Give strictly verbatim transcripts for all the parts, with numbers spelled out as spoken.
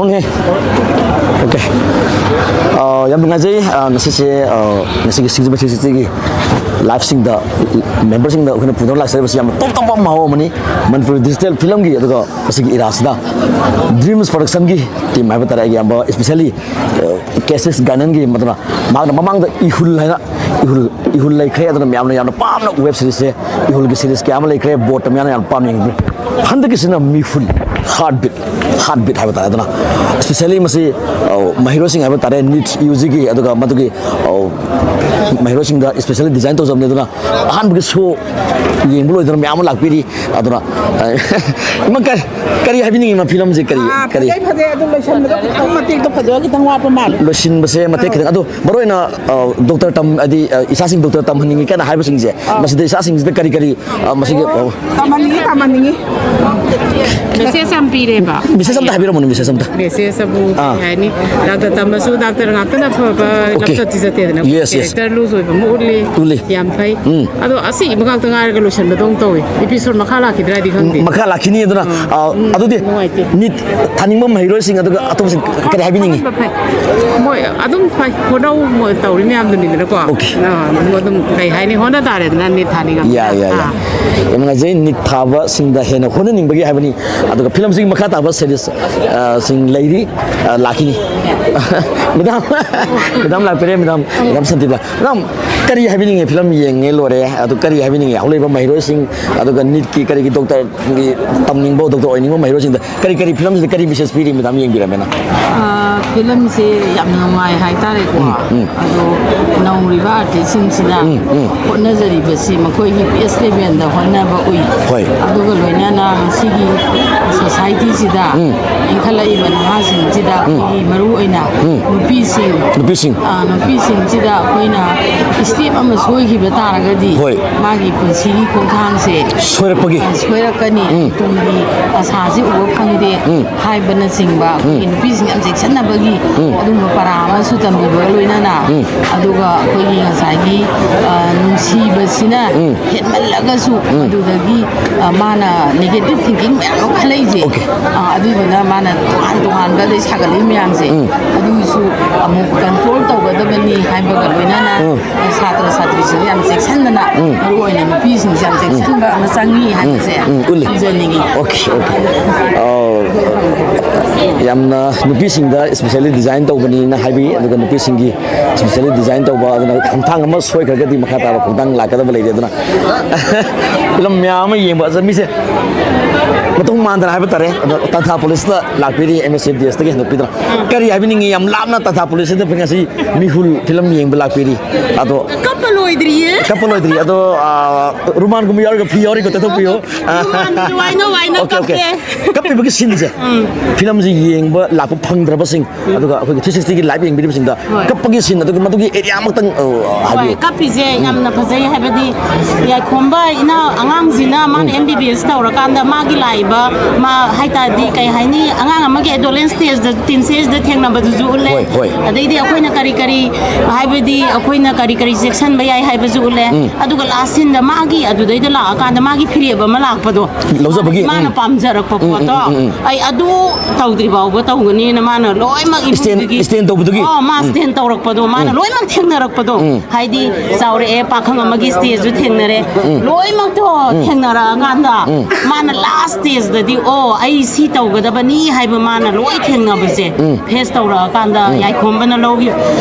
Okay. ꯑ, ꯌꯥꯝ ꯅꯨꯡꯉꯥꯏꯖꯩ꯫ ꯑ, ꯉꯁꯤꯁꯦ, ꯑ, ꯉꯁꯤꯒꯤ ꯁꯤꯡꯖꯃꯩ ꯊ꯭ꯔꯤ ꯁꯤꯛꯁꯇꯤꯒꯤ ꯂꯥꯏꯐꯁꯤꯡꯗ, ꯃꯦꯝꯕꯔꯁꯤꯡꯗ ꯑꯩꯈꯣꯏꯅ ꯄꯨꯗꯨꯅ ꯂꯥꯛꯆꯔꯤꯕꯁꯤ ꯌꯥꯝꯅ ꯇꯣꯞ ꯇꯣꯞꯄ ꯃꯍꯥꯎ ꯑꯃꯅꯤ꯫ ꯃꯅꯤꯄꯨꯔꯤ ꯗꯤꯖꯤꯇꯦꯜ ꯐꯤꯂꯝꯒꯤ, ꯑꯗꯨꯒ ꯃꯁꯤꯒꯤ ꯏꯔꯥꯁꯤꯗ ꯗ꯭ꯔꯤꯝꯁ ꯄ꯭ꯔꯗꯛꯁꯟꯒꯤ ꯇꯤꯝ ꯍꯥꯏꯕ ꯇꯥꯔꯦ, ꯑꯩꯒꯤ ꯏꯌꯥꯝꯕ, ꯏꯁꯄꯤꯁꯦꯜꯂꯤ, ꯑ, ꯀꯦꯁꯤꯁ ꯒꯥꯏꯅꯟꯒꯤ, ꯃꯗꯨꯅ ꯃꯍꯥꯛꯅ ꯃꯃꯥꯡꯗ ꯏꯍꯨꯜ ꯍꯥꯏꯅ, ꯏꯍꯨꯜ, ꯏꯍꯨꯜ ꯂꯩꯈ꯭ꯔꯦ꯫ ꯑꯗꯨꯅ ꯃꯌꯥꯝꯅ ꯌꯥꯝꯅ ꯄꯥꯝꯅ ꯋꯦꯕ ꯁꯤꯔꯤꯁꯁꯦ, ꯏꯍꯨꯜꯒꯤ ꯁꯤꯔꯤꯁ ꯀꯌꯥ ꯑꯃ ꯂꯩꯈ꯭ꯔꯦ, ꯕꯣꯠꯇ ꯃꯌꯥꯝꯅ ꯌꯥꯝꯅ ꯄꯥꯝꯅ ꯌꯦꯡꯕꯤꯈ꯭ꯔꯦ꯫ ꯍꯟꯗꯛꯀꯤꯁꯤꯅ ꯃꯤꯍꯨꯜ, ꯍꯥꯔꯠ ꯕꯤꯠ, ꯍꯥꯔꯠ ꯕꯤꯠ ꯍꯥꯏꯕ ꯇꯥꯔꯦ꯫ ꯑꯗꯨꯅ ꯏꯁꯄꯤꯁꯦꯜꯂꯤ ꯃꯁꯤ, ꯑ, ꯃꯍꯩꯔꯣꯏꯁꯤꯡ ꯍꯥꯏꯕ ꯇꯥꯔꯦ, ꯅꯤꯠ ꯌꯨ ꯖꯤꯒꯤ, ꯑꯗꯨꯒ ꯃꯗꯨꯒꯤ, ꯑ, ꯃꯍꯩꯔꯣꯏꯁꯤꯡꯗ ꯏꯁꯄꯤꯁꯦꯜꯂꯤ ꯗꯤꯖꯥꯏꯟ ꯇꯧꯖꯕꯅꯤ꯫ ꯑꯗꯨꯅ ꯑꯍꯥꯟꯕꯒꯤ ꯁꯣ ꯌꯦꯡꯕ ꯂꯣꯏꯗꯅ ꯃꯌꯥꯝ ꯑꯃ ꯂꯥꯛꯄꯤꯔꯤ꯫ ꯑꯗꯨꯅ, ꯑ, ꯏꯃꯥ, ꯀꯔꯤ, ꯀꯔꯤ ꯍꯥꯏꯕꯤꯅꯤꯡꯉꯤ? ꯏꯃꯥ, ꯐꯤꯂꯝꯁꯦ ꯀꯔꯤ, ꯑꯥ, ꯀꯔꯤ? ꯐꯖꯩ, ꯐꯖꯩ꯫ ꯑꯗꯨ ꯂꯣꯏꯁꯟꯕꯗꯣ ꯈꯤꯇꯪ, ꯃꯇꯦꯛꯇꯣ ꯐꯖꯕ ꯈꯤꯇꯪ ꯋꯥꯠꯄ ꯃꯥꯜꯂꯦ꯫ ꯂꯣꯏꯁꯤꯟꯕꯁꯦ ꯃꯇꯦꯛ ꯑꯧ꯫ ꯈꯤꯇꯪ, ꯑꯗꯣ ꯃꯔꯨ ꯑꯣꯏꯅ, ꯑ, ꯗꯣꯛꯇꯔ ꯇꯝ-, ꯍꯥꯏꯗꯤ, ꯑ, ꯏꯆꯥꯁꯤꯡ ꯗꯣꯛꯇꯔ ꯇꯝꯍꯟꯅꯤꯡꯉꯤ ꯀꯥꯏꯅ ꯍꯥꯏꯕꯁꯤꯡꯁꯦ, ꯑꯥ꯫ ꯃꯁꯤꯗ ꯏꯆꯥꯁꯤꯡꯁꯤꯗ ꯀꯔꯤ ꯀꯔꯤ, ꯑ, ꯃꯁꯤꯒꯤ, ꯑ, ꯇꯝꯍꯟꯅꯤꯡꯉꯤ, ꯇꯝꯍꯟꯅꯤꯡꯉꯤ꯫ ꯃꯦꯁꯦꯖ ꯌꯥꯝ ꯄꯤꯔꯦꯕ꯫ ꯃꯦꯁꯦꯖ ꯑꯝꯇ ꯍꯥꯏꯕꯤꯔꯝꯃꯨꯅꯦ, ꯃꯦꯁꯦꯖ ꯑꯝꯇ꯫ ꯃꯦꯁꯦꯖ ꯑꯕꯨ ꯑꯥ꯫ ꯀꯩ ꯍꯥꯏꯅꯤ? ꯗꯥꯛꯇꯔ ꯇꯝꯃꯁꯨ ꯗꯥꯛꯇꯔ ꯉꯥꯛꯇꯅ ꯑꯐꯕ ꯑꯣꯀꯦ꯫ ꯂꯝꯆꯠꯇꯤ ꯆꯠꯇꯦꯗꯅ꯫ Yes, yes. ꯀꯦꯔꯦꯛꯇꯔ ꯂꯨꯖ ꯑꯣꯏꯕ ꯑꯃ ꯎꯠꯂꯤ꯫ ꯎꯠꯂꯤ꯫ ꯌꯥꯝ ꯐꯩ꯫ ꯎꯝ꯫ ꯑꯗꯣ ꯑꯁꯤꯕ ꯉꯥꯛꯇ ꯉꯥꯏꯔꯒ ꯂꯣꯏꯁꯟꯕꯗꯧꯅ ꯇꯧꯋꯤ꯫ ꯏꯄꯤꯁꯣꯗ ꯃꯈꯥ ꯂꯥꯛꯈꯤꯗ꯭ꯔꯥꯗꯤ ꯈꯪꯗꯦ꯫ ꯃꯈꯥ ꯂꯥꯛꯈꯤꯅꯤ꯫ ꯑꯗꯨꯅ, ꯎꯝ꯫ ꯑ, ꯎꯝ, ꯑꯗꯨꯗꯤ ꯅꯨꯡꯉꯥꯏꯇꯦ꯫ ꯅꯤꯠ ꯊꯥꯅꯤꯡꯕ ꯃꯍꯩꯔꯣꯏꯁꯤꯡ ꯑꯗꯨꯒ ꯑꯇꯣꯞꯄꯁꯤꯡ ꯀꯔꯤ ꯍꯥꯏꯕꯤꯅꯤꯡꯉꯤ? ꯐꯩ꯫ ꯃꯣꯏ ꯑꯗꯨꯝ ꯐꯩ꯫ ꯍꯣꯠꯅꯧ, ꯃꯣꯏ ꯇꯧꯔꯤ ꯃꯌꯥꯝꯗꯨꯅꯤꯗꯅꯀꯣ꯫ ꯑꯣꯀꯦ꯫ ꯑ, ꯑꯗꯨꯝ ꯀꯩ ꯍꯥꯏꯅꯤ, ꯍꯣꯠꯅ ꯇꯥꯔꯦꯗꯅ ꯅꯤꯠ ꯊꯥꯅꯤꯡꯉꯕꯅꯤꯅ꯫ ꯌꯥꯏ, ꯌꯥꯏ, ꯌꯥꯏ꯫ ꯑꯥ꯫ ꯌꯥꯝ ꯅꯨꯡꯉꯥꯏꯖꯩ, ꯅꯤꯠ ꯊꯥꯕꯁꯤꯡꯗ ꯍꯦꯟꯅ ꯍꯣꯠꯅꯅꯤꯡꯕꯒꯤ ꯍꯥꯏꯕꯅꯤ꯫ ꯑꯗꯨꯒ ꯐꯤꯂꯝꯁꯤꯒꯤ ꯃꯈꯥ ꯇꯥꯕ ꯁꯦꯔꯤꯁ, ꯑ, ꯁꯤꯡ ꯂꯩꯔꯤ, ꯑ, ꯂꯥꯛꯈꯤꯅꯤ꯫ ꯃꯦꯗꯥꯝ, ꯃꯦꯗꯥꯝ ꯂꯥꯛꯄꯤꯔꯦ, ꯃꯦꯗꯥꯝ, ꯃꯦꯗꯥꯝ ꯁꯥꯟꯇꯤꯕ꯫ ꯃꯦꯗꯥꯝ, ꯀꯔꯤ ꯍꯥꯏꯕꯤꯅꯤꯡꯉꯤ? ꯐꯤꯂꯝ ꯌꯦꯡꯉꯦ ꯂꯣꯏꯔꯦ, ꯑꯗꯨ ꯀꯔꯤ ꯍꯥꯏꯕꯤꯅꯤꯡꯉꯤ? ꯍꯧꯔꯛꯏꯕ ꯃꯍꯩꯔꯣꯏꯁꯤꯡ, ꯑꯗꯨꯒ ꯅꯤꯠꯀꯤ ꯀꯔꯤꯒꯤ ꯗꯣꯛꯇꯔꯒꯤ ꯇꯝꯅꯤꯡꯕ, ꯗꯣꯛꯇꯔ ꯑꯣꯏꯅꯤꯡꯕ ꯃꯍꯩꯔꯣꯏꯁꯤꯡꯗ ꯀꯔꯤ ꯀꯔꯤ ꯐꯤꯂꯝꯁꯤꯗ ꯀꯔꯤ ꯃꯦꯁꯦꯖ ꯄꯤꯔꯤ, ꯃꯦꯗꯥꯝ, ꯌꯦꯡꯕꯤꯔꯝꯃꯦꯅ? ꯑꯥ, ꯐꯤꯂꯝꯁꯦ ꯌꯥꯝꯅ ꯅꯨꯡꯉꯥꯏ ꯍꯥꯏꯇꯥꯔꯦꯀꯣ꯫ ꯎꯝ, ꯎꯝ꯫ ꯑꯗꯣ ꯅꯧꯔꯤꯕ ꯑꯥꯔꯇꯤꯁꯁꯤꯡꯁꯤꯅ ꯎꯝ, ꯎꯝ꯫ ꯍꯣꯠꯅꯖꯔꯤꯕꯁꯤ ꯃꯈꯣꯏꯒꯤ ꯕꯦꯁ ꯂꯦꯚꯦꯜꯗ ꯍꯣꯠꯅꯕ ꯎꯏ꯫ ꯍꯣꯏ꯫ ꯑꯗꯨꯒ ꯂꯣꯏꯅꯅ ꯉꯁꯤꯒꯤ ꯁꯣꯁꯥꯏꯇꯤꯁꯤꯗ ꯎꯝ꯫ ꯏꯟꯈꯠꯂꯛꯏꯕ ꯅꯍꯥꯁꯤꯡꯁꯤꯗ ꯎꯝ꯫ ꯑꯩꯈꯣꯏꯒꯤ ꯃꯔꯨ ꯑꯣꯏꯅ ꯎꯝ꯫ ꯅꯨꯄꯤꯁꯤꯡ, ꯅꯨꯄꯤꯁꯤꯡ꯫ ꯑꯥ, ꯅꯨꯄꯤꯁꯤꯡꯁꯤꯗ ꯑꯩꯈꯣꯏꯅ ꯁ꯭ꯇꯦꯞ ꯑꯃ ꯁꯣꯏꯈꯤꯕ ꯇꯥꯔꯒꯗꯤ ꯍꯣꯏ꯫ ꯃꯥꯒꯤ ꯄꯨꯟꯁꯤꯒꯤ ꯈꯣꯡꯊꯥꯡꯁꯦ ꯁꯣꯏꯔꯛꯄꯒꯤ꯫ ꯑ, ꯁꯣꯏꯔꯛꯀꯅꯤ, ꯎꯝ꯫ ꯇꯨꯡꯒꯤ ꯑꯁꯥꯁꯦ ꯎꯕ ꯐꯪꯗꯦ ꯎꯝ꯫ ꯍꯥꯏꯕꯅꯆꯤꯡꯕ ꯑꯩꯈꯣꯏꯒꯤ ꯎꯝ꯫ ꯅꯨꯄꯤꯁꯤꯡ ꯌꯥꯝ ꯆꯦꯛꯁꯤꯟꯅꯕꯒꯤ ꯎꯝ꯫ ꯑꯗꯨꯒꯨꯝꯕ ꯄꯔꯥ ꯑꯃꯁꯨ ꯇꯝꯕꯤꯕꯒ ꯂꯣꯏꯅꯅ ꯎꯝ꯫ ꯑꯗꯨꯒ ꯑꯩꯈꯣꯏꯒꯤ ꯉꯁꯥꯏꯒꯤ, ꯑ, ꯅꯨꯡꯁꯤꯕꯁꯤꯅ ꯎꯝ꯫ ꯍꯦꯟꯃꯜꯂꯒꯁꯨ ꯎꯝ꯫ ꯑꯗꯨꯗꯒꯤ, ꯑ, ꯃꯥꯅ ꯅꯦꯒꯦꯇꯤꯚ ꯊꯤꯡꯀꯤꯡ ꯃꯌꯥꯝ ꯑꯃ ꯈꯜꯂꯛꯏꯁꯦ꯫ ꯑꯣꯀꯦ꯫ ꯑ, ꯑꯗꯨꯗꯨꯅ ꯃꯥꯅ ꯇꯣꯉꯥꯟ ꯇꯣꯉꯥꯟꯕ ꯑꯗꯩ ꯁꯥꯒꯠꯂꯛꯏ ꯃꯌꯥꯝꯁꯦ, ꯑꯗꯨꯒꯤꯁꯨ ꯑꯃꯨꯛ ꯀꯟꯇ꯭ꯔꯣꯜ ꯇꯧꯒꯗꯕꯅꯤ ꯍꯥꯏꯕꯒ ꯂꯣꯏꯅꯅ ꯁꯥꯇ꯭ꯔ ꯁꯥꯇ꯭ꯔꯤꯁꯤꯡꯁꯦ ꯌꯥꯝ ꯆꯦꯛꯁꯤꯟꯗꯅ, ꯃꯔꯨ ꯑꯣꯏꯅ ꯅꯨꯄꯤꯁꯤꯡꯁꯦ ꯌꯥꯝ ꯆꯦꯛꯁꯤꯟꯕ ꯑꯃ ꯆꯪꯉꯤ ꯍꯥꯏꯕꯁꯦ ꯎꯝ, ꯎꯠꯂꯤ꯫ ꯊꯝꯖꯅꯤꯡꯉꯤ꯫ Okay, okay. ꯑꯣ, ꯌꯥꯝꯅ ꯅꯨꯄꯤꯁꯤꯡꯗ specially design ꯇꯧꯕꯅꯤꯅ ꯍꯥꯏꯕꯤ, ꯑꯗꯨꯒ ꯅꯨꯄꯤꯁꯤꯡꯒꯤ specially design ꯇꯧꯕ, ꯑꯗꯨꯅ ꯈꯣꯡꯊꯥꯡ ꯑꯃ ꯁꯣꯏꯈ꯭ꯔꯒꯗꯤ ꯃꯈꯥ ꯇꯥꯕ ꯈꯣꯡꯊꯥꯡ ꯂꯥꯛꯀꯗꯕ ꯂꯩꯔꯦ꯫ ꯑꯗꯨꯅ ꯐꯤꯂꯝ ꯃꯌꯥꯝ ꯑꯃ ꯌꯦꯡꯕ, ꯑꯗ ꯃꯤꯁꯦ ꯃꯇꯧ ꯃꯥꯟꯗꯅ ꯍꯥꯏꯕ ꯇꯥꯔꯦ, ꯑꯗꯣ ꯇꯥꯟꯊꯥ ꯄꯨꯂꯤꯁꯇ ꯂꯥꯛꯄꯤꯔꯤ, ꯑꯦꯝ ꯑꯦꯁ ꯑꯦꯐ ꯗꯤ ꯑꯦꯁꯇꯒꯤ ꯍꯦꯟꯗꯣꯛꯄꯤꯗꯅ꯫ ꯀꯔꯤ ꯍꯥꯏꯕꯤꯅꯤꯡꯉꯤ? ꯌꯥꯝ ꯂꯥꯞꯅ ꯇꯥꯟꯊꯥ ꯄꯨꯂꯤꯁꯁꯤꯗ ꯉꯁꯤ ꯃꯤꯍꯨꯜ ꯐꯤꯂꯝ ꯌꯦꯡꯕ ꯂꯥꯛꯄꯤꯔꯤ꯫ ꯑꯗꯣ ꯀꯞꯄ ꯂꯣꯏꯗ꯭ꯔꯤꯌꯦ꯫ ꯀꯞꯄ ꯂꯣꯏꯗ꯭ꯔꯤ꯫ ꯑꯗꯣ, ꯑ, ꯔꯨꯃꯥꯟꯒꯨꯝꯕ ꯌꯥꯎꯔꯒ, ꯐꯤ ꯌꯥꯎꯔꯒ ꯇꯩꯊꯣꯛꯄꯤꯌꯣ꯫ ꯔꯨꯃꯥꯟꯗꯨꯁꯨ ꯋꯥꯏꯅ, ꯋꯥꯏꯅ ꯑꯣꯀꯦ, ꯑꯣꯀꯦ꯫ ꯀꯞꯄꯦ꯫ ꯀꯞꯄꯤꯕꯒꯤ ꯁꯤꯟꯁꯦ, ꯐꯤꯂꯝꯁꯦ ꯌꯦꯡꯕ ꯂꯥꯛꯄ ꯐꯪꯗ꯭ꯔꯕꯁꯤꯡ, ꯑꯗꯨꯒ ꯑꯩꯈꯣꯏꯒꯤ ꯊ꯭ꯔꯤ ꯁꯤꯛꯁꯇꯤꯒꯤ ꯂꯥꯏꯚ ꯌꯦꯡꯕꯤꯔꯤꯕꯁꯤꯡꯗ ꯍꯣꯏ꯫ ꯀꯞꯄꯒꯤ ꯁꯤꯟ, ꯑꯗꯨꯒ ꯃꯗꯨꯒꯤ ꯑꯦꯔꯤꯌꯥꯃꯛꯇꯪ, ꯑ, ꯍꯣꯏ, ꯍꯥꯏꯕꯤꯌꯨ꯫ ꯀꯞꯄꯤꯁꯦ ꯌꯥꯝꯅ ꯐꯖꯩ꯫ ꯍꯥꯏꯕꯗꯤ ꯌꯥꯏꯈꯣꯝꯕ ꯏꯅꯥꯎ ꯑꯉꯥꯡꯁꯤꯅ ꯃꯥꯅ ꯑꯦꯝ ꯕꯤ ꯕꯤ ꯑꯦꯁ ꯇꯧꯔꯀꯥꯟꯗ ꯃꯥꯒꯤ ꯂꯥꯛꯏꯕ, ꯃꯥ ꯍꯥꯏ ꯇꯥꯔꯗꯤ ꯀꯩ ꯍꯥꯏꯅꯤ, ꯑꯉꯥꯡ ꯑꯃꯒꯤ adolescent stageꯇ, teen stageꯇ ꯊꯦꯡꯅꯕꯗꯨꯁꯨ ꯎꯠꯂꯦ꯫ ꯍꯣꯏ, ꯍꯣꯏ꯫ ꯑꯗꯩꯗꯤ ꯑꯩꯈꯣꯏꯅ ꯀꯔꯤ ꯀꯔꯤ, ꯍꯥꯏꯕꯗꯤ ꯑꯩꯈꯣꯏꯅ ꯀꯔꯤ ꯀꯔꯤ ꯆꯦꯛꯁꯤꯟꯕ ꯌꯥꯏ ꯍꯥꯏꯕꯁꯨ ꯎꯠꯂꯦ꯫ ꯑꯗꯨꯒ last sceneꯗ ꯃꯥꯒꯤ ꯑꯗꯨꯗꯩꯗ ꯂꯥꯛꯑꯀꯥꯟꯗ ꯃꯥꯒꯤ ꯐꯤꯔꯦꯞ ꯑꯃ ꯂꯥꯛꯄꯗꯣ, ꯂꯧꯖꯕꯒꯤ, ꯃꯥꯅ ꯎꯝ꯫ ꯄꯥꯝꯖꯔꯛꯄ ꯎꯝ, ꯎꯝ, ꯄꯣꯠꯇꯣ, ꯎꯝ, ꯎꯝ꯫ ꯑꯩ ꯑꯗꯨ ꯇꯧꯗ꯭ꯔꯤ ꯐꯥꯎꯕ ꯇꯧꯒꯅꯤꯅ ꯃꯥꯅ ꯂꯣꯏꯅꯃꯛ stand, ꯏꯃꯨꯡꯗꯨꯒꯤ, stand ꯇꯧꯕꯗꯨꯒꯤ? ꯑꯣ, ꯃꯥ ꯎꯝ꯫ Stand ꯇꯧꯔꯛꯄꯗꯣ, ꯃꯥꯅ ꯎꯝ꯫ ꯂꯣꯏꯅꯃꯛ ꯊꯦꯡꯅꯔꯛꯄꯗꯣ꯫ ꯎꯝ꯫ ꯍꯥꯏꯗꯤ ꯆꯥꯎꯔꯛꯑꯦ, ꯄꯥꯈꯪ ꯑꯃꯒꯤ stageꯁꯨ ꯊꯦꯡꯅꯔꯦ꯫ ꯎꯝ꯫ ꯂꯣꯏꯅꯃꯛꯇꯣ ꯎꯝ꯫ ꯊꯦꯡꯅꯔꯛꯑꯀꯥꯟꯗ ꯎꯝ꯫ ꯃꯥꯅ last stageꯗꯗꯤ, "ꯑꯣ, ꯑꯩ ꯁꯤ ꯇꯧꯒꯗꯕꯅꯤ" ꯍꯥꯏꯕ ꯃꯥꯅ ꯂꯣꯏ ꯊꯦꯡꯅꯕꯁꯦ ꯎꯝ꯫ Face ꯇꯧꯔꯛꯑꯀꯥꯟꯗ ꯎꯝ꯫ ꯌꯥꯏꯈꯣꯝꯕꯅ ꯂꯧꯈꯤꯕ꯫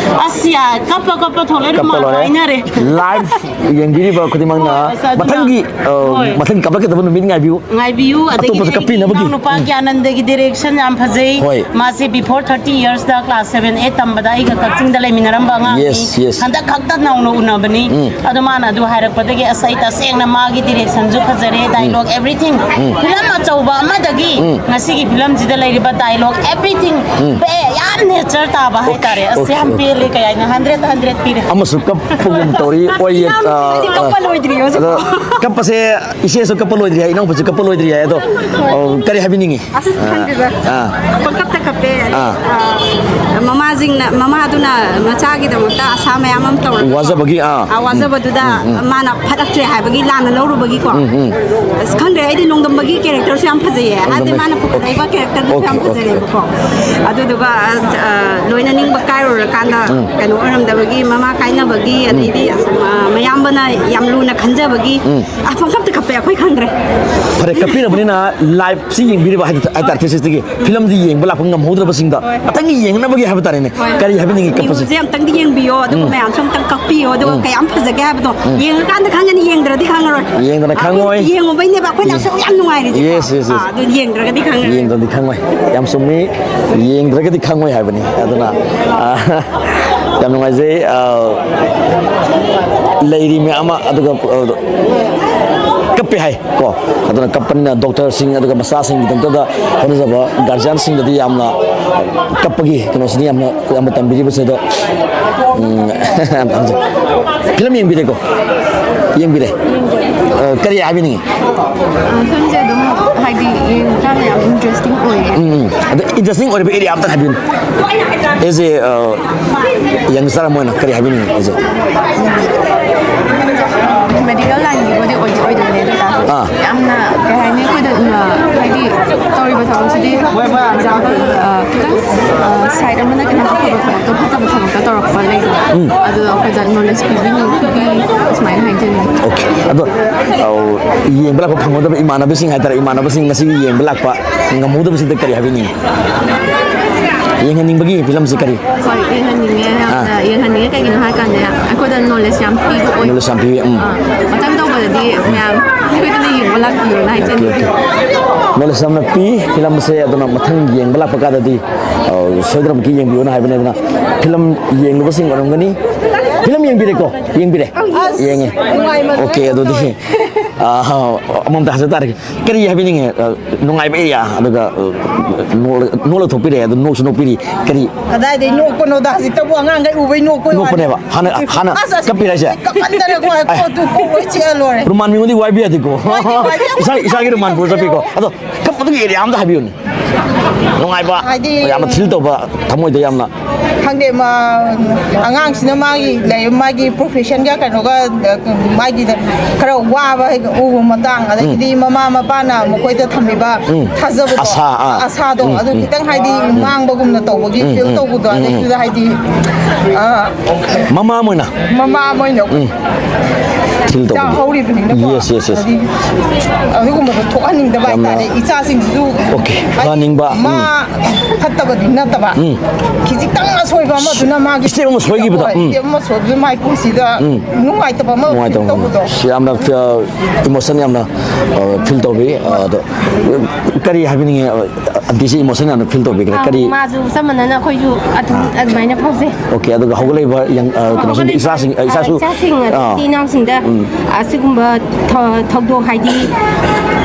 ꯑꯁ, ꯌꯥ-, ꯀꯞꯄ ꯀꯞꯄ ꯊꯣꯛꯂꯛꯑꯦ, ꯀꯞꯄ ꯔꯨꯃꯥꯜ ꯂꯣꯏꯔꯦ꯫ ꯋꯥꯏꯅꯔꯦ꯫ Live ꯌꯦꯡꯕꯤꯔꯤꯕ ꯈꯨꯗꯤꯡꯃꯛꯅ ꯍꯣꯏ, ꯑꯁ, ꯑꯗꯨꯅ ꯃꯊꯪꯒꯤ, ꯑ, ꯍꯣꯏ꯫ ꯃꯊꯪ ꯀꯥꯞꯂꯛꯀꯗꯕ ꯅꯨꯃꯤꯠ ꯉꯥꯏꯕꯤꯌꯨ꯫ ꯉꯥꯏꯕꯤꯌꯨ꯫ ꯑꯇꯣꯞꯄꯁꯨ ꯑꯗꯒꯤꯗꯤ ꯑꯩꯒꯤ ꯀꯞꯄꯤꯅꯕꯒꯤ꯫ ꯏꯅꯥꯎꯅꯨꯄꯥ ꯎꯝ꯫ ꯒ꯭ꯌꯥꯅꯟꯗꯒꯤ direction ꯌꯥꯝ ꯐꯖꯩ꯫ ꯍꯣꯏ꯫ ꯃꯥꯁꯦ before thirty yearsꯇ class seven eight ꯇꯝꯕꯗ ꯑꯩꯒ ꯀꯛꯆꯤꯡꯗ ꯂꯩꯃꯤꯟꯅꯔꯝꯕ ꯑꯉꯥꯡꯅꯤ꯫ Yes, yes꯫ ꯍꯟꯗꯛ ꯈꯛꯇ ꯅꯧꯅ ꯎꯅꯕꯅꯤ꯫ ꯎꯝ꯫ ꯑꯗꯣ ꯃꯥꯅ ꯑꯗꯨ ꯍꯥꯏꯔꯛꯄꯗꯒꯤ, ꯑꯁ, ꯑꯩ ꯇꯁꯦꯡꯅ ꯃꯥꯒꯤ directionꯁꯨ ꯐꯖꯔꯦ, ꯎꯝ꯫ Dialogue, everything꯫ ꯎꯝ꯫ ꯐꯤꯂꯝ ꯑꯆꯧꯕ ꯑꯃꯗꯒꯤ ꯎꯝ꯫ ꯉꯁꯤꯒꯤ ꯐꯤꯂꯝꯁꯤꯗ ꯂꯩꯔꯤꯕ dialogue, everything, ꯎꯝ꯫ ꯕꯦ-, ꯌꯥꯝ ꯅꯦꯆꯔ ꯇꯥꯕ ꯍꯥꯏꯇꯥꯔꯦ꯫ ꯑꯁ, ꯌꯥꯝ ꯄꯦꯜꯂꯦ꯫ ꯀꯌꯥ ꯍꯥꯏꯅ ꯍꯟꯗ꯭ꯔꯦꯠ ꯍꯟꯗ꯭ꯔꯦꯠ ꯄꯤꯔꯦ꯫ ꯑꯃꯁꯨ ꯀꯞꯄꯒꯨꯝ ꯇꯧꯔꯤ꯫ ꯑꯣꯏ, ꯌꯦ, ꯑ, ꯏꯅꯥꯎꯅꯨꯄꯤꯁꯤꯗꯤ ꯀꯞꯄ ꯂꯣꯏꯗ꯭ꯔꯤ ꯍꯧꯖꯤꯛ ꯑꯗꯣ ꯐꯥꯎ꯫ ꯀꯞꯄꯁꯦ ꯏꯆꯦꯁꯨ ꯀꯞꯄ ꯂꯣꯏꯗ꯭ꯔꯤ ꯍꯥꯏ, ꯏꯅꯥꯎꯄꯥꯁꯨ ꯀꯞꯄ ꯂꯣꯏꯗ꯭ꯔꯤ ꯍꯥꯏ꯫ ꯑꯗꯣ, ꯑ, ꯀꯔꯤ ꯍꯥꯏꯕꯤꯅꯤꯡꯉꯤ? ꯑꯁ, ꯑꯥ, ꯈꯪꯗꯦꯗ꯫ ꯑꯥ꯫ ꯄꯪꯀꯞꯇ ꯀꯞꯄꯦ꯫ ꯑꯥ꯫ ꯑꯥ, ꯃꯃꯥꯁꯤꯡꯅ, ꯃꯃꯥꯗꯨꯅ ꯃꯆꯥꯒꯤꯗꯃꯛꯇ ꯑꯁꯥ ꯃꯌꯥꯝ ꯑꯃ ꯇꯧꯔꯒ, ꯋꯥꯖꯕꯒꯤ, ꯑꯥ꯫ ꯑꯥ, ꯎꯝ, ꯎꯝ꯫ ꯋꯥꯖꯕꯗꯨꯗ ꯎꯝ, ꯎꯝ꯫ ꯃꯥꯅ ꯐꯠꯂꯛꯇ꯭ꯔꯦ ꯍꯥꯏꯕꯒꯤ ꯂꯥꯟꯅ ꯂꯧꯔꯨꯕꯒꯤꯀꯣ꯫ ꯎꯝ, ꯎꯝ꯫ ꯑꯁ, ꯈꯪꯗ꯭ꯔꯦ, ꯑꯩꯗꯤ ꯅꯣꯡꯗꯝꯕꯒꯤ ꯀꯦꯔꯦꯛꯇꯔꯁꯨ ꯌꯥꯝ ꯐꯖꯩꯌꯦ꯫ ꯍꯥꯏꯗꯤ, ꯅꯣꯡꯗꯝꯕꯒꯤ꯫ ꯃꯥꯅ ꯄꯨꯈꯠꯂꯛꯏꯕ ꯑꯣꯀꯦ꯫ ꯀꯦꯔꯦꯛꯇꯔꯗꯨꯁꯨ ꯑꯣꯀꯦ, ꯌꯥꯝ ꯑꯣꯀꯦ, ꯑꯣꯀꯦ꯫ ꯐꯖꯔꯦꯕꯀꯣ꯫ ꯑꯗꯨꯗꯨꯒ, ꯑꯁ, ꯑ, ꯂꯣꯏꯅ ꯅꯤꯡꯕ ꯀꯥꯏꯔꯨꯔꯀꯥꯟꯗ, ꯎꯝ꯫ ꯀꯩꯅꯣ ꯑꯣꯏꯔꯝꯗꯕꯒꯤ, ꯃꯃꯥ ꯀꯥꯏꯅꯕꯒꯤ, ꯎꯝ꯫ ꯑꯗꯩꯗꯤ, ꯑꯁ, ꯑ, ꯃꯌꯥꯝꯕꯅ ꯌꯥꯝ ꯂꯨꯅ ꯈꯟꯖꯕꯒꯤ, ꯎꯝ꯫ ꯑ, ꯄꯪꯀꯞꯇ ꯀꯞꯄꯦ, ꯑꯩꯈꯣꯏ ꯈꯪꯗ꯭ꯔꯦ꯫ ꯐꯔꯦ, ꯀꯞꯄꯤꯔꯕꯅꯤꯅ ꯂꯥꯏꯞꯁꯤ ꯌꯦꯡꯕꯤꯔꯤꯕ ꯍꯥꯏ-, ꯍꯥꯏꯇꯥꯔꯦ, ꯊ꯭ꯔꯤ ꯁꯤꯛꯁꯇꯤꯒꯤ ꯐꯤꯂꯝꯁꯤ ꯌꯦꯡꯕ ꯂꯥꯛꯄ ꯉꯝꯍꯧꯗ꯭ꯔꯕꯁꯤꯡꯗ ꯍꯣꯏ꯫ ꯑꯃꯇꯪ ꯌꯦꯡꯅꯕꯒꯤ ꯍꯥꯏꯕ ꯇꯥꯔꯦꯅꯦ꯫ ꯍꯣꯏ꯫ ꯀꯔꯤ ꯍꯥꯏꯕꯤꯅꯤꯡꯉꯤ ꯀꯞꯄꯁꯦ? ꯅ꯭ꯌꯨꯁꯁꯦ ꯑꯝꯇꯪꯗꯤ ꯌꯦꯡꯕꯤꯌꯣ, ꯑꯗꯨꯒ ꯎꯝ꯫ ꯃꯌꯥꯝꯁꯨ ꯑꯝꯇꯪ ꯀꯞꯄꯤꯌꯣ, ꯑꯗꯨꯒ ꯎꯝ꯫ ꯀꯌꯥꯝ ꯐꯖꯒꯦ ꯍꯥꯏꯕꯗꯣ ꯎꯝ꯫ ꯌꯦꯡꯉꯀꯥꯟꯗ ꯈꯪꯒꯅꯤ, ꯌꯦꯡꯗ꯭ꯔꯗꯤ ꯈꯪꯉꯔꯣꯏ꯫ ꯌꯦꯡꯗꯅ ꯑꯩꯈꯣꯏ ꯈꯪꯉꯣꯏ꯫ ꯌꯦꯡꯉꯨꯕꯩꯅꯦꯕ ꯑꯩꯈꯣꯏꯅ ꯌꯦ-, ꯑꯁꯨꯛ ꯌꯥꯝ ꯅꯨꯡꯉꯥꯏꯔꯤꯁꯦ꯫ Yes, yes, yes꯫ ꯑꯥ, ꯑꯗꯨ ꯌꯦꯡꯗ꯭ꯔꯒꯗꯤ ꯈꯪꯉꯔꯣꯏ꯫ ꯌꯦꯡꯗ꯭ꯔꯗꯤ ꯈꯪꯉꯣꯏ꯫ ꯌꯥꯝ ꯆꯨꯝꯃꯤ꯫ ꯌꯦꯡꯗ꯭ꯔꯒꯗꯤ ꯈꯪꯉꯣꯏ ꯍꯥꯏꯕꯅꯤ꯫ ꯑꯗꯨꯅ, ꯑꯥ, ꯌꯥꯝ ꯅꯨꯡꯉꯥꯏꯖꯩ꯫ ꯑꯥ, ꯂꯩꯔꯤ ꯃꯌꯥꯝ ꯑꯃ, ꯑꯗꯨꯒ, ꯑꯥ, ꯀꯞꯄꯦ ꯍꯥꯏ꯫ ꯀꯣ, ꯑꯗꯨꯅ ꯀꯞꯄꯅꯤꯅ ꯗꯣꯛꯇꯔꯁꯤꯡ ꯑꯗꯨꯒ ꯃꯆꯥꯁꯤꯡꯒꯤꯗꯃꯛꯇꯗ ꯍꯣꯠꯅꯖꯕ ꯒꯥꯔꯖꯤꯌꯥꯟꯁꯤꯡꯗꯗꯤ ꯌꯥꯝꯅ ꯀꯞꯄꯒꯤ ꯀꯩꯅꯣꯁꯤꯗꯤ ꯌꯥꯝꯅ, ꯌꯥꯝꯅ ꯇꯝꯕꯤꯔꯤꯕꯁꯦ꯫ ꯑꯗꯣ, ꯎꯝ, ꯌꯥꯝ ꯇꯝꯖꯩ꯫ ꯐꯤꯂꯝ ꯌꯦꯡꯕꯤꯔꯦꯀꯣ? ꯌꯦꯡꯕꯤꯔꯦ? ꯑ, ꯀꯔꯤ ꯍꯥꯏꯕꯤꯅꯤꯡꯉꯤ? ꯑ, ꯐꯤꯂꯝꯁꯦ ꯑꯗꯨꯝ ꯍꯥꯏꯗꯤ ꯌꯦꯡꯕꯀꯥꯟꯗ ꯌꯥꯝ ꯏꯟꯇꯔꯦꯁꯇꯤꯡ ꯑꯣꯏꯌꯦ꯫ ꯎꯝ, ꯎꯝ꯫ ꯑꯗꯣ ꯏꯟꯇꯔꯦꯁꯇꯤꯡ ꯑꯣꯏꯔꯤꯕ ꯑꯦꯔꯤꯌꯥ ꯑꯝꯇꯪ ꯍꯥꯏꯕꯤꯌꯨꯅꯦ꯫ ꯑꯦꯁ ꯑꯦ, ꯑ, ꯌꯪꯁꯇꯔ ꯑꯃ ꯑꯣꯏꯅ ꯀꯔꯤ ꯍꯥꯏꯕꯤꯅꯤꯡꯉꯤ ꯍꯧꯖꯤꯛ? ꯃꯦꯗꯤꯀꯦꯜ ꯂꯥꯏꯟꯒꯤꯕꯨꯗꯤ ꯑꯣꯏꯗꯤ ꯑꯣꯏꯗꯣꯏꯅꯦ, ꯑꯗꯨ ꯑꯣꯏꯇꯥꯔꯁꯨ ꯑꯥ꯫ ꯌꯥꯝꯅ, ꯀꯩ ꯍꯥꯏꯅꯤ, ꯑꯩꯈꯣꯏꯗ, ꯑ, ꯍꯥꯏꯗꯤ ꯇꯧꯔꯤꯕ ꯊꯕꯛꯁꯤꯗꯤ, ꯑꯦꯛꯖꯥꯝꯄꯜ, ꯑ, ꯈꯤꯇꯪ, ꯑ, ꯁꯥꯏꯠ ꯑꯃꯅ ꯈꯤꯇꯪ ꯑꯐꯕ ꯊꯕꯛꯇꯣ, ꯐꯠꯇꯕ ꯊꯕꯛꯇꯣ ꯇꯧꯔꯛꯄ ꯂꯩꯗꯅ, ꯎꯝ꯫ ꯑꯗꯨꯗ ꯑꯩꯈꯣꯏꯗ ꯅꯣꯂꯦꯖ ꯄꯤꯕꯤꯅꯤꯡ-, ꯄꯤꯕꯤ-, ꯁꯨꯃꯥꯏꯅ ꯍꯥꯏꯖꯅꯤꯡꯉꯤ꯫ ꯑꯣꯀꯦ꯫ ꯑꯗꯣ, ꯑꯧ, ꯌꯦꯡꯕ ꯂꯥꯛꯄ ꯐꯪꯍꯧꯗꯕ ꯏꯃꯥꯟꯅꯕꯁꯤꯡ ꯍꯥꯏꯇꯥꯔꯦ, ꯏꯃꯥꯟꯅꯕꯁꯤꯡ ꯉꯁꯤꯒꯤ ꯌꯦꯡꯕ ꯂꯥꯛꯄ ꯉꯝꯍꯧꯗꯕꯁꯤꯡꯗ ꯀꯔꯤ ꯍꯥꯏꯕꯤꯅꯤꯡꯉꯤ? ꯌꯦꯡꯍꯟꯅꯤꯡꯕꯒꯤ ꯐꯤꯂꯝꯁꯤ ꯀꯔꯤ? ꯍꯣꯏ, ꯌꯦꯡꯍꯟꯅꯤꯡꯉꯦ, ꯌꯥꯝꯅ ꯑꯥ꯫ ꯌꯦꯡꯍꯟꯅꯤꯡꯉꯦ꯫ ꯀꯩꯒꯤꯅꯣ ꯍꯥꯏꯔꯀꯥꯟꯗ ꯑꯩꯈꯣꯏꯗ ꯅꯣꯂꯦꯖ ꯌꯥꯝ ꯄꯤꯕ ꯑꯣꯏ꯫ ꯅꯣꯂꯦꯖ ꯌꯥꯝ ꯄꯤꯕ, ꯎꯝ꯫ ꯑꯥ, ꯃꯊꯪ ꯇꯧꯕꯗꯗꯤ ꯃꯌꯥꯝ ꯁꯣꯏꯗꯅ ꯌꯦꯡꯕ ꯂꯥꯛꯄꯤꯌꯣꯅ ꯑꯣꯀꯦ, ꯍꯥꯏꯖꯅꯤꯡꯉꯤ꯫ ꯑꯣꯀꯦ꯫ ꯅꯣꯂꯦꯖ ꯌꯥꯝꯅ ꯄꯤ ꯐꯤꯂꯝꯁꯦ, ꯑꯗꯨꯅ ꯃꯊꯪ ꯌꯦꯡꯕ ꯂꯥꯛꯄ ꯀꯥꯟꯗꯗꯤ, ꯑ, ꯁꯣꯏꯗꯅꯃꯛꯀꯤ ꯌꯦꯡꯕꯤꯌꯣꯅ ꯍꯥꯏꯕꯅꯦ꯫ ꯑꯗꯨꯅ ꯐꯤꯂꯝ ꯌꯦꯡꯂꯨꯕꯁꯤꯡ ꯑꯣꯏꯔꯝꯒꯅꯤ꯫ ꯐꯤꯂꯝ ꯌꯦꯡꯕꯤꯔꯦꯀꯣ? ꯌꯦꯡꯕꯤꯔꯦ? ꯑꯁ, ꯌꯦꯡꯉꯦ꯫ ꯅꯨꯡꯉꯥꯏꯃꯟꯗ꯭ꯔꯦ꯫ ꯑꯣꯀꯦ, ꯑꯗꯨꯗꯤ꯫ ꯑ, ꯑꯃꯃꯝꯇ ꯍꯪꯖ ꯇꯥꯔꯦ꯫ ꯀꯔꯤ ꯍꯥꯏꯕꯤꯅꯤꯡꯉꯦ? ꯑ, ꯅꯨꯡꯉꯥꯏꯕ ꯑꯦꯔꯤꯌꯥ, ꯑꯗꯨꯒ, ꯑ, ꯅꯣꯛꯂ-, ꯅꯣꯛꯂ ꯊꯣꯛꯄꯤꯔꯦ, ꯑꯗꯨ ꯅꯣꯛꯁꯨ ꯅꯣꯛꯄꯤꯔꯤ꯫ ꯀꯔꯤ? ꯀꯗꯥꯏꯗꯩ ꯅꯣꯛꯄꯅꯣꯗ, ꯍꯧꯖꯤꯛꯇꯕꯨ ꯑꯉꯥꯡꯈꯩ ꯎꯕꯩ ꯅꯣꯛꯄꯩ ꯋꯥꯅꯤ꯫ ꯅꯣꯛꯄꯅꯦꯕ꯫ ꯍꯥꯟꯅ, ꯍꯥꯟꯅ ꯑꯁ, ꯑꯁ, ꯀꯞꯄꯤꯔ ꯍꯥꯏꯁꯦ? ꯀꯞꯃꯟꯗꯅꯀꯣ, ꯑꯦ꯫ ꯀꯣꯛꯇꯨ ꯀꯣꯛ ꯂꯣꯏ ꯆꯤꯛꯑ ꯂꯣꯏꯔꯦ꯫ ꯔꯨꯃꯥꯟ ꯃꯤꯉꯣꯟꯗ ꯋꯥꯏꯕ ꯌꯥꯗꯦꯀꯣ꯫ ꯋꯥꯏꯗꯦ, ꯋꯥꯏꯗꯦ, ꯏꯁꯥ, ꯏꯁꯥꯒꯤ ꯔꯨꯃꯥꯟ ꯄꯨꯔ ꯆꯠꯄꯤꯀꯣ꯫ ꯑꯗꯣ ꯀꯞꯄꯗꯨꯒꯤ ꯑꯦꯔꯤꯌꯥ ꯑꯝꯗ ꯍꯥꯏꯕꯤꯌꯨꯅꯦ꯫ ꯅꯨꯡꯉꯥꯏꯕ, ꯍꯥꯏꯗꯤ ꯌꯥꯝꯅ ꯊ꯭ꯔꯤꯜ ꯇꯧꯕ, ꯊꯃꯣꯏꯗ ꯌꯥꯝꯅ ꯈꯪꯗꯦ, ꯃꯥ, ꯑꯉꯥꯡꯁꯤꯅ ꯃꯥꯒꯤ ꯂꯩ-, ꯃꯥꯒꯤ ꯄ꯭ꯔꯣꯐꯦꯁꯟꯒ ꯀꯩꯅꯣꯒ, ꯑ, ꯃꯥꯒꯤꯗ ꯈꯔ ꯋꯥꯕ ꯍꯦꯛ ꯎꯕ ꯃꯇꯥꯡ, ꯑꯗꯒꯤꯗꯤ ꯎꯝ꯫ ꯃꯃꯥ ꯃꯄꯥꯅ ꯃꯈꯣꯏꯗ ꯊꯝꯃꯤꯕ ꯎꯝ꯫ ꯊꯥꯖꯕꯗꯣ, ꯑꯁꯥ, ꯑꯥ꯫ ꯑꯁꯥꯗꯣ, ꯎꯝ, ꯑꯗꯨ ꯎꯝ꯫ ꯈꯤꯇꯪ ꯍꯥꯏꯗꯤ ꯎꯝ꯫ ꯃꯥꯡꯕꯒꯨꯝꯅ ꯇꯧꯕꯒꯤ ꯎꯝ, ꯐꯤꯜ ꯎꯝ, ꯇꯧꯕꯗꯣ, ꯎꯝ, ꯎꯝ꯫ ꯑꯗꯩꯗꯨꯗ ꯍꯥꯏꯗꯤ, ꯑ, ꯃꯃꯥ ꯑꯃ ꯑꯣꯏꯅ꯫ ꯃꯃꯥ ꯑꯃ ꯑꯣꯏꯅ꯫ ꯎꯝ꯫ ꯐꯤꯜ ꯏꯆꯥ ꯇꯧꯕꯗꯣ꯫ ꯍꯧꯔꯤꯕꯅꯤꯅꯀꯣ꯫ Yes, yes, yes꯫ ꯍꯥꯏꯗꯤ ꯑꯗꯨꯒꯨꯝꯕꯗꯣ ꯊꯣꯛꯍꯟꯅꯤꯡꯗꯕ ꯌꯥꯝꯅ ꯍꯥꯏꯇꯥꯔꯦ꯫ ꯏꯆꯥꯁꯤꯡꯁꯤꯁꯨ okay, ꯍꯥꯏꯗꯤ ꯐꯍꯟꯅꯤꯡꯕ, ꯃꯥ ꯎꯝ꯫ ꯐꯠꯇꯕꯗꯤ ꯅꯠꯇꯕ꯫ ꯎꯝ꯫ ꯈꯤꯖꯤꯛꯇꯪ ꯑꯁꯣꯏꯕ ꯑꯃꯗꯨꯅ ꯃꯥꯒꯤ step ꯑꯃ ꯁꯣꯏꯈꯤꯕꯗꯣ, ꯍꯣꯏ, ꯎꯝ꯫ Step ꯑꯃ ꯁꯣꯏꯕꯗꯨ ꯃꯥꯏ ꯄꯨꯟꯁꯤꯗ ꯎꯝ꯫ ꯅꯨꯡꯉꯥꯏꯇꯕ ꯑꯃ ꯅꯨꯡꯉꯥꯏꯇꯕ ꯐꯤꯜ ꯑꯃ꯫ ꯇꯧꯕꯗꯣ꯫ ꯌꯥꯝꯅ, ꯑ, emotion ꯌꯥꯝꯅ, ꯑ, ꯐꯤꯜ ꯇꯧꯕꯤ꯫ ꯑ, ꯑꯗꯣ ꯀꯔꯤ ꯍꯥꯏꯕꯤꯅꯤꯡꯉꯤ? ꯑ, ꯑꯟꯇꯤꯁꯤ emotion ꯌꯥꯝꯅ ꯐꯤꯜ ꯇꯧꯕꯤꯈ꯭ꯔꯦ꯫ ꯑꯥ, ꯀꯔꯤ? ꯃꯥꯁꯨ ꯆꯞ ꯃꯥꯟꯅꯅ ꯑꯩꯈꯣꯏꯁꯨ ꯑꯗꯨꯝ ꯑꯥ꯫ ꯑꯗꯨꯃꯥꯏꯅ ꯐꯥꯎꯖꯩ꯫ Okay, ꯑꯗꯨꯒ ꯍꯧꯒꯠꯂꯛꯏꯕ ꯌꯪ-, ꯑ, ꯀꯩꯅꯣꯁꯤꯡ, ꯍꯧꯒꯠꯂꯛꯏꯕ, ꯏꯆꯥꯁꯤꯡ, ꯑ, ꯏꯆꯥꯁꯤꯡ, ꯑ, ꯑꯥ꯫ ꯏꯆꯤꯟ ꯏꯅꯥꯎꯁꯤꯡꯗ, ꯎꯝ꯫ ꯑ, ꯁꯤꯒꯨꯝꯕ ꯊ-, ꯊꯧꯗꯣꯛ ꯍꯥꯏꯗꯤ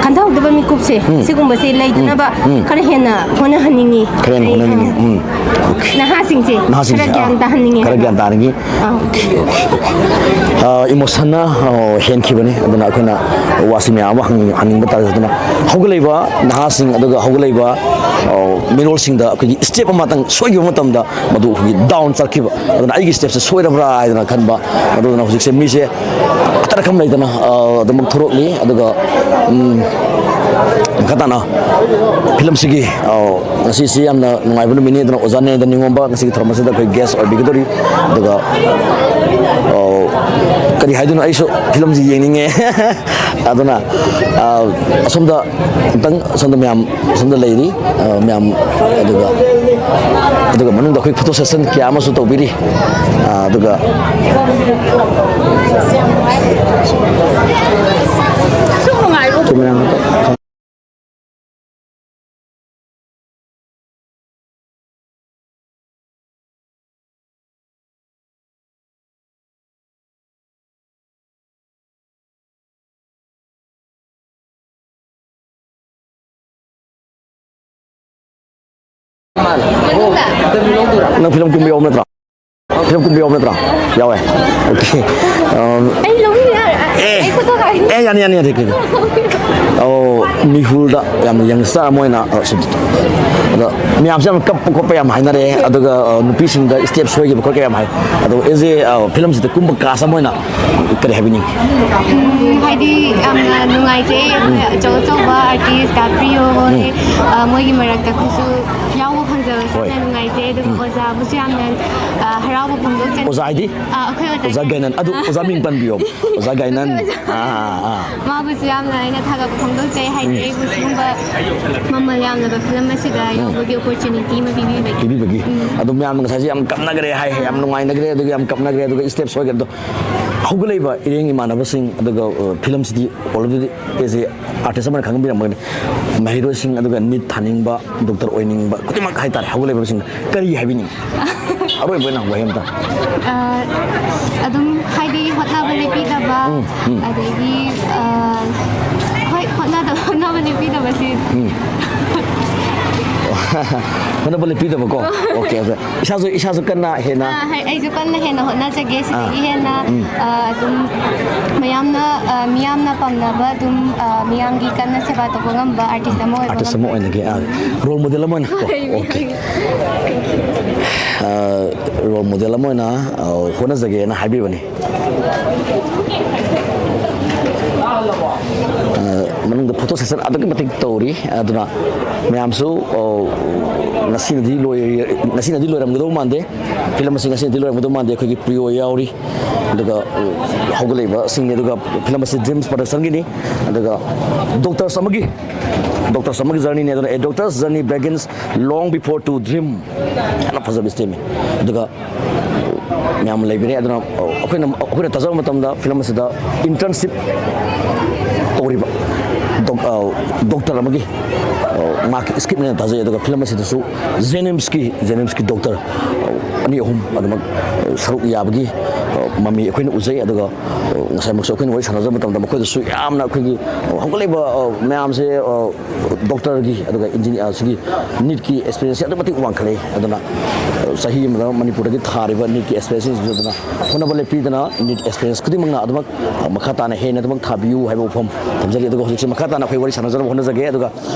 ꯈꯟꯊꯍꯧꯗꯕ ꯃꯤꯀꯨꯞꯁꯦ, ꯎꯝ꯫ ꯁꯤꯒꯨꯝꯕꯁꯦ ꯂꯩꯗꯅꯕ ꯎꯝ꯫ ꯎꯝ꯫ ꯈꯔ ꯍꯦꯟꯅ ꯍꯣꯠꯅꯍꯟꯅꯤꯡꯉꯤ꯫ ꯈꯔ ꯍꯦꯟꯅ ꯑꯩ, ꯍꯣꯠꯅꯍꯟꯅꯤꯡꯉꯤ꯫ ꯑ, ꯎꯝ꯫ Okay, okay꯫ ꯅꯍꯥꯁꯤꯡꯁꯦ ꯅꯍꯥꯁꯤꯡꯁꯦ, ꯈꯔ ꯑꯥ꯫ ꯒ꯭ꯌꯥꯟ ꯇꯥꯍꯟꯅꯤꯡꯉꯤ ꯈꯔ ꯍꯥꯏꯕ꯫ ꯒ꯭ꯌꯥꯟ ꯇꯥꯍꯟꯅꯤꯡꯉꯤ꯫ ꯑꯥ꯫ Okay, okay, okay꯫ ꯑ, emotion ꯅ, ꯑ, ꯍꯦꯟꯈꯤꯕꯅꯤ꯫ ꯑꯗꯨꯅ ꯑꯩꯈꯣꯏꯅ ꯋꯥꯁꯤ ꯃꯌꯥꯝ ꯑꯃ ꯍꯪ-, ꯍꯪꯅꯤꯡꯕ ꯇꯥꯔꯒꯁꯨ, ꯑꯗꯨꯅ ꯍꯧꯒꯠꯂꯛꯏꯕ ꯅꯍꯥꯁꯤꯡ ꯑꯗꯨꯒ ꯍꯧꯒꯠꯂꯛꯏꯕ, ꯑ, ꯃꯤꯔꯣꯜꯁꯤꯡꯗ ꯑꯩꯈꯣꯏꯒꯤ step ꯑꯃꯇꯪ ꯁꯣꯏꯈꯤꯕ ꯃꯇꯝꯗ ꯃꯗꯨ ꯑꯩꯈꯣꯏꯒꯤ down ꯆꯠꯈꯤꯕ꯫ ꯑꯗꯨꯅ ꯑꯩꯒꯤ step ꯁꯦ ꯁꯣꯏꯔꯕ꯭ꯔꯥ ꯍꯥꯏꯗꯅ ꯈꯟꯕ꯫ ꯑꯗꯨꯗꯨꯅ ꯍꯧꯖꯤꯛꯁꯦ ꯃꯤꯁꯦ ꯑꯇꯔ ꯈꯝ ꯂꯩꯗꯅ, ꯑ, ꯑꯗꯨꯃꯛ ꯊꯣꯔꯛꯂꯤ꯫ ꯑꯗꯨꯒ, ꯎꯝ, ꯃꯈꯥ ꯇꯥꯅ ꯐꯤꯂꯝꯁꯤꯒꯤ, ꯑ, ꯉꯁꯤꯁꯤ ꯌꯥꯝꯅ ꯅꯨꯡꯉꯥꯏꯕ ꯅꯨꯃꯤꯠꯅꯤ꯫ ꯑꯗꯨꯅ ꯑꯣꯖꯥ ꯅꯔꯦꯟꯗ꯭ꯔ ꯅꯤꯉꯣꯝꯕ ꯉꯁꯤꯒꯤ ꯊꯧꯔꯝ ꯑꯁꯤꯗ ꯑꯩꯈꯣꯏ guest ꯑꯣꯏꯕꯤꯒꯗꯧꯔꯤ꯫ ꯑꯗꯨꯒ, ꯑ, ꯀꯔꯤ ꯍꯥꯏꯗꯣꯏꯅꯣ, ꯑꯩꯁꯨ ꯐꯤꯂꯝꯁꯤ ꯌꯦꯡꯅꯤꯡꯉꯦ꯫ ꯑꯗꯨꯅ, ꯑ, ꯑꯁꯣꯝꯗ ꯑꯝꯇꯪ, ꯑꯁꯣꯝꯗ ꯃꯌꯥꯝ, ꯑꯁꯣꯝꯗ ꯂꯩꯔꯤ, ꯑ, ꯃꯌꯥꯝ, ꯑꯗꯨꯒ, ꯑꯗꯨꯒ ꯃꯅꯨꯡꯗ ꯑꯩꯈꯣꯏ photo session ꯀꯌꯥ ꯑꯃꯁꯨ ꯇꯧꯕꯤꯔꯤ꯫ ꯑ, ꯑꯗꯨꯒ ꯁꯨꯝ ꯅꯨꯡꯉꯥꯏꯕ꯫ ꯅꯪ ꯐꯤꯂꯝ ꯀꯨꯝꯕ ꯌꯥꯎꯕ ꯅꯠꯇ꯭ꯔꯣ? ꯐꯤꯂꯝ ꯀꯨꯝꯕ ꯌꯥꯎꯕ ꯅꯠꯇ꯭ꯔꯣ? ꯌꯥꯎꯋꯦ꯫ ꯑꯣꯀꯦ꯫ ꯑꯝ, ꯑꯩ ꯂꯧꯅꯤꯡꯉꯦ꯫ ꯑꯦ꯫ ꯑꯩ ꯐꯣꯇꯣ ꯀꯥꯞꯅꯤꯡꯉꯦ꯫ ꯑꯦ, ꯌꯥꯅꯤ, ꯌꯥꯅꯤ, ꯌꯥꯅꯤ, ꯀꯩꯅꯣ꯫ ꯑꯣ, ꯃꯤꯍꯨꯜꯗ ꯌꯥꯝꯅ ꯌꯪꯁꯇꯔ ꯑꯃ ꯑꯣꯏꯅ, ꯑ, ꯁꯨꯝ, ꯑꯗꯣ ꯃꯌꯥꯝꯁꯦ ꯌꯥꯝ ꯀꯞꯄ ꯈꯣꯠꯄ ꯌꯥꯝ ꯍꯥꯏꯅꯔꯦ, ꯑꯗꯨꯒ, ꯑ, ꯅꯨꯄꯤꯁꯤꯡꯗ ꯁ꯭ꯇꯦꯞ ꯁꯣꯏꯈꯤꯕ ꯈꯣꯠꯈꯤꯕ ꯌꯥꯝ ꯍꯥꯏ꯫ ꯑꯗꯣ ꯑꯦꯖ ꯑꯦ, ꯑ, ꯐꯤꯂꯝꯁꯤꯗ ꯀꯨꯝꯕ ꯀꯥꯁ ꯑꯃ ꯑꯣꯏꯅ ꯀꯔꯤ ꯍꯥꯏꯕꯤꯅꯤꯡꯉꯤ? ꯎꯝ, ꯍꯥꯏꯗꯤ ꯌꯥꯝꯅ ꯅꯨꯡꯉꯥꯏꯖꯩ, ꯑꯩꯈꯣꯏ ꯑꯆꯧ ꯑꯆꯧꯕ ꯑꯥꯔꯇꯤꯁ ꯗꯥ ꯄ꯭ꯔꯤꯌꯣ ꯍꯣꯏ, ꯎꯝ꯫ ꯑ, ꯃꯣꯏꯒꯤ ꯃꯔꯛꯇ ꯑꯩꯈꯣꯏꯁꯨ ꯌꯥꯎꯕ ꯐꯪꯖꯕꯁꯦ ꯍꯣꯏ꯫ ꯌꯥꯝꯅ ꯅꯨꯡꯉꯥꯏꯖꯩ, ꯑꯗꯨꯒ ꯎꯝ꯫ ꯑꯣꯖꯥꯕꯨꯁꯨ ꯌꯥꯝꯅ, ꯑ, ꯍꯔꯥꯎꯕ ꯐꯣꯡꯗꯣꯛꯆꯔꯤ꯫ ꯑꯣꯖꯥ ꯍꯥꯏꯗꯤ? ꯑ, ꯑꯩꯈꯣꯏ ꯑꯣꯖꯥ ꯑꯣꯖꯥ ꯒꯥꯏꯅꯟ꯫ ꯒꯥꯏꯅꯟ꯫ ꯑꯗꯨ ꯑꯣꯖꯥ ꯃꯤꯡ ꯄꯟꯕꯤꯌꯣ꯫ ꯑꯣꯖꯥ ꯒꯥꯏꯅꯟ꯫ ꯑꯥ, ꯑꯥ, ꯑꯥ꯫ ꯃꯥꯕꯨꯁꯨ ꯌꯥꯝꯅ ꯑꯩꯅ ꯊꯥꯒꯠꯄ ꯐꯣꯡꯗꯣꯛꯆꯩ, ꯍꯥꯏꯗꯤ ꯎꯝ꯫ ꯑꯩꯕꯨ ꯁꯤꯒꯨꯝꯕ ꯃꯃꯜ ꯌꯥꯝꯂꯕ ꯐꯤꯂꯝ ꯑꯁꯤꯗ ꯎꯝ꯫ ꯌꯥꯎꯕꯒꯤ ꯑꯣꯄꯣꯔꯆꯨꯅꯤꯇꯤ ꯑꯃ ꯄꯤꯕꯤꯕꯒꯤ꯫ ꯄꯤꯕꯤꯕꯒꯤ꯫ ꯎꯝ꯫ ꯑꯗꯣ ꯃꯌꯥꯝꯅ ꯉꯁꯥꯏꯁꯦ ꯌꯥꯝ ꯀꯞꯅꯈ꯭ꯔꯦ ꯍꯥꯏ, ꯌꯥꯝ ꯅꯨꯡꯉꯥꯏꯅꯈ꯭ꯔꯦ, ꯑꯗꯨꯒ ꯌꯥꯝ ꯀꯞꯅꯈ꯭ꯔꯦ, ꯑꯗꯨꯒ ꯁ꯭ꯇꯦꯞ ꯁꯣꯏꯈ꯭ꯔꯦ꯫ ꯑꯗꯣ ꯍꯧꯒꯠꯂꯛꯏꯕ ꯏꯔꯦꯡ ꯏꯃꯥꯟꯅꯕꯁꯤꯡ, ꯑꯗꯨꯒ, ꯑ, ꯐꯤꯂꯝꯁꯤꯗꯤ already ꯑꯩꯁꯦ ꯑꯥꯔꯇꯤꯁ ꯑꯃꯅ ꯈꯪꯍꯟꯕꯤꯔꯝꯕꯅꯤ꯫ ꯃꯍꯩꯔꯣꯏꯁꯤꯡ, ꯑꯗꯨꯒ ꯅꯤꯠ ꯊꯥꯅꯤꯡꯕ, ꯗꯣꯛꯇꯔ ꯑꯣꯏꯅꯤꯡꯕ ꯈꯨꯗꯤꯡꯃꯛ ꯍꯥꯏꯇꯥꯔꯦ, ꯍꯧꯒꯠꯂꯛꯏꯕꯁꯤꯡ ꯀꯔꯤ ꯍꯥꯏꯕꯤꯅꯤꯡꯉꯤ? ꯑꯔꯣꯏꯕ ꯑꯣꯏꯅ ꯋꯥꯍꯩ ꯑꯝꯇ꯫ ꯑ, ꯑꯗꯨꯝ ꯍꯥꯏꯗꯤ ꯍꯣꯠꯅꯕ ꯂꯦꯞꯄꯤꯗꯕ, ꯎꯝ, ꯎꯝ꯫ ꯑꯗꯒꯤ, ꯑ, ꯍꯣꯏ, ꯍꯣꯠꯅꯗ-, ꯍꯣꯠꯅꯕ ꯂꯦꯞꯄꯤꯗꯕꯁꯤ꯫ ꯎꯝ꯫ ꯍꯣꯠꯅꯕ ꯂꯦꯞꯄꯤꯗꯕꯀꯣ? Okay, okay. ꯏꯁꯥꯁꯨ, ꯏꯁꯥꯁꯨ ꯀꯟꯅ ꯍꯦꯟꯅ꯫ ꯑ, ꯍꯣꯏ, ꯑꯩꯁꯨ ꯀꯟꯅ ꯍꯦꯟꯅ ꯍꯣꯠꯅꯖꯒꯦ, ꯁꯤꯗꯒꯤ ꯑꯥ꯫ ꯍꯦꯟꯅ, ꯎꯝ꯫ ꯑ, ꯑꯗꯨꯝ ꯃꯌꯥꯝꯅ, ꯑ, ꯃꯤꯌꯥꯝꯅ ꯄꯥꯝꯅꯕ, ꯑꯗꯨꯝ, ꯑ, ꯃꯤꯌꯥꯝꯒꯤ ꯀꯟꯅ ꯁꯦꯕꯥ ꯇꯧꯕ ꯉꯝꯕ ꯑꯥꯔꯇꯤꯁ ꯑꯃ ꯑꯣꯏꯕ ꯑꯥꯔꯇꯤꯁ ꯑꯃ ꯉꯝꯖꯒꯦ꯫ ꯑꯣꯏꯅꯒꯦ, ꯑꯥ꯫ ꯔꯣꯜ ꯃꯣꯗꯦꯜ ꯑꯃ ꯑꯣꯏꯅ ꯀꯣ? ꯍꯣꯏ, ꯑꯣꯀꯦ꯫ ꯍꯣꯏ꯫ ꯑ, ꯔꯣꯜ ꯃꯣꯗꯦꯜ ꯑꯃ ꯑꯣꯏꯅ, ꯑ, ꯍꯣꯠꯅꯖꯒꯦꯅ ꯍꯥꯏꯕꯤꯕꯅꯤ꯫ ꯑ, ꯃꯅꯨꯡꯗ ꯐꯣꯇꯣ ꯁꯦꯁꯟ ꯑꯗꯨꯛꯀꯤ ꯃꯇꯤꯛ ꯇꯧꯔꯤ꯫ ꯑꯗꯨꯅ ꯃꯌꯥꯝꯁꯨ, ꯑ, ꯉꯁꯤꯅꯗꯤ ꯂꯣꯏ-, ꯉꯁꯤꯅꯗꯤ ꯂꯣꯏꯔꯝꯒꯗꯧ ꯃꯥꯟꯗꯦ꯫ ꯐꯤꯂꯝ ꯑꯁꯤ ꯉꯁꯤꯅꯗꯤ ꯂꯣꯏꯔꯝꯒꯗꯧ ꯃꯥꯟꯗꯦ꯫ ꯑꯩꯈꯣꯏꯒꯤ ꯄ꯭ꯔꯤꯌꯣ ꯌꯥꯎꯔꯤ, ꯑꯗꯨꯒ, ꯑ, ꯍꯧꯒꯠꯂꯛꯏꯕꯁꯤꯡꯅꯤ, ꯑꯗꯨꯒ ꯐꯤꯂꯝ ꯑꯁꯤ ꯗ꯭ꯔꯤꯝꯁ ꯄ꯭ꯔꯗꯛꯁꯟꯒꯤꯅꯤ, ꯑꯗꯨꯒ ꯗꯣꯛꯇꯔꯁ ꯑꯃꯒꯤ, ꯗꯣꯛꯇꯔꯁ ꯑꯃꯒꯤ ꯖꯔꯅꯤꯅꯤ꯫ ꯑꯗꯨꯅ A Doctor's Journey Begins Long Before To Dream ꯍꯥꯏꯅ ꯐꯖꯕ ꯁ꯭ꯇꯦꯝꯃꯤ꯫ ꯑꯗꯨꯒ ꯃꯌꯥꯝ ꯑꯃ ꯂꯩꯕꯤꯔꯦ꯫ ꯑꯗꯨꯅ, ꯑ, ꯑꯩꯈꯣꯏꯅ, ꯑꯩꯈꯣꯏꯅ ꯇꯥꯖꯕ ꯃꯇꯝꯗ ꯐꯤꯂꯝ ꯑꯁꯤꯗ ꯏꯟꯇꯔꯟꯁꯤꯞ ꯇꯧꯔꯤꯕ ꯗꯣꯛ-, ꯑ, ꯗꯣꯛꯇꯔ ꯑꯃꯒꯤ, ꯑ, ꯃꯍꯥꯛꯀꯤ ꯁ꯭ꯀ꯭ꯔꯤꯞꯅꯦꯅ ꯇꯥꯖꯩ꯫ ꯑꯗꯨꯒ ꯐꯤꯂꯝ ꯑꯁꯤꯗꯁꯨ ꯖꯦꯅꯤꯝꯁꯀꯤ, ꯖꯦꯅꯤꯝꯁꯀꯤ ꯗꯣꯛꯇꯔ, ꯑ, ꯑꯅꯤ ꯑꯍꯨꯝ ꯑꯗꯨꯃꯛ, ꯑ, ꯁꯔꯨꯛ ꯌꯥꯕꯒꯤ, ꯑ, ꯃꯃꯤ ꯑꯩꯈꯣꯏꯅ ꯎꯖꯩ꯫ ꯑꯗꯨꯒ, ꯑ, ꯉꯁꯥꯏꯃꯛꯁꯨ ꯑꯩꯈꯣꯏꯅ ꯋꯥꯔꯤ ꯁꯥꯟꯅꯖꯕ ꯃꯇꯝꯗ ꯃꯈꯣꯏꯗꯁꯨ ꯌꯥꯝꯅ ꯑꯩꯈꯣꯏꯒꯤ, ꯑ, ꯍꯧꯒꯠꯂꯛꯏꯕ, ꯑ, ꯃꯌꯥꯝꯁꯦ, ꯑ, ꯗꯣꯛꯇꯔꯒꯤ ꯑꯗꯨꯒ ꯏꯟꯖꯤꯅꯤꯌꯥꯔ, ꯁꯤꯒꯤ ꯅꯤꯠꯀꯤ ꯑꯦꯛꯁꯄꯤꯔꯤꯌꯦꯟꯁꯁꯦ ꯑꯗꯨꯛꯀꯤ ꯃꯇꯤꯛ ꯋꯥꯡꯈꯠꯂꯛꯏ꯫ ꯑꯗꯨꯅ, ꯑ, ꯆꯍꯤ ꯑꯃꯗ ꯃꯅꯤꯄꯨꯔꯗꯒꯤ ꯊꯥꯔꯤꯕ ꯅꯤꯠꯀꯤ ꯑꯦꯛꯁꯄꯤꯔꯤꯌꯦꯟꯁꯁꯤꯡꯁꯤꯁꯨ ꯑꯗꯨꯅ ꯍꯣꯠꯅꯕ ꯂꯦꯞꯄꯤꯗꯅ ꯅꯤꯠ ꯑꯦꯛꯁꯄꯤꯔꯤꯌꯦꯟꯁ ꯈꯨꯗꯤꯡꯃꯛꯅ ꯑꯗꯨꯃꯛ, ꯑ, ꯃꯈꯥ ꯇꯥꯅ ꯍꯦꯟꯅ ꯑꯗꯨꯃꯛ ꯊꯥꯕꯤꯌꯨ ꯍꯥꯏꯕ ꯋꯥꯐꯝ ꯊꯝꯖꯔꯤ꯫ ꯑꯗꯨꯒ ꯍꯧꯖꯤꯛꯁꯦ ꯃꯈꯥ ꯇꯥꯅ ꯑꯩꯈꯣꯏ ꯋꯥꯔꯤ ꯁꯥꯟꯅꯖꯅꯕ ꯍꯣꯠꯅꯖꯒꯦ꯫ ꯑꯗꯨꯒ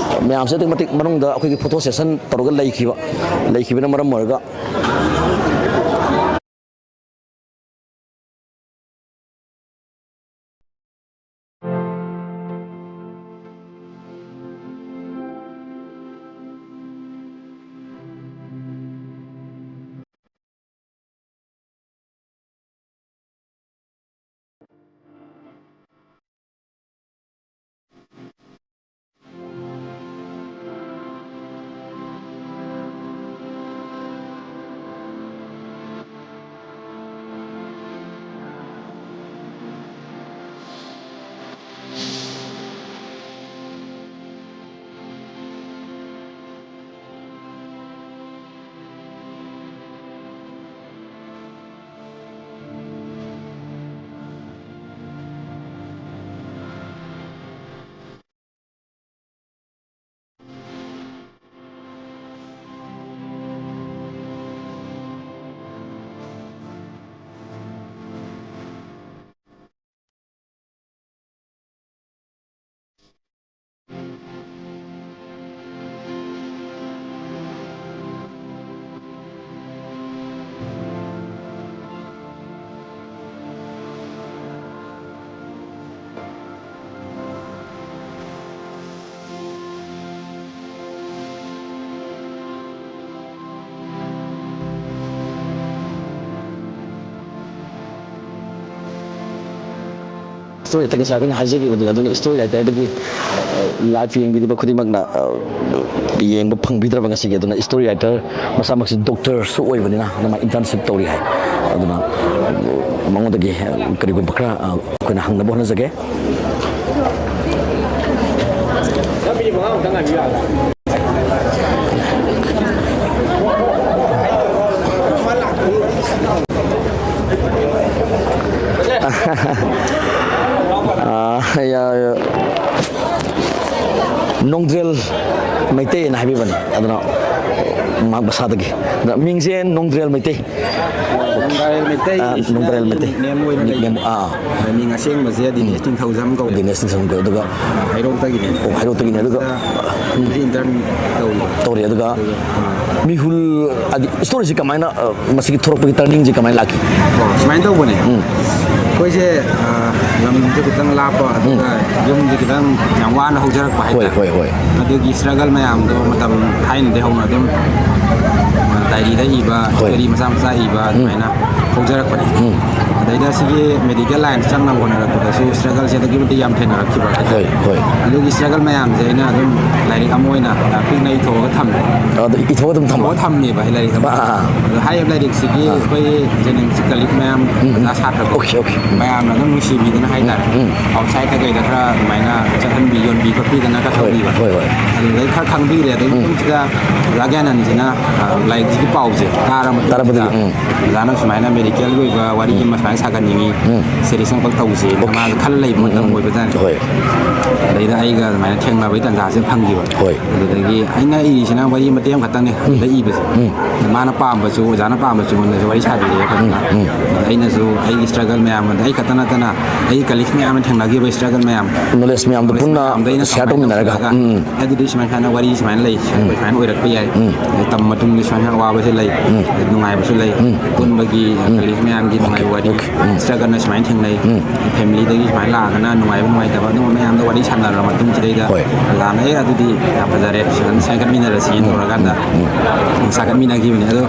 ꯃꯌꯥꯝꯁꯦ ꯑꯗꯨꯛꯀꯤ ꯃꯇꯤꯛ ꯃꯅꯨꯡꯗ ꯑꯩꯈꯣꯏꯒꯤ ꯐꯣꯇꯣ ꯁꯦꯁꯟ ꯇꯧꯔꯒ ꯂꯩꯈꯤꯕ, ꯂꯩꯈꯤꯕꯅ ꯃꯔꯝ ꯑꯣꯏꯔꯒ ꯏꯁꯇꯣꯔꯤ ꯔꯥꯏꯇꯔ ꯉꯁꯥꯏ ꯑꯩꯈꯣꯏꯅ ꯍꯥꯏꯖꯈꯤꯕꯗꯨꯅ, ꯑꯗꯨꯅ ꯏꯁꯇꯣꯔꯤ ꯔꯥꯏꯇꯔꯗꯒꯤ, ꯑ, ꯂꯥꯏꯐ ꯌꯦꯡꯕꯤꯔꯤꯕ ꯈꯨꯗꯤꯡꯃꯛꯅ, ꯑ, ꯌꯦꯡꯕ ꯐꯪꯕꯤꯗ꯭ꯔꯕ ꯉꯁꯤꯒꯤ꯫ ꯑꯗꯨꯅ ꯏꯁꯇꯣꯔꯤ ꯔꯥꯏꯇꯔ ꯃꯁꯥꯃꯛꯁꯤ ꯗꯣꯛꯇꯔꯁꯨ ꯑꯣꯏꯕꯅꯤꯅ, ꯑꯗꯨꯅ ꯃꯥ ꯏꯟꯇꯔꯟꯁꯤꯞ ꯇꯧꯔꯤ ꯍꯥꯏ꯫ ꯑꯗꯨꯅ, ꯑ, ꯃꯉꯣꯟꯗꯒꯤ, ꯑ, ꯀꯔꯤꯒꯨꯝꯕ ꯈꯔ, ꯑ, ꯑꯩꯈꯣꯏꯅ ꯍꯪꯅꯕ ꯍꯣꯠꯅꯖꯒꯦ꯫ ꯅꯣꯡꯗ꯭ꯔꯦꯜ ꯃꯩꯇꯩ ꯍꯥꯏꯅ ꯍꯥꯏꯕꯤꯕꯅꯤ꯫ ꯑꯗꯨꯅ ꯃꯍꯥꯛ ꯃꯁꯥꯗꯒꯤ꯫ ꯑꯗ ꯃꯤꯡꯁꯦ ꯅꯣꯡꯗ꯭ꯔꯦꯜ ꯃꯩꯇꯩ꯫ ꯅꯣꯡꯗ꯭ꯔꯦꯜ ꯃꯩꯇꯩ ꯑ, ꯁꯤꯅ ꯅꯣꯡꯗ꯭ꯔꯦꯜ ꯑꯩꯒꯤ ꯃꯩꯇꯩ꯫ Nickname ꯑꯣꯏꯅ ꯂꯩ꯫ Nickname, ꯑꯥ꯫ ꯃꯤꯡ ꯑꯁꯦꯡꯕꯁꯦ ꯗꯤꯅꯦꯁ ꯅꯤꯡꯊꯧꯖꯝ ꯀꯧꯏ꯫ ꯗꯤꯅꯦꯁ ꯅꯤꯡꯊꯧꯖꯝ ꯀꯧꯏ꯫ ꯑꯗꯨꯒ ꯍꯩꯔꯣꯛꯇꯒꯤꯅꯦ꯫ ꯑꯣ, ꯍꯩꯔꯣꯛꯇꯒꯤꯅꯦ꯫ ꯑꯗꯨꯒ ꯍꯧꯖꯤꯛ intern ꯇꯧꯔꯤꯕ꯫ ꯇꯧꯔꯤ꯫ ꯑꯗꯨꯒ ꯑꯗꯨꯒ, ꯑꯥ, ꯃꯤꯍꯨꯜ ꯍꯥꯏꯗꯤ storyꯁꯤ ꯀꯃꯥꯏꯅ, ꯑ, ꯃꯁꯤꯒꯤ ꯊꯣꯔꯛꯄꯒꯤ turningꯁꯤ ꯀꯃꯥꯏꯅ ꯂꯥꯛꯈꯤ? ꯑꯣ, ꯁꯨꯃꯥꯏꯅ ꯇꯧꯕꯅꯦ꯫ ꯑꯩꯈꯣꯏꯁꯦ, ꯑ, ꯂꯝꯁꯦ ꯈꯤꯇꯪ ꯂꯥꯞꯄ, ꯑꯗꯨꯒ ꯌꯨꯝꯁꯦ ꯈꯤꯇꯪ ꯌꯥꯝ ꯋꯥꯅ ꯍꯧꯖꯔꯛꯄ ꯍꯣꯏ, ꯍꯥꯏꯇꯥꯔꯦ꯫ ꯍꯣꯏ, ꯍꯣꯏ꯫ ꯑꯗꯨꯒꯤ struggle ꯃꯌꯥꯝꯗꯣ ꯃꯇꯝ ꯊꯥꯏꯅꯗꯤ ꯍꯧꯅ ꯑꯗꯨꯝ, ꯑ, diaryꯗ ꯏꯕ, ꯍꯣꯏ꯫ Story ꯃꯆꯥ ꯃꯆꯥ ꯏꯕ ꯑꯗꯨꯃꯥꯏꯅ ꯍꯧꯖꯔꯛꯄꯅꯦ꯫ ꯑꯗꯩꯗ ꯁꯤꯒꯤ medical line ꯆꯪꯅꯕ ꯍꯣꯠꯅꯔꯛꯄꯗꯁꯨ struggleꯁꯦ ꯑꯗꯨꯛꯀꯤ ꯃꯇꯤꯛ ꯌꯥꯝ ꯊꯦꯡꯅꯔꯛꯈꯤꯕ ꯍꯥꯏꯇꯥꯔꯦ꯫ ꯍꯣꯏ, ꯍꯣꯏ꯫ ꯑꯗꯨꯒꯤ struggle ꯃꯌꯥꯝꯁꯦ ꯑꯩꯅ ꯑꯗꯨꯝ ꯂꯥꯏꯔꯤꯛ ꯑꯃ ꯑꯣꯏꯅ ꯄꯤꯛꯅ ꯏꯊꯣꯛꯑꯒ ꯊꯝꯃꯦ꯫ ꯑꯗ ꯏꯊꯣꯛꯑ ꯑꯗꯨꯝ ꯊꯝꯕ? ꯏꯊꯣꯛꯑ ꯊꯝꯃꯦꯕ ꯑꯩ ꯂꯥꯏꯔꯤꯛ ꯑꯃ꯫ ꯑꯥ, ꯑꯥ, ꯑꯥ꯫ ꯑꯗꯣ ꯍꯥꯏꯔꯤꯕ ꯂꯥꯏꯔꯤꯛꯁꯤꯒꯤ ꯑꯩꯈꯣꯏ Jennings colleague ꯃꯌꯥꯝ, ꯑꯣꯖꯥ ꯁꯥꯇ꯭ꯔ Okay, okay. ꯃꯌꯥꯝꯅ ꯑꯗꯨꯝ ꯅꯨꯡꯁꯤꯕꯤꯗꯅ ꯍꯥꯏꯇꯥꯔꯦ꯫ Outsideꯇ ꯀꯩꯗ ꯈꯔ ꯑꯗꯨꯃꯥꯏꯅ ꯆꯠꯍꯟꯕꯤ, ꯌꯣꯟꯕꯤ ꯈꯣꯠꯄꯤꯗꯅ ꯈꯔ ꯍꯣꯏ, ꯇꯧꯕꯤꯕ꯫ ꯍꯣꯏ, ꯍꯣꯏ꯫ ꯑꯗꯨꯗꯩ ꯈꯔ ꯈꯪꯕꯤꯔꯦ꯫ ꯑꯗꯩ ꯃꯇꯨꯡꯁꯤꯗ ꯑꯣꯖꯥ ꯒ꯭ꯌꯥꯅꯟꯁꯤꯅ, ꯑ, ꯂꯥꯏꯔꯤꯛꯁꯤꯒꯤ ꯄꯥꯎꯁꯦ ꯇꯥꯔ ꯃꯇꯨꯡꯁꯤꯗ ꯇꯥꯔꯕꯗꯒꯤ, ꯎꯝ꯫ ꯑꯣꯖꯥꯅ ꯁꯨꯃꯥꯏꯅ medicalꯒꯤ ꯑꯣꯏꯕ ꯋꯥꯔꯤ ꯑꯃ ꯁꯨꯃꯥꯏꯅ ꯁꯥꯒꯠꯅꯤꯡꯉꯤ, series ꯑꯃꯈꯛ ꯇꯧꯁꯦꯅ ꯃꯥꯁꯨ ꯈꯜꯂ ꯂꯩꯕ ꯃꯇꯝ ꯑꯣꯏꯕꯖꯥꯠꯅꯤ꯫ ꯍꯣꯏ꯫ ꯑꯗꯩꯗ ꯑꯩꯒ ꯑꯗꯨꯃꯥꯏꯅ ꯊꯦꯡꯅꯕꯒꯤ ꯇꯥꯟꯖꯥꯁꯦ ꯐꯪꯈꯤꯕ꯫ ꯍꯣꯏ꯫ ꯑꯗꯨꯗꯒꯤ ꯑꯩꯅ ꯏꯔꯤꯁꯤꯅ ꯋꯥꯔꯤ ꯃꯇꯦꯛ ꯑꯃꯈꯛꯇꯪꯅꯦ ꯑꯗꯨꯗ ꯏꯕꯁꯦ꯫ ꯃꯥꯅ ꯄꯥꯝꯕꯁꯨ, ꯑꯣꯖꯥꯅ ꯄꯥꯝꯕꯁꯨ ꯑꯩꯉꯣꯟꯗꯁꯨ ꯋꯥꯔꯤ ꯁꯥꯕꯤꯔꯛꯑꯦ ꯐꯖꯅ꯫ ꯑꯗ ꯑꯩꯅꯁꯨ ꯑꯩꯒꯤ struggle ꯃꯌꯥꯝ, ꯑꯗ ꯑꯩ ꯈꯛꯇ ꯅꯠꯇꯅ ꯑꯩꯒꯤ colleague ꯃꯌꯥꯝꯅ ꯊꯦꯡꯅꯈꯤꯕ struggle ꯃꯌꯥꯝ, Knowledge ꯃꯌꯥꯝꯗꯣ ꯄꯨꯟꯅ ꯃꯌꯥꯝꯗꯣ ꯑꯩꯅ share combine ꯇꯧꯃꯤꯟꯅꯔꯒ꯫ ꯇꯧꯁꯜꯂꯒ, ꯎꯝ꯫ ꯑꯗꯨꯗꯤ ꯁꯨꯃꯥꯏꯅ ꯍꯥꯏꯅ ꯋꯥꯔꯤ ꯁꯨꯃꯥꯏꯅ ꯂꯩ, ꯁꯨꯃꯥꯏꯅ ꯍꯧꯖꯤꯛ ꯁꯨꯃꯥꯏꯅ ꯑꯣꯏꯔꯛꯄ ꯌꯥꯏ꯫ ꯑꯗꯩ ꯇꯝꯕ ꯃꯇꯨꯡꯗ ꯁꯨꯃꯥꯏꯅ ꯑꯋꯥꯕꯁꯨ ꯂꯩ, ꯑꯗꯩ ꯅꯨꯡꯉꯥꯏꯕꯁꯨ ꯂꯩ꯫ ꯄꯨꯟꯕꯒꯤ colleague ꯃꯌꯥꯝꯒꯤ ꯅꯨꯡꯉꯥꯏꯕ ꯋꯥꯔꯤ, struggle ꯅ ꯁꯨꯃꯥꯏꯅ ꯊꯦꯡꯅꯩ, familyꯗꯒꯤ ꯁꯨꯃꯥꯏꯅ ꯂꯥꯛꯑꯒꯅ ꯅꯨꯡꯉꯥꯏꯕ ꯅꯨꯡꯉꯥꯏꯇꯕ ꯑꯗꯨꯝꯕ ꯃꯌꯥꯝꯗꯣ ꯋꯥꯔꯤ ꯁꯥꯟꯅꯔꯕ ꯃꯇꯨꯡꯁꯤꯗꯩꯗ ꯍꯣꯏ꯫ ꯑꯣꯖꯥꯅ "ꯑꯦ ꯑꯗꯨꯗꯤ ꯌꯥꯝ ꯐꯖꯔꯦ, ꯁꯨꯃꯥꯏꯅ ꯁꯦꯝꯒꯠꯃꯤꯟꯅꯔꯁꯤꯅ" ꯇꯧꯔꯀꯥꯟꯗ ꯁꯥꯒꯠꯃꯤꯟꯅꯈꯤꯕꯅꯦ꯫ ꯑꯗꯣ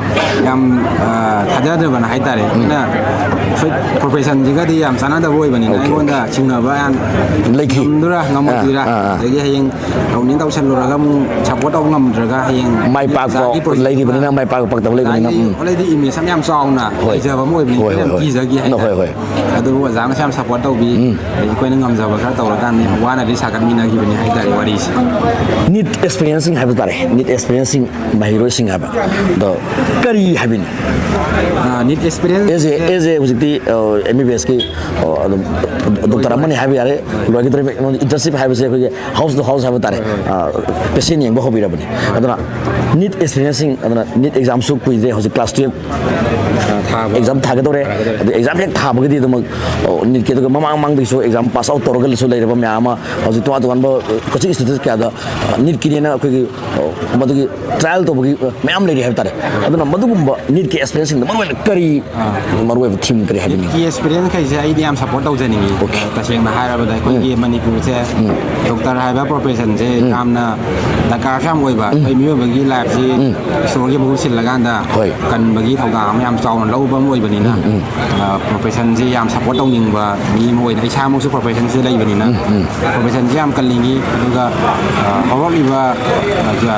ꯌꯥꯝ, ꯑ, ꯊꯥꯖꯗꯕꯅ ꯍꯥꯏꯇꯥꯔꯦ꯫ ꯑꯩꯅ professionꯁꯤꯒꯗꯤ ꯌꯥꯝ ꯆꯥꯟꯅꯗꯕ ꯑꯣꯏꯕꯅꯤꯅ ꯑꯩꯉꯣꯟꯗ ꯆꯤꯡꯅꯕ ꯌꯥꯝ ꯂꯩꯈꯤ꯫ ꯉꯝꯗꯣꯏꯔꯥ ꯉꯝꯃꯣꯏꯗꯣꯏꯔꯥ, ꯑꯥ, ꯑꯥ, ꯑꯥ꯫ ꯑꯗꯒꯤ ꯍꯌꯦꯡ ꯇꯧꯅꯤ ꯇꯧꯁꯜꯂꯨꯔꯒ ꯑꯃꯨꯛ support ꯇꯧꯕ ꯉꯝꯗ꯭ꯔꯒ ꯍꯌꯦꯡ ꯃꯥꯏ ꯄꯥꯛꯄ ꯑꯣꯖꯥꯒꯤ project ꯂꯩꯔꯤꯕꯅꯤꯅ, ꯃꯥꯏ ꯄꯥꯛꯄ ꯇꯧ ꯂꯩꯕꯅꯤꯅ꯫ ꯑꯣꯖꯥꯒꯤ ꯎꯝ꯫ already image ꯑꯃ ꯌꯥꯝ ꯆꯥꯎꯅ ꯍꯣꯏ꯫ ꯂꯩꯖꯕ ꯑꯃ ꯑꯣꯏꯕꯅꯤꯅ ꯍꯣꯏ, ꯌꯥꯝ ꯍꯣꯏ, ꯍꯣꯏ꯫ ꯀꯤꯖꯈꯤ꯫ ꯍꯣꯏ, ꯍꯣꯏ꯫ ꯑꯗꯨꯕꯨ ꯑꯣꯖꯥꯅꯁꯨ ꯌꯥꯝ ꯁꯞꯄꯣꯔꯠ ꯇꯧꯕꯤ꯫ ꯑꯗꯩ ꯑꯩꯈꯣꯏꯅ ꯉꯝꯖꯕ ꯈꯔ ꯇꯧꯔꯀꯥꯟꯗ ꯌꯥꯝ ꯋꯥꯅꯗꯤ ꯁꯥꯒꯠꯃꯤꯟꯅꯈꯤꯕꯅꯤ ꯍꯥꯏꯇꯥꯔꯦ ꯋꯥꯔꯤꯁꯦ꯫ ꯅꯤꯠ ꯑꯦꯁꯄꯤꯔꯦꯟꯁꯤꯡ ꯍꯥꯏꯕ ꯇꯥꯔꯦ, ꯅꯤꯠ ꯑꯦꯁꯄꯤꯔꯦꯟꯁꯤꯡ ꯃꯍꯩꯔꯣꯏꯁꯤꯡ ꯍꯥꯏꯕ ꯑꯗꯣ ꯀꯔꯤ ꯍꯥꯏꯕꯅꯤ? Neat experience S A S ꯑꯦ ꯍꯧꯖꯤꯛꯇꯤ ꯑꯦꯝ ꯕꯤ ꯕꯤ ꯑꯦꯁꯀꯤ ꯑꯗꯨꯝ ꯗꯣꯛꯇꯔ ꯑꯃꯅꯤ ꯍꯥꯏꯕ ꯌꯥꯔꯦ, ꯂꯣꯏꯒꯗꯧꯔꯤꯕ꯫ ꯏꯟꯇꯔꯟꯁꯤꯞ ꯍꯥꯏꯕꯁꯦ ꯑꯩꯈꯣꯏꯒꯤ ꯍꯥꯎꯁ ꯇꯨ ꯍꯥꯎꯁ ꯍꯥꯏꯕ ꯇꯥꯔꯦ, ꯄꯦꯁꯦꯟ ꯌꯦꯡꯕ ꯍꯧꯕꯤꯔꯕꯅꯤ꯫ ꯑꯗꯨꯅ ꯅꯤꯠ ꯑꯦꯁꯄꯤꯔꯦꯟꯁꯤꯡ, ꯑꯗꯨꯅ ꯅꯤꯠ ꯑꯦꯛꯖꯥꯝꯁꯨ ꯀꯨꯏꯗ꯭ꯔꯦ, ꯍꯧꯖꯤꯛ ꯀ꯭ꯂꯥꯁ ꯇꯨꯌꯦꯜꯞ ꯑꯦꯛꯖꯥꯝ ꯊꯥꯒꯗꯧꯔꯦ꯫ ꯑꯗꯨ ꯑꯦꯛꯖꯥꯝ ꯍꯦꯛ ꯊꯥꯕꯒꯤꯗꯤ ꯑꯗꯨꯃꯛ ꯅꯤꯠꯀꯤ, ꯑꯗꯨꯒ ꯃꯃꯥꯡ ꯃꯃꯥꯡꯗꯒꯤꯁꯨ ꯑꯦꯛꯖꯥꯝ ꯄꯥꯁ ꯑꯥꯎꯠ ꯇꯧꯔꯒꯁꯨ ꯂꯩꯔꯕ ꯃꯌꯥꯝ ꯑꯃ ꯍꯧꯖꯤꯛ ꯇꯣꯉꯥꯟ ꯇꯣꯉꯥꯟꯕ ꯀꯣꯆꯤꯡ ꯏꯟꯁꯇꯤꯇ꯭ꯌꯨꯠ ꯀꯌꯥꯗ ꯅꯤꯠꯀꯤꯅꯦꯅ ꯑꯩꯈꯣꯏꯒꯤ ꯃꯗꯨꯒꯤ ꯇ꯭ꯔꯥꯏꯌꯦꯜ ꯇꯧꯕꯒꯤ ꯃꯌꯥꯝ ꯂꯩꯔꯤ ꯍꯥꯏꯕ ꯇꯥꯔꯦ꯫ ꯑꯗꯨꯅ ꯃꯗꯨꯒꯨꯝꯕ ꯅꯤꯠꯀꯤ ꯑꯦꯁꯄꯤꯔꯦꯟꯁꯤꯡꯗ ꯃꯔꯨꯑꯣꯏꯅ ꯀꯔꯤ ꯃꯔꯨꯑꯣꯏꯕ ꯊꯤꯝ ꯀꯔꯤ ꯍꯥꯏꯕꯤꯅꯤꯡꯉꯤ? ꯅꯤꯠꯀꯤ ꯑꯦꯁꯄꯤꯔꯦꯟꯁꯈꯩꯁꯦ ꯑꯩꯗꯤ ꯌꯥꯝ ꯁꯞꯄꯣꯔꯠ ꯇꯧꯖꯅꯤꯡꯉꯤ꯫ ꯑꯣꯀꯦ꯫ ꯇꯁꯦꯡꯅ ꯍꯥꯏꯔꯕꯗ ꯑꯩꯈꯣꯏꯒꯤ ꯃꯅꯤꯄꯨꯔꯁꯦ ꯗꯣꯛꯇꯔ ꯍꯥꯏꯕ ꯄ꯭ꯔꯣꯐꯦꯁꯟꯁꯦ ꯌꯥꯝꯅ ꯗꯔꯀꯥꯔꯁꯨ ꯌꯥꯝ ꯑꯣꯏꯕ꯫ ꯑꯩꯈꯣꯏ ꯃꯤꯑꯣꯏꯕꯒꯤ ꯂꯥꯏꯐꯁꯤ ꯏꯁꯣꯔꯒꯤ ꯃꯍꯨꯠ ꯁꯤꯜꯂꯀꯥꯟꯗ ꯍꯣꯏ꯫ ꯀꯟꯕꯒꯤ ꯊꯧꯗꯥꯡ ꯑꯃ ꯌꯥꯝ ꯆꯥꯎꯅ ꯂꯧꯕ ꯑꯃ ꯑꯣꯏꯕꯅꯤꯅ, ꯄ꯭ꯔꯣꯐꯦꯁꯟꯁꯤ ꯌꯥꯝ ꯁꯞꯄꯣꯔꯠ ꯇꯧꯅꯤꯡꯕ ꯃꯤ ꯑꯃ ꯑꯣꯏꯅ, ꯏꯁꯥꯃꯛꯁꯨ ꯄ꯭ꯔꯣꯐꯦꯁꯟꯁꯤꯗ ꯂꯩꯕꯅꯤꯅ ꯄ꯭ꯔꯣꯐꯦꯁꯟꯁꯤ ꯌꯥꯝ ꯀꯜꯂꯤꯉꯤ꯫ ꯑꯗꯨꯒ ꯍꯧꯔꯛꯂꯤꯕ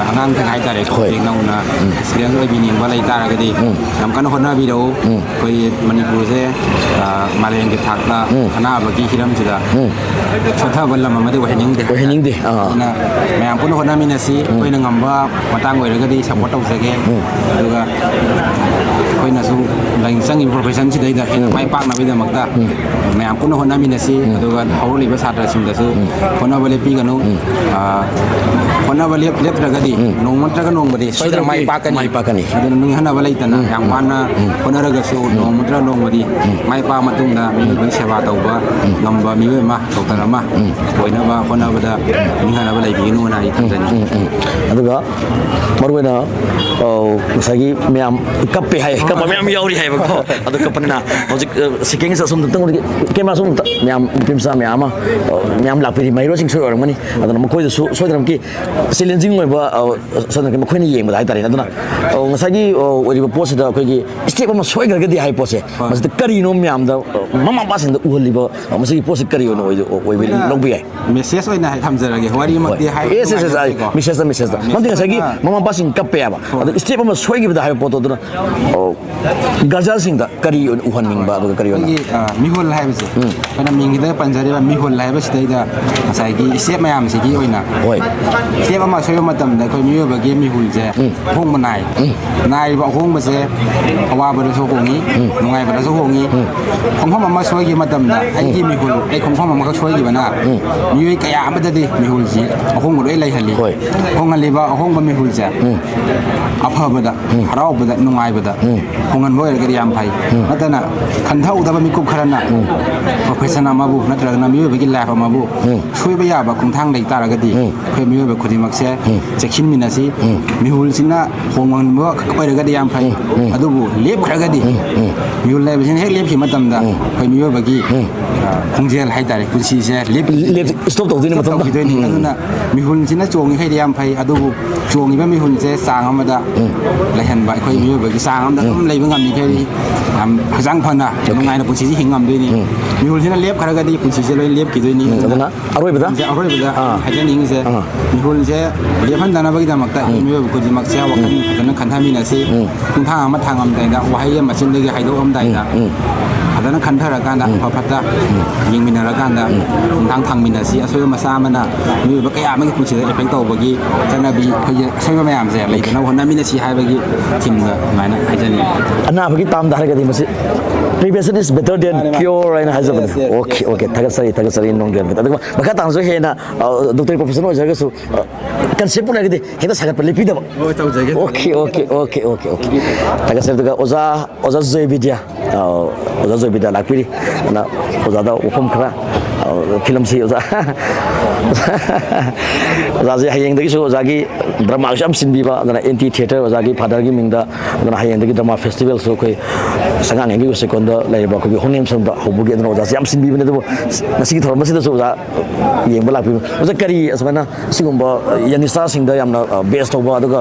ꯑꯉꯥꯡꯁꯤꯡ ꯍꯥꯏꯇꯥꯔꯦꯀꯣ, ꯍꯣꯏ꯫ ꯍꯧꯖꯤꯛ ꯅꯧꯅ ꯑꯦꯛꯁꯄꯤꯔꯤꯌꯦꯟꯁ ꯑꯣꯏꯕꯤꯅꯤꯡꯕ ꯂꯩ ꯇꯥꯔꯒꯗꯤ ꯌꯥꯝ ꯀꯟꯅ ꯍꯣꯠꯅꯕꯤꯔꯛꯎ꯫ ꯑꯩꯈꯣꯏ ꯃꯅꯤꯄꯨꯔꯁꯦ ꯃꯥꯂꯦꯝꯒꯤ ꯊꯥꯛꯇ ꯑꯅꯥꯕꯒꯤ ꯍꯤꯔꯝꯁꯤꯗ ꯁꯣꯊꯕ ꯂꯝ ꯑꯃꯗꯤ ꯑꯣꯏꯍꯟꯅꯤꯡꯗꯦ꯫ ꯑꯣꯏꯍꯟꯅꯤꯡꯗꯦ꯫ ꯑꯥ꯫ ꯑꯗꯨꯅ ꯃꯌꯥꯝ ꯄꯨꯟꯅ ꯍꯣꯠꯅꯃꯤꯟꯅꯁꯤ꯫ ꯑꯩꯈꯣꯏꯅ ꯉꯝꯕ ꯃꯇꯥꯡ ꯑꯣꯏꯔꯒꯗꯤ ꯁꯞꯄꯣꯔꯠ ꯇꯧꯖꯒꯦ꯫ ꯑꯗꯨꯒ ꯑꯩꯈꯣꯏꯅꯁꯨ ꯂꯩ ꯆꯪꯉꯤꯕ ꯄ꯭ꯔꯣꯐꯦꯁꯟꯁꯤꯗꯩꯗ ꯍꯦꯟꯅ ꯃꯥꯏ ꯄꯥꯛꯅꯕꯒꯤꯗꯃꯛꯇ ꯃꯌꯥꯝ ꯄꯨꯟꯅ ꯍꯣꯠꯅꯃꯤꯟꯅꯁꯤ꯫ ꯑꯗꯨꯒ ꯍꯧꯔꯛꯂꯤꯕ ꯁꯥꯇ꯭ꯔꯁꯤꯡꯗꯁꯨ ꯍꯣꯠꯅꯕ ꯂꯦꯞꯄꯤꯒꯅꯨ꯫ ꯍꯣꯠꯅꯕ ꯂꯦꯞ-, ꯂꯦꯞꯇ꯭ꯔꯒꯗꯤ ꯅꯣꯡꯃ ꯅꯠꯇ꯭ꯔꯒ ꯅꯣꯡꯃꯗꯤ ꯁꯣꯏꯗꯅ ꯃꯥꯏ ꯄꯥꯛꯀꯅꯤ꯫ ꯃꯥꯏ ꯄꯥꯛꯀꯅꯤ꯫ ꯑꯗꯨꯅ ꯅꯤꯡꯍꯟꯅꯕ ꯂꯩꯇꯅ ꯌꯥꯝ ꯋꯥꯅ ꯍꯣꯠꯅꯔꯒꯁꯨ ꯅꯣꯡꯃ ꯅꯠꯇ꯭ꯔꯒ ꯅꯣꯡꯃꯗꯤ ꯃꯥꯏ ꯄꯥꯛꯑ ꯃꯇꯨꯡꯗ ꯃꯤꯑꯣꯏꯕꯒꯤ ꯁꯦꯕꯥ ꯇꯧꯕ ꯉꯝꯕ ꯃꯤꯑꯣꯏ ꯑꯃ, ꯗꯣꯛꯇꯔ ꯑꯃ ꯑꯣꯏꯅꯕ ꯍꯣꯠꯅꯕꯗ ꯅꯤꯡꯍꯟꯅꯕ ꯂꯩꯕꯤꯒꯅꯨꯅ ꯑꯩ ꯊꯝꯖꯅꯤꯡꯉꯤ꯫ ꯑꯗꯨꯒ ꯃꯔꯨꯑꯣꯏꯅ, ꯑ, ꯉꯁꯥꯏꯒꯤ ꯃꯌꯥꯝ ꯀꯞꯄꯦ ꯍꯥꯏ, ꯀꯞꯄ ꯃꯌꯥꯝ ꯌꯥꯎꯔꯤ ꯍꯥꯏꯕꯀꯣ꯫ ꯑꯗꯨ ꯀꯞꯄꯅꯤꯅ ꯍꯧꯖꯤꯛ, ꯑ, ꯁꯦꯀꯦꯟꯁꯦ ꯑꯁꯣꯝꯗ ꯑꯃꯨꯛꯇꯪ ꯎꯔꯒꯦ꯫ ꯀꯦꯃꯦꯔꯥ ꯁꯣꯝꯗ ꯃꯌꯥꯝ ꯅꯨꯄꯤ ꯃꯆꯥ ꯃꯌꯥꯝ ꯑꯃ, ꯑ, ꯃꯌꯥꯝ ꯂꯥꯛꯄꯤꯔꯤ, ꯃꯍꯩꯔꯣꯏꯁꯤꯡꯁꯨ ꯑꯣꯏꯔꯝꯒꯅꯤ꯫ ꯑꯗꯨꯅ ꯃꯈꯣꯏꯗꯁꯨ ꯁꯣꯏꯗꯅꯃꯛꯀꯤ ꯆꯦꯂꯦꯟꯖꯤꯡ ꯑꯣꯏꯕ, ꯑ, ꯁꯣꯏꯗꯅꯃꯛꯀꯤ ꯃꯈꯣꯏꯅ ꯌꯦꯡꯕꯗ ꯍꯥꯏꯇꯥꯔꯦ꯫ ꯑꯗꯨꯅ, ꯑ, ꯉꯁꯥꯏꯒꯤ, ꯑ, ꯑꯣꯏꯔꯤꯕ ꯄꯣꯠꯁꯤꯗ ꯑꯩꯈꯣꯏꯒꯤ ꯁ꯭ꯇꯦꯞ ꯑꯃ ꯁꯣꯏꯈ꯭ꯔꯒꯗꯤ ꯍꯥꯏꯕ ꯄꯣꯠꯁꯦ, ꯍꯣꯏ꯫ ꯃꯁꯤꯗ ꯀꯔꯤꯅꯣ ꯃꯌꯥꯝꯗ, ꯑ, ꯃꯃꯥ ꯃꯄꯥꯁꯤꯡꯗ ꯎꯍꯜꯂꯤꯕ, ꯑ, ꯃꯁꯤꯒꯤ ꯄꯣꯠꯁꯤ ꯀꯔꯤ ꯑꯣꯏꯅ ꯑꯣꯏ-, ꯑꯣꯏꯕ ꯑꯩꯈꯣꯏꯅ ꯂꯧꯕ ꯌꯥꯏ? ꯃꯦꯁꯦꯖ ꯑꯣꯏꯅ ꯍꯥꯏ ꯊꯝꯖꯔꯒꯦ, ꯋꯥꯔꯤꯃꯛꯇꯤ ꯍꯣꯏ꯫ ꯍꯥꯏꯕ ꯌꯦꯁ, ꯌꯦꯁ, ꯌꯦꯁ, ꯑꯥꯏ, ꯅꯨꯡꯉꯥꯏꯖꯗꯦꯀꯣ꯫ ꯃꯦꯁꯦꯖꯇ, ꯃꯦꯁꯦꯖꯇ꯫ ꯑ, ꯃꯔꯝꯗꯤ ꯉꯁꯥꯏꯒꯤ ꯃꯦꯁꯦꯖ ꯑꯣꯏꯅ ꯃꯃꯥ ꯃꯄꯥꯁꯤꯡ ꯀꯞꯄꯦ ꯍꯥꯏꯕ꯫ ꯍꯣꯏ꯫ ꯑꯗꯣ ꯁ꯭ꯇꯦꯞ ꯑꯃ ꯁꯣꯏꯈꯤꯕꯗ ꯍꯥꯏꯕ ꯄꯣꯠꯇꯣ ꯑꯗꯨꯅ, ꯑꯣ, ꯏꯆꯥꯁꯤꯡꯗ ꯀꯔꯤ ꯑꯣꯏꯅ ꯎꯍꯟꯅꯤꯡꯕ, ꯑꯗꯨꯒ ꯀꯔꯤ ꯑꯣꯏꯅ? ꯑꯩꯈꯣꯏꯒꯤ ꯑ, ꯃꯤꯍꯨꯜ ꯍꯥꯏꯕꯁꯦ, ꯑꯩꯈꯣꯏꯅ ꯃꯤꯡꯁꯤꯗ ꯄꯟꯖꯔꯤꯕ ꯃꯤꯍꯨꯜ ꯍꯥꯏꯕꯁꯤꯗꯩꯗ ꯉꯁꯥꯏꯒꯤ ꯏꯁꯇꯦꯞ ꯃꯌꯥꯝꯁꯤꯒꯤ ꯑꯣꯏꯅ, ꯍꯣꯏ꯫ ꯏꯁꯇꯦꯞ ꯑꯃ ꯁꯣꯏꯕ ꯃꯇꯝꯗ ꯑꯩꯈꯣꯏ ꯃꯤꯑꯣꯏꯕꯒꯤ ꯃꯤꯍꯨꯜꯁꯦ ꯑꯍꯣꯡꯕ ꯅꯥꯏ꯫ ꯅꯥꯏꯔꯤꯕ ꯑꯍꯣꯡꯕꯁꯦ ꯑꯋꯥꯕꯗꯁꯨ ꯍꯣꯡꯉꯤ, ꯅꯨꯡꯉꯥꯏꯕꯗꯁꯨ ꯍꯣꯡꯉꯤ꯫ ꯈꯣꯡꯐꯝ ꯑꯃ ꯁꯣꯏꯈꯤꯕ ꯃꯇꯝꯗ ꯑꯩꯒꯤ ꯃꯤꯍꯨꯜ, ꯑꯩ ꯈꯣꯡꯐꯝ ꯑꯃꯈꯛ ꯁꯣꯏꯈꯤꯕꯅ ꯃꯤꯑꯣꯏ ꯀꯌꯥ ꯑꯃꯗꯗꯤ ꯃꯤꯍꯨꯜꯁꯤ ꯑꯍꯣꯡꯕ ꯂꯣꯏ ꯂꯩꯍꯜꯂꯤ꯫ ꯍꯣꯏ꯫ ꯍꯣꯡꯍꯜꯂꯤꯕ ꯑꯍꯣꯡꯕ ꯃꯤꯍꯨꯜꯁꯦ ꯑꯐꯕꯗ, ꯍꯔꯥꯎꯕꯗ, ꯅꯨꯡꯉꯥꯏꯕꯗ ꯍꯣꯡꯍꯟꯕ ꯑꯣꯏꯔꯒꯗꯤ ꯌꯥꯝ ꯐꯩ꯫ ꯅꯠꯇꯅ ꯈꯟꯊꯍꯧꯗꯕ ꯃꯤꯀꯨꯞ ꯈꯔꯅ ꯄ꯭ꯔꯣꯐꯦꯁꯟ ꯑꯃꯕꯨ ꯅꯠꯇ꯭ꯔꯒꯅ ꯃꯤꯑꯣꯏꯕꯒꯤ ꯂꯥꯏꯐ ꯑꯃꯕꯨ ꯁꯣꯏꯕ ꯌꯥꯕ ꯈꯣꯡꯊꯥꯡ ꯂꯩ ꯇꯥꯔꯒꯗꯤ ꯑꯩꯈꯣꯏ ꯃꯤꯑꯣꯏꯕ ꯈꯨꯗꯤꯡꯃꯛꯁꯦ ꯆꯦꯛꯁꯤꯟꯃꯤꯟꯅꯁꯤ꯫ ꯃꯤꯍꯨꯜꯁꯤꯅ ꯍꯣꯡꯍꯟꯕ ꯑꯣꯏꯔꯒꯗꯤ ꯌꯥꯝ ꯐꯩ, ꯑꯗꯨꯕꯨ ꯂꯦꯞꯈ꯭ꯔꯒꯗꯤ, ꯃꯤꯍꯨꯜ ꯍꯥꯏꯕꯁꯤꯅ ꯍꯦꯛ ꯂꯦꯞꯈꯤꯕ ꯃꯇꯝꯗ ꯑꯩꯈꯣꯏ ꯃꯤꯑꯣꯏꯕꯒꯤ ꯑ, ꯈꯣꯡꯖꯦꯜ ꯍꯥꯏꯇꯥꯔꯦ, ꯄꯨꯟꯁꯤꯁꯦ ꯂꯦꯞ- ꯂꯦꯞ- stop ꯇꯧꯗꯣꯏꯅꯦ ꯃꯇꯝꯗꯣ꯫ ꯇꯧꯈꯤꯗꯣꯏꯅꯤ꯫ ꯑꯗꯨꯅ ꯃꯤꯍꯨꯜꯁꯤꯅ ꯆꯣꯡꯉꯤꯈꯩꯗꯤ ꯌꯥꯝ ꯐꯩ, ꯑꯗꯨꯕꯨ ꯆꯣꯡꯉꯤꯕ ꯃꯤꯍꯨꯜꯁꯦ ꯆꯥꯡ ꯑꯃꯗ ꯂꯩꯍꯟꯕ, ꯑꯩꯈꯣꯏ ꯃꯤꯑꯣꯏꯕꯒꯤ ꯆꯥꯡ ꯑꯃꯗ ꯑꯗꯨꯝ ꯂꯩꯕ ꯉꯝꯃꯤꯈꯩꯗꯤ ꯌꯥꯝ ꯍꯛꯆꯥꯡ ꯐꯅ ꯅꯨꯡꯉꯥꯏꯅ ꯄꯨꯟꯁꯤꯁꯦ ꯍꯤꯡ ꯉꯝꯗꯣꯏꯅꯤ꯫ ꯃꯤꯍꯨꯜꯁꯤꯅ ꯂꯦꯞꯈ꯭ꯔꯒꯗꯤ ꯄꯨꯟꯁꯤꯁꯦ ꯂꯣꯏ ꯂꯦꯞꯈꯤꯗꯣꯏꯅꯤ꯫ ꯑꯗꯨꯅ ꯑꯗꯨꯅ ꯑꯔꯣꯏꯕꯗ? ꯑꯔꯣꯏꯕꯗ ꯑꯥ꯫ ꯍꯥꯏꯖꯅꯤꯡꯉꯤꯁꯦ, ꯑꯥ꯫ ꯃꯤꯍꯨꯜꯁꯦ ꯂꯦꯞꯍꯟꯗꯅꯕꯒꯤꯗꯃꯛꯇ ꯑꯩꯈꯣꯏ ꯃꯤꯑꯣꯏꯕ ꯈꯨꯗꯤꯡꯃꯛꯁꯦ ꯋꯥꯈꯜ ꯐꯖꯅ ꯈꯟꯊꯃꯤꯟꯅꯁꯤ꯫ ꯈꯣꯡꯊꯥꯡ ꯑꯃ ꯊꯥꯡꯉꯝꯗꯥꯏꯗ, ꯋꯥꯍꯩ ꯑꯃ ꯆꯤꯟꯗꯒꯤ ꯍꯥꯏꯗꯣꯛꯑꯝꯗꯥꯏꯗ ꯐꯖꯅ ꯈꯟꯊꯔꯀꯥꯟꯗ, ꯑꯐ ꯐꯠꯇ ꯌꯦꯡꯃꯤꯟꯅꯔꯀꯥꯟꯗ ꯈꯣꯡꯊꯥꯡ ꯊꯥꯡꯃꯤꯟꯅꯁꯤ꯫ ꯑꯁꯣꯏꯕ ꯃꯆꯥ ꯑꯃꯅ ꯃꯤꯑꯣꯏꯕ ꯀꯌꯥ ꯑꯃꯒꯤ ꯄꯨꯟꯁꯤꯗ ꯑꯦꯐꯦꯛ ꯇꯧꯕꯒꯤ ꯆꯠꯅꯕꯤ, ꯑꯩꯈꯣꯏꯒꯤ ꯑꯁꯣꯏꯕ ꯃꯌꯥꯝꯁꯦ ꯂꯩꯇꯅꯕ ꯍꯣꯠꯅꯃꯤꯟꯅꯁꯤ ꯍꯥꯏꯕꯒꯤ ꯊꯤꯝꯗ ꯑꯗꯨꯃꯥꯏꯅ ꯍꯥꯏꯖꯅꯤꯡꯉꯤ꯫ ꯑꯅꯥꯕꯒꯤ ꯇꯥꯝꯗ ꯍꯥꯏꯔꯒꯗꯤ ꯃꯁꯤ prevention is better than ꯃꯥꯅꯦ, ꯃꯥꯅꯦ꯫ cure ꯍꯥꯏꯅ ꯍꯥꯏꯖꯕꯅꯤ꯫ Yes, yes, okay, yes. Okay, ꯊꯥꯒꯠꯆꯔꯤ, ꯊꯥꯒꯠꯆꯔꯤ, ꯅꯣꯡꯗꯦꯝ꯫ ꯑꯗꯨꯒ ꯃꯈꯥ ꯇꯥꯅꯁꯨ ꯍꯦꯟꯅ, ꯑ, ꯗꯣꯛꯇꯔ ꯄ꯭ꯔꯣꯐꯦꯁꯟ ꯑꯣꯏꯖꯔꯒꯁꯨ, ꯑ, ꯀꯟꯁꯦꯞꯄꯨ ꯂꯩꯔꯒꯗꯤ ꯍꯦꯛꯇ ꯁꯥꯒꯠꯄ ꯂꯦꯞꯄꯤꯗꯕ꯫ ꯍꯣꯏ, ꯇꯧꯖꯒꯦ꯫ Okay, okay, okay, okay, okay. ꯊꯥꯒꯠꯆꯔꯤ꯫ ꯑꯗꯨꯒ ꯑꯣꯖꯥ, ꯑꯣꯖꯥ ꯖꯣꯏ ꯕꯤꯗ꯭ꯌꯥ, ꯑ, ꯑꯣꯖꯥ ꯖꯣꯏ ꯕꯤꯗ꯭ꯌꯥ ꯂꯥꯛꯄꯤꯔꯤ꯫ ꯑꯗꯨꯅ ꯑꯣꯖꯥꯗ ꯋꯥꯐꯝ ꯈꯔ, ꯑ, ꯐꯤꯂꯝꯁꯤ ꯑꯣꯖꯥ, ꯑꯣꯖꯥꯁꯦ ꯍꯌꯦꯡꯗꯒꯤꯁꯨ ꯑꯣꯖꯥꯒꯤ ꯗ꯭ꯔꯃꯥꯁꯨ ꯌꯥꯝ ꯁꯤꯟꯕꯤꯕ, ꯑꯗꯨꯅ ꯑꯦꯟꯇꯤ ꯊꯤꯌꯦꯇꯔ ꯑꯣꯖꯥꯒꯤ ꯐꯥꯗꯔꯒꯤ ꯃꯤꯡꯗ, ꯑꯗꯨꯅ ꯍꯌꯦꯡꯗꯒꯤ ꯗ꯭ꯔꯃꯥ ꯐꯦꯁꯇꯤꯚꯦꯜꯁꯨ ꯑꯩꯈꯣꯏ ꯁꯉꯥꯡꯉꯩꯒꯤ ꯁꯦꯀꯣꯟꯗ ꯂꯩꯔꯤꯕ ꯑꯩꯈꯣꯏꯒꯤ ꯍꯣꯡꯅꯦꯝ ꯁꯣꯝꯗ ꯍꯧꯕꯒꯤ, ꯑꯗꯨꯅ ꯑꯣꯖꯥꯁꯦ ꯌꯥꯝ ꯁꯤꯟꯕꯤꯕꯅꯦ꯫ ꯑꯗꯨꯕꯨ ꯉꯁꯤꯒꯤ ꯊꯧꯔꯝ ꯑꯁꯤꯗꯁꯨ ꯑꯣꯖꯥ ꯌꯦꯡꯕ ꯂꯥꯛꯄꯤꯕ꯫ ꯑꯣꯖꯥ, ꯀꯔꯤ ꯑꯁꯨꯃꯥꯏꯅ ꯁꯤꯒꯨꯝꯕ ꯌꯪꯁꯇꯔꯁꯤꯡꯗ ꯌꯥꯝꯅ, ꯑ, ꯕꯦꯁ ꯇꯧꯕ, ꯑꯗꯨꯒ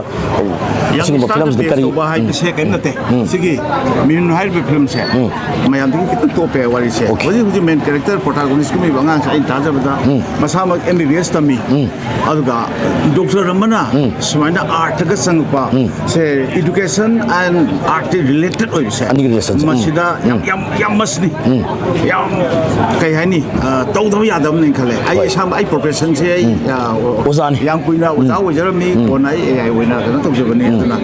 ꯁꯤꯒꯨꯝꯕ ꯌꯪꯁꯇꯔꯗ ꯐꯤꯂꯝꯁꯤꯗ ꯕꯦꯁ ꯀꯔꯤ? ꯇꯧꯕ ꯍꯥꯏꯕꯁꯦ ꯀꯔꯤꯝ ꯅꯠꯇꯦ꯫ ꯁꯤꯒꯤ ꯃꯤꯍꯨꯟ ꯍꯥꯏꯔꯤꯕ ꯐꯤꯂꯝꯁꯦ ꯃꯌꯥꯝꯗꯒꯤ ꯈꯤꯇꯪ ꯇꯣꯞꯄꯦ ꯋꯥꯔꯤꯁꯦ꯫ ꯑꯣꯀꯦ꯫ ꯍꯧꯖꯤꯛ ꯍꯧꯖꯤꯛ ꯃꯦꯟ ꯀꯦꯔꯦꯛꯇꯔ ꯄ꯭ꯔꯣꯇꯥꯒꯣꯅꯤꯁꯀꯨꯝꯕ ꯑꯉꯥꯡꯁꯦ ꯑꯩꯅ ꯇꯥꯖꯕꯗ ꯃꯁꯥꯃꯛ M B B S ꯇꯝꯃꯤ꯫ ꯑꯗꯨꯒ ꯗꯣꯛꯇꯔ ꯑꯃꯅ ꯁꯨꯃꯥꯏꯅ ꯑꯥꯔꯠꯇꯒ ꯆꯪꯉꯛꯄ ꯁꯦ, education and art related ꯑꯣꯏꯕꯁꯦ, ꯑꯅꯤꯒꯤ relation ꯁꯦ꯫ ꯎꯝ꯫ ꯃꯁꯤꯗ ꯌꯥꯝ, ꯎꯝ꯫ ꯌꯥꯝ, ꯌꯥꯝ ꯃꯁꯅꯤ꯫ ꯎꯝ꯫ ꯌꯥꯝ, ꯀꯩ ꯍꯥꯏꯅꯤ, ꯑ, ꯇꯧꯗꯕ ꯌꯥꯗꯕꯅꯦꯅ ꯈꯜꯂꯦ꯫ ꯑꯩ ꯍꯣꯏ꯫ ꯏꯁꯥꯃꯛ, ꯑꯩ profession ꯁꯦ ꯑꯩ, ꯎꯝ꯫ ꯑ, ꯑꯣꯖꯥꯅꯤ꯫ ꯌꯥꯝ ꯀꯨꯏꯅ ꯑꯣꯖꯥ ꯎꯝ꯫ ꯑꯣꯏꯖꯔꯝꯃꯤ꯫ ꯎꯝ꯫ ꯀꯣꯟꯅ ꯑꯩ A I ꯑꯣꯏꯅ ꯀꯩꯅꯣ ꯇꯧꯖꯕꯅꯤ꯫ ꯎꯝ꯫ ꯑꯗꯨꯅ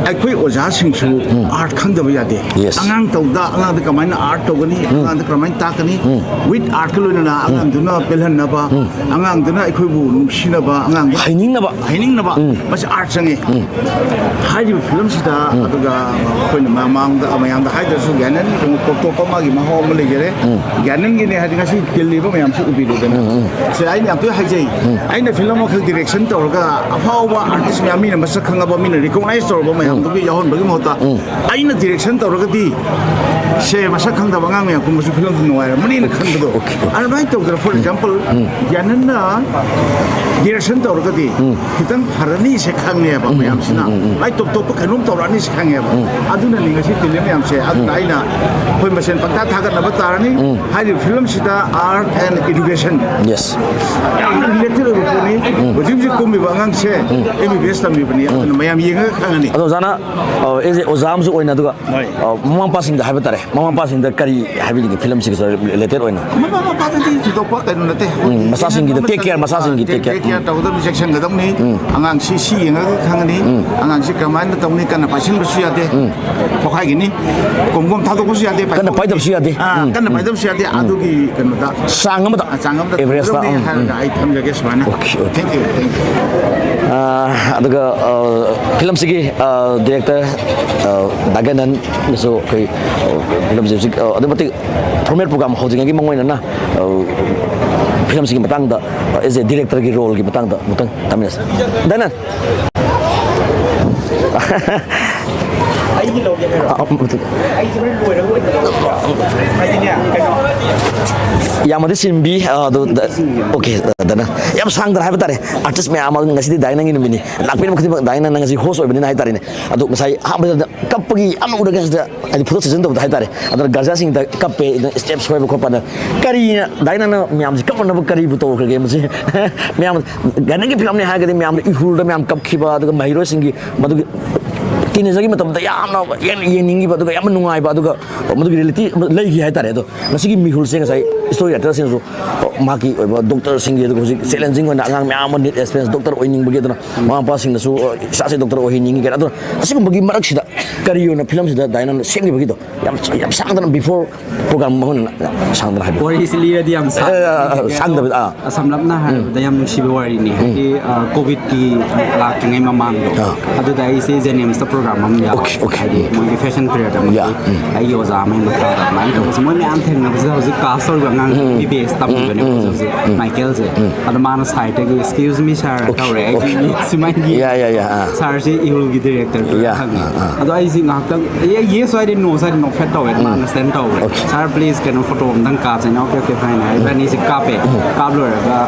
ꯑꯩꯈꯣꯏ ꯑꯣꯖꯥꯁꯤꯡꯁꯨ ꯎꯝ꯫ Art ꯈꯪꯗꯕ ꯌꯥꯗꯦ꯫ Yes꯫ ꯑꯉꯥꯡ ꯇꯧꯕꯗ ꯑꯉꯥꯡꯗ ꯀꯃꯥꯏꯅ art ꯇꯧꯒꯅꯤ, ꯎꯝ꯫ ꯑꯉꯥꯡꯗ ꯀꯃꯥꯏꯅ ꯇꯥꯛꯀꯅꯤ, ꯎꯝ꯫ With art ꯀ ꯂꯣꯏꯅꯅ ꯎꯝ꯫ ꯑꯉꯥꯡꯗꯨꯅ ꯄꯦꯜꯍꯟꯅꯕ, ꯎꯝ꯫ ꯑꯉꯥꯡꯗꯨꯅ ꯑꯩꯈꯣꯏꯕꯨ ꯅꯨꯡꯁꯤꯅꯕ, ꯑꯉꯥꯡꯗꯨ ꯍꯩꯅꯤꯡꯅꯕ꯫ ꯍꯩꯅꯤꯡꯅꯕ, ꯎꯝ꯫ ꯃꯁꯤ art ꯆꯪꯉꯤ꯫ ꯎꯝ꯫ ꯍꯥꯏꯔꯤꯕ film ꯁꯤꯗ, ꯎꯝ꯫ ꯑꯗꯨꯒ ꯑꯩꯈꯣꯏꯅ ꯃꯃꯥꯡꯗ ꯃꯌꯥꯝꯗ ꯍꯥꯏꯗ꯭ꯔꯁꯨ ꯒ꯭ꯌꯥꯅꯟꯒꯤ ꯇꯣꯉꯥꯟ ꯇꯣꯞ ꯇꯣꯞꯄ ꯃꯥꯒꯤ ꯃꯍꯥꯎ ꯑꯃ ꯂꯩꯖꯔꯦ꯫ ꯎꯝ꯫ ꯒ꯭ꯌꯥꯅꯟꯒꯤꯅꯦ ꯍꯥꯏꯗꯤ ꯉꯁꯤ ꯇꯤꯜꯂꯤꯕ ꯃꯌꯥꯝꯁꯤ ꯎꯕꯤꯔꯦꯗꯅ꯫ ꯎꯝ, ꯎꯝ꯫ ꯁꯦ, ꯑꯩꯅ ꯌꯥꯝ ꯇꯣꯏꯅ ꯍꯥꯏꯖꯩ꯫ ꯎꯝ꯫ ꯑꯩꯅ film ꯑꯃꯈꯛ direction ꯇꯧꯔꯒ ꯑꯐꯥꯎꯕ artist ꯃꯌꯥꯝ, ꯃꯤꯅ ꯃꯁꯛ ꯈꯪꯉꯕ, ꯃꯤꯅ recognize ꯇꯧꯔꯕ ꯃꯌꯥꯝꯗꯨꯒꯤ ꯌꯥꯎꯍꯟꯕꯒꯤ ꯃꯍꯨꯠꯇ ꯎꯝ꯫ ꯑꯩꯅ direction ꯇꯧꯔꯒꯗꯤ ꯁꯦ ꯃꯁꯛ ꯈꯪꯗꯕ ꯑꯉꯥꯡ ꯃꯌꯥꯝ ꯀꯨꯝꯕꯁꯨ film ꯗꯨ ꯅꯨꯡꯉꯥꯏꯔꯝꯃꯅꯤꯅ ꯈꯟꯕꯗꯣ꯫ Okay, okay꯫ ꯑꯗꯨꯃꯥꯏꯅ ꯇꯧꯗꯅ, for example, ꯎꯝ꯫ ꯒ꯭ꯌꯥꯅꯟꯅ direction ꯇꯧꯔꯒꯗꯤ ꯎꯝ꯫ ꯈꯤꯇꯪ ꯐꯔꯅꯤꯁꯦ ꯈꯪꯉꯦꯕ ꯎꯝ, ꯃꯌꯥꯝꯁꯤꯅ꯫ ꯎꯝ, ꯎꯝ, ꯎꯝ꯫ ꯃꯥꯏ ꯇꯣꯞ ꯇꯣꯞꯄ ꯀꯩꯅꯣꯝ ꯇꯧꯔꯛꯑꯅꯤꯁꯦ ꯈꯪꯉꯦꯕ꯫ ꯎꯝ꯫ ꯑꯗꯨꯅꯅꯤ ꯉꯁꯤ ꯇꯤꯜꯂꯤ ꯃꯌꯥꯝꯁꯦ꯫ ꯑꯗꯨꯅ ꯎꯝ꯫ ꯑꯩꯅ ꯑꯩꯈꯣꯏ ꯃꯁꯦꯟ ꯄꯪꯇꯥ ꯊꯥꯒꯠꯅꯕ ꯇꯥꯔꯅꯤ꯫ ꯎꯝ꯫ ꯍꯥꯏꯔꯤꯕ film ꯁꯤꯗ art and education Yes꯫ ꯌꯥꯝꯅ related ꯑꯣꯏꯕ ꯄꯣꯠꯅꯤ꯫ ꯎꯝ꯫ ꯍꯧꯖꯤꯛ ꯍꯧꯖꯤꯛ ꯀꯨꯝꯃꯤꯕ ꯑꯉꯥꯡꯁꯦ ꯎꯝ꯫ M B B S ꯇꯝꯃꯤꯕꯅꯤ꯫ ꯎꯝ꯫ ꯑꯗꯨꯅ ꯃꯌꯥꯝ ꯌꯦꯡꯉꯒ ꯈꯪꯉꯅꯤ꯫ ꯑꯗꯣ ꯑꯣꯖꯥꯅ, ꯑ, as a ꯑꯣꯖꯥ ꯑꯃꯁꯨ ꯑꯣꯏꯅ, ꯑꯗꯨꯒ, ꯍꯣꯏ꯫ ꯑ, ꯃꯃꯥ ꯃꯄꯥꯁꯤꯡꯗ ꯍꯥꯏꯕ ꯇꯥꯔꯦ, ꯃꯃꯥ ꯃꯄꯥꯁꯤꯡꯗ ꯀꯔꯤ ꯍꯥꯏꯕꯤꯅꯤꯡꯉꯤ film ꯁꯤꯒ related ꯑꯣꯏꯅ? ꯃꯃꯥ ꯃꯄꯥꯗꯗꯤ ꯊꯣꯏꯗꯣꯛꯄ ꯀꯩꯅꯣ ꯅꯠꯇꯦ꯫ ꯎꯝ, ꯃꯆꯥꯁꯤꯡꯒꯤꯗ take care, ꯃꯆꯥꯁꯤꯡꯒꯤ take care꯫ Take care ꯇꯧꯒꯗꯕꯅꯤ, ꯆꯦꯛꯁꯤꯟꯒꯗꯕꯅꯤ꯫ ꯎꯝ꯫ ꯑꯉꯥꯡꯁꯤ ꯁꯤ ꯌꯦꯡꯉꯒ ꯈꯪꯒꯅꯤ꯫ ꯎꯝ꯫ ꯑꯉꯥꯡꯁꯤ ꯀꯃꯥꯏꯅ ꯇꯧꯅꯤ, ꯀꯟꯅ ꯄꯥꯏꯁꯤꯟꯕꯁꯨ ꯌꯥꯗꯦ꯫ ꯎꯝ꯫ ꯄꯣꯛꯈꯥꯏꯒꯅꯤ꯫ ꯀꯣꯝ ꯀꯣꯝ ꯊꯥꯗꯣꯛꯄꯁꯨ ꯌꯥꯗꯦ, ꯀꯟꯅ ꯄꯥꯏꯗꯕꯁꯨ ꯌꯥꯗꯦ꯫ ꯑꯥ, ꯎꯝ, ꯀꯟꯅ ꯎꯝ, ꯄꯥꯏꯗꯕꯁꯨ ꯌꯥꯗꯦ꯫ ꯎꯝ꯫ ꯑꯗꯨꯒꯤ ꯀꯩꯅꯣꯗ ꯆꯥꯡ ꯑꯃꯗ, ꯑ, ꯆꯥꯡ ꯑꯃꯗ average ꯇ, ꯊꯝꯒꯗꯕꯅꯤ ꯎꯝ, ꯍꯥꯏꯔꯒ ꯎꯝ꯫ ꯑꯩ ꯊꯝꯖꯒꯦ ꯁꯨꯃꯥꯏꯅ꯫ Okay, okay꯫ Thank you, thank you꯫ ꯑ, ꯑꯗꯨꯒ, ꯑ, film ꯁꯤꯒꯤ, ꯑ, director, ꯑ, ꯗꯥ ꯒ꯭ꯌꯥꯅꯟꯅꯁꯨ ꯑꯩꯈꯣꯏ, ꯑ, film ꯁꯤ ꯍꯧꯖꯤꯛ, ꯑ, ꯑꯗꯨꯛꯀꯤ ꯃꯇꯤꯛ formal program ꯍꯧꯗ꯭ꯔꯤꯉꯩꯒꯤ ꯃꯥꯡꯑꯣꯏꯅꯅ, ꯑ, film ꯁꯤꯒꯤ ꯃꯇꯥꯡꯗ, ꯑ, as a director ꯒꯤ role ꯒꯤ ꯃꯇꯥꯡꯗ ꯑꯃꯨꯛꯇꯪ ꯇꯥꯃꯤꯟꯅꯁꯤ꯫ ꯗꯥ ꯒ꯭ꯌꯥꯅꯟ꯫ ꯑꯩꯒꯤ ꯂꯧꯒꯦ ꯍꯥꯏꯔꯣ? ꯑꯩꯁꯦ ꯍꯣꯔꯦꯟ ꯂꯣꯏꯔꯒ ꯑꯣꯏꯅ ꯂꯧꯔꯒꯦ꯫ ꯍꯥꯏꯗꯤꯅꯦ, ꯀꯩꯅꯣ꯫ ꯌꯥꯝꯃꯗꯤ ꯆꯤꯟꯕꯤ, ꯑ, ꯑꯗꯨ ꯗ-, okay, ꯗꯅ ꯌꯥꯝ ꯁꯥꯡꯗꯅ ꯍꯥꯏꯕ ꯇꯥꯔꯦ꯫ Artist ꯃꯌꯥꯝ ꯑꯃ, ꯉꯁꯤꯗꯤ ꯗꯥꯏꯅꯪꯒꯤ ꯅꯨꯃꯤꯠꯅꯤ, ꯂꯥꯛꯄꯤꯔꯤꯕ ꯈꯨꯗꯤꯡꯃꯛ ꯗꯥꯏꯅꯪꯅ ꯉꯁꯤ host ꯑꯣꯏꯕꯅꯤꯅ ꯍꯥꯏ ꯇꯥꯔꯦꯅꯦ꯫ ꯑꯗꯣ ꯉꯁꯥꯏ ꯑꯍꯥꯟꯕꯗ ꯀꯞꯄꯒꯤ ꯌꯥꯝꯅ ꯎꯔꯒ ꯁꯤꯗ, ꯍꯥꯏꯗꯤ, photo session ꯇꯧꯕꯗ ꯍꯥꯏ ꯇꯥꯔꯦ, ꯑꯗꯨꯅ ꯒꯥꯔꯖꯤꯌꯥꯁꯤꯡꯗ ꯀꯞꯄꯦ, ꯑꯗꯨꯅ step ꯁꯣꯏꯕ ꯈꯣꯠꯄ, ꯑꯗ ꯀꯔꯤꯅ ꯗꯥꯏꯅꯪꯅ ꯃꯌꯥꯝꯁꯤ ꯀꯞꯅꯅꯕ ꯀꯔꯤꯕꯨ ꯇꯧꯈ꯭ꯔꯒꯦ? ꯃꯁꯤ ꯃꯌꯥꯝ ꯗꯥꯏꯅꯪꯒꯤ ꯐꯤꯂꯝꯅꯤ ꯍꯥꯏꯔꯒꯗꯤ ꯃꯌꯥꯝꯅ ꯏꯍꯨꯜꯗ ꯃꯌꯥꯝ ꯀꯞꯈꯤꯕ, ꯑꯗꯨꯒ ꯃꯍꯩꯔꯣꯏꯁꯤꯡꯒꯤ ꯃꯗꯨꯒꯤ teenagerꯒꯤ ꯃꯇꯝꯗ ꯌꯥꯝꯅ ꯌꯦꯡ-, ꯌꯦꯡꯅꯤꯡꯉꯤꯕ, ꯑꯗꯨꯒ ꯌꯥꯝꯅ ꯅꯨꯡꯉꯥꯏꯕ, ꯑꯗꯨꯒ ꯃꯗꯨꯒꯤ reality ꯑꯃ ꯂꯩꯈꯤ ꯍꯥꯏ ꯇꯥꯔꯦ꯫ ꯑꯗꯣ ꯉꯁꯤꯒꯤ ꯃꯤꯍꯨꯜꯁꯦ ꯉꯁꯥꯏ story writerꯁꯤꯡꯅꯁꯨ ꯃꯍꯥꯛꯀꯤ ꯑꯣꯏꯕ doctorꯁꯤꯡꯒꯤ, ꯑꯗꯨꯒ ꯍꯧꯖꯤꯛ challenging ꯑꯣꯏꯅ ꯑꯉꯥꯡ ꯃꯌꯥꯝ ꯑꯃ NEET aspirants doctor ꯑꯣꯏꯅꯤꯡꯕꯒꯤ, ꯑꯗꯨꯅ ꯃꯃꯥ ꯃꯄꯥꯁꯤꯡꯅꯁꯨ, "ꯑ, ꯏꯆꯥꯁꯦ doctor ꯑꯣꯏꯍꯟꯅꯤꯡꯉꯤ" ꯀꯥꯏꯅ꯫ ꯑꯗꯨꯅ ꯑꯁꯤꯒꯨꯝꯕꯒꯤ ꯃꯔꯛꯁꯤꯗ ꯀꯔꯤ ꯑꯣꯏꯅ ꯐꯤꯂꯝꯁꯤꯗ ꯗꯥꯏꯅꯥꯅ ꯁꯦꯝꯈꯤꯕꯒꯤꯗꯣ ꯌꯥꯝ, ꯌꯥꯝ ꯁꯥꯡꯗꯅ before program ꯃꯍꯨꯠꯅ ꯌꯥꯝ ꯁꯥꯡꯗꯅ ꯍꯥꯏꯕꯤꯌꯨ꯫ ꯋꯥꯔꯤꯁꯤ ꯂꯤꯔꯗꯤ ꯌꯥꯝ ꯁꯥꯡ-, ꯑꯦ, ꯑꯦ, ꯑꯦ, ꯁꯥꯡꯗꯕꯤꯗ, ꯑꯥ꯫ ꯑ, ꯁꯝꯂꯞꯅ ꯍꯥꯏꯔꯕꯗ ꯌꯥꯝ ꯅꯨꯡꯁꯤꯕ ꯋꯥꯔꯤꯅꯤ꯫ ꯎꯝ꯫ ꯍꯥꯏꯗꯤ, ꯑ, COVIDꯀꯤ ꯂꯥꯛꯇ꯭ꯔꯤꯉꯩ ꯃꯃꯥꯡꯗꯣ꯫ ꯑꯥ꯫ ꯑꯗꯨꯗ ꯑꯩꯁꯦ JNIMSꯇ program ꯑꯃ ꯌꯥꯎꯋꯦ꯫ Okay, okay. ꯍꯥꯏꯗꯤ ꯃꯣꯏꯒꯤ fashion fairꯗ ꯑꯃ ꯌꯥ, ꯎꯝ꯫ ꯑꯩꯒꯤ ꯑꯣꯖꯥ ꯑꯃꯒꯤ ꯃꯈꯥꯗ ꯑꯗꯨꯃꯥꯏꯅ ꯇꯧꯕꯁꯦ꯫ ꯃꯣꯏ ꯃꯌꯥꯝ ꯊꯦꯡꯅꯕꯁꯤꯗ ꯍꯧꯖꯤꯛ cast ꯇꯧꯔꯤꯕ ꯑꯉꯥꯡ ꯎꯝ, ꯎꯝ, ꯃꯥꯏꯀꯦꯜꯁꯦ꯫ ꯎꯝ꯫ ꯑꯗꯣ ꯃꯥꯅ sideꯇꯒꯤ, "Excuse me, sir," okay, ꯇꯧꯔꯦ꯫ ꯑꯩꯒꯤ okay. ꯁꯨꯃꯥꯏꯅꯒꯤ ꯌꯥ, ꯌꯥ, ꯌꯥ, ꯑꯥ꯫ Sirꯁꯦ ꯏꯍꯨꯜꯒꯤ directorꯗꯨꯔ ꯌꯥ, ꯍꯪꯉꯦ꯫ ꯑꯥ, ꯑꯥ꯫ ꯑꯗꯣ ꯑꯩꯁꯦ ꯉꯥꯏꯍꯥꯛꯇꯪ, ꯑꯦ, yes ꯍꯥꯏꯗꯤ no ꯍꯥꯏꯗꯤ ꯅꯣꯛꯐꯦꯠ ꯇꯧꯋꯦ꯫ ꯎꯝ꯫ ꯃꯥꯅ stand ꯇꯧꯋꯦ꯫ Okay. "Sir, please, ꯀꯩꯅꯣ, photo ꯑꯝꯇꯪ ꯀꯥꯞꯁꯦꯅ"꯫ "Okay, okay, fine" ꯍꯥꯏꯔꯦ꯫ ꯎꯝ꯫ ꯑꯅꯤꯁꯦ ꯀꯥꯞꯄꯦ꯫ ꯎꯝ꯫ ꯀꯥꯞ ꯂꯣꯏꯔꯒ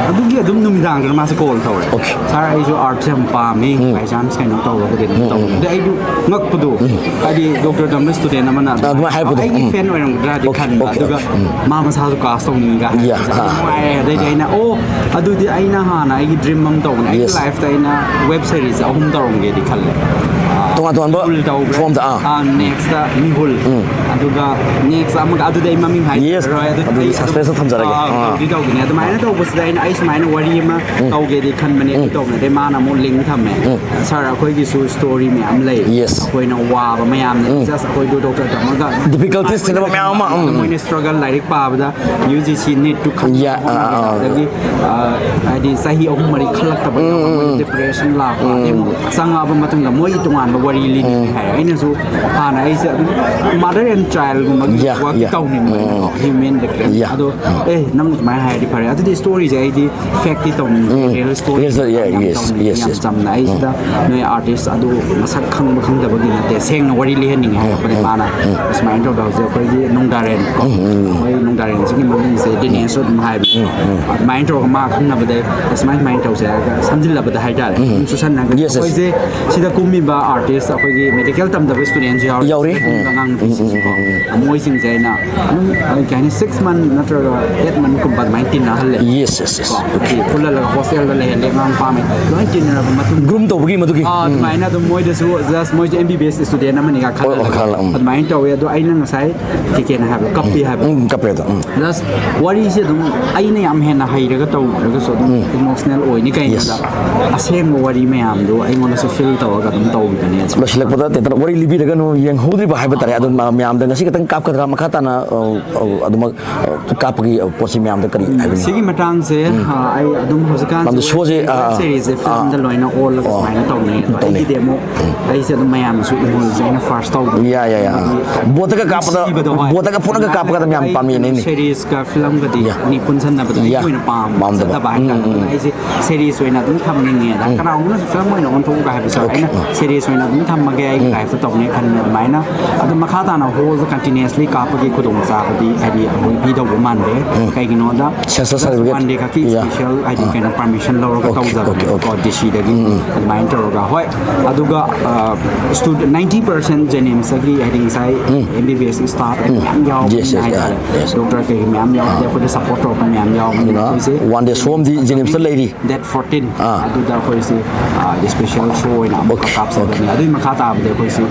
ꯑꯗꯨꯒꯤ ꯑꯗꯨꯝ ꯅꯨꯃꯤꯗꯥꯡꯗꯨꯗ ꯃꯥꯁꯦ call ꯇꯧꯔꯦ꯫ Okay. "Sir, ꯑꯩꯁꯨ artꯁꯦ ꯌꯥꯝ ꯄꯥꯝꯃꯤ, ꯎꯝ꯫ By chance ꯀꯩꯅꯣ ꯇꯧꯔꯒꯗꯤ ꯑꯗꯨꯝ ꯎꯝ, ꯇꯧ"꯫ ꯎꯝ, ꯎꯝ꯫ ꯑꯗꯩ ꯑꯩꯁꯨ ꯉꯛꯄꯗꯣ, ꯎꯝ꯫ ꯍꯥꯏꯗꯤ doctor ꯇꯝꯕ student ꯑꯃꯅ ꯑꯗꯨꯃꯥꯏꯅ ꯍꯥꯏꯔꯛꯄꯗꯣ, ꯑꯩꯒꯤ ꯎꯝ꯫ Fan ꯑꯣꯏꯔꯝꯒꯗ꯭ꯔꯥꯗꯤ okay, ꯈꯟꯕ꯫ Okay, ꯑꯗꯨꯒ okay. ꯎꯝ꯫ ꯃꯥ ꯃꯁꯥꯁꯨ cast ꯇꯧꯅꯤꯡꯉꯤꯒ ꯍꯥꯏꯔꯛꯄꯁꯦ꯫ ꯌꯥ, ꯑꯥ꯫ ꯅꯨꯡꯉꯥꯏꯔꯦ꯫ ꯑꯗꯩꯗꯤ ꯑꯥ꯫ ꯑꯩꯅ, "ꯑꯣ, ꯑꯗꯨꯗꯤ ꯑꯩꯅ ꯍꯥꯟꯅ ꯑꯩꯒꯤ dream ꯑꯃ ꯇꯧꯕꯅꯦ꯫ ꯑꯩꯒꯤ yes. Lifeꯇ ꯑꯩꯅ web series ꯑꯍꯨꯝ ꯇꯧꯔꯝꯒꯦꯗꯤ ꯈꯜꯂꯦ"꯫ ꯇꯣꯉꯥꯟ ꯇꯣꯉꯥꯟꯕ ꯃꯤꯍꯨꯜ ꯇꯧꯈ꯭ꯔꯦ꯫ Formꯗ, ꯑꯥ꯫ ꯑꯥ, nextꯇ ꯃꯤꯍꯨꯜ꯫ ꯎꯝ꯫ ꯑꯗꯨꯒ next ꯑꯃꯒ, ꯑꯗꯨꯗꯤ ꯑꯩ ꯃꯃꯤꯡ yes. ꯍꯥꯏꯖꯔꯔꯣꯏ꯫ ꯑꯗꯨ ꯑꯗꯨꯗꯤ ꯑꯩ ꯑꯗꯨꯝ, suspenseꯇ ꯊꯝꯖꯔꯒꯦ꯫ ꯑꯥ, ꯑꯥ꯫ ꯇꯧꯗꯤ ꯇꯧꯒꯅꯤ꯫ ꯑꯗꯨꯃꯥꯏꯅ ꯇꯧꯕꯁꯤꯗ ꯑꯩꯅ, "ꯑꯩ ꯁꯨꯃꯥꯏꯅ ꯋꯥꯔꯤ ꯑꯃ ꯎꯝ꯫ ꯇꯧꯒꯦꯗꯤ ꯈꯟꯕꯅꯦ"꯫ ꯎꯝ꯫ ꯑꯗꯨ ꯇꯧꯕꯅꯦ꯫ ꯑꯗꯩ ꯃꯥꯅ ꯑꯃꯨꯛ link ꯊꯝꯃꯦ꯫ ꯎꯝ꯫ "Sir, ꯑꯩꯈꯣꯏꯒꯤꯁꯨ story ꯃꯌꯥꯝ ꯂꯩ꯫ Yes꯫ ꯑꯩꯈꯣꯏꯅ ꯋꯥꯕ ꯃꯌꯥꯝꯅ ꯎꯝ꯫ Just ꯑꯩꯈꯣꯏꯗꯣ doctor ꯇꯝꯃꯒ difficulties ꯊꯦꯡꯅꯕ ꯃꯌꯥꯝ ꯑꯃ, ꯎꯝ꯫ ꯃꯣꯏꯅ struggle, ꯂꯥꯏꯔꯤꯛ ꯄꯥꯕꯗ UGC NEET ꯇꯨ ꯈꯟꯕ ꯌꯥ, ꯑꯥ, ꯑꯥ, ꯑꯥ꯫ ꯑꯗꯒꯤ, ꯑ, ꯍꯥꯏꯗꯤ ꯆꯍꯤ ꯑꯍꯨꯝ ꯃꯔꯤ ꯈꯜꯂꯛꯇꯕ ꯎꯝ, ꯌꯥꯎꯕ, ꯎꯝ, ꯃꯣꯏ ꯎꯝ꯫ Depression ꯂꯥꯛꯄ, ꯎꯝ꯫ ꯑꯗꯩ ꯑꯃꯨꯛ ꯆꯪꯉꯛꯑꯕ ꯃꯇꯨꯡꯗ ꯃꯣꯏꯒꯤ ꯇꯣꯉꯥꯟꯕ ꯋꯥꯔꯤ ꯂꯤꯅꯤꯡꯉꯦ ꯍꯥꯏꯔꯦ꯫ ꯑꯩꯅꯁꯨ ꯍꯥꯟꯅ ꯑꯩꯁꯦ ꯑꯗꯨꯝ ꯃꯥꯗꯔ ꯑꯦꯟ ꯆꯥꯏꯜꯒꯨꯝꯕꯒꯤ Yeah, ꯋꯥꯔꯛꯇꯤ yeah. ꯇꯧꯅꯤꯡꯕꯅꯦꯕꯀꯣ, ꯍ꯭ꯌꯨꯃꯦꯟ ꯔꯤꯂꯦꯁꯟ꯫ Yeah. ꯑꯗꯣ ꯑꯦ, ꯅꯪ ꯁꯨꯃꯥꯏꯅ ꯍꯥꯏꯔꯗꯤ ꯐꯔꯦ, ꯑꯗꯨꯗꯤ ꯁ꯭ꯇꯣꯔꯤꯁꯦ ꯑꯩꯗꯤ ꯐꯦꯛꯇꯤ ꯇꯧꯅꯤꯡꯗꯦ, real story Yes, sir. Yeah, ꯌꯥꯝ yes, ꯇꯧꯅꯤꯡꯉꯦ, yes, ꯌꯥꯝ yes. ꯆꯝꯅ꯫ ꯑꯩ ꯁꯤꯗ ꯅꯣꯏ ꯑꯥꯔꯇꯤꯁ ꯑꯗꯨ ꯃꯁꯛ ꯈꯪꯕ ꯈꯪꯗꯕꯒꯤ ꯅꯠꯇꯦ, ꯁꯦꯡꯅ ꯋꯥꯔꯤ ꯂꯤꯍꯟꯅꯤꯡꯉꯦ ꯍꯥꯏꯔꯛꯄꯅꯦ ꯃꯥꯅ꯫ ꯑꯁꯨꯃꯥꯏꯅ ꯇꯧꯗꯅ ꯍꯧꯖꯤꯛ ꯑꯩꯈꯣꯏꯒꯤ ꯅꯨꯡꯗꯥꯔꯦꯟ ꯀꯣ, ꯑꯩꯈꯣꯏ ꯅꯨꯡꯗꯥꯔꯦꯟꯁꯤꯒꯤ ꯃꯃꯤꯡꯁꯦ ꯗꯤꯅꯦꯁꯁꯨ ꯑꯗꯨꯝ ꯍꯥꯏꯕꯅꯦ꯫ ꯑꯗꯨꯃꯥꯏꯅ ꯇꯧꯔꯒ ꯃꯥ ꯈꯪꯅꯕꯗꯩ ꯑꯁꯨꯃꯥꯏ ꯁꯨꯃꯥꯏꯅ ꯇꯧꯁꯦ ꯍꯥꯏꯔꯒ ꯁꯝꯖꯤꯜꯂꯕꯗ ꯍꯥꯏꯇꯥꯔꯦ, ꯑꯗꯨꯝ ꯆꯨꯁꯟꯅꯒ Yes, yes. ꯑꯩꯈꯣꯏꯁꯦ ꯁꯤꯗ ꯀꯨꯝꯃꯤꯕ ꯑꯥꯔꯇꯤꯁ ꯑꯩꯈꯣꯏꯒꯤ ꯃꯦꯗꯤꯀꯦꯜ ꯇꯝꯗꯕ ꯁ꯭ꯇꯨꯗꯦꯟꯁꯨ ꯌꯥꯎꯔꯤ, ꯌꯥꯎꯔꯤ. ꯁꯤꯗ ꯀꯨꯝꯃꯤꯕ ꯑꯉꯥꯡ ꯅꯨꯄꯤꯁꯤꯡꯁꯤꯀꯣ, ꯃꯣꯏꯁꯤꯡꯁꯦ ꯑꯩꯅ ꯑꯗꯨꯝ ꯀꯩ ꯍꯥꯏꯅꯤ, ꯁꯤꯛꯁ ꯃꯟ ꯅꯠꯇ꯭ꯔꯒ ꯑꯩꯠ ꯃꯟ ꯀꯨꯝꯕ ꯑꯗꯨꯃꯥꯏꯅ ꯇꯤꯟꯅꯍꯜꯂꯦ꯫ Yes, yes, yes. ꯀꯣ, ꯍꯥꯏꯗꯤ ꯄꯨꯜꯍꯜꯂꯒ ꯍꯣꯁꯇꯦꯜꯗ ꯂꯩꯍꯜꯂꯦ, ꯑꯉꯥꯡ ꯅꯨꯄꯥ ꯑꯃ ꯂꯣꯏ ꯇꯤꯟꯅꯔꯕ ꯃꯇꯨꯡ Groom ꯇꯧꯕꯒꯤ ꯃꯗꯨꯒꯤ. ꯑꯥ, ꯑꯗꯨꯃꯥꯏꯅ ꯑꯗꯨꯝ ꯃꯣꯏꯗꯁꯨ ꯖꯁ ꯃꯣꯏꯁꯦ ꯑꯦꯝ ꯕꯤ ꯕꯤ ꯑꯦꯁ ꯁ꯭ꯇꯨꯗꯦꯟ ꯑꯃꯅꯤꯒ ꯍꯣꯏ, ꯍꯣꯏ, ꯈꯜꯂꯒ ꯈꯜꯂ, ꯎꯝ. ꯑꯗꯨꯃꯥꯏꯅ ꯇꯧꯋꯦ꯫ ꯑꯗꯣ ꯑꯩꯅ ꯉꯁꯥꯏ ꯀꯦ ꯀꯦꯅ ꯍꯥꯏꯕ ꯀꯞꯄꯤ ꯍꯥꯏꯕ, ꯎꯝ, ꯀꯞꯄꯦ ꯑꯗꯣ. ꯎꯝ. ꯖꯁ ꯋꯥꯔꯤꯁꯦ ꯑꯗꯨꯝ ꯑꯩꯅ ꯌꯥꯝ ꯍꯦꯟꯅ ꯍꯩꯔꯒ ꯇꯧꯗ꯭ꯔꯒꯁꯨ ꯑꯗꯨꯝ ꯏꯃꯣꯁꯅꯦꯜ ꯑꯣꯏꯅꯤ꯫ ꯀꯩꯒꯤꯅꯣꯗ ꯑꯁꯦꯡꯕ ꯋꯥꯔꯤ ꯃꯌꯥꯝꯗꯣ ꯑꯩꯉꯣꯟꯗꯁꯨ ꯐꯤꯜ ꯇꯧꯔꯒ ꯑꯗꯨꯝ ꯇꯧꯕꯤꯕꯅꯦ꯫ ꯂꯣꯏꯁꯤꯜꯂꯛꯄꯗ ꯇꯦꯟꯇꯛꯅ ꯋꯥꯔꯤ ꯂꯤꯕꯤꯔꯒꯅꯨ, ꯌꯦꯡꯍꯧꯗ꯭ꯔꯤꯕ ꯍꯥꯏꯕ ꯇꯥꯔꯦ꯫ ꯑꯗꯨꯝ ꯃꯌꯥꯝꯗ ꯉꯁꯤ ꯈꯛꯇꯪ ꯀꯥꯞꯀꯗ꯭ꯔꯥ, ꯃꯈꯥ ꯇꯥꯅ ꯑ, ꯑ, ꯑꯗꯨꯃꯛ ꯑ, ꯀꯥꯞꯄꯒꯤ ꯑ, ꯄꯣꯠꯁꯤ ꯃꯌꯥꯝꯗ ꯀꯔꯤ ꯍꯥꯏꯕꯤꯅꯤꯡꯉꯤ? ꯁꯤꯒꯤ ꯃꯇꯥꯡꯁꯦ ꯑ, ꯑꯩ ꯑꯗꯨꯝ ꯍꯧꯖꯤꯛꯀꯥꯟꯁꯦ ꯃꯇꯝꯗ ꯁꯣꯁꯦ, ꯑꯥ, ꯁꯦꯔꯤꯁꯦ ꯑꯥ. ꯐꯤꯂꯝꯗ ꯂꯣꯏꯅ ꯑꯣꯜꯂꯒ ꯑꯣ. ꯁꯨꯃꯥꯏꯅ ꯇꯧꯅꯩ꯫ ꯑꯗꯣ ꯇꯧꯅꯩ. ꯑꯩꯒꯤꯗꯤ ꯑꯃꯨꯛ ꯑꯩꯁꯦ ꯑꯗꯨꯝ ꯃꯌꯥꯝꯅꯁꯨ ꯏꯃꯣꯜꯁꯦ ꯑꯩꯅ ꯐꯥꯔꯁ ꯇꯧꯕ꯫ ꯌꯥ, ꯌꯥ, ꯌꯥ. ꯕꯣꯠꯇꯒ ꯀꯥꯞꯄꯗ, ꯅꯨꯡꯁꯤꯕꯗꯣ, ꯍꯣꯏ. ꯕꯣꯠꯇꯒ ꯐꯨꯠꯂꯒ ꯀꯥꯞꯄꯒ ꯃꯌꯥꯝ ꯑꯩ ꯄꯥꯝꯃꯤꯅꯦ꯫ ꯁꯦꯔꯤꯁꯀ ꯐꯤꯂꯝꯒꯗꯤ ꯌꯥ. ꯑꯅꯤ ꯄꯨꯟꯁꯤꯟꯅꯕꯗꯤ ꯌꯥ. ꯑꯩꯒꯤ ꯑꯣꯏꯅ ꯄꯥꯝ ꯄꯥꯝꯗꯕ. ꯆꯠꯇꯕ ꯍꯥꯏꯇꯥꯔꯦ꯫ ꯎꯝ, ꯎꯝ. ꯑꯗꯨꯅ ꯑꯩꯁꯦ ꯁꯦꯔꯤꯁ ꯑꯣꯏꯅ ꯑꯗꯨꯝ ꯊꯝꯅꯤꯡꯉꯦ꯫ ꯑꯗ ꯀꯅꯥꯒꯨꯝꯕꯅꯁꯨ ꯐꯤꯂꯝ ꯑꯣꯏꯅ ꯑꯣꯟꯊꯣꯛꯎꯒ ꯍꯥꯏꯕꯁꯨ ꯌꯥꯎꯋꯦ꯫ Okay. ꯑꯩꯅ ꯁꯦꯔꯤꯁ ꯑꯣꯏꯅ ꯑꯗꯨꯝ ꯊꯝꯃꯒꯦ, ꯑꯩꯒꯤ ꯂꯥꯏꯐꯇ ꯇꯧꯅꯤ ꯈꯟꯕ ꯑꯗꯨꯃꯥꯏꯅ꯫ ꯑꯗꯣ ꯃꯈꯥ ꯇꯥꯅ ꯍꯣꯜꯗ ꯀꯟꯇꯤꯅ꯭ꯌꯨꯁꯂꯤ ꯀꯥꯞꯄꯒꯤ ꯈꯨꯗꯣꯡꯆꯥꯕꯗꯤ ꯍꯥꯏꯗꯤ ꯑꯩꯈꯣꯏ ꯄꯤꯗꯧꯕ ꯃꯥꯟꯗꯦ꯫ ꯀꯩꯒꯤꯅꯣꯗ Census certificate. ꯋꯥꯟ ꯗꯦ ꯈꯛꯀꯤ Yeah. ꯁ꯭ꯄꯦꯁꯦꯜ ꯍꯥꯏꯗꯤ ꯀꯩꯅꯣ ꯄꯔꯃꯤꯁꯟ ꯂꯧꯔꯒ Okay, ꯇꯧꯖꯕꯅꯦ okay, okay. ꯀꯣ, ꯗꯤ ꯁꯤꯗꯒꯤ ꯑꯗꯨꯃꯥꯏꯅ ꯇꯧꯔꯒ꯫ ꯍꯣꯏ, ꯑꯗꯨꯒ ꯁ꯭ꯇꯨꯗꯦꯟ ꯅꯥꯏꯟꯇꯤ ꯄꯥꯔꯁꯦꯟ ꯖꯦꯅꯤꯝꯁꯇꯒꯤ ꯍꯥꯏꯗꯤ ꯉꯁꯥꯏ ꯑꯦꯝ ꯕꯤ ꯕꯤ ꯑꯦꯁ ꯁ꯭ꯇꯥꯐ ꯃꯌꯥꯝ ꯌꯥꯎꯕꯅꯤꯅ Yes, yes, ꯍꯥꯏꯇꯥꯔꯦ꯫ yes. ꯗꯣꯛꯇꯔ ꯀꯩ ꯃꯌꯥꯝ ꯌꯥꯎꯕꯗꯤ ꯑꯩꯈꯣꯏꯗ ꯁꯞꯄꯣꯔꯠ ꯇꯧꯔꯛꯄ ꯃꯌꯥꯝ ꯌꯥꯎꯕꯅꯤꯅ ꯑꯗꯨꯅ ꯑꯩꯈꯣꯏꯁꯦ ꯋꯥꯟ ꯗꯦ ꯁꯣ ꯑꯃꯗꯤ ꯖꯦꯅꯤꯝꯁꯇ ꯂꯩꯔꯤ. ꯗꯦꯠ ꯐꯣꯔꯇꯤꯟ ꯑꯥ. ꯑꯗꯨꯗ ꯑꯩꯈꯣꯏꯁꯦ ꯏꯁꯄꯦꯁꯦꯜ ꯁꯣ ꯑꯣꯏꯅ ꯑꯃꯨꯛ Okay, ꯀꯥꯞꯆꯒꯅꯤ꯫ okay. ꯑꯗꯨꯒꯤ ꯃꯈꯥ ꯇꯥꯕꯗꯤ ꯑꯩꯈꯣꯏꯁꯦ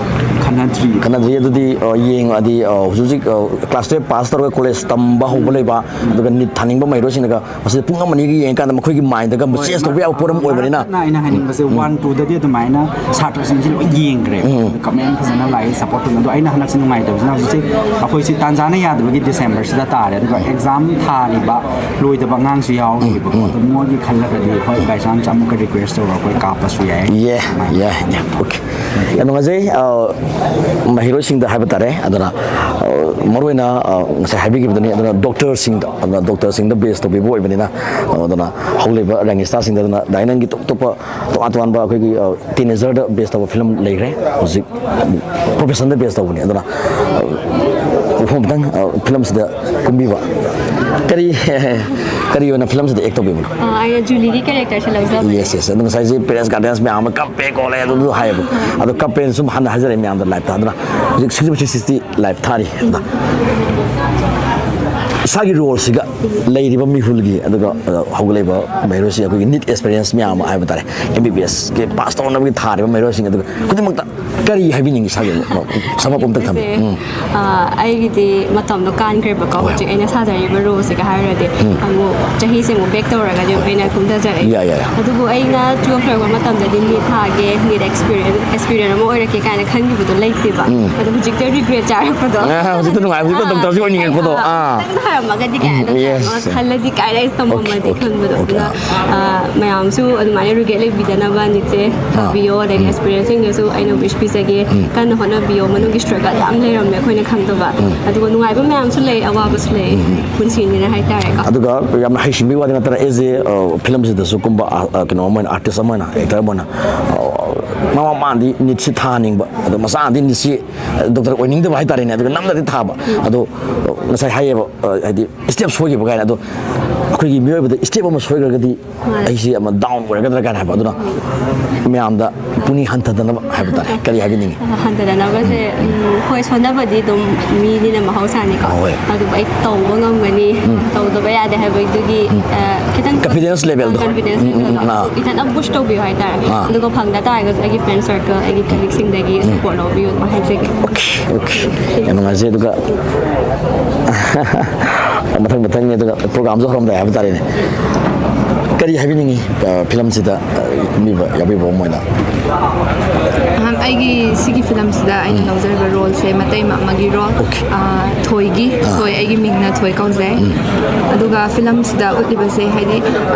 ꯈꯟꯅꯗ꯭ꯔꯤ꯫ ꯈꯟꯅꯗ꯭ꯔꯤ꯫ ꯑꯗꯨꯗꯤ ꯑ, ꯌꯦꯡꯉꯗꯤ ꯑ, ꯍꯧꯖꯤꯛ ꯍꯧꯖꯤꯛ ꯀ꯭ꯂꯥꯁ ꯇꯨꯌꯦꯜꯞ ꯄꯥꯁ ꯇꯧꯔꯒ ꯀꯣꯂꯦꯖ ꯇꯝꯕ ꯍꯧꯕ ꯂꯩꯕ, ꯑꯗꯨꯒ ꯅꯤꯠ ꯊꯥꯅꯤꯡꯕ ꯃꯍꯩꯔꯣꯏꯁꯤꯡꯅꯒ ꯃꯁꯤꯗ ꯄꯨꯡ ꯑꯃ ꯑꯅꯤꯒ ꯌꯦꯡꯉꯀꯥꯟꯗ ꯃꯈꯣꯏꯒꯤ ꯃꯥꯏꯟꯗꯒ ꯆꯦꯟꯖ ꯇꯧꯕ ꯌꯥꯕ ꯄꯣꯠ ꯑꯃ ꯑꯣꯏꯕꯅꯤꯅ. ꯑꯩꯅ ꯍꯥꯏꯅꯤꯡꯕꯁꯦ ꯋꯥꯟ ꯇꯨꯗꯗꯤ ꯑꯗꯨꯃꯥꯏꯅ ꯁꯥꯇ꯭ꯔꯁꯤꯡꯁꯤ ꯂꯣꯏ ꯌꯦꯡꯈ꯭ꯔꯦ꯫ ꯀꯃꯦꯟ ꯐꯖꯅ ꯂꯥꯛꯏ, ꯁꯞꯄꯣꯔꯠ ꯐꯖꯅ꯫ ꯑꯗꯣ ꯑꯩꯅ ꯍꯟꯗꯛꯁꯦ ꯅꯨꯡꯉꯥꯏꯇꯕꯁꯤꯅ ꯍꯧꯖꯤꯛꯁꯦ ꯑꯩꯈꯣꯏꯁꯤ ꯇꯥꯟꯖꯥꯅ ꯌꯥꯗꯕꯒꯤ ꯗꯤꯁꯦꯝꯕꯔꯁꯤꯗ ꯇꯥꯔꯦ꯫ ꯑꯗꯨꯒ ꯑꯦꯛꯖꯥꯝ ꯊꯥꯔꯤꯕ ꯂꯣꯏꯗꯕ ꯑꯉꯥꯡꯁꯨ ꯌꯥꯎꯔꯤꯕꯀꯣ꯫ ꯑꯗꯣ ꯃꯣꯏꯒꯤ ꯈꯜꯂꯒꯗꯤ ꯍꯣꯏ, ꯕꯥꯏ ꯆꯥꯟꯁ ꯑꯃꯨꯛꯀ ꯔꯤꯀ꯭ꯋꯦꯁ ꯇꯧꯔꯒ ꯑꯩꯈꯣꯏ ꯀꯥꯞꯄꯁꯨ ꯌꯥꯏ꯫ Yeah, yeah, yeah. Okay. ꯌꯥꯝ ꯅꯨꯡꯉꯥꯏꯖꯩ꯫ ꯑ, ꯃꯍꯩꯔꯣꯏꯁꯤꯡꯗ ꯍꯥꯏꯕ ꯇꯥꯔꯦ꯫ ꯑꯗꯨꯅ, ꯑ, ꯃꯔꯨꯑꯣꯏꯅ, ꯑ, ꯉꯁꯥꯏ ꯍꯥꯏꯕꯤꯈꯤꯕꯗꯨꯅꯤ꯫ ꯑꯗꯨꯅ ꯗꯣꯛꯇꯔꯁꯤꯡꯗ, ꯑꯗꯨꯅ ꯗꯣꯛꯇꯔꯁꯤꯡꯗ ꯕꯦꯁ ꯇꯧꯕꯤꯕ ꯑꯣꯏꯕꯅꯤꯅ, ꯑ, ꯑꯗꯨꯅ ꯍꯧꯒꯠꯂꯛꯏꯕ ꯔꯪꯒꯤ ꯁ꯭ꯇꯥꯔꯁꯤꯡꯗ, ꯑꯗꯨꯅ ꯗꯥꯏꯅꯪꯒꯤ ꯇꯣꯞ ꯇꯣꯞꯄ, ꯇꯣꯉꯥꯟ ꯇꯣꯉꯥꯟꯕ ꯑꯩꯈꯣꯏꯒꯤ, ꯑ, ꯇꯤꯅꯦꯖꯔꯗ ꯕꯦꯁ ꯇꯧꯕ ꯐꯤꯂꯝ ꯂꯩꯈ꯭ꯔꯦ꯫ ꯍꯧꯖꯤꯛ ꯄ꯭ꯔꯣꯐꯦꯁꯟꯗ ꯕꯦꯁ ꯇꯧꯕꯅꯤ꯫ ꯑꯗꯨꯅ, ꯑ, ꯃꯐꯝ ꯑꯃꯇꯪ, ꯑ, ꯐꯤꯂꯝꯁꯤꯗ ꯀꯨꯝꯕꯤꯕ꯫ ꯀꯔꯤ, ꯀꯔꯤ ꯑꯣꯏꯅ ꯐꯤꯂꯝꯁꯤꯗ ꯑꯦꯛ ꯇꯧꯕꯤꯕꯅꯣ? ꯑ, ꯑꯩꯅ ꯖꯨꯂꯤꯒꯤ ꯀꯦꯔꯦꯛꯇꯔꯁꯦ ꯂꯧꯖꯕꯅꯦ꯫ Yes, yes. ꯑꯗꯣ ꯉꯁꯥꯏꯁꯦ ꯄꯦꯔꯦꯟꯁ ꯒꯥꯔꯗꯤꯌꯟꯁ ꯃꯌꯥꯝ ꯑꯃ ꯀꯞꯄꯦ ꯈꯣꯠꯂꯦ ꯑꯗꯨꯗꯨ ꯍꯥꯏꯌꯦꯕ꯫ ꯑꯗꯣ ꯀꯞꯄꯦꯅ ꯁꯨꯝ ꯍꯟꯅ ꯍꯥꯏꯖꯔꯛꯑꯦ ꯃꯌꯥꯝꯗ ꯂꯥꯏꯞꯇ꯫ ꯑꯗꯨꯅ ꯍꯧꯖꯤꯛ ꯁꯤꯛꯁꯇꯤ ꯁꯤꯛꯁꯇꯤ ꯂꯥꯏꯞ ꯊꯥꯔꯤ꯫ ꯑꯗ ꯏꯁꯥꯒꯤ ꯔꯣꯜꯁꯤꯒ ꯂꯩꯔꯤꯕ ꯃꯤꯍꯨꯜꯒꯤ, ꯑꯗꯨꯒ, ꯑ, ꯍꯧꯒꯠꯂꯛꯏꯕ ꯃꯍꯩꯔꯣꯏꯁꯤꯡ, ꯑꯩꯈꯣꯏꯒꯤ ꯅꯤꯠ ꯑꯦꯁꯄꯤꯔꯦꯟꯁ ꯃꯌꯥꯝ ꯑꯃ ꯍꯥꯏꯕ ꯇꯥꯔꯦ, ꯑꯦꯝ ꯕꯤ ꯕꯤ ꯑꯦꯁꯀꯤ ꯄꯥꯁ ꯇꯧꯅꯕꯒꯤ ꯊꯥꯔꯤꯕ ꯃꯍꯩꯔꯣꯏꯁꯤꯡ, ꯑꯗꯨꯒ ꯈꯨꯗꯤꯡꯃꯛꯇ ꯀꯔꯤ ꯍꯥꯏꯕꯤꯅꯤꯡꯉꯤ ꯏꯁꯥꯒꯤ? ꯁꯝ ꯑꯞ ꯑꯝꯇ ꯊꯝꯕꯤꯌꯨ꯫ ꯁꯦ, ꯎꯝ꯫ ꯑ, ꯑꯩꯒꯤꯗꯤ ꯃꯇꯝꯗꯣ ꯀꯥꯟꯈ꯭ꯔꯦꯕꯀꯣ꯫ ꯍꯣꯏ꯫ ꯍꯧꯖꯤꯛ ꯑꯩꯅ ꯁꯥꯖꯔꯤꯕ ꯔꯣꯜꯁꯤꯒ ꯍꯥꯏꯔꯨꯔꯗꯤ ꯎꯝ꯫ ꯑꯃꯨꯛ ꯆꯍꯤꯁꯦ ꯑꯃꯨꯛ ꯕꯦꯛ ꯇꯧꯔꯒꯗꯤ ꯑꯩꯅ ꯀꯨꯝꯊꯖꯔꯛꯏ꯫ ꯌꯥꯏ, ꯌꯥꯏ, ꯌꯥꯏ꯫ ꯑꯗꯨꯕꯨ ꯑꯩꯅ ꯇꯨꯋꯦꯜꯐ ꯂꯣꯏꯔꯛꯄ ꯃꯇꯝꯗꯗꯤ ꯅꯤꯠ ꯊꯥꯒꯦ, ꯅꯤꯠ ꯑꯦꯛꯁꯄꯤꯔꯤꯌꯦꯟꯁ, ꯑꯦꯛꯁꯄꯤꯔꯤꯌꯦꯟꯁ ꯑꯃ ꯑꯣꯏꯔꯛꯀꯦ ꯀꯥꯏꯅ ꯈꯟꯈꯤꯕꯗꯣ ꯂꯩꯇꯦꯕ꯫ ꯎꯝ꯫ ꯑꯗꯣ ꯍꯧꯖꯤꯛꯇ ꯔꯤꯒ꯭ꯔꯦꯠ ꯆꯥꯔꯛꯄꯗꯣ꯫ ꯑ, ꯍꯧꯖꯤꯛꯇ ꯅꯨꯡꯉꯥꯏꯕ, ꯍꯧꯖꯤꯛꯇ ꯑꯥ, ꯗꯣꯛꯇꯔꯁꯤ ꯑꯣꯏꯅꯤꯡꯉꯛꯄꯗꯣ꯫ ꯑꯥ, ꯑꯥ꯫ ꯈꯤꯇꯪ ꯐꯔꯝꯃꯒꯗꯤ ꯀꯥꯏꯅ ꯎꯝ, ꯌꯦꯁ꯫ ꯈꯜꯂꯗꯤ ꯀꯥꯏꯅ ꯑꯩ ꯑꯣꯀꯦ, ꯇꯝꯃꯝꯃꯗꯤ ꯑꯣꯀꯦ, ꯈꯟꯕꯗꯣ꯫ ꯑꯣꯀꯦ꯫ ꯑꯗꯨꯅ, ꯑ, ꯃꯌꯥꯝꯁꯨ ꯑꯗꯨꯃꯥꯏꯅ ꯔꯤꯒ꯭ꯔꯦꯠ ꯂꯩꯕꯤꯗꯅꯕ ꯅꯤꯠꯁꯦ ꯑꯥ꯫ ꯊꯥꯕꯤꯌꯣ꯫ ꯑꯗꯒꯤ ꯎꯝ꯫ ꯑꯦꯛꯁꯄꯤꯔꯤꯌꯦꯟꯁꯁꯤꯡꯗꯁꯨ ꯑꯩꯅ ꯋꯤꯁ ꯄꯤꯖꯒꯦ꯫ ꯎꯝ꯫ ꯀꯟꯅ ꯍꯣꯠꯅꯕꯤꯌꯣ꯫ ꯃꯅꯨꯡꯒꯤ ꯁ꯭ꯇ꯭ꯔꯒꯜ ꯌꯥꯝ ꯂꯩꯔꯝꯃꯦ ꯑꯩꯈꯣꯏꯅ ꯈꯪꯗꯕ꯫ ꯎꯝ꯫ ꯑꯗꯨꯒ ꯅꯨꯡꯉꯥꯏꯕ ꯃꯌꯥꯝꯁꯨ ꯂꯩ, ꯑꯋꯥꯕꯁꯨ ꯂꯩ꯫ ꯎꯝ, ꯎꯝ꯫ ꯄꯨꯟꯁꯤꯅꯤꯅ ꯍꯥꯏꯇꯥꯔꯦꯀꯣ꯫ ꯑꯗꯨꯒ ꯌꯥꯝꯅ ꯍꯩꯁꯤꯡꯕꯒꯤ ꯋꯥꯗꯤ ꯅꯠꯇꯅ, ꯑꯦꯖ ꯑꯦ, ꯑ, ꯐꯤꯂꯝꯁꯤꯗꯁꯨ ꯀꯨꯝꯕ, ꯑ, ꯑ, ꯀꯩꯅꯣ ꯑꯃ ꯑꯣꯏꯅ, ꯑꯥꯔꯇꯤꯁ ꯑꯃ ꯑꯣꯏꯅ, ꯑꯦꯛꯇꯔ ꯑꯃ ꯑꯣꯏꯅ, ꯑ, ꯃꯃꯥ ꯃꯄꯥꯅꯗꯤ ꯅꯤꯠꯁꯤ ꯊꯥꯍꯟꯅꯤꯡꯕ, ꯑꯗꯣ ꯃꯆꯥꯅꯗꯤ ꯅꯤꯠꯁꯤ, ꯑ, ꯗꯣꯛꯇꯔ ꯑꯣꯏꯅꯤꯡꯗꯕ ꯍꯥꯏꯇꯥꯔꯦꯅꯦ꯫ ꯑꯗꯨꯒ ꯅꯝꯗꯅꯗꯤ ꯊꯥꯕ꯫ ꯎꯝ꯫ ꯑꯗꯣ, ꯑ, ꯉꯁꯥꯏ ꯍꯥꯏꯌꯦꯕ, ꯑ, ꯍꯥꯏꯗꯤ ꯁ꯭ꯇꯦꯞ ꯁꯣꯏꯈꯤꯕ ꯀꯥꯏꯅ꯫ ꯑꯗꯣ ꯑꯩꯈꯣꯏꯒꯤ ꯃꯤꯑꯣꯏꯕꯗ ꯁ꯭ꯇꯦꯞ ꯑꯃ ꯁꯣꯏꯈ꯭ꯔꯒꯗꯤ ꯃꯥꯅꯦ꯫ ꯑꯩꯁꯤ ꯑꯃ ꯗꯥꯎꯟ ꯑꯣꯏꯔꯒꯗ꯭ꯔꯥ ꯀꯥꯏꯅ ꯍꯥꯏꯕ꯫ ꯑꯗꯨꯅ ꯃꯌꯥꯝꯗ ꯄꯨꯛꯅꯤꯡ ꯍꯟꯊꯗꯅꯕ ꯍꯥꯏꯕ ꯇꯥꯔꯦ꯫ ꯀꯔꯤ ꯍꯥꯏꯕꯤꯅꯤꯡꯉꯤ? ꯍꯟꯊꯗꯅꯕꯁꯦ, ꯎꯝ, ꯍꯣꯏ, ꯁꯣꯟꯊꯕꯗꯤ ꯑꯗꯨꯝ ꯃꯤꯅꯤꯅ ꯃꯍꯧꯁꯥꯅꯤꯀꯣ꯫ ꯍꯣꯏ꯫ ꯑꯗꯨꯕꯨ ꯑꯩ ꯇꯧꯕ ꯉꯝꯒꯅꯤ, ꯎꯝ꯫ ꯇꯧꯗꯕ ꯌꯥꯗꯦ ꯍꯥꯏꯕꯒꯤꯗꯨꯒꯤ, ꯎꯝ꯫ ꯑ, ꯈꯤꯇꯪ ꯀꯟꯐꯤꯗꯦꯟꯁ ꯂꯦꯚꯦꯜꯗꯣ꯫ ꯀꯟꯐꯤꯗꯦꯟꯁ ꯎꯝ, ꯎꯝ, ꯂꯦꯚꯦꯜꯗꯣ꯫ ꯎꯝ, ꯑꯥ꯫ ꯈꯤꯇꯪ ꯕꯨꯁ ꯇꯧꯕꯤꯌꯨ ꯍꯥꯏꯇꯥꯔꯦ꯫ ꯑꯥ꯫ ꯑꯗꯨꯒ ꯐꯪꯗ ꯇꯥꯔꯒꯁꯨ ꯑꯩꯒꯤ ꯐ꯭ꯔꯦꯟ ꯁꯔꯀꯜ, ꯑꯩꯒꯤ ꯀꯂꯤꯛꯁꯤꯡꯗꯒꯤ ꯎꯝ꯫ ꯁꯄꯣꯔꯠ ꯂꯧꯕꯤꯌꯨ ꯑꯗꯨꯃꯥꯏꯅ ꯍꯥꯏꯖꯒꯦ꯫ Okay, okay. ꯌꯥꯝ ꯅꯨꯡꯉꯥꯏꯖꯩ꯫ ꯑꯗꯨꯒ ꯃꯊꯪ ꯃꯊꯪꯅꯤ, ꯑꯗꯨꯒ ꯄ꯭ꯔꯣꯒꯥꯝꯁꯨ ꯍꯧꯔꯝꯗꯥꯏ ꯍꯥꯏꯕ ꯇꯥꯔꯦꯅꯦ꯫ ꯀꯔꯤ ꯍꯥꯏꯕꯤꯅꯤꯡꯉꯤ, ꯑ, ꯐꯤꯂꯝꯁꯤꯗ, ꯑ, ꯀꯨꯝꯕꯤꯕ, ꯌꯥꯎꯕꯤꯕ ꯑꯃ ꯑꯣꯏꯅ? ꯑꯍꯥꯟ-, ꯑꯩꯒꯤ ꯁꯤꯒꯤ ꯐꯤꯂꯝꯁꯤꯗ ꯑꯩꯅ ꯂꯧꯖꯔꯤꯕ ꯔꯣꯜꯁꯦ ꯃꯇꯩ ꯑꯃꯒꯤ ꯔꯣꯜ, ꯊꯣꯏꯒꯤ, ꯊꯣꯏ, ꯑꯩꯒꯤ ꯃꯤꯡꯅ ꯊꯣꯏ ꯀꯧꯖꯩ꯫ ꯑꯗꯨꯒ ꯐꯤꯂꯝꯁꯤꯗ ꯎꯠꯂꯤꯕꯁꯦ ꯍꯥꯏꯗꯤ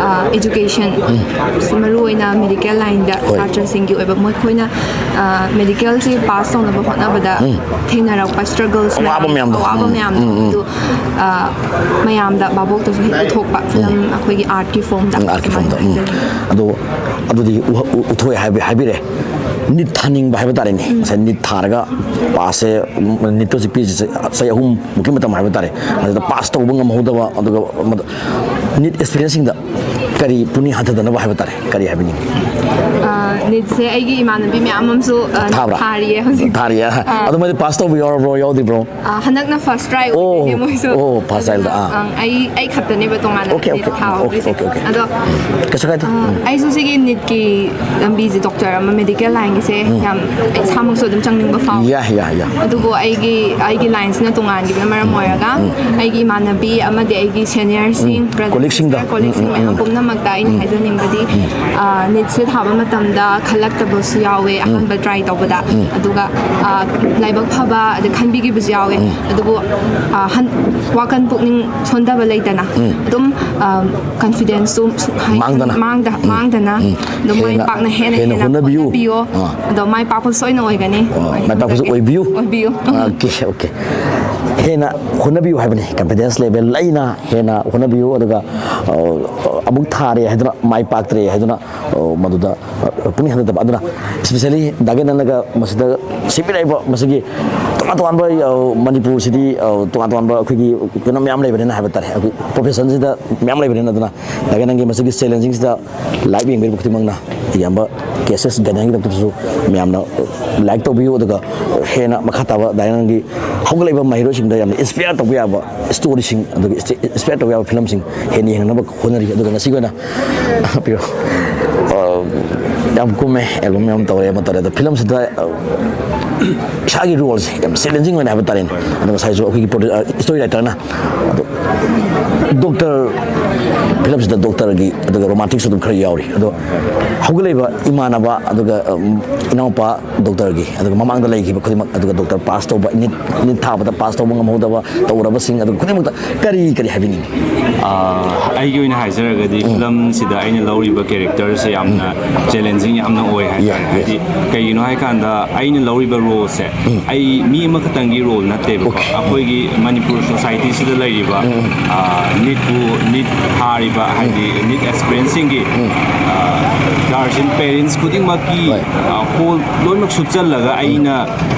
ꯏꯖꯨꯀꯦꯁꯟ, ꯃꯔꯨꯑꯣꯏꯅ ꯃꯦꯗꯤꯀꯦꯜ ꯂꯥꯏꯟꯗ ꯁꯥꯇ꯭ꯔꯁꯤꯡꯒꯤ ꯑꯣꯏꯕ, ꯃꯈꯣꯏꯅ ꯃꯦꯗꯤꯀꯦꯜꯁꯤ ꯄꯥꯁ ꯇꯧꯅꯕ ꯍꯣꯠꯅꯕꯗ ꯊꯦꯡꯅꯔꯛꯄ ꯁ꯭ꯇ꯭ꯔꯒꯜꯁ, ꯑꯋꯥꯕ ꯃꯌꯥꯝꯗꯣ꯫ ꯑꯋꯥꯕ ꯃꯌꯥꯝꯗꯣ ꯑꯗꯨ ꯃꯌꯥꯝꯗ ꯚꯥꯕꯣꯛꯇꯁꯨ ꯍꯦꯛ ꯎꯠꯊꯣꯛꯄ ꯐꯤꯂꯝ ꯑꯩꯈꯣꯏꯒꯤ ꯑꯥꯔꯠꯀꯤ ꯐꯣꯝꯗ꯫ ꯑꯥꯔꯠꯀꯤ ꯐꯣꯝꯗ꯫ ꯑꯗꯣ ꯑꯗꯨꯗꯤ ꯎꯊꯣꯛꯑꯦ ꯍꯥꯏꯕꯤꯔꯦ꯫ ꯅꯤꯠ ꯊꯥꯅꯤꯡꯕ ꯍꯥꯏꯕ ꯇꯥꯔꯦꯅꯦ꯫ ꯉꯁꯥꯏ ꯅꯤꯠ ꯊꯥꯔꯒ ꯄꯥꯁꯁꯦ, ꯅꯤꯠꯇ ꯍꯧꯖꯤꯛ ꯄꯤꯔꯤꯁꯦ ꯆꯍꯤ ꯑꯍꯨꯝꯃꯨꯛꯀꯤ ꯃꯇꯝ ꯍꯥꯏꯕ ꯇꯥꯔꯦ꯫ ꯑꯗꯨꯗ ꯄꯥꯁ ꯇꯧꯕ ꯉꯝꯍꯧꯗꯕ, ꯑꯗꯨꯒ ꯅꯤꯠ ꯑꯦꯁꯄꯤꯔꯦꯟꯁꯤꯡꯗ ꯀꯔꯤ ꯄꯨꯛꯅꯤꯡ ꯍꯟꯊꯗꯅꯕ ꯍꯥꯏꯕ ꯇꯥꯔꯦ, ꯀꯔꯤ ꯍꯥꯏꯕꯤꯅꯤꯡꯉꯤ? ꯅꯤꯠꯁꯦ ꯑꯩꯒꯤ ꯏꯃꯥꯟꯅꯕꯤ ꯃꯌꯥꯝ ꯑꯃꯁꯨ ꯊꯥꯕ꯭ꯔꯥ? ꯊꯥꯔꯤꯌꯦ ꯍꯧꯖꯤꯛ꯫ ꯊꯥꯔꯤꯌꯦ꯫ ꯑꯗꯣ ꯃꯣꯏꯗꯤ ꯄꯥꯁ ꯇꯧꯕ ꯌꯥꯎꯔꯕ꯭ꯔꯣ, ꯌꯥꯎꯗ꯭ꯔꯤꯕ꯭ꯔꯣ? ꯍꯟꯗꯛꯅ ꯐꯥꯔꯁ ꯇ꯭ꯔꯥꯏ ꯑꯣꯏꯗꯣꯏꯅꯦ ꯃꯣꯏꯁꯨ꯫ ꯑꯣ, ꯐꯥꯔꯁ ꯇ꯭ꯔꯥꯏꯗ꯫ ꯑꯥ꯫ ꯑꯪ, ꯑꯩ ꯑꯩ ꯈꯛꯇꯅꯦꯕ ꯇꯣꯉꯥꯟꯅ ꯑꯣꯀꯦ, ꯅꯤꯠ ꯑꯣꯀꯦ, ꯊꯥꯍꯧꯗ꯭ꯔꯤꯁꯦ꯫ Okay, okay. ꯑꯗꯣ ꯀꯩꯁꯨ ꯀꯥꯏꯗꯦ꯫ ꯑꯩꯁꯨ ꯁꯤꯒꯤ ꯅꯤꯠꯀꯤ ꯂꯝꯕꯤꯁꯦ, ꯗꯣꯛꯇꯔ ꯑꯃ, ꯃꯦꯗꯤꯀꯦꯜ ꯂꯥꯏꯟꯒꯤꯁꯦ ꯌꯥꯝ, ꯑꯩ ꯏꯁꯥꯃꯛꯁꯨ ꯑꯗꯨꯝ ꯆꯪꯅꯤꯡꯕ ꯐꯥꯎꯋꯤ꯫ ꯌꯥ, ꯌꯥ, ꯌꯥ꯫ ꯑꯗꯨꯕꯨ ꯑꯩꯒꯤ ꯑꯩꯒꯤ ꯂꯥꯏꯟꯁꯤꯅ ꯇꯣꯉꯥꯟꯈꯤꯕꯅ ꯃꯔꯝ ꯑꯣꯏꯔꯒ ꯑꯩꯒꯤ ꯏꯃꯥꯟꯅꯕꯤ ꯑꯃꯗꯤ ꯑꯩꯒꯤ ꯁꯦꯅꯤꯌꯔꯁꯤꯡ, ꯕ꯭ꯔꯗꯔ, ꯀꯣꯂꯤꯛꯁꯤꯡꯗ꯫ ꯁꯤꯁꯇꯔ, ꯀꯣꯂꯤꯛꯁꯤꯡ ꯃꯌꯥꯝ ꯄꯨꯝꯅꯃꯛꯇ ꯑꯩꯅ ꯍꯥꯏꯖꯅꯤꯡꯕꯗꯤ, ꯅꯤꯠꯁꯦ ꯊꯥꯕ ꯃꯇꯝꯗ ꯈꯜꯂꯛꯇꯕꯁꯨ ꯌꯥꯎꯋꯦ ꯑꯍꯥꯟꯕ ꯇ꯭ꯔꯥꯏ ꯇꯧꯕꯗ꯫ ꯑꯗꯨꯒ ꯂꯥꯏꯕꯛ ꯐꯕ ꯑꯗ ꯈꯟꯕꯤꯈꯤꯕꯁꯨ ꯌꯥꯎꯋꯦ꯫ ꯑꯗꯨꯕꯨ ꯋꯥꯈꯜ ꯄꯨꯛꯅꯤꯡ ꯁꯣꯟꯊꯕ ꯂꯩꯇꯅ ꯑꯗꯨꯝ ꯀꯟꯐꯤꯗꯦꯟꯁꯁꯨ ꯃꯥꯡꯗꯅ꯫ ꯃꯥꯡꯗ ꯃꯥꯡꯗꯅ ꯑꯗꯨꯝ ꯃꯥꯏ ꯄꯥꯛꯅ ꯍꯦꯟꯅ ꯍꯦꯟꯅ ꯍꯣꯠꯅꯕꯤꯌꯨ꯫ ꯑꯗꯣ ꯃꯥꯏ ꯄꯥꯛꯄ ꯁꯣꯏꯅ ꯑꯣꯏꯒꯅꯤ꯫ ꯃꯥꯏ ꯄꯥꯛꯄꯁꯨ ꯑꯣꯏꯕꯤꯌꯨ꯫ ꯑꯣꯏꯕꯤꯌꯨ꯫ Okay, okay. ꯍꯦꯟꯅ ꯍꯣꯠꯅꯕꯤꯌꯨ ꯍꯥꯏꯕꯅꯤ, ꯀꯟꯐꯤꯗꯦꯟꯁ ꯂꯦꯚꯦꯜ ꯂꯩꯅ ꯍꯦꯟꯅ ꯍꯣꯠꯅꯕꯤꯌꯨ꯫ ꯑꯗꯨꯒ ꯑꯃꯨꯛ ꯊꯥꯔꯦ ꯍꯥꯏꯗꯨꯅ ꯃꯥꯏ ꯄꯥꯛꯇ꯭ꯔꯦ ꯍꯥꯏꯗꯨꯅ ꯃꯗꯨꯗ ꯄꯨꯛꯅꯤꯡ ꯍꯟꯊꯗꯕ꯫ ꯑꯗꯨꯅ ꯏꯁꯄꯤꯁꯦꯜꯂꯤ ꯗꯥ ꯒꯦꯅꯟꯅꯒ ꯃꯁꯤꯗ ꯁꯤꯟꯕꯤꯔꯛꯏꯕ ꯃꯁꯤꯒꯤ ꯇꯣꯉꯥꯟ ꯇꯣꯉꯥꯟꯕ, ꯃꯅꯤꯄꯨꯔꯁꯤꯗꯤ ꯇꯣꯉꯥꯟ ꯇꯣꯉꯥꯟꯕ ꯑꯩꯈꯣꯏꯒꯤ ꯀꯩꯅꯣ ꯃꯌꯥꯝ ꯂꯩꯕꯅꯤꯅ ꯍꯥꯏꯕ ꯇꯥꯔꯦ, ꯑꯩꯈꯣꯏ ꯄ꯭ꯔꯣꯐꯦꯁꯟꯁꯤꯗ ꯃꯌꯥꯝ ꯂꯩꯕꯅꯤꯅ꯫ ꯑꯗꯨꯅ ꯗꯥ ꯒꯦꯅꯟꯒꯤ ꯃꯁꯤꯒꯤ ꯆꯦꯂꯦꯟꯖꯤꯡꯁꯤꯗ ꯂꯥꯏꯚ ꯌꯦꯡꯕꯤꯔꯤꯕ ꯈꯨꯗꯤꯡꯃꯛꯅ ꯏꯌꯥꯝꯕ ꯀꯦ ꯑꯦꯁ ꯑꯦꯁ ꯒꯦꯅꯟꯒꯤꯗꯃꯛꯇꯁꯨ ꯃꯌꯥꯝꯅ ꯂꯥꯏꯛ ꯇꯧꯕꯤꯌꯨ꯫ ꯑꯗꯨꯒ ꯍꯦꯟꯅ ꯃꯈꯥ ꯇꯥꯕ ꯗꯥ ꯒꯦꯅꯟꯒꯤ ꯍꯧꯒꯠꯂꯛꯏꯕ ꯃꯍꯩꯔꯣꯏꯁꯤꯡꯗ ꯌꯥꯝꯅ ꯏꯟꯁꯄꯤꯌꯔ ꯇꯧꯕ ꯌꯥꯕ ꯁ꯭ꯇꯣꯔꯤꯁꯤꯡ, ꯑꯗꯨꯒ ꯏꯟꯁꯄꯤꯌꯔ ꯇꯧꯕ ꯌꯥꯕ ꯐꯤꯂꯝꯁꯤꯡ ꯍꯦꯟꯅ ꯌꯦꯡꯅꯅꯕ ꯍꯣꯠꯅꯔꯤ꯫ ꯑꯗꯨꯒ ꯉꯁꯤꯒꯤ ꯑꯣꯏꯅ ꯄꯤꯔꯣ꯫ ꯌꯥꯝ ꯀꯨꯝꯃꯦ, ꯑꯦꯜꯕꯝ ꯌꯥꯝ ꯇꯧꯔꯦ, ꯑꯃ ꯇꯧꯔꯦ꯫ ꯑꯗꯣ ꯐꯤꯂꯝꯁꯤꯗ ꯏꯁꯥꯒꯤ ꯔꯣꯜꯁꯦ ꯌꯥꯝ ꯆꯦꯂꯦꯟꯖꯤꯡ ꯑꯣꯏꯅ ꯍꯥꯏꯕ ꯇꯥꯔꯦꯅꯦ꯫ ꯑꯗꯣ ꯉꯁꯥꯏꯁꯨ ꯑꯩꯈꯣꯏꯒꯤ ꯏꯁꯇꯣꯔꯤ ꯔꯥꯏꯇꯔꯅ ꯑꯗꯣ ꯗꯣꯛꯇꯔ ꯐꯤꯂꯝꯁꯤꯗ ꯗꯣꯛꯇꯔꯒꯤ ꯑꯗꯨꯒ ꯔꯣꯃꯥꯟꯇꯤꯛꯁꯨ ꯑꯗꯨꯝ ꯈꯔ ꯌꯥꯎꯔꯤ꯫ ꯑꯗꯣ ꯍꯧꯒꯠꯂꯛꯏꯕ ꯏꯃꯥꯟꯅꯕ ꯑꯗꯨꯒ, ꯎꯝ, ꯏꯅꯥꯎꯄꯥ ꯗꯣꯛꯇꯔꯒꯤ, ꯑꯗꯨꯒ ꯃꯃꯥꯡꯗ ꯂꯩꯈꯤꯕ ꯈꯨꯗꯤꯡꯃꯛ, ꯑꯗꯨꯒ ꯗꯣꯛꯇꯔ ꯄꯥꯁ ꯇꯧꯕ, ꯅꯤꯠ ꯅꯤꯠ ꯊꯥꯕꯗ ꯄꯥꯁ ꯇꯧꯕ ꯉꯝꯍꯧꯗꯕ ꯇꯧꯔꯕꯁꯤꯡ ꯑꯗꯨ ꯈꯨꯗꯤꯡꯃꯛꯇ ꯀꯔꯤ ꯀꯔꯤ ꯍꯥꯏꯕꯤꯅꯤꯡꯉꯤ? ꯑꯩꯒꯤ ꯑꯣꯏꯅ ꯍꯥꯏꯖꯔꯒꯗꯤ, ꯐꯤꯂꯝꯁꯤꯗ ꯑꯩꯅ ꯂꯧꯔꯤꯕ ꯀꯦꯔꯦꯛꯇꯔꯁꯦ ꯌꯥꯝꯅ ꯆꯦꯂꯦꯟꯖꯤꯡ ꯌꯥꯝꯅ ꯑꯣꯏ ꯍꯥꯏꯇꯥꯔꯦ꯫ Yeah, yes. ꯍꯥꯏꯗꯤ, ꯀꯩꯒꯤꯅꯣ ꯍꯥꯏꯀꯥꯟꯗ, ꯑꯩꯅ ꯂꯧꯔꯤꯕ ꯔꯣꯜꯁꯦ ꯑꯩ ꯃꯤ ꯑꯃꯈꯛꯇꯪꯒꯤ ꯔꯣꯜ ꯅꯠꯇꯦꯕꯀꯣ꯫ Okay. ꯑꯩꯈꯣꯏꯒꯤ ꯃꯅꯤꯄꯨꯔ ꯁꯣꯁꯥꯏꯇꯤꯁꯤꯗ ꯂꯩꯔꯤꯕ, ꯑ, ꯅꯤꯠꯄꯨ, ꯅꯤꯠ ꯊꯥꯔꯤꯕ, ꯍꯥꯏꯗꯤ ꯅꯤꯠ ꯑꯦꯁꯄꯤꯔꯦꯟꯁꯤꯡꯒꯤ, ꯑ, ꯒꯥꯔꯖꯤꯌꯟ, ꯄꯦꯔꯦꯟꯁ ꯈꯨꯗꯤꯡꯃꯛꯀꯤ, ꯍꯣꯏ. ꯑ, ꯍꯣꯜ ꯂꯣꯏꯅꯃꯛ ꯁꯨꯞꯆꯜꯂꯒ ꯑꯩꯅ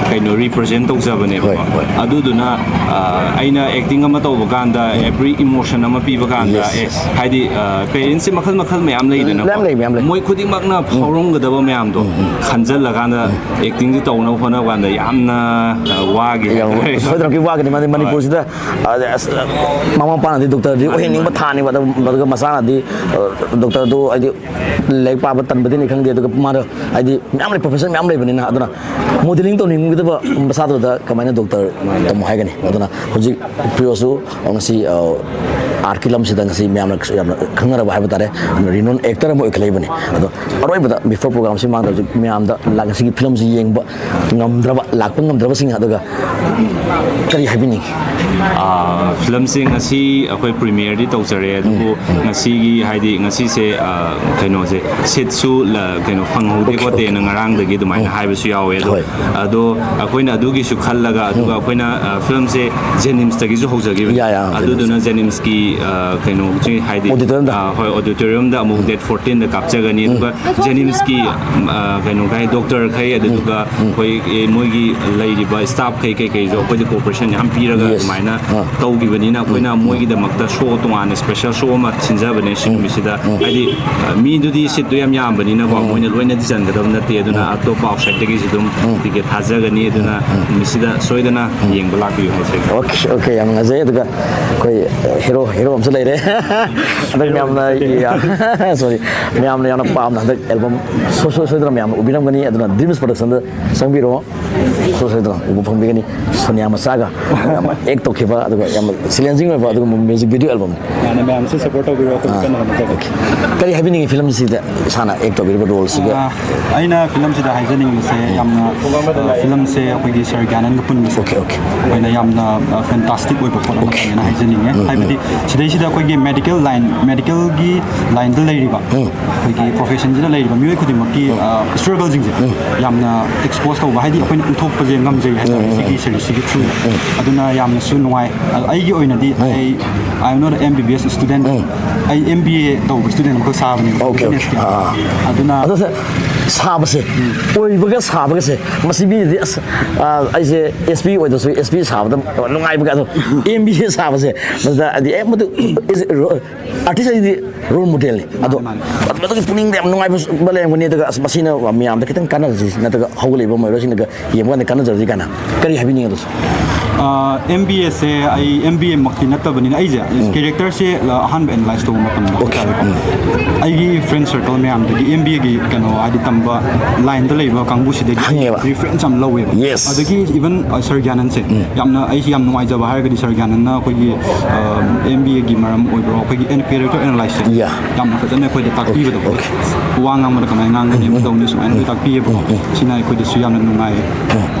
ꯀꯩꯅꯣ ꯔꯤꯄ꯭ꯔꯖꯦꯟ ꯇꯧꯖꯕꯅꯦꯕꯀꯣ꯫ ꯍꯣꯏ, ꯍꯣꯏ. ꯑꯗꯨꯗꯨꯅ, ꯑ, ꯑꯩꯅ ꯑꯦꯛꯇꯤꯡ ꯑꯃ ꯇꯧꯕ ꯀꯥꯟꯗ, ꯑꯦꯕ꯭ꯔꯤ ꯏꯃꯣꯁꯟ ꯑꯃ ꯄꯤꯕ ꯀꯥꯟꯗ, Yes, ꯑꯦ, yes. ꯍꯥꯏꯗꯤ, ꯑ, ꯄꯦꯔꯦꯟꯁꯁꯦ ꯃꯈꯜ ꯃꯈꯜ ꯃꯌꯥꯝ ꯂꯩꯗꯅꯀꯣ꯫ ꯃꯌꯥꯝ ꯂꯩ, ꯃꯌꯥꯝ ꯂꯩ. ꯃꯣꯏ ꯈꯨꯗꯤꯡꯃꯛꯅ ꯐꯥꯎꯔꯝꯒꯗꯕ ꯃꯌꯥꯝꯗꯣ ꯈꯟꯖꯜꯂꯀꯥꯟꯗ ꯑꯦꯛꯇꯤꯡꯁꯦ ꯇꯧꯅꯕ ꯍꯣꯠꯅꯕ ꯀꯥꯟꯗ ꯌꯥꯝꯅ, ꯑ, ꯋꯥꯈꯤ ꯌꯥꯝ ꯍꯥꯏꯇꯥꯔꯦ꯫ ꯁꯣꯏꯗꯅꯃꯛꯀꯤ ꯋꯥꯒꯅꯤ꯫ ꯃꯥꯗꯤ ꯃꯅꯤꯄꯨꯔꯁꯤꯗ, ꯑ, ꯑꯁ, ꯃꯃꯥ ꯃꯄꯥꯅꯗꯤ ꯗꯣꯛꯇꯔꯗꯤ ꯑꯣꯏꯍꯟꯅꯤꯡꯕ ꯊꯥꯅꯤꯕ, ꯑꯗꯨ, ꯑꯗꯨꯒ ꯃꯆꯥꯅꯗꯤ, ꯑ, ꯗꯣꯛꯇꯔꯗꯨ ꯍꯥꯏꯗꯤ ꯂꯥꯏꯔꯤꯛ ꯄꯥꯕ ꯇꯟꯕꯗꯤꯅꯤ ꯈꯪꯗꯦ, ꯑꯗꯨꯒ ꯃꯥꯗ ꯍꯥꯏꯗꯤ ꯃꯌꯥꯝ ꯂꯩ, ꯄ꯭ꯔꯣꯐꯦꯁꯟ ꯃꯌꯥꯝ ꯂꯩꯕꯅꯤꯅ꯫ ꯑꯗꯨꯅ ꯃꯣꯗꯦꯂꯤꯡ ꯇꯧꯅꯤꯡꯒꯗꯕ ꯃꯆꯥꯗꯨꯗ ꯀꯃꯥꯏꯅ ꯗꯣꯛꯇꯔ ꯇꯝꯃꯣ ꯍꯥꯏꯒꯅꯤ? ꯑꯗꯨꯅ ꯍꯧꯖꯤꯛ ꯄ꯭ꯔꯤꯌꯣꯁꯨ ꯉꯁꯤ, ꯑ, ꯑꯥꯔꯠꯀꯤ ꯂꯝꯁꯤꯗ ꯉꯁꯤ ꯃꯌꯥꯝꯅ ꯌꯥꯝꯅ ꯈꯪꯅꯔꯕ ꯍꯥꯏꯕ ꯇꯥꯔꯦ, ꯌꯥꯝꯅ ꯔꯤꯅꯣꯟ ꯑꯦꯛꯇꯔ ꯑꯃ ꯑꯣꯏꯈꯠꯂꯛꯏꯕꯅꯤ꯫ ꯑꯗꯣ ꯑꯔꯣꯏꯕꯗ, ꯕꯤꯐꯣꯔ ꯄ꯭ꯔꯣꯒ꯭ꯔꯥꯝꯁꯤ ꯃꯥꯡꯗ ꯍꯧꯖꯤꯛ ꯃꯌꯥꯝꯗ ꯂꯥꯛ-, ꯉꯁꯤꯒꯤ ꯐꯤꯂꯝꯁꯤ ꯌꯦꯡꯕ ꯉꯝꯗ꯭ꯔꯕ, ꯂꯥꯛꯄ ꯉꯝꯗ꯭ꯔꯕꯁꯤꯡ ꯑꯗꯨꯒ ꯀꯔꯤ ꯍꯥꯏꯕꯤꯅꯤꯡꯉꯤ? ꯑꯥ, ꯐꯤꯂꯝꯁꯦ ꯉꯁꯤ ꯑꯩꯈꯣꯏ ꯄ꯭ꯔꯤꯃꯤꯌꯔꯗꯤ ꯇꯧꯖꯔꯦ, ꯑꯗꯨꯕꯨ ꯉꯁꯤꯒꯤ, ꯍꯥꯏꯗꯤ, ꯉꯁꯤꯁꯦ, ꯑꯥ, ꯀꯩꯅꯣꯁꯦ, ꯁꯤꯠꯁꯨ ꯂ-, ꯀꯩꯅꯣ, ꯐꯪꯍꯧꯗꯦ Okay, ꯈꯣꯠꯇꯦꯅ okay. ꯉꯔꯥꯡꯗꯒꯤ ꯑꯗꯨꯃꯥꯏꯅ ꯎꯝ. ꯍꯥꯏꯕꯁꯨ ꯌꯥꯎꯋꯦ꯫ ꯑꯗꯣ, ꯍꯣꯏ. ꯑꯗꯣ ꯑꯩꯈꯣꯏꯅ ꯑꯗꯨꯒꯤꯁꯨ ꯈꯜꯂꯒ, ꯑꯗꯨꯒ ꯑꯩꯈꯣꯏꯅ, ꯑꯥ, ꯐꯤꯂꯝꯁꯦ ꯖꯦꯅꯤꯝꯁꯇꯒꯤꯁꯨ ꯍꯧꯖꯈꯤꯕꯅꯤ꯫ ꯌꯥ, ꯌꯥ, ꯑꯗꯨꯗꯨꯅ ꯖꯦꯅꯤꯝꯁꯀꯤ, ꯑꯥ, ꯀꯩꯅꯣꯁꯤ, ꯍꯥꯏꯗꯤ, Auditoriumꯗ? ꯑꯥ, ꯍꯣꯏ, ꯑꯣꯗꯤꯇꯣꯔꯤꯌꯝꯗ ꯑꯃꯨꯛ ꯗꯦꯠ ꯐꯣꯔꯇꯤꯟꯗ ꯀꯥꯞꯆꯒꯅꯤ꯫ ꯑꯗꯨꯒ ꯖꯦꯅꯤꯝꯁꯀꯤ, ꯑꯥ, ꯀꯩꯅꯣ ꯀꯩ, ꯗꯣꯛꯇꯔꯈꯩ, ꯑꯗꯨꯗꯨꯒ ꯑꯩꯈꯣꯏ, ꯑꯦ, ꯃꯣꯏꯒꯤ ꯂꯩꯔꯤꯕ ꯁ꯭ꯇꯥꯐꯈꯩ ꯀꯩꯀꯩꯁꯨ ꯑꯩꯈꯣꯏꯗ ꯀꯣꯑꯣꯄꯔꯦꯁꯟ ꯌꯥꯝ ꯄꯤꯔꯒ, Yes. ꯑꯗꯨꯃꯥꯏꯅ ꯑꯥ. ꯇꯧꯈꯤꯕꯅꯤꯅ, ꯑꯩꯈꯣꯏꯅ ꯃꯣꯏꯒꯤꯗꯃꯛꯇ ꯁꯣ, ꯇꯣꯉꯥꯟꯅ ꯁ꯭ꯄꯦꯁꯦꯜ ꯁꯣ ꯑꯃ ꯁꯤꯟꯖꯕꯅꯦ ꯁꯤ ꯅꯨꯃꯤꯠꯁꯤꯗ꯫ ꯍꯥꯏꯗꯤ, ꯑ, ꯃꯤꯗꯨꯗꯤ ꯁꯤꯠꯇꯨ ꯌꯥꯝ ꯌꯥꯝꯕꯅꯤꯅꯀꯣ, ꯃꯣꯏꯅ ꯂꯣꯏꯅꯗꯤ ꯆꯟꯒꯗꯕ ꯅꯠꯇꯦ꯫ ꯑꯗꯨꯅ ꯑꯇꯣꯞꯄ ꯑꯥꯎꯠꯁꯥꯏꯠꯇꯒꯤꯁꯨ ꯑꯗꯨꯝ ꯇꯤꯀꯦꯠ ꯊꯥꯖꯒꯅꯤ꯫ ꯑꯗꯨꯅ ꯅꯨꯃꯤꯠꯁꯤꯗ ꯁꯣꯏꯗꯅ ꯌꯦꯡꯕ ꯂꯥꯛꯄꯤꯌꯨ ꯍꯥꯏꯖꯒꯦ꯫ Okay, okay, ꯌꯥꯝ ꯅꯨꯡꯉꯥꯏꯖꯩ꯫ ꯑꯗꯨꯒ ꯑꯩꯈꯣꯏ ꯍꯦꯔꯣ, ꯍꯦꯔꯣ ꯑꯃꯁꯨ ꯂꯩꯔꯦ꯫ ꯍꯟꯗꯛ ꯃꯌꯥꯝꯅ, sorry, ꯃꯌꯥꯝꯅ ꯌꯥꯝꯅ ꯄꯥꯝꯅ ꯍꯟꯗꯛ ꯑꯦꯜꯕꯝ ꯁꯣꯏ-, ꯁꯣꯏ-, ꯁꯣꯏꯗꯅ ꯃꯌꯥꯝꯅ ꯎꯕꯤꯔꯝꯒꯅꯤ꯫ ꯑꯗꯨꯅ ꯗ꯭ꯔꯤꯝꯁ ꯄ꯭ꯔꯗꯛꯁꯟꯗ ꯆꯪꯕꯤꯔꯣ꯫ ꯁꯣꯏꯗꯅ ꯎꯕ ꯐꯪꯕꯤꯒꯅꯤ꯫ ꯁꯣꯅꯤꯌꯥ ꯃꯆꯥꯒ ꯌꯥꯝ ꯑꯦꯛ ꯇꯧꯈꯤꯕ, ꯑꯗꯨꯒ ꯌꯥꯝꯅ ꯆꯦꯂꯦꯟꯖꯤꯡ ꯑꯣꯏꯕ ꯑꯗꯨꯒꯨꯝꯕ ꯃ꯭ꯌꯨꯖꯤꯛ ꯚꯤꯗꯤꯑꯣ ꯑꯦꯜꯕꯝ꯫ ꯌꯥꯅꯤ, ꯃꯌꯥꯝꯁꯨ ꯁꯞꯄꯣꯔꯠ ꯇꯧꯕꯤꯔꯣ, ꯑꯩꯈꯣꯏ ꯀꯟꯅ ꯍꯣꯠꯅꯖꯒꯦ꯫ ꯀꯔꯤ ꯍꯥꯏꯕꯤꯅꯤꯡꯉꯤ ꯐꯤꯂꯝꯁꯤꯗ ꯏꯁꯥꯅ ꯑꯦꯛ ꯇꯧꯕꯤꯔꯤꯕ ꯔꯣꯜꯁꯤꯒ? ꯑꯥ, ꯑꯩꯅ ꯐꯤꯂꯝꯁꯤꯗ ꯍꯥꯏꯖꯅꯤꯡꯕꯁꯦ, ꯌꯥꯝꯅ, ꯑ, ꯐꯤꯂꯝꯁꯦ ꯑꯩꯈꯣꯏꯒꯤ ꯁꯥꯔ ꯒ꯭ꯌꯥꯅꯟꯒ ꯄꯨꯟꯕꯁꯦ Okay, okay. ꯑꯩꯈꯣꯏꯅ ꯌꯥꯝꯅ, ꯑ, ꯐꯦꯟꯇꯥꯁꯇꯤꯛ ꯑꯣꯏꯕ ꯄꯣꯠ ꯑꯃꯈꯛꯅꯦꯅ ꯍꯥꯏꯖꯅꯤꯡꯉꯦ꯫ ꯍꯥꯏꯕꯗꯤ ꯁꯤꯗꯩꯁꯤꯗ ꯑꯩꯈꯣꯏꯒꯤ ꯃꯦꯗꯤꯀꯦꯜ ꯂꯥꯏꯟ, ꯃꯦꯗꯤꯀꯦꯜꯒꯤ ꯂꯥꯏꯟꯗ ꯂꯩꯔꯤꯕ, ꯑꯩꯈꯣꯏꯒꯤ ꯄ꯭ꯔꯣꯐꯦꯁꯟꯁꯤꯗ ꯂꯩꯔꯤꯕ ꯃꯤꯑꯣꯏ ꯈꯨꯗꯤꯡꯃꯛꯀꯤ, ꯑ, ꯁ꯭ꯇ꯭ꯔꯒꯜꯁꯤꯡꯁꯦ ꯌꯥꯝꯅ ꯑꯦꯛꯁꯄꯣꯖ ꯇꯧꯕ, ꯍꯥꯏꯗꯤ ꯑꯩꯈꯣꯏꯅ ꯎꯠꯊꯣꯛꯄꯁꯦ ꯉꯝꯖꯩ ꯍꯥꯏꯇꯥꯔꯦ ꯁꯤꯒꯤ ꯁꯦꯔꯤꯁꯁꯤꯒꯤ ꯊ꯭ꯔꯨꯗ꯫ ꯑꯗꯨꯅ ꯌꯥꯝꯅꯁꯨ ꯅꯨꯡꯉꯥꯏ꯫ ꯑ, ꯑꯩꯒꯤ ꯑꯣꯏꯅꯗꯤ ꯑꯩ, I am not an M B B S student. ꯑꯩ M B A ꯇꯧꯕ ꯁ꯭ꯇꯨꯗꯦꯟ ꯑꯃꯈꯛ ꯁꯥꯕꯅꯦꯕ꯫ Okay, okay. Business-ꯀꯤ꯫ ꯑꯥ꯫ ꯑꯗꯨꯅ ꯑꯗꯨ ꯁꯥꯕꯁꯦ, ꯑꯣꯏꯕꯒ ꯁꯥꯕꯒꯁꯦ, ꯃꯁꯤ ꯃꯤꯅꯗꯤ ꯑꯁ, ꯑ, ꯑꯩꯁꯦ S P ꯑꯣꯏꯗ꯭ꯔꯁꯨ S P ꯁꯥꯕꯗ ꯅꯨꯡꯉꯥꯏꯕꯒ, ꯑꯗꯣ M B A ꯁꯥꯕꯁꯦ, ꯃꯗꯨꯗ ꯍꯥꯏꯗꯤ, ꯑꯦ, ꯃꯗꯨ ꯑꯥꯔꯇꯤꯁ ꯍꯥꯏꯗꯤ ꯔꯣꯜ ꯃꯣꯗꯦꯜꯅꯤ꯫ ꯑꯗꯣ ꯃꯥꯅꯦ, ꯃꯗꯨꯒꯤ ꯄꯨꯛꯅꯤꯡꯗ ꯌꯥꯝ ꯅꯨꯡꯉꯥꯏꯕ ꯂꯩꯔꯝꯒꯅꯤ꯫ ꯑꯗꯨꯒ ꯑꯁ, ꯃꯁꯤꯅ ꯃꯌꯥꯝꯗ ꯈꯤꯇꯪ ꯀꯥꯟꯅꯔꯁꯤ, ꯅꯠꯇ꯭ꯔꯒ ꯍꯧꯒꯠꯂꯛꯏꯕ ꯃꯍꯩꯔꯣꯏꯁꯤꯡꯗꯒ ꯌꯦꯡꯕ ꯀꯥꯟꯗ ꯀꯥꯟꯅꯖꯔꯁꯤ ꯀꯥꯏꯅ ꯀꯔꯤ ꯍꯥꯏꯕꯤꯅꯤꯡꯉꯤ ꯑꯗꯨꯁꯨ? ꯑꯦꯝ ꯕꯤ ꯑꯦꯁꯦ ꯑꯩ M B A ꯃꯛꯇꯤ ꯅꯠꯇꯕꯅꯤꯅ, ꯑꯩꯁꯦ ꯀꯦꯔꯦꯛꯇꯔꯁꯦ ꯑꯍꯥꯟꯕ ꯑꯦꯅꯥꯂꯥꯏꯁ ꯇꯧꯕ ꯃꯇꯝꯗ ꯍꯥꯏꯇꯥꯔꯦꯀꯣ, ꯑꯩꯒꯤ ꯐ꯭ꯔꯦꯟ ꯁꯔꯀꯜ ꯃꯌꯥꯝꯗꯒꯤ M B A ꯒꯤ ꯀꯩꯅꯣ, ꯍꯥꯏꯗꯤ ꯇꯝꯕ ꯂꯥꯏꯟꯗ ꯂꯩꯕ ꯀꯥꯡꯕꯨꯁꯤꯗꯒꯤ ꯈꯪꯉꯦꯕ꯫ ꯔꯤꯐꯔꯦꯟꯁ ꯌꯥꯝ ꯂꯧꯋꯦꯕ꯫ Yes. ꯑꯗꯒꯤ ꯏꯚꯟ ꯁꯥꯔ ꯒ꯭ꯌꯥꯅꯟꯁꯦ ꯌꯥꯝꯅ, ꯑꯩꯁꯦ ꯌꯥꯝ ꯅꯨꯡꯉꯥꯏꯖꯕ ꯍꯥꯏꯔꯒꯗꯤ ꯁꯥꯔ ꯒ꯭ꯌꯥꯅꯟꯅ ꯑꯩꯈꯣꯏꯒꯤ M B A ꯒꯤ ꯃꯔꯝ ꯑꯣꯏꯕ꯭ꯔꯣ, ꯑꯩꯈꯣꯏꯒꯤ ꯀꯦꯔꯦꯛꯇꯔ ꯑꯦꯅꯥꯂꯥꯏꯁꯁꯦ Yeah. ꯌꯥꯝꯅ ꯐꯖꯅ ꯑꯩꯈꯣꯏꯗ ꯇꯥꯛꯄꯤꯕꯗꯣ, ꯋꯥ ꯉꯥꯡꯕꯗ ꯀꯃꯥꯏꯅ ꯉꯥꯡꯒꯅꯤ, ꯑꯃ ꯇꯧꯅꯤ, ꯁꯨꯃꯥꯏꯅ ꯑꯩꯈꯣꯏ ꯇꯥꯛꯄꯤꯌꯦꯕꯀꯣ꯫ ꯁꯤꯅ ꯑꯩꯈꯣꯏꯗꯁꯨ ꯌꯥꯝꯅ ꯅꯨꯡꯉꯥꯏꯌꯦ꯫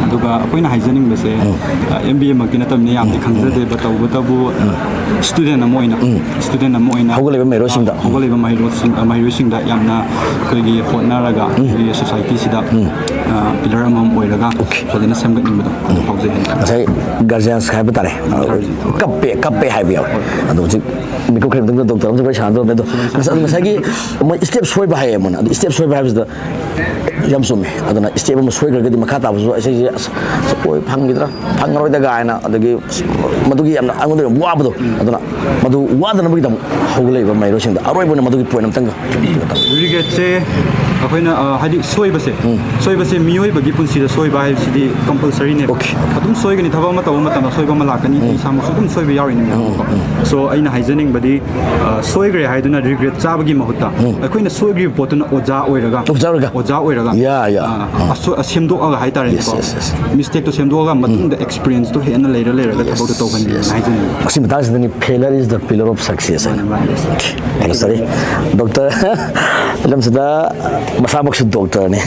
ꯑꯗꯨꯒ ꯑꯩꯈꯣꯏꯅ ꯍꯥꯏꯖꯅꯤꯡꯕꯁꯦ, M B A ꯃꯛꯇꯤ ꯅꯠꯇꯕꯅꯤꯅ ꯌꯥꯝꯗꯤ ꯈꯪꯖꯗꯦꯕ, ꯇꯧꯕꯇꯕꯨ ꯁ꯭ꯇꯨꯗꯦꯟ ꯑꯃ ꯑꯣꯏꯅ, ꯁ꯭ꯇꯨꯗꯦꯟ ꯑꯃ ꯑꯣꯏꯅ ꯍꯧꯒꯠꯂꯛꯏꯕ ꯃꯍꯩꯔꯣꯏꯁꯤꯡꯗ꯫ ꯍꯧꯒꯠꯂꯛꯏꯕ ꯃꯍꯩꯔꯣꯏꯁꯤꯡ, ꯃꯍꯩꯔꯣꯏꯁꯤꯡꯗ ꯌꯥꯝꯅ ꯑꯩꯈꯣꯏꯒꯤ ꯍꯣꯠꯅꯔꯒ ꯑꯩꯈꯣꯏꯒꯤ ꯁꯣꯁꯥꯏꯇꯤꯁꯤꯗ ꯄꯤꯂꯔ ꯑꯃꯃꯝ ꯑꯣꯏꯔꯒ ꯐꯖꯅ ꯁꯦꯝꯒꯠꯅꯤꯡꯕꯗꯣ ꯐꯥꯎꯖꯩ ꯍꯥꯏꯅ꯫ ꯉꯁꯥꯏ ꯒꯥꯔꯖꯤꯌꯥꯟꯁ ꯍꯥꯏꯕ ꯇꯥꯔꯦ, ꯀꯞꯄꯦ ꯀꯞꯄꯦ ꯍꯥꯏꯕ ꯌꯥꯎꯋꯦ꯫ ꯑꯗꯣ ꯍꯧꯖꯤꯛ ꯃꯤꯀꯨꯞ ꯈꯔ ꯃꯇꯨꯡꯗ ꯗꯣꯛꯇꯔ ꯑꯃꯁꯨ ꯋꯥꯔꯤ ꯁꯥꯟꯅꯗꯧꯔꯕꯅꯦ꯫ ꯑꯗꯣ ꯉꯁꯥꯏ, ꯉꯁꯥꯏꯒꯤ ꯃꯣꯏ ꯁ꯭ꯇꯦꯞ ꯁꯣꯏꯕ ꯍꯥꯏꯌꯦ ꯃꯣꯏꯅ, ꯑꯗꯣ ꯁ꯭ꯇꯦꯞ ꯁꯣꯏꯕ ꯍꯥꯏꯕꯁꯤꯗ ꯌꯥꯝ ꯆꯨꯝꯃꯦ꯫ ꯑꯗꯨꯅ ꯁ꯭ꯇꯦꯞ ꯑꯃ ꯁꯣꯏꯈ꯭ꯔꯒꯗꯤ ꯃꯈꯥ ꯇꯥꯕꯁꯨ ꯑꯩꯁꯦ ꯑꯁ, ꯑꯁ, ꯑꯣꯏ ꯐꯪꯈꯤꯗ꯭ꯔꯥ, ꯐꯪꯉꯔꯣꯏꯗ ꯀꯥꯏꯅ, ꯑꯗꯒꯤ ꯑꯁ, ꯃꯗꯨꯒꯤ ꯌꯥꯝꯅ ꯑꯩꯉꯣꯟꯗ ꯌꯥꯝ ꯋꯥꯕꯗꯣ꯫ ꯑꯗꯨꯅ ꯃꯗꯨ ꯋꯥꯗꯅꯕꯒꯤꯗꯃꯛ ꯍꯧꯒꯠꯂꯛꯏꯕ ꯃꯍꯩꯔꯣꯏꯁꯤꯡꯗ ꯑꯔꯣꯏꯕ ꯑꯣꯏꯅ ꯃꯗꯨꯒꯤ ꯄꯣꯏꯟ ꯑꯝꯇꯪꯒ ꯔꯤꯒ꯭ꯔꯦꯠꯁꯦ ꯑꯩꯈꯣꯏꯅ ꯑ, ꯍꯥꯏꯗꯤ ꯁꯣꯏꯕꯁꯦ, ꯁꯣꯏꯕꯁꯦ ꯃꯤꯑꯣꯏꯕꯒꯤ ꯄꯨꯟꯁꯤꯗ ꯁꯣꯏꯕ ꯍꯥꯏꯕꯁꯤꯗꯤ ꯀꯝꯄꯜꯁꯔꯤꯅꯦꯕ꯫ Okay. ꯑꯗꯨꯝ ꯁꯣꯏꯒꯅꯤ, ꯊꯕꯛ ꯑꯃ ꯇꯧꯕ ꯃꯇꯝꯗ ꯑꯁꯣꯏꯕ ꯑꯃ ꯂꯥꯛꯀꯅꯤ꯫ ꯑꯩ ꯏꯁꯥꯃꯛꯁꯨ ꯑꯗꯨꯝ ꯁꯣꯏꯕ ꯌꯥꯎꯔꯤꯅꯦ ꯃꯌꯥꯝ ꯑꯃꯀꯣ꯫ So ꯑꯩꯅ ꯍꯥꯏꯖꯅꯤꯡꯕꯗꯤ, ꯑ, ꯁꯣꯏꯈ꯭ꯔꯦ ꯍꯥꯏꯗꯨꯅ ꯔꯤꯒ꯭ꯔꯦꯠ ꯆꯥꯕꯒꯤ ꯃꯍꯨꯠꯇ ꯑꯩꯈꯣꯏꯅ ꯁꯣꯏꯈ꯭ꯔꯤꯕ ꯄꯣꯠꯇꯨꯅ ꯑꯣꯖꯥ ꯑꯣꯏꯔꯒ, ꯑꯣꯖꯥ ꯑꯣꯏꯔꯒ꯫ ꯑꯣꯖꯥ ꯑꯣꯏꯔꯒ, Yeah, yeah. ꯑ, ꯑꯁꯣ- ꯑ, ꯁꯦꯝꯗꯣꯛꯑꯒ ꯍꯥꯏꯇꯥꯔꯦꯅꯦꯀꯣ꯫ Yes, yes, yes. ꯃꯤꯁꯇꯦꯛꯇꯣ ꯁꯦꯝꯗꯣꯛꯑꯒ ꯃꯇꯨꯡꯗ ꯑꯦꯛꯁꯄꯤꯔꯤꯌꯦꯟꯁꯇꯣ ꯍꯦꯟꯅ ꯂꯩꯔ ꯂꯩꯔꯒ ꯊꯕꯛꯇꯣ ꯇꯧꯍꯟꯒꯦꯅ ꯍꯥꯏꯖꯅꯤꯡꯉꯤ꯫ ꯃꯁꯤ ꯃꯇꯥꯡꯁꯤꯗꯅꯤ, failure is the pillar of success ꯍꯥꯏꯅ꯫ ꯌꯥꯝꯅ ꯆꯥꯔꯤ꯫ ꯗꯣꯛꯇꯔ, ꯐꯤꯂꯝꯁꯤꯗ ꯃꯁꯥꯃꯛꯁꯨ ꯗꯣꯛꯇꯔꯅꯤ꯫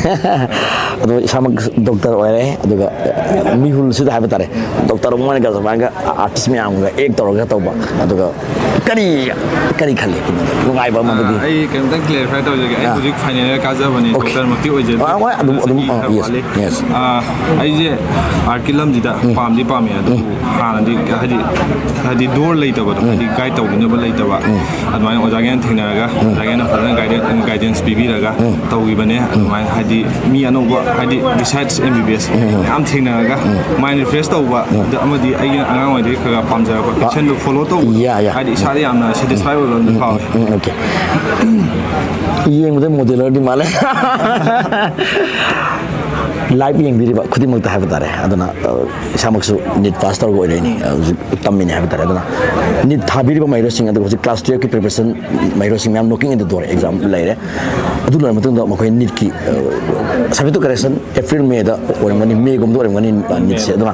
ꯑꯗꯣ ꯏꯁꯥꯃꯛ ꯗꯣꯛꯇꯔ ꯑꯣꯏꯔꯦ, ꯑꯗꯨꯒ ꯃꯤꯍꯨꯜꯁꯤꯗ ꯍꯥꯏꯕ ꯇꯥꯔꯦ, ꯗꯣꯛꯇꯔ ꯃꯣꯏꯅꯒ ꯁꯨꯃꯥꯏꯅꯒ ꯑꯥꯔꯇꯤꯁ ꯃꯌꯥꯝꯒ ꯑꯦꯛ ꯇꯧꯔꯒ ꯇꯧꯕ, ꯑꯗꯨꯒ ꯀꯔꯤ, ꯀꯔꯤ ꯈꯜꯂꯤ? ꯅꯨꯡꯉꯥꯏꯕ ꯑꯃꯗꯤ? ꯑꯩ ꯀꯩꯝꯇꯪ ꯀ꯭ꯂꯦꯔꯤꯐꯥꯏ ꯇꯧꯖꯒꯦ꯫ ꯑꯩ ꯑꯥ꯫ ꯍꯧꯖꯤꯛ ꯐꯥꯏꯅꯦꯜ ꯀꯥꯖꯕꯅꯤ, Okay. ꯗꯣꯛꯇꯔꯃꯛꯇꯤ ꯑꯣꯏꯖꯗꯦ꯫ ꯑꯥ, ꯍꯣꯏ, ꯑꯗꯨꯝ, ꯑꯗꯨꯝ, ꯆꯍꯤ ꯑꯥ, ꯈꯔ yes, ꯋꯥꯠꯂꯤ꯫ yes. ꯑꯥ, ꯑꯩꯁꯦ ꯑꯥꯔꯠꯀꯤ ꯂꯝꯁꯤꯗ ꯄꯥꯝꯗꯤ ꯄꯥꯝꯃꯦ, ꯑꯗꯨꯕꯨ ꯍꯥꯟꯅꯗꯤ ꯍꯥꯏꯗꯤ ꯍꯥꯏꯗꯤ ꯗꯣꯔ ꯂꯩꯇꯕꯗꯣ, ꯍꯥꯏꯗꯤ ꯒꯥꯏꯗ ꯇꯧꯕꯤꯅꯕ ꯂꯩꯇꯕ, ꯑꯗꯨꯃꯥꯏꯅ ꯑꯣꯖꯥꯒꯩꯅ ꯊꯦꯡꯅꯔꯒ ꯑꯣꯖꯥꯒꯩꯅ ꯐꯖꯅ ꯒꯥꯏꯗꯦꯟꯁ ꯄꯤꯕꯤꯔꯒ ꯇꯧꯈꯤꯕꯅꯦ꯫ ꯑꯗꯨꯃꯥꯏꯅ ꯍꯥꯏꯗꯤ ꯃꯤ ꯑꯅꯧꯕ, ꯍꯥꯏꯗꯤ ꯕꯤꯁꯥꯏꯠꯁ ꯑꯦꯝ ꯕꯤ ꯕꯤ ꯑꯦꯁ ꯃꯌꯥꯝ ꯊꯦꯡꯅꯔꯒ ꯃꯥꯏꯟ ꯔꯤꯐ꯭ꯔꯦꯁ ꯇꯧꯕ, ꯑꯗ ꯑꯃꯗꯤ ꯑꯩꯒꯤ ꯑꯉꯥꯡ ꯑꯣꯏꯔꯤꯉꯩꯗꯒꯤ ꯈꯔ ꯈꯔ ꯄꯥꯝꯖꯔꯛꯄ ꯐꯤꯛꯁꯟꯗꯣ ꯐꯣꯂꯣ ꯇꯧꯕ, Yeah, yeah. ꯍꯥꯏꯗꯤ ꯏꯁꯥꯗ ꯌꯥꯝꯅ ꯁꯦꯇꯤꯁꯐꯥꯏ ꯑꯣꯏꯕ ꯑꯃꯗꯤ ꯐꯥꯎꯋꯦ꯫ ꯎꯝ, okay. ꯌꯦꯡꯕꯗ ꯃꯣꯗꯦꯂꯔꯗꯤ ꯃꯥꯜꯂꯦ꯫ ꯂꯥꯏꯚ ꯌꯦꯡꯕꯤꯔꯤꯕ ꯈꯨꯗꯤꯡꯃꯛꯇ ꯍꯥꯏꯕ ꯇꯥꯔꯦ꯫ ꯑꯗꯨꯅ, ꯑ, ꯏꯁꯥꯃꯛꯁꯨ ꯅꯤꯠ ꯄꯥꯁ ꯇꯧꯔꯒ ꯑꯣꯏꯔꯛꯏꯅꯤ, ꯑ, ꯍꯧꯖꯤꯛ ꯇꯝꯃꯤꯅꯤ ꯍꯥꯏꯕ ꯇꯥꯔꯦ꯫ ꯑꯗꯨꯅ ꯅꯤꯠ ꯊꯥꯕꯤꯔꯤꯕ ꯃꯍꯩꯔꯣꯏꯁꯤꯡ, ꯑꯗꯨꯒ ꯍꯧꯖꯤꯛ ꯀ꯭ꯂꯥꯁ ꯇꯨꯌꯦꯜꯐꯀꯤ ꯄ꯭ꯔꯤꯄꯦꯔꯦꯁꯟ ꯃꯍꯩꯔꯣꯏꯁꯤꯡ ꯃꯌꯥꯝ knocking in the door, exam ꯂꯩꯔꯦ꯫ ꯑꯗꯨ ꯂꯣꯏꯔ ꯃꯇꯨꯡꯗ ꯃꯈꯣꯏ ꯅꯤꯠꯀꯤ, ꯑ, subject to correction ꯑꯦꯄ꯭ꯔꯤꯜ ꯃꯦꯗ ꯑꯣꯏꯔꯝꯒꯅꯤ, ꯃꯦꯒꯨꯝꯕꯗ ꯑꯣꯏꯔꯝꯒꯅꯤ, ꯑ, ꯅꯤꯠꯁꯦ꯫ ꯑꯗꯨꯅ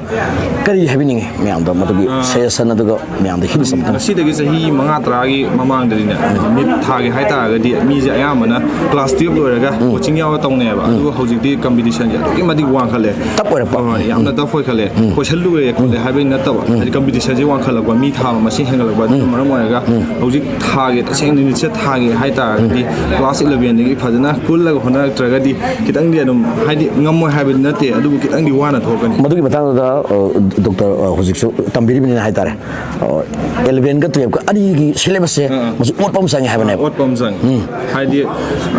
ꯀꯔꯤ ꯍꯥꯏꯕꯤꯅꯤꯡꯉꯤ ꯃꯌꯥꯝꯗ, ꯃꯗꯨꯒꯤ ꯁꯖꯦꯁꯟ ꯑꯗꯨꯒ ꯃꯌꯥꯝꯗ ꯍꯤꯟꯁ ꯑꯃꯇꯪ? ꯉꯁꯤꯗꯒꯤ ꯆꯍꯤ ꯃꯉꯥ ꯇꯔꯥꯒꯤ ꯃꯃꯥꯡꯗꯗꯤꯅꯦ, ꯍꯥꯏꯗꯤ ꯅꯤꯠ ꯊꯥꯒꯦ ꯍꯥꯏꯇꯥꯔꯒꯗꯤ ꯃꯤꯁꯦ ꯑꯌꯥꯝꯕꯅ ꯀ꯭ꯂꯥꯁ ꯇꯨꯌꯦꯜꯞ ꯂꯣꯏꯔꯒ ꯀꯣꯆꯤꯡ ꯌꯥꯎꯔ ꯇꯧꯅꯩꯌꯦꯕ꯫ ꯑꯗꯨꯒ ꯍꯧꯖꯤꯛꯇꯤ ꯀꯝꯄꯤꯇꯤꯁꯟꯁꯦ ꯑꯗꯨꯛꯀꯤ ꯃꯇꯤꯛ ꯋꯥꯡꯈꯠꯂꯦ꯫ Tough ꯑꯣꯏꯔꯛꯄ꯫ ꯍꯣꯏ, ꯌꯥꯝꯅ ꯇꯐ ꯑꯣꯏꯈꯠꯂꯦ꯫ ꯀꯣꯏꯁꯟ ꯂꯨꯔꯦ ꯈꯣꯠꯂꯦ ꯍꯥꯏꯕꯒꯤ ꯅꯠꯇꯕ, ꯍꯥꯏꯗꯤ ꯀꯝꯄꯤꯇꯤꯁꯟꯁꯦ ꯋꯥꯡꯈꯠꯂꯛꯄ, ꯃꯤ ꯊꯥꯕ ꯃꯁꯤꯡ ꯍꯦꯟꯒꯠꯂꯛꯄ, ꯑꯗꯨꯅ ꯃꯔꯝ ꯑꯣꯏꯔꯒ ꯍꯧꯖꯤꯛ ꯊꯥꯒꯦ, ꯇꯁꯦꯡꯅ ꯅꯤꯠꯁꯦ ꯊꯥꯒꯦ ꯍꯥꯏꯇꯥꯔꯒꯗꯤ ꯀ꯭ꯂꯥꯁ ꯏꯂꯚꯦꯟꯗꯒꯤ ꯐꯖꯅ ꯀꯨꯜꯂꯒ ꯍꯣꯠꯅꯔꯛꯇ꯭ꯔꯒꯗꯤ ꯈꯤꯇꯪꯗꯤ ꯑꯗꯨꯝ, ꯍꯥꯏꯗꯤ ꯉꯝꯃꯣꯏ ꯍꯥꯏꯕꯗꯤ ꯅꯠꯇꯦ, ꯑꯗꯨꯕꯨ ꯈꯤꯇꯪꯗꯤ ꯋꯥꯅ ꯊꯣꯛꯀꯅꯤ꯫ ꯃꯗꯨꯒꯤ ꯃꯇꯥꯡꯗꯨꯗ, ꯑ, ꯗꯣꯛꯇꯔ, ꯑ, ꯍꯧꯖꯤꯛꯁꯨ ꯇꯝꯕꯤꯔꯤꯕꯅꯤꯅ ꯍꯥꯏꯇꯥꯔꯦ꯫ ꯑ, ꯏꯂꯚꯦꯟꯒ ꯇꯨꯌꯦꯜꯐꯀ ꯑꯅꯤꯒꯤ ꯁꯤꯂꯦꯕꯁꯁꯦ ꯑꯥ, ꯑꯥ꯫ ꯃꯁꯤ ꯑꯣꯠꯄ ꯑꯃ ꯆꯪꯉꯦ ꯍꯥꯏꯕꯅꯦꯕ꯫ ꯑꯣꯠꯄ ꯑꯃ ꯆꯪꯉꯤ꯫ ꯍꯥꯏꯗꯤ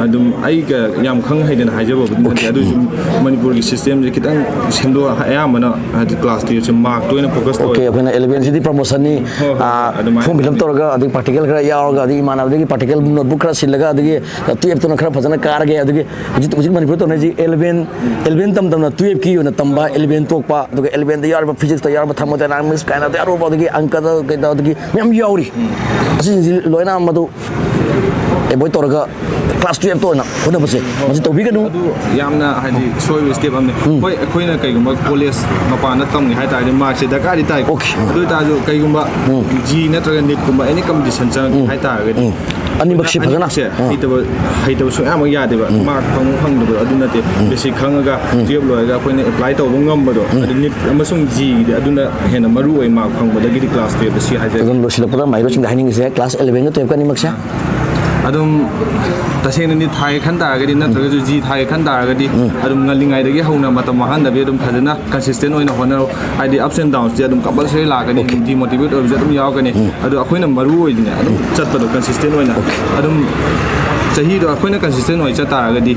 ꯑꯗꯨꯝ ꯑꯩꯒ ꯌꯥꯝ ꯈꯪ ꯍꯩꯗꯅ ꯍꯥꯏꯖꯕꯕꯨꯗꯤ ꯅꯠꯇꯦ, ꯑꯗꯨꯏꯁꯨ ꯃꯅꯤꯄꯨꯔ ꯁꯤꯁꯇꯦꯝꯁꯦ ꯈꯤꯇꯪ ꯁꯦꯝꯗꯣꯛ ꯑꯌꯥꯝꯕꯅ ꯍꯥꯏꯗꯤ ꯀ꯭ꯂꯥꯁ ꯇꯨꯌꯦꯜꯞꯁꯦ ꯃꯥꯔꯛꯇ ꯑꯣꯏꯅ ꯐꯣꯀꯁ ꯑꯣꯀꯦ ꯇꯧꯋꯦ꯫ ꯑꯩꯈꯣꯏꯅ ꯑꯦꯂꯚꯦꯟꯁꯤꯗꯤ ꯄ꯭ꯔꯃꯣꯁꯟꯅꯤ꯫ ꯍꯣꯏ, ꯍꯣꯏ, ꯑꯥ, ꯑꯗꯨꯃꯥꯏꯅ ꯐꯣꯔꯝ ꯐꯤꯜ ꯑꯞ ꯇꯧꯔꯒ ꯑꯗꯒꯤ ꯄ꯭ꯔꯥꯛꯇꯤꯀꯦꯜ ꯈꯔ ꯌꯥꯎꯔꯒ ꯑꯗꯒꯤ ꯏꯃꯥꯟꯅꯕꯗꯒꯤ ꯄ꯭ꯔꯥꯛꯇꯤꯀꯦꯜ ꯅꯣꯠꯕꯨꯛ ꯈꯔ ꯁꯤꯜꯂꯒ ꯑꯗꯒꯤ ꯇꯨꯌꯦꯜꯞꯇꯨꯅ ꯈꯔ ꯐꯖꯅ ꯀꯥꯔꯒꯦ꯫ ꯑꯗꯒꯤ ꯍꯧꯖꯤꯛ ꯍꯧꯖꯤꯛ ꯃꯅꯤꯄꯨꯔ ꯇꯧꯅꯔꯤꯁꯤ ꯑꯦꯂꯚꯦꯟ ꯑꯦꯂꯚꯦꯟ ꯇꯝ ꯇꯝꯅ ꯇꯨꯌꯦꯜꯞꯀꯤ ꯑꯣꯏꯅ ꯇꯝꯕ, ꯑꯦꯂꯚꯦꯟ ꯇꯣꯛꯄ, ꯑꯗꯨꯒ ꯑꯦꯂꯚꯦꯟꯗ ꯌꯥꯎꯔꯤꯕ ꯐꯤꯖꯤꯛꯁꯇ ꯌꯥꯎꯔꯤꯕ ꯊꯔꯃꯣꯗꯥꯏꯅꯥꯃꯤꯛꯁ ꯀꯥꯏꯅ ꯑꯗꯩ ꯑꯔꯨꯕ ꯑꯗꯒꯤ ꯑꯪꯀꯗ ꯀꯩꯗ ꯑꯗꯒꯤ ꯃꯌꯥꯝ ꯌꯥꯎꯔꯤ꯫ ꯑꯁꯤꯁꯤꯡꯁꯤ ꯂꯣꯏꯅ ꯃꯗꯨ ꯑꯦꯚꯣꯏꯗ ꯇꯧꯔꯒ ꯀ꯭ꯂꯥꯁ ꯇꯨꯌꯦꯜꯞꯇ ꯑꯣꯏꯅ ꯍꯣꯠꯅꯕꯁꯦ ꯃꯁꯤ ꯇꯧꯕꯤꯒꯅꯨ꯫ ꯑꯗꯨ ꯌꯥꯝꯅ ꯍꯥꯏꯗꯤ ꯁꯣꯏꯕ ꯁ꯭ꯇꯦꯞ ꯑꯃꯅꯤ꯫ ꯎꯝ꯫ ꯍꯣꯏ, ꯑꯩꯈꯣꯏꯅ ꯀꯩꯒꯨꯝꯕ ꯀꯣꯂꯦꯖ ꯃꯄꯥꯟꯗ ꯇꯝꯒꯦ ꯍꯥꯏ ꯇꯥꯔꯗꯤ ꯃꯥꯔꯛꯁꯦ ꯗꯔꯀꯥꯔꯗꯤ ꯇꯥꯏꯀꯣ꯫ ꯑꯣꯀꯦ꯫ ꯑꯗꯨ ꯑꯣꯏ ꯇꯥꯔꯁꯨ ꯀꯩꯒꯨꯝꯕ ꯎꯝ꯫ ꯖꯤ ꯅꯠꯇ꯭ꯔꯒ ꯅꯤꯠꯀꯨꯝꯕ ꯑꯦꯅꯤ ꯀꯝꯄꯤꯇꯤꯁꯟ ꯆꯪꯉꯛꯀꯦ ꯎꯝ꯫ ꯍꯥꯏ ꯇꯥꯔꯒꯗꯤ ꯎꯝ꯫ ꯑꯅꯤꯃꯛꯁꯤ ꯐꯖꯅ ꯑꯅꯤꯃꯛꯁꯦ ꯑꯥ꯫ ꯍꯩꯇꯕ ꯍꯩꯇꯕ ꯁꯨꯡꯌꯥꯃꯛ ꯌꯥꯗꯦꯕ꯫ ꯎꯝ꯫ ꯃꯥꯔꯛ ꯐꯪꯕ ꯐꯪꯗꯕ ꯑꯗꯨ ꯅꯠꯇꯦ꯫ ꯎꯝ꯫ ꯕꯦꯁꯤꯛ ꯈꯪꯉꯒ ꯎꯝ꯫ ꯇꯨꯌꯦꯜꯞ ꯂꯣꯏꯔꯒ ꯑꯩꯈꯣꯏꯅ ꯑꯦꯄ꯭ꯂꯥꯏ ꯇꯧꯕ ꯉꯝꯕꯗꯣ ꯎꯝ꯫ ꯑꯗꯨ ꯅꯤꯠ ꯑꯃꯁꯨꯡ ꯖꯤꯒꯤꯗꯤ ꯑꯗꯨꯅ ꯍꯦꯟꯅ ꯃꯔꯨ ꯑꯣꯏ ꯃꯥꯔꯛ ꯐꯪꯕꯗꯒꯤꯗꯤ ꯀ꯭ꯂꯥꯁ ꯇꯨꯌꯦꯜꯞꯇ ꯁꯤ ꯍꯥꯏꯖꯒꯦ꯫ ꯑꯗꯨꯝ ꯂꯣꯏꯁꯤꯜꯂꯛꯄꯗ ꯃꯍꯩꯔꯣꯏꯁꯤꯡꯗ ꯍꯥꯏꯅꯤꯡꯉꯤꯁꯦ ꯀ꯭ꯂꯥꯁ ꯑꯦꯂꯚꯦꯟꯒ ꯇꯨꯌꯦꯜꯞꯀ ꯑꯅꯤꯃꯛꯁꯦ ꯑꯗꯨꯝ ꯇꯁꯦꯡꯅ ꯅꯤꯠ ꯊꯥꯒꯦ ꯈꯟ ꯇꯥꯔꯒꯗꯤ ꯅꯠꯇ꯭ꯔꯒꯁꯨ ꯖꯤ ꯊꯥꯒꯦ ꯈꯟ ꯇꯥꯔꯒꯗꯤ ꯎꯝ꯫ ꯑꯗꯨꯝ ꯉꯜꯂꯤꯉꯩꯗꯒꯤ ꯍꯧꯅ ꯃꯇꯝ ꯃꯥꯡꯍꯟꯗꯕꯤ ꯑꯗꯨꯝ ꯐꯖꯅ ꯀꯟꯁꯤꯁꯇꯦꯟ ꯑꯣꯏꯅ ꯍꯣꯠꯅꯔꯣ꯫ ꯍꯥꯏꯗꯤ ups and downsꯇꯤ ꯑꯗꯨꯝ ꯀꯝꯄꯜꯁꯔꯤ ꯂꯥꯛꯀꯅꯤ, ꯑꯣꯀꯦ꯫ ꯗꯤꯃꯣꯇꯤꯚꯦꯠ ꯑꯣꯏꯕꯁꯨ ꯑꯗꯨꯝ ꯌꯥꯎꯔꯛꯀꯅꯤ꯫ ꯎꯝ꯫ ꯑꯗꯣ ꯑꯩꯈꯣꯏꯅ ꯃꯔꯨ ꯑꯣꯏꯗꯤꯅꯦ ꯑꯗꯨꯝ ꯆꯠꯄꯗꯣ ꯀꯟꯁꯤꯁꯇꯦꯟ ꯑꯣꯏꯅ ꯑꯣꯀꯦ꯫ ꯑꯗꯨꯝ ꯆꯍꯤꯗꯣ ꯑꯩꯈꯣꯏꯅ ꯀꯟꯁꯤꯁꯇꯦꯟ ꯑꯣꯏꯅ ꯆꯠ ꯇꯥꯔꯒꯗꯤ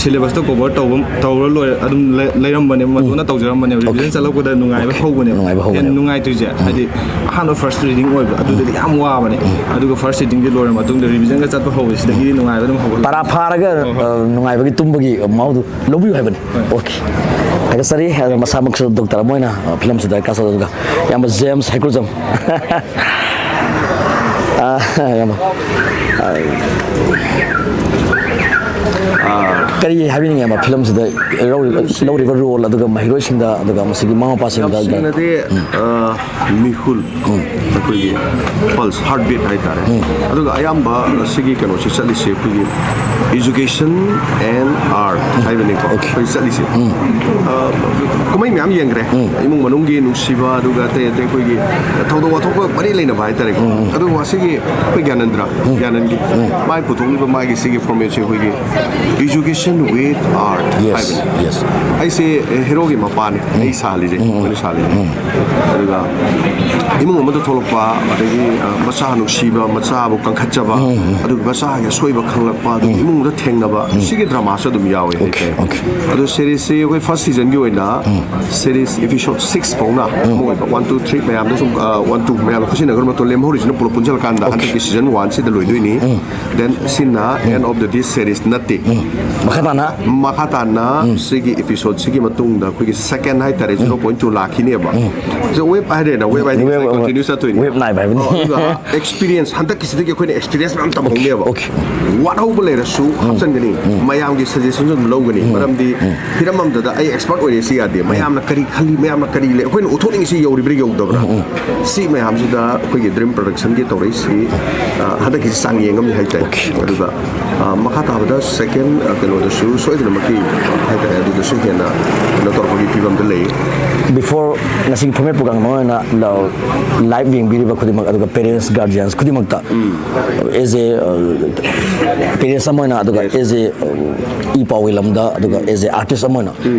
ꯁꯤꯂꯦꯕꯁꯇꯣ ꯀꯣꯚꯔ ꯇꯧꯕ ꯇꯧꯔ ꯂꯣꯏꯔꯦ ꯑꯗꯨꯝ ꯂꯩ- ꯂꯩꯔꯝꯕꯅꯦꯕ, ꯃꯇꯣꯟꯅ ꯇꯧꯖꯔꯝꯕꯅꯦꯕ꯫ ꯔꯤꯚꯤꯖꯟ ꯆꯠꯂꯛꯄꯗ ꯅꯨꯡꯉꯥꯏꯕ ꯍꯧꯕꯅꯦꯕ꯫ ꯅꯨꯡꯉꯥꯏꯕ ꯍꯧꯕꯅꯦꯕ꯫ ꯍꯦꯟꯅ ꯅꯨꯡꯉꯥꯏꯇ꯭ꯔꯤꯁꯦ ꯍꯥꯏꯗꯤ ꯑꯍꯥꯟꯕ ꯐꯥꯔꯁ ꯔꯤꯗꯤꯡ ꯑꯣꯏꯕꯗꯣ ꯑꯗꯨꯗꯗꯤ ꯌꯥꯝ ꯋꯥꯕꯅꯦ꯫ ꯑꯗꯨꯒ ꯐꯥꯔꯁ ꯔꯤꯗꯤꯡꯁꯦ ꯂꯣꯏꯔ ꯃꯇꯨꯡꯗ ꯔꯤꯚꯤꯖꯟꯒ ꯆꯠꯄ ꯍꯧꯕꯁꯤꯗꯒꯤꯗꯤ ꯅꯨꯡꯉꯥꯏꯕ ꯑꯗꯨꯝ ꯍꯧꯒꯠꯂꯛꯄ꯫ ꯄꯔꯥ ꯐꯥꯔꯒ ꯍꯣꯏ, ꯍꯣꯏ꯫ ꯑ, ꯅꯨꯡꯉꯥꯏꯕꯒꯤ ꯇꯨꯝꯕꯒꯤ ꯃꯍꯥꯎꯗꯨ ꯂꯧꯕꯤꯌꯨ ꯍꯥꯏꯕꯅꯤ꯫ ꯍꯣꯏ꯫ ꯑꯣꯀꯦ꯫ ꯊꯥꯒꯠꯆꯔꯤ꯫ ꯑꯗꯣ ꯃꯁꯥꯃꯛꯁꯨ ꯗꯣꯛꯇꯔ ꯑꯃ ꯑꯣꯏꯅ, ꯑ, ꯐꯤꯂꯝꯁꯤꯗ ꯀꯥꯁꯜꯂꯗꯨꯒ ꯏꯌꯥꯝꯕ ꯖꯦꯝꯁ ꯍꯩꯀ꯭ꯔꯨꯖꯝ꯫ ꯑ, ꯏꯌꯥꯝꯕ꯫ ꯑ, ꯑ, ꯀꯔꯤ ꯍꯥꯏꯕꯤꯅꯤꯡꯉꯤ ꯏꯌꯥꯝꯕ ꯐꯤꯂꯝꯁꯤꯗ ꯂꯧꯔꯤꯕ, ꯂꯧꯔꯤꯕ ꯔꯣꯜ ꯑꯗꯨꯒ ꯃꯍꯩꯔꯣꯏꯁꯤꯡꯗ ꯑꯗꯨꯒ ꯃꯁꯤꯒꯤ ꯃꯃꯥ ꯃꯄꯥꯁꯤꯡꯗ? ꯌꯥꯝ ꯁꯦꯡꯅꯗꯤ, ꯎꯝ꯫ ꯑ, ꯃꯤꯍꯨꯜ, ꯎꯝ꯫ ꯑꯩꯈꯣꯏꯒꯤ pulse, heartbeat ꯍꯥꯏꯇꯥꯔꯦ꯫ ꯎꯝ꯫ ꯑꯗꯨꯒ ꯑꯌꯥꯝꯕ ꯁꯤꯒꯤ ꯀꯩꯅꯣꯁꯤ ꯆꯠꯂꯤꯁꯦ ꯑꯩꯈꯣꯏꯒꯤ education and art ꯍꯥꯏꯕꯅꯤꯀꯣ꯫ ꯑꯣꯀꯦ꯫ ꯑꯩꯈꯣꯏ ꯆꯠꯂꯤꯁꯦ꯫ ꯎꯝ꯫ ꯑ, ꯀꯨꯝꯍꯩ ꯃꯌꯥꯝ ꯌꯦꯡꯈ꯭ꯔꯦ꯫ ꯎꯝ꯫ ꯏꯃꯨꯡ ꯃꯅꯨꯡꯒꯤ ꯅꯨꯡꯁꯤꯕ, ꯑꯗꯨꯒ ꯑꯇꯩ ꯑꯇꯩ ꯑꯩꯈꯣꯏꯒꯤ ꯊꯧꯗꯣꯛ ꯋꯥꯊꯣꯛꯀ ꯃꯔꯤ ꯂꯩꯅꯕ ꯍꯥꯏꯇꯥꯔꯦꯀꯣ꯫ ꯎꯝ, ꯎꯝ꯫ ꯑꯗꯨꯒ ꯁꯤꯒꯤ ꯑꯩꯈꯣꯏ ꯒ꯭ꯌꯥꯅꯦꯟꯗ꯭ꯔ, ꯎꯝ꯫ ꯒ꯭ꯌꯥꯅꯟꯒꯤ ꯎꯝ꯫ ꯃꯥꯒꯤ ꯄꯨꯊꯣꯛꯂꯤꯕ ꯃꯥꯒꯤ ꯁꯤꯒꯤ formatꯁꯦ ꯑꯩꯈꯣꯏꯒꯤ education with art ꯌꯦꯁ, ꯍꯥꯏꯕꯅꯤ꯫ ꯌꯦꯁ꯫ ꯑꯩꯁꯦ ꯍꯦꯔꯣꯒꯤ ꯃꯄꯥꯅꯤ꯫ ꯎꯝ꯫ ꯑꯩ ꯁꯥꯍꯜꯂꯤꯁꯦ, ꯎꯝ, ꯎꯝ꯫ ꯑꯩꯈꯣꯏꯅ ꯁꯥꯍꯜꯂꯤꯁꯦ꯫ ꯎꯝ꯫ ꯑꯗꯨꯒ ꯏꯃꯨꯡ ꯑꯃꯗ ꯊꯣꯛꯂꯛꯄ, ꯑꯗꯒꯤ, ꯑ, ꯃꯆꯥ ꯅꯨꯡꯁꯤꯕ, ꯃꯆꯥꯕꯨ ꯀꯟꯈꯠꯆꯕ, ꯎꯝ, ꯎꯝ꯫ ꯑꯗꯨꯒ ꯃꯆꯥꯒꯤ ꯑꯁꯣꯏꯕ ꯈꯪꯂꯛꯄ, ꯑꯗꯨꯒ ꯎꯝ꯫ ꯏꯃꯨꯡꯗ ꯊꯦꯡꯅꯕ, ꯎꯝ꯫ ꯁꯤꯒꯤ dramaꯁꯨ ꯑꯗꯨꯝ ꯌꯥꯎꯋꯦ꯫ Okay, okay. ꯑꯗꯣ ꯁꯦꯔꯤꯁꯁꯤ ꯑꯩꯈꯣꯏ ꯐꯥꯔꯁ ꯁꯤꯖꯟꯒꯤ ꯑꯣꯏꯅ ꯁꯦꯔꯤꯁ ꯑꯦꯄꯤꯁꯣꯗ ꯁꯤꯛꯁ ꯐꯥꯎꯅ ꯑꯃ ꯑꯣꯏꯕ, ꯋꯥꯟ ꯇꯨ ꯊ꯭ꯔꯤ ꯃꯌꯥꯝꯗ ꯁꯨꯝ, ꯋꯥꯟ ꯇꯨ ꯃꯌꯥꯝꯅ ꯈꯨꯠꯁꯤꯟꯅꯈ꯭ꯔ ꯃꯇꯨꯡ ꯂꯦꯝꯍꯧꯔꯤꯁꯤꯅ ꯄꯨꯂꯞ ꯄꯨꯟꯁꯤꯜꯂꯀꯥꯟꯗ ꯍꯟꯗꯛꯀꯤ ꯁꯤꯖꯟ ꯋꯥꯟꯁꯤꯗ ꯂꯣꯏꯗꯣꯏꯅꯤ꯫ ꯗꯦꯟ ꯁꯤꯅ end of the this series ꯅꯠꯇꯦ꯫ ꯃꯈꯥ ꯇꯥꯅ? ꯃꯈꯥ ꯇꯥꯅ ꯁꯤꯒꯤ ꯑꯦꯄꯤꯁꯣꯗꯁꯤꯒꯤ ꯃꯇꯨꯡꯗ ꯑꯩꯈꯣꯏꯒꯤ ꯁꯦꯀꯦꯟ ꯍꯥꯏꯇꯥꯔꯦ, ꯖꯤꯔꯣ ꯄꯣꯏꯟ ꯇꯨ ꯂꯥꯛꯈꯤꯅꯦꯕ꯫ ꯁꯤ ꯋꯦꯕ ꯍꯥꯏꯔꯦꯅ, ꯋꯦꯕ ꯍꯥꯏꯗꯤ ꯋꯦꯕ, ꯀꯟꯇꯤꯅ꯭ꯌꯨ ꯆꯠꯇꯣꯏꯅꯤ꯫ ꯋꯦꯕ ꯅꯥꯏꯕ ꯍꯥꯏꯕꯅꯤ꯫ ꯑꯣ, ꯑꯗꯨꯒ ꯑꯦꯛꯁꯄꯤꯔꯤꯌꯦꯟꯁ ꯍꯟꯗꯛꯀꯤꯁꯤꯗꯒꯤ ꯑꯩꯈꯣꯏꯅ ꯑꯦꯛꯁꯄꯤꯔꯤꯌꯦꯟꯁ ꯃꯌꯥꯝ ꯇꯝꯍꯧꯅꯦꯕ꯫ ꯑꯣꯀꯦ꯫ ꯋꯥꯠꯍꯧꯕ ꯂꯩꯔꯁꯨ ꯍꯥꯞꯆꯟꯒꯅꯤ, ꯃꯌꯥꯝꯒꯤ ꯁꯖꯦꯁꯟꯁꯨ ꯑꯗꯨꯝ ꯂꯧꯒꯅꯤ꯫ ꯃꯔꯝꯗꯤ ꯍꯤꯔꯝ ꯑꯃꯗꯗ ꯑꯩ ꯑꯦꯛꯁꯄꯔꯠ ꯑꯣꯏꯔꯦ ꯁꯤ ꯌꯥꯗꯦ, ꯃꯌꯥꯝꯅ ꯀꯔꯤ ꯈꯜꯂꯤ, ꯃꯌꯥꯝꯅ ꯀꯔꯤ ꯂꯩ, ꯑꯩꯈꯣꯏꯅ ꯎꯠꯊꯣꯛꯅꯤꯡꯉꯤꯁꯤ ꯌꯧꯔꯤꯕ꯭ꯔꯥ ꯌꯧꯗꯕ꯭ꯔꯥ, ꯁꯤ ꯃꯌꯥꯝꯁꯤꯗ ꯑꯩꯈꯣꯏꯒꯤ ꯗ꯭ꯔꯤꯝ ꯄ꯭ꯔꯗꯛꯁꯟꯒꯤ ꯇꯧꯔꯛꯏꯁꯤ꯫ ꯑ, ꯍꯟꯗꯛꯀꯤꯁꯤ ꯆꯥꯡ ꯌꯦꯡꯉꯝꯅꯤ ꯍꯥꯏꯇꯥꯔꯦ꯫ ꯑꯗꯨꯒ, ꯑ, ꯃꯈꯥ ꯇꯥꯕꯗ ꯁꯦꯀꯦꯟ, ꯑ, ꯀꯩꯅꯣꯗꯁꯨ ꯁꯣꯏꯗꯅꯃꯛꯀꯤ ꯍꯥꯏꯇꯥꯔꯦ, ꯑꯗꯨꯗꯁꯨ ꯍꯦꯟꯅ ꯀꯩꯅꯣ ꯇꯧꯔꯛꯄꯒꯤ ꯐꯤꯕꯝꯗ ꯂꯩ꯫ ꯕꯤꯐꯣꯔ ꯉꯁꯤꯒꯤ ꯐꯣꯔꯃꯦꯠ ꯄ꯭ꯔꯣꯒ꯭ꯔꯥꯝ ꯑꯃ ꯑꯣꯏꯅ ꯂꯥꯏꯚ ꯌꯦꯡꯕꯤꯔꯤꯕ ꯈꯨꯗꯤꯡꯃꯛ, ꯑꯗꯨꯒ ꯄꯦꯔꯦꯟꯁ, ꯒꯥꯔꯖꯤꯌꯟꯁ ꯈꯨꯗꯤꯡꯃꯛꯇ, ꯑꯦꯖ ꯑꯦ ꯄꯦꯔꯦꯟꯁ ꯑꯃ ꯑꯣꯏꯅ, ꯑꯗꯨꯒ ꯑꯦꯖ ꯑꯦ ꯏ ꯄꯥꯎꯒꯤ ꯂꯝꯗ, ꯑꯗꯨꯒ ꯑꯦꯖ ꯑꯦ ꯑꯥꯔꯇꯤꯁ ꯑꯃ ꯑꯣꯏꯅ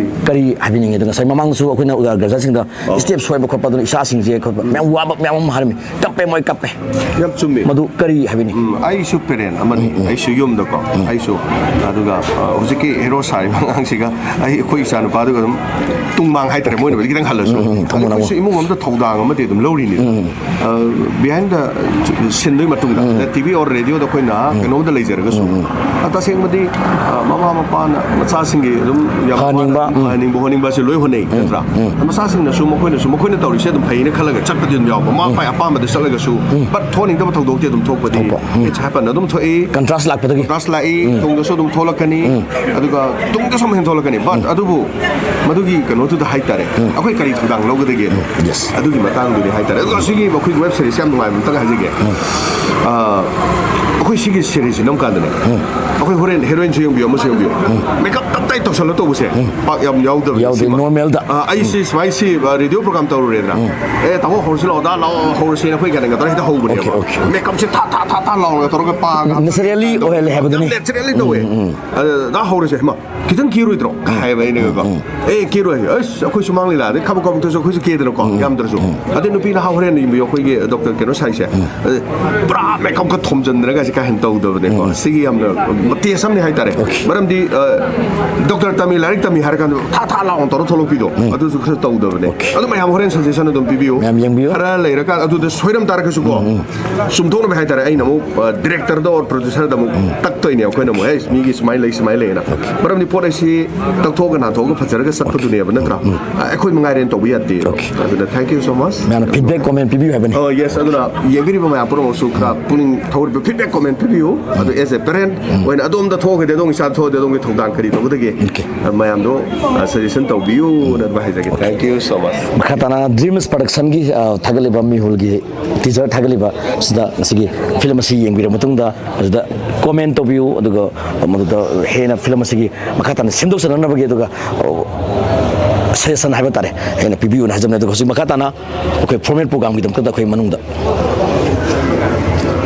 ꯀꯔꯤ ꯍꯥꯏꯕꯤꯅꯤꯡꯉꯤ? ꯑꯗꯨ ꯉꯁꯥꯏ ꯃꯃꯥꯡꯗꯁꯨ ꯑꯩꯈꯣꯏꯅ ꯎꯖꯥ ꯒ꯭ꯔꯖꯥꯁꯤꯡꯗ ꯁ꯭ꯇꯦꯞ ꯁꯣꯏꯕ ꯈꯣꯠꯄ, ꯑꯗꯨꯅ ꯏꯆꯥꯁꯤꯡꯁꯦ ꯈꯣꯠꯄ ꯃꯌꯥꯝ ꯋꯥꯕ ꯃꯌꯥꯝ ꯑꯃ ꯍꯥꯏꯔꯝꯃꯤ꯫ ꯀꯞꯄꯦ, ꯃꯣꯏ ꯀꯞꯄꯦ꯫ ꯌꯥꯝ ꯆꯨꯝꯃꯤ꯫ ꯃꯗꯨ ꯀꯔꯤ ꯍꯥꯏꯕꯤꯅꯤ? ꯎꯝ, ꯑꯩꯁꯨ ꯄꯦꯔꯦꯟ ꯑꯃꯅꯤ꯫ ꯑꯩꯁꯨ ꯌꯨꯝꯗꯀꯣ, ꯑꯩꯁꯨ, ꯑꯗꯨꯒ, ꯑ, ꯍꯧꯖꯤꯛꯀꯤ ꯍꯦꯔꯣ ꯁꯥꯔꯤꯕ ꯑꯉꯥꯡꯁꯤꯒ ꯑꯩ, ꯑꯩꯈꯣꯏ ꯏꯆꯥ ꯅꯨꯄꯥꯗꯨꯒ ꯑꯗꯨꯝ ꯇꯨꯡꯃꯥꯡ ꯍꯥꯏꯇꯥꯔꯦ, ꯃꯣꯏꯅꯕꯨꯗꯤ ꯈꯤꯇꯪ ꯍꯜꯂꯁꯨ꯫ ꯎꯝ, ꯎꯝ, ꯊꯝꯃꯣ, ꯑꯩꯈꯣꯏꯁꯨ ꯊꯝꯃꯣ꯫ ꯏꯃꯨꯡ ꯑꯃꯗ ꯊꯧꯗꯥꯡ ꯑꯃꯗꯤ ꯑꯗꯨꯝ ꯂꯧꯔꯤꯅꯤ꯫ ꯎꯝ, ꯎꯝ꯫ ꯑ, behind the scene ꯗꯨꯒꯤ ꯃꯇꯨꯡꯗ, ꯎꯝ꯫ ꯇꯤ ꯚꯤ or ꯔꯦꯗꯤꯑꯣꯗ ꯑꯩꯈꯣꯏꯅ ꯎꯝ꯫ ꯀꯩꯅꯣꯝꯗ ꯂꯩꯖꯔꯒꯁꯨ, ꯎꯝ, ꯎꯝ꯫ ꯑ, ꯇꯁꯦꯡꯕꯗꯤ, ꯑ, ꯃꯃꯥ ꯃꯄꯥꯅ ꯃꯆꯥꯁꯤꯡꯒꯤ ꯑꯗꯨꯝ ꯌꯥꯝ ꯐꯍꯟꯅꯤꯡꯕ, ꯋꯥꯅ ꯎꯝ꯫ ꯐꯍꯟꯅꯤꯡꯕ ꯍꯣꯠꯅꯤꯡꯕꯁꯦ ꯂꯣꯏ ꯍꯣꯠꯅꯩ, ꯎꯝ, ꯅꯠꯇ꯭ꯔꯥ? ꯎꯝ꯫ ꯃꯆꯥꯁꯤꯡꯅꯁꯨ ꯃꯈꯣꯏꯅꯁꯨ ꯃꯈꯣꯏꯅ ꯇꯧꯔꯤꯁꯦ ꯑꯗꯨꯝ ꯐꯩꯅ ꯈꯜꯂꯒ ꯆꯠꯄꯗꯤ ꯑꯗꯨꯝ ꯌꯥꯎꯕ, ꯃꯃꯥ ꯎꯝ꯫ ꯃꯄꯥꯒꯤ ꯑꯄꯥꯝꯕꯗ ꯆꯠꯂꯒꯁꯨ, ꯎꯝ꯫ but ꯊꯣꯛꯍꯟꯅꯤꯡꯗꯕ ꯊꯧꯗꯣꯛꯇꯤ ꯑꯗꯨꯝ ꯊꯣꯛꯄꯗꯤ ꯊꯣꯛꯄ, ꯎꯝ꯫ It's happen ꯑꯗꯨꯝ ꯊꯣꯛꯏ꯫ ꯀꯟꯇ꯭ꯔꯥꯁ ꯂꯥꯛꯄꯗꯒꯤ꯫ ꯀꯟꯇ꯭ꯔꯥꯁ ꯂꯥꯛꯏ, ꯎꯝ꯫ ꯇꯨꯡꯗꯁꯨ ꯑꯗꯨꯝ ꯊꯣꯛꯂꯛꯀꯅꯤ, ꯎꯝ꯫ ꯑꯗꯨꯒ ꯇꯨꯡꯗꯁꯨ ꯑꯃꯨꯛ ꯍꯦꯟꯅ ꯊꯣꯛꯂꯛꯀꯅꯤ꯫ But ꯎꯝ꯫ ꯑꯗꯨꯕꯨ ꯃꯗꯨꯒꯤ ꯀꯩꯅꯣꯗꯨꯗ ꯍꯥꯏꯇꯥꯔꯦ, ꯎꯝ꯫ ꯑꯩꯈꯣꯏ ꯀꯔꯤ ꯊꯧꯗꯥꯡ ꯂꯧꯒꯗꯒꯦ? ꯎꯝ, yes꯫ ꯑꯗꯨꯒꯤ ꯃꯇꯥꯡꯗꯨꯅꯤ ꯍꯥꯏꯇꯥꯔꯦ꯫ ꯑꯗꯨꯒ ꯁꯤꯒꯤ ꯑꯩꯈꯣꯏꯒꯤ ꯋꯦꯕ ꯁꯦꯔꯤꯁ ꯌꯥꯝ ꯅꯨꯡꯉꯥꯏꯕ ꯑꯝꯇꯪ ꯍꯥꯏꯖꯒꯦ꯫ ꯎꯝ꯫ ꯑ, ꯑꯩꯈꯣꯏ ꯁꯤꯒꯤ ꯁꯦꯔꯤꯁꯁꯤ ꯅꯝ ꯀꯥꯟꯗꯅꯦ, ꯎꯝ꯫ ꯑꯩꯈꯣꯏ ꯍꯣꯔꯦꯟ ꯍꯦꯔꯣꯏꯟꯁꯨ ꯌꯦꯡꯕꯤꯌꯨ, ꯑꯃꯁꯨ ꯌꯦꯡꯕꯤꯌꯨ꯫ ꯎꯝ꯫ ꯃꯦꯀꯞ ꯇꯞ ꯇꯥꯏ ꯇꯧꯁꯜꯂ ꯇꯧꯕꯁꯦ ꯎꯝ꯫ ꯄꯥꯛ ꯌꯥꯝ ꯌꯥꯎꯗꯕꯅꯦ ꯌꯥꯎꯗꯦ, ꯁꯤꯃ꯫ ꯅꯣꯔꯃꯦꯜꯗ꯫ ꯑ, ꯑꯩ ꯎꯝ꯫ ꯁꯤ ꯁꯨꯃꯥꯏꯅ ꯁꯤ, ꯑ, ꯔꯦꯗꯤꯑꯣ ꯄ꯭ꯔꯣꯒ꯭ꯔꯥꯝ ꯇꯧꯔꯨꯔꯦꯗꯅ, ꯎꯝ꯫ "ꯑꯦ, ꯇꯥꯃꯣ, ꯍꯧꯔꯁꯤ ꯂꯥꯛꯑꯣ, ꯗꯥ ꯂꯥꯛꯑꯣ, ꯍꯧꯔꯁꯦꯅ" ꯑꯩꯈꯣꯏ ꯀꯩꯅꯣ ꯇꯧꯔ ꯍꯦꯛꯇ ꯍꯧꯕꯅꯦꯕ꯫ Okay, okay, okay. ꯃꯦꯀꯞꯁꯦ ꯊꯥ, ꯊꯥ, ꯊꯥ, ꯊꯥ ꯂꯥꯎꯔꯒ ꯇꯧꯔꯒ ꯄꯥꯒ ꯅꯦꯆꯔꯦꯜꯂꯤ ꯑꯣꯏꯍꯜꯂꯦ ꯍꯥꯏꯕꯗꯨꯅꯤ꯫ ꯌꯥꯝ ꯅꯦꯆꯔꯦꯜꯂꯤ ꯇꯧꯋꯦ꯫ ꯎꯝ, ꯎꯝ, ꯎꯝ꯫ ꯑꯗ, "ꯗꯥ, ꯍꯧꯔꯁꯦ, ꯍꯩꯃꯥ, ꯈꯤꯇꯪ ꯀꯦꯔꯣꯏꯗ꯭ꯔꯣ?" ꯀꯥꯏ ꯍꯥꯏꯕ ꯑꯩꯅꯒꯀꯣ꯫ ꯎꯝ, ꯎꯝ꯫ "ꯑꯦ, ꯀꯦꯔꯣꯏ꯫ ꯑꯁ, ꯑꯩꯈꯣꯏ ꯁꯨꯃꯥꯡ ꯂꯤꯂꯥꯗꯩ ꯈꯥꯕꯛ ꯈꯥꯕꯛ ꯊꯣꯛꯑꯁꯨ ꯑꯩꯈꯣꯏꯁꯨ ꯀꯦꯗꯅꯀꯣ, ꯎꯝ, ꯌꯥꯝꯗ꯭ꯔꯁꯨ꯫ ꯎꯝ꯫ ꯑꯗꯩ ꯅꯨꯄꯤ ꯅꯍꯥ ꯍꯣꯔꯦꯟ ꯌꯦꯡꯕꯤꯌꯨ, ꯑꯩꯈꯣꯏꯒꯤ ꯗꯣꯛꯇꯔ ꯀꯩꯅꯣ ꯁꯥꯏꯁꯦ꯫ ꯎꯝ꯫ ꯑ, ꯄꯨꯔꯥ ꯃꯦꯀꯞꯀ ꯊꯣꯝꯖꯤꯟꯗꯅꯒꯁꯦ ꯀꯥ ꯍꯦꯟꯅ ꯇꯧꯗꯕꯅꯦꯀꯣ꯫ ꯎꯝ꯫ ꯁꯤꯒꯤ ꯌꯥꯝꯅ ꯇꯦꯁ ꯑꯃꯅꯤ ꯍꯥꯏꯇꯥꯔꯦ꯫ ꯃꯔꯝꯗꯤ ꯗꯣꯛꯇꯔ ꯇꯝꯃꯤ, ꯂꯥꯏꯔꯤꯛ ꯇꯝꯃꯤ ꯍꯥꯏꯔ ꯀꯥꯟꯗ ꯊꯥ ꯊꯥ ꯂꯥꯎꯅ ꯇꯧꯔ ꯊꯣꯛꯂꯛꯄꯤꯗꯣ, ꯑꯗꯨꯁꯨ ꯈꯔ ꯇꯧꯗꯕꯅꯦ꯫ ꯑꯗꯨ ꯃꯌꯥꯝ ꯍꯣꯔꯦꯟ ꯁꯖꯦꯁꯟ ꯑꯗꯨꯝ ꯄꯤꯕꯤꯌꯨ꯫ ꯃꯌꯥꯝ ꯌꯦꯡꯕꯤꯌꯨ꯫ ꯈꯔ ꯂꯩꯔꯀꯥꯟꯗ ꯑꯗꯨꯗ ꯁꯣꯏꯔꯝ ꯇꯥꯔꯒꯁꯨꯀꯣ, ꯆꯨꯝꯊꯣꯛꯅꯕ ꯍꯥꯏꯇꯥꯔꯦ, ꯑꯩꯅ ꯑꯃꯨꯛ ꯗꯤꯔꯦꯛꯇꯔꯗ ꯑꯣꯔ ꯄ꯭ꯔꯣꯗ꯭ꯌꯨꯁꯔꯗ ꯑꯃꯨꯛ ꯇꯛꯇꯣꯏꯅꯦ ꯑꯩꯈꯣꯏꯅ ꯑꯃꯨꯛ, "ꯑꯦ, ꯃꯤꯒꯤ ꯁꯨꯃꯥꯏꯅ ꯂꯩ, ꯁꯨꯃꯥꯏꯅ ꯂꯩꯌꯦꯅ"꯫ ꯃꯔꯝꯗꯤ ꯄꯣꯠ ꯑꯁꯤ ꯇꯛꯊꯣꯛꯑꯒ ꯅꯥꯟꯊꯣꯛꯑꯒ ꯐꯖꯔꯒ ꯆꯠꯄꯗꯨꯅꯦꯕ, ꯅꯠꯇ꯭ꯔꯥ? ꯑꯩꯈꯣꯏ ꯃꯉꯥꯏꯔꯦꯅ ꯇꯧꯕ ꯌꯥꯗꯦ꯫ ꯑꯗꯨꯅ thank you so much꯫ ꯃꯌꯥꯝꯅ feedback comment ꯄꯤꯕꯤꯌꯨ ꯍꯥꯏꯕꯅꯤ꯫ ꯑꯣ, ꯌꯦꯁ, ꯑꯗꯨꯅ ꯌꯦꯡꯕꯤꯔꯤꯕ ꯃꯌꯥꯝ ꯄꯨꯝꯅꯃꯛꯁꯨ ꯈꯔ ꯄꯨꯛꯅꯤꯡ ꯊꯧꯒꯠꯄ feedback comment ꯄꯤꯕꯤꯌꯨ꯫ ꯑꯗꯨ as a parent ꯑꯣꯏꯅ ꯑꯗꯣꯝꯗ ꯊꯣꯛꯑꯒꯗꯤ, ꯑꯗꯣꯝꯒꯤ ꯏꯆꯥ ꯊꯣꯛꯑꯗꯤ ꯑꯗꯣꯝꯒꯤ ꯊꯧꯗꯥꯡ ꯀꯔꯤ ꯇꯧꯒꯗꯒꯦ? ꯃꯌꯥꯝꯗꯣ ꯁꯖꯦꯁꯟ ꯇꯧꯕꯤꯌꯨꯅ ꯑꯗꯨꯃꯥꯏ ꯍꯥꯏꯖꯒꯦ꯫ Thank you so much꯫ ꯃꯈꯥ ꯇꯥꯅ ꯗ꯭ꯔꯤꯝꯁ ꯄ꯭ꯔꯗꯛꯁꯟꯒꯤ, ꯑ, ꯊꯥꯒꯠꯂꯤꯕ ꯃꯤꯍꯨꯜꯒꯤ ꯇꯤꯖꯔ ꯊꯥꯒꯠꯂꯤꯕ ꯁꯤꯗ ꯉꯁꯤꯒꯤ ꯐꯤꯂꯝ ꯑꯁꯤ ꯌꯦꯡꯕꯤꯔꯕ ꯃꯇꯨꯡꯗ ꯑꯗꯨꯗ ꯀꯣꯃꯦꯟ ꯇꯧꯕꯤꯌꯨ, ꯑꯗꯨꯒ ꯃꯗꯨꯗ ꯍꯦꯟꯅ ꯐꯤꯂꯝ ꯑꯁꯤꯒꯤ ꯃꯈꯥ ꯇꯥꯅ ꯁꯦꯝꯗꯣꯛꯆꯅꯅꯕꯒꯤ, ꯑꯗꯨꯒ, ꯑ, ꯁꯖꯦꯁꯟ ꯍꯥꯏꯕ ꯇꯥꯔꯦ, ꯍꯦꯟꯅ ꯄꯤꯕꯤꯌꯨꯅ ꯍꯥꯏꯖꯕꯅꯤ꯫ ꯑꯗꯨꯒ ꯍꯧꯖꯤꯛ ꯃꯈꯥ ꯇꯥꯅ ꯑꯩꯈꯣꯏ ꯐꯣꯔꯃꯦꯠ ꯄ꯭ꯔꯣꯒꯥꯝꯒꯤꯗꯃꯛꯇ ꯑꯩꯈꯣꯏ ꯃꯅꯨꯡꯗ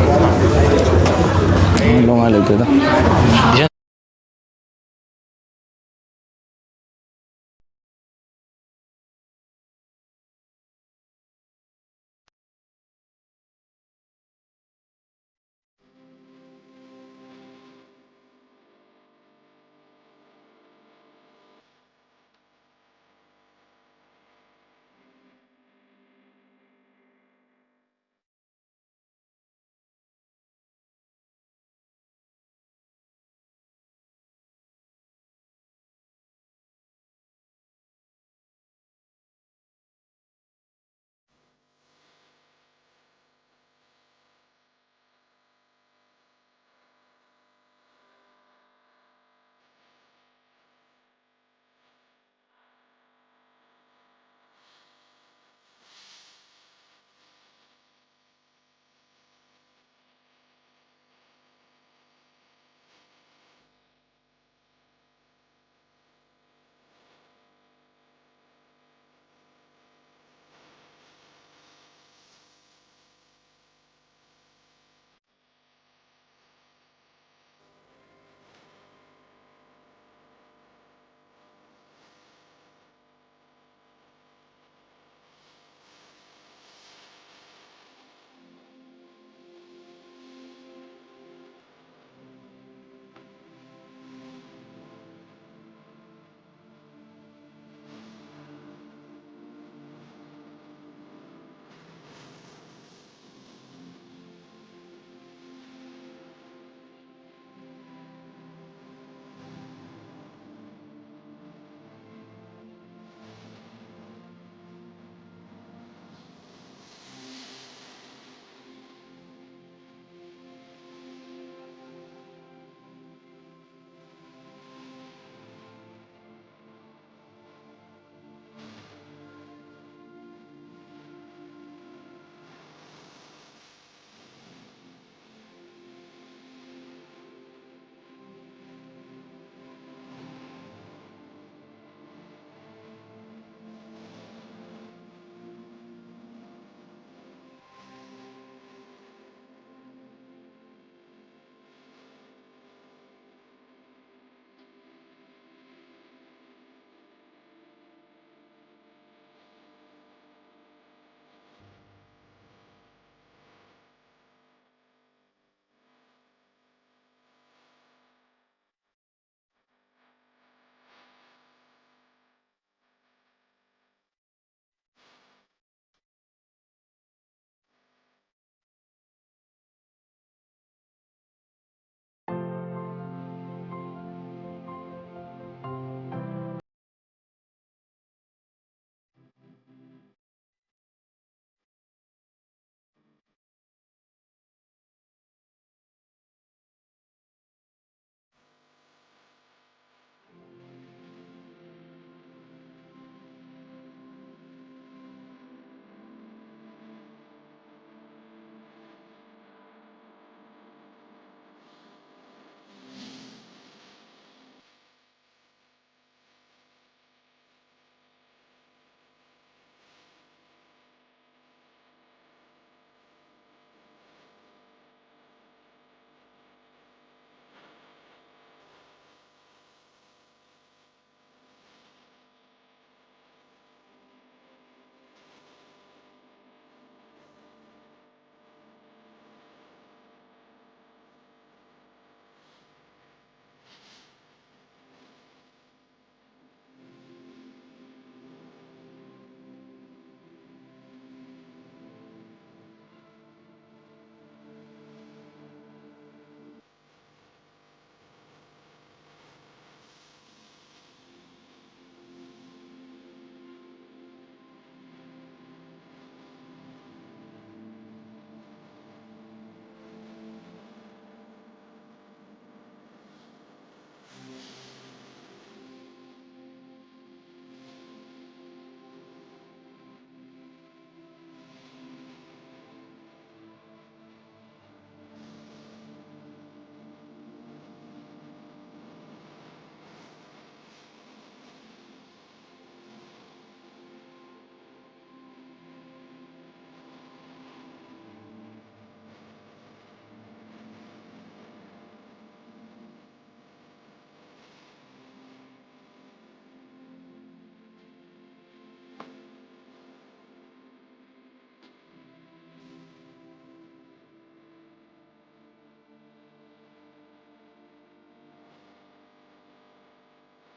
ꯂꯣꯡꯉꯥꯏ ꯂꯩꯇꯦꯗ꯫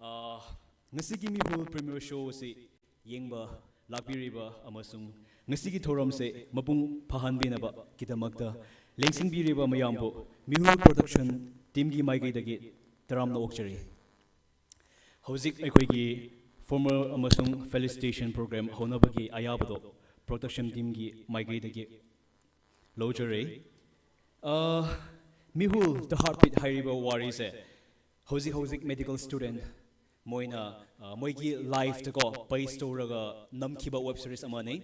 ꯑꯥ, ꯉꯁꯤꯒꯤ ꯃꯤꯍꯨꯜ premiere show ꯑꯁꯤ ꯌꯦꯡꯕ ꯂꯥꯛꯄꯤꯔꯤꯕ ꯑꯃꯁꯨꯡ ꯉꯁꯤꯒꯤ ꯊꯧꯔꯝꯁꯦ ꯃꯄꯨꯡ ꯐꯥꯍꯟꯕꯤꯅꯕꯒꯤꯗꯃꯛꯇ ꯂꯦꯡꯁꯤꯟꯕꯤꯔꯤꯕ ꯃꯌꯥꯝꯕꯨ ꯃꯤꯍꯨꯜ production teamꯒꯤ ꯃꯥꯏꯀꯩꯗꯒꯤ ꯇꯔꯥꯝꯅ ꯑꯣꯛꯆꯔꯤ꯫ ꯍꯧꯖꯤꯛ ꯑꯩꯈꯣꯏꯒꯤ formal ꯑꯃꯁꯨꯡ felicitation program ꯍꯧꯅꯕꯒꯤ ꯑꯌꯥꯕꯗꯣ production teamꯒꯤ ꯃꯥꯏꯀꯩꯗꯒꯤ ꯂꯧꯖꯔꯦ꯫ ꯑ, ꯃꯤꯍꯨꯜ The Heartbeat ꯍꯥꯏꯔꯤꯕ ꯋꯥꯔꯤꯁꯦ ꯍꯧꯖꯤꯛ ꯍꯧꯖꯤꯛ medical student ꯃꯣꯏꯅ, ꯑ, ꯃꯣꯏꯒꯤ lifeꯇꯀꯣ base ꯇꯧꯔꯒ ꯅꯝꯈꯤꯕ web series ꯑꯃꯅꯤ꯫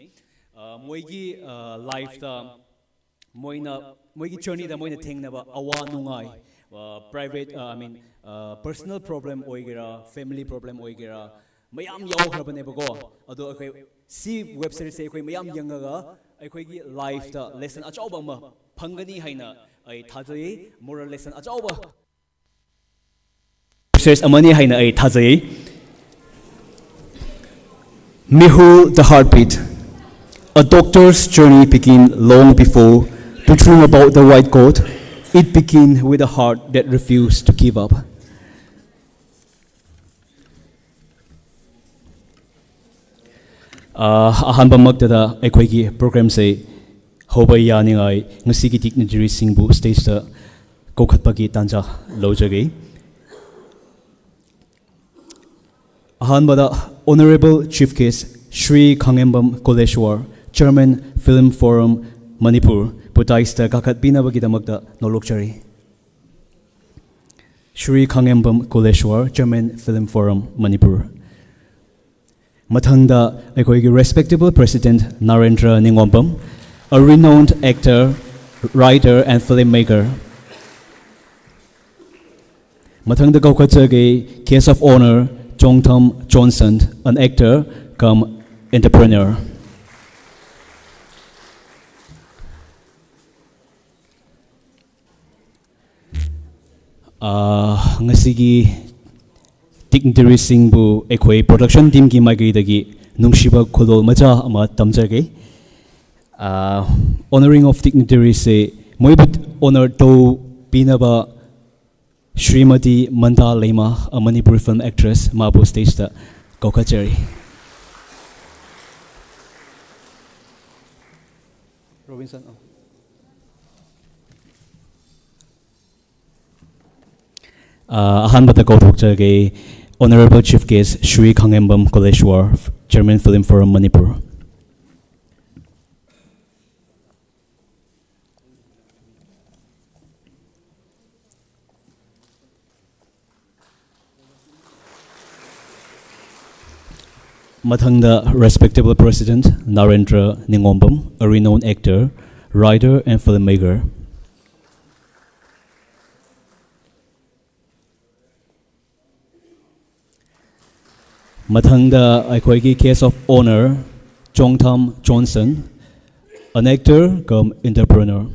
ꯑ, ꯃꯣꯏꯒꯤ, ꯑ, lifeꯇ ꯃꯣꯏꯅ, ꯃꯣꯏꯒꯤ journeyꯗ ꯃꯣꯏꯅ ꯊꯦꯡꯅꯕ ꯑꯋꯥ ꯅꯨꯡꯉꯥꯏ, ꯑ, private, ꯑ, I mean, ꯑ, personal problem ꯑꯣꯏꯒꯦꯔꯥ, family problem ꯑꯣꯏꯒꯦꯔꯥ, ꯃꯌꯥꯝ ꯌꯥꯎꯈ꯭ꯔꯕꯅꯦꯕꯀꯣ꯫ ꯑꯗꯣ ꯑꯩꯈꯣꯏ ꯁꯤ web seriesꯁꯦ ꯑꯩꯈꯣꯏ ꯃꯌꯥꯝ ꯌꯦꯡꯉꯒ ꯑꯩꯈꯣꯏꯒꯤ lifeꯇ lesson ꯑꯆꯧꯕ ꯑꯃ ꯐꯪꯒꯅꯤ ꯍꯥꯏꯅ ꯑꯩ ꯊꯥꯖꯩ꯫ Moral lesson ꯑꯆꯧꯕ series ꯑꯃꯅꯤ ꯍꯥꯏꯅ ꯑꯩ ꯊꯥꯖꯩ꯫ Mehul, The Heartbeat. A doctor's journey began long before to dream about the white coat. It began with a heart that refused to give up. ꯑ, ꯑꯍꯥꯟꯕꯃꯛꯇꯗ ꯑꯩꯈꯣꯏꯒꯤ programꯁꯦ ꯍꯧꯕ ꯌꯥꯅꯤꯡꯉꯥꯏ ꯉꯁꯤꯒꯤ dignitaryꯁꯤꯡꯕꯨ stageꯇ ꯀꯧꯈꯠꯄꯒꯤ ꯇꯥꯟꯖꯥ ꯂꯧꯖꯒꯦ꯫ ꯑꯍꯥꯟꯕꯗ Honourable Chief Guest Shri Khangembam Koleshwar, Chairman Film Forum ꯃꯅꯤꯄꯨꯔꯕꯨ daisꯇ ꯀꯥꯈꯠꯄꯤꯅꯕꯒꯤꯗꯃꯛꯇ ꯅꯣꯂꯣꯛꯆꯔꯤ꯫ Shri Khangembam Koleshwar, Chairman Film Forum Manipur. ꯃꯊꯪꯗ ꯑꯩꯈꯣꯏꯒꯤ respectable President Narendra ꯅꯤꯉꯣꯝꯕꯝ, a renowned actor, writer and filmmaker꯫ ꯃꯊꯪꯗ ꯀꯧꯈꯠꯆꯒꯦ Guest of Honour Chongtham Johnson, an actor cum entrepreneur꯫ ꯑꯥ, ꯉꯁꯤꯒꯤ dignitaryꯁꯤꯡꯕꯨ ꯑꯩꯈꯣꯏ production teamꯒꯤ ꯃꯥꯏꯀꯩꯗꯒꯤ ꯅꯨꯡꯁꯤꯕ ꯈꯨꯗꯣꯜ ꯃꯆꯥ ꯑꯃ ꯇꯝꯖꯒꯦ꯫ ꯑꯥ, honouring of dignitaryꯁꯦ ꯃꯣꯏꯕꯨ honour ꯇꯧꯕꯤꯅꯕ ꯁ꯭ꯔꯤꯃꯇꯤ ꯃꯟꯗꯥ ꯂꯩꯃ, a Manipuri film actress, ꯃꯥꯕꯨ stage ꯇ ꯀꯧꯈꯠꯆꯔꯤ꯫ ꯔꯣꯕꯤꯟꯁꯟ, ꯑ꯫ ꯑ, ꯑꯍꯥꯟꯕꯗ ꯀꯧꯊꯣꯛꯆꯒꯦ, Honorable Chief Guest Shri Khangembam Koleshwar, Chairman Film Forum Manipur꯫ ꯃꯊꯪꯗ, respectable President Narendra ꯅꯤꯉꯣꯝꯕꯝ, a renowned actor, writer and filmmaker꯫ ꯃꯊꯪꯗ ꯑꯩꯈꯣꯏꯒꯤ Guest of Honour, Chongtham Johnson, an actor cum entrepreneur꯫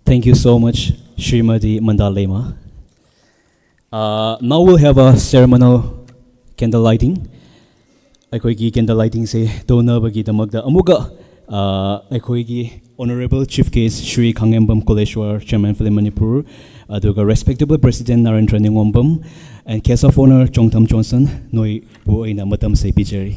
Thank you so much, Shrimati Manda ꯂꯩꯃ꯫ Uh, now we'll have a ceremonial candle lighting. ꯑꯩꯈꯣꯏꯒꯤ candle lighting ꯁꯦ ꯇꯧꯅꯕꯒꯤꯗꯃꯛꯇ ꯑꯃꯨꯛꯀ, uh, ꯑꯩꯈꯣꯏꯒꯤ Honourable Chief Guest Shri Khangembam Koleshwar, Chairman Film Manipur, ꯑꯗꯨꯒ respectable President Narendra Ningombam, and Guest of Honour Chongtham Johnson, ꯅꯣꯏꯕꯨ ꯑꯩꯅ ꯃꯇꯝꯁꯦ ꯄꯤꯖꯔꯤ꯫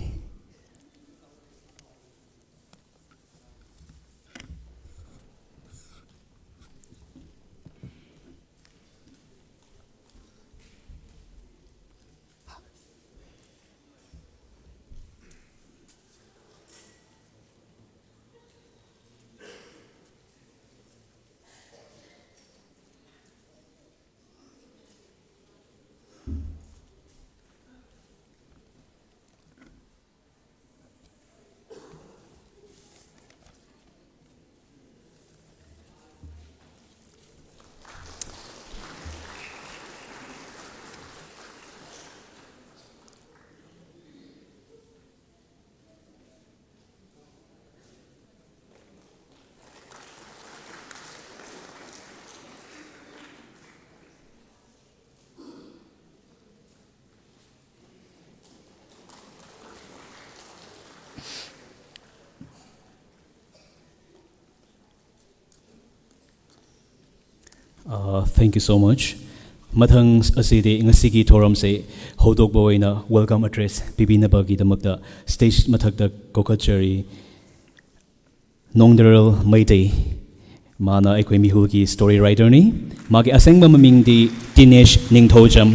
Thank you so much. ꯃꯊꯪ ꯑꯁꯤꯗꯤ ꯉꯁꯤꯒꯤ ꯊꯧꯔꯝꯁꯦ ꯍꯧꯗꯣꯛꯄ ꯑꯣꯏꯅ welcome address ꯄꯤꯕꯤꯅꯕꯒꯤꯗꯃꯛꯇ stage ꯃꯊꯛꯇ ꯀꯧꯈꯠꯆꯔꯤ꯫ ꯅꯣꯡꯗꯔꯦꯜ ꯃꯩꯇꯩ꯫ ꯃꯥꯅ ꯑꯩꯈꯣꯏ ꯃꯤꯍꯨꯜꯒꯤ story writerꯅꯤ꯫ ꯃꯥꯒꯤ ꯑꯁꯦꯡꯕ ꯃꯃꯤꯡꯗꯤ ꯇꯤꯅꯦꯁ ꯅꯤꯡꯊꯧꯖꯝ꯫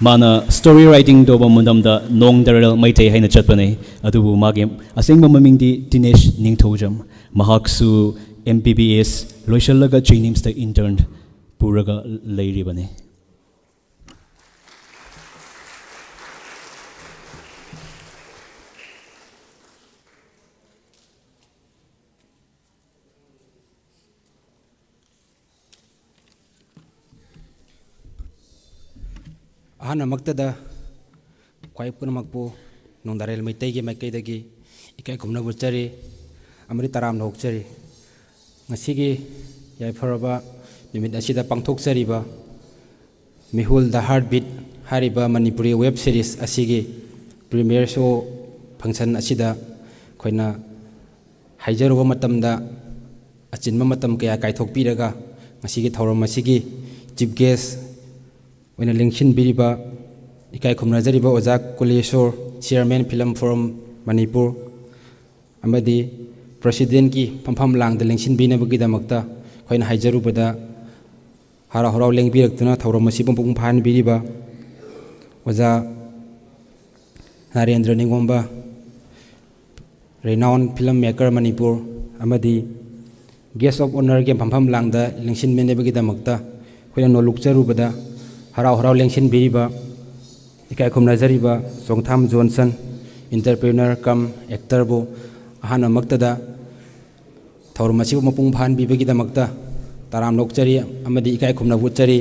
ꯃꯥꯅ story writing ꯇꯧꯕ ꯃꯇꯝꯗ ꯅꯣꯡꯗꯔꯦꯜ ꯃꯩꯇꯩ ꯍꯥꯏꯅ ꯆꯠꯄꯅꯦ꯫ ꯑꯗꯨꯕꯨ ꯃꯥꯒꯤ ꯑꯁꯦꯡꯕ ꯃꯃꯤꯡꯗꯤ ꯇꯤꯅꯦꯁ ꯅꯤꯡꯊꯧꯖꯝ꯫ ꯃꯍꯥꯛꯁꯨ M B B S ꯂꯣꯏꯁꯤꯜꯂꯒ JNIMSꯇ intern ꯄꯨꯔꯒ ꯂꯩꯔꯤꯕꯅꯤ꯫ ꯑꯍꯥꯟꯕꯃꯛꯇꯗ ꯈ꯭ꯋꯥꯏ ꯄꯨꯝꯅꯃꯛꯄꯨ ꯅꯣꯡꯗꯥꯔꯦꯜ ꯃꯩꯇꯩꯒꯤ ꯃꯥꯏꯀꯩꯗꯒꯤ ꯏꯀꯥꯏ ꯈꯨꯝꯅꯕ ꯎꯠꯆꯔꯤ ꯑꯃꯗꯤ ꯇꯔꯥꯝꯅ ꯑꯣꯛꯆꯔꯤ꯫ ꯉꯁꯤꯒꯤ ꯌꯥꯏꯐꯔꯕ ꯅꯨꯃꯤꯠ ꯑꯁꯤꯗ ꯄꯥꯡꯊꯣꯛꯆꯔꯤꯕ ꯃꯤꯍꯨꯜ The Heartbeat ꯍꯥꯏꯔꯤꯕ ꯃꯅꯤꯄꯨꯔꯤ web series ꯑꯁꯤꯒꯤ premiere show function ꯑꯁꯤꯗ ꯑꯩꯈꯣꯏꯅ ꯍꯥꯏꯖꯔꯨꯕ ꯃꯇꯝꯗ ꯑꯆꯤꯟꯕ ꯃꯇꯝ ꯀꯌꯥ ꯀꯥꯏꯊꯣꯛꯄꯤꯔꯒ ꯉꯁꯤꯒꯤ ꯊꯧꯔꯝ ꯑꯁꯤꯒꯤ chief guest ꯑꯣꯏꯅ ꯂꯦꯡꯁꯤꯟꯕꯤꯔꯤꯕ ꯏꯀꯥꯏ ꯈꯨꯝꯅꯖꯔꯤꯕ ꯑꯣꯖꯥ ꯀꯨꯂꯦꯁꯣꯔ, chairman Film Forum ꯃꯅꯤꯄꯨꯔ ꯑꯃꯗꯤ presidentꯀꯤ ꯐꯝꯐꯝ ꯂꯥꯡꯗ ꯂꯦꯡꯁꯤꯟꯕꯤꯅꯕꯒꯤꯗꯃꯛꯇ ꯑꯩꯈꯣꯏꯅ ꯍꯥꯏꯖꯔꯨꯕꯗ ꯍꯔꯥꯎ ꯍꯔꯥꯎ ꯂꯦꯡꯕꯤꯔꯛꯇꯨꯅ ꯊꯧꯔꯝ ꯑꯁꯤꯕꯨ ꯃꯄꯨꯡ ꯐꯥꯍꯟꯕꯤꯔꯤꯕ ꯑꯣꯖꯥ Narendra ꯅꯤꯉꯣꯝꯕ, renowned film maker Manipur ꯑꯃꯗꯤ guest of honourꯒꯤ ꯐꯝꯐꯝ ꯂꯥꯡꯗ ꯂꯦꯡꯁꯤꯟꯃꯤꯟꯅꯕꯒꯤꯗꯃꯛꯇ ꯑꯩꯈꯣꯏꯅ ꯅꯣꯂꯨꯛꯆꯔꯨꯕꯗ ꯍꯔꯥꯎ ꯍꯔꯥꯎ ꯂꯦꯡꯁꯤꯟꯕꯤꯔꯤꯕ ꯏꯀꯥꯏ ꯈꯨꯝꯅꯖꯔꯤꯕ ꯆꯣꯡꯊꯥꯝ ꯖꯣꯟꯁꯟ, entrepreneur cum actorꯕꯨ ꯑꯍꯥꯟꯕꯃꯛꯇꯗ ꯊꯧꯔꯝ ꯑꯁꯤꯕꯨ ꯃꯄꯨꯡ ꯐꯥꯍꯟꯕꯤꯕꯒꯤꯗꯃꯛꯇ ꯇꯔꯥꯝꯅ ꯑꯣꯛꯆꯔꯤ ꯑꯃꯗꯤ ꯏꯀꯥꯏ ꯈꯨꯝꯅꯕ ꯎꯠꯆꯔꯤ꯫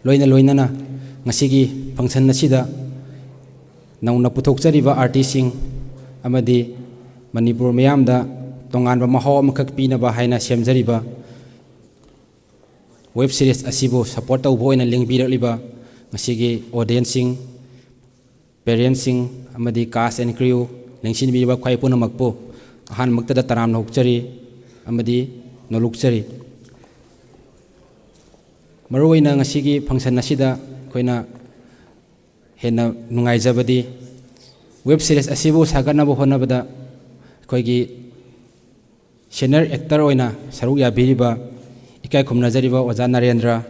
ꯂꯣꯏꯅ ꯂꯣꯏꯅꯅ ꯉꯁꯤꯒꯤ function ꯑꯁꯤꯗ ꯅꯧꯅ ꯄꯨꯊꯣꯛꯆꯔꯤꯕ artistꯁꯤꯡ ꯑꯃꯗꯤ ꯃꯅꯤꯄꯨꯔ ꯃꯤꯌꯥꯝꯗ ꯇꯣꯉꯥꯟꯕ ꯃꯍꯥꯎ ꯑꯃꯈꯛ ꯄꯤꯅꯕ ꯍꯥꯏꯅ ꯁꯦꯝꯖꯔꯤꯕ web series ꯑꯁꯤꯕꯨ support ꯇꯧꯕ ꯑꯣꯏꯅ ꯂꯦꯡꯕꯤꯔꯛꯂꯤꯕ ꯉꯁꯤꯒꯤ audienceꯁꯤꯡ, parentsꯁꯤꯡ ꯑꯃꯗꯤ cast and crew ꯂꯦꯡꯁꯤꯟꯕꯤꯔꯤꯕ ꯈ꯭ꯋꯥꯏ ꯄꯨꯝꯅꯃꯛꯄꯨ ꯑꯍꯥꯟꯕꯃꯛꯇꯗ ꯇꯔꯥꯝꯅ ꯑꯣꯛꯆꯔꯤ ꯑꯃꯗꯤ ꯅꯣꯂꯨꯛꯆꯔꯤ꯫ ꯃꯔꯨꯑꯣꯏꯅ ꯉꯁꯤꯒꯤ function ꯑꯁꯤꯗ ꯑꯩꯈꯣꯏꯅ ꯍꯦꯟꯅ ꯅꯨꯡꯉꯥꯏꯖꯕꯗꯤ, web series ꯑꯁꯤꯕꯨ ꯁꯥꯒꯠꯅꯕ ꯍꯣꯠꯅꯕꯗ ꯑꯩꯈꯣꯏꯒꯤ senior actor ꯑꯣꯏꯅ ꯁꯔꯨꯛ ꯌꯥꯕꯤꯔꯤꯕ ꯏꯀꯥꯏ ꯈꯨꯝꯅꯖꯔꯤꯕ ꯑꯣꯖꯥ ꯅꯔꯦꯟꯗ꯭ꯔ,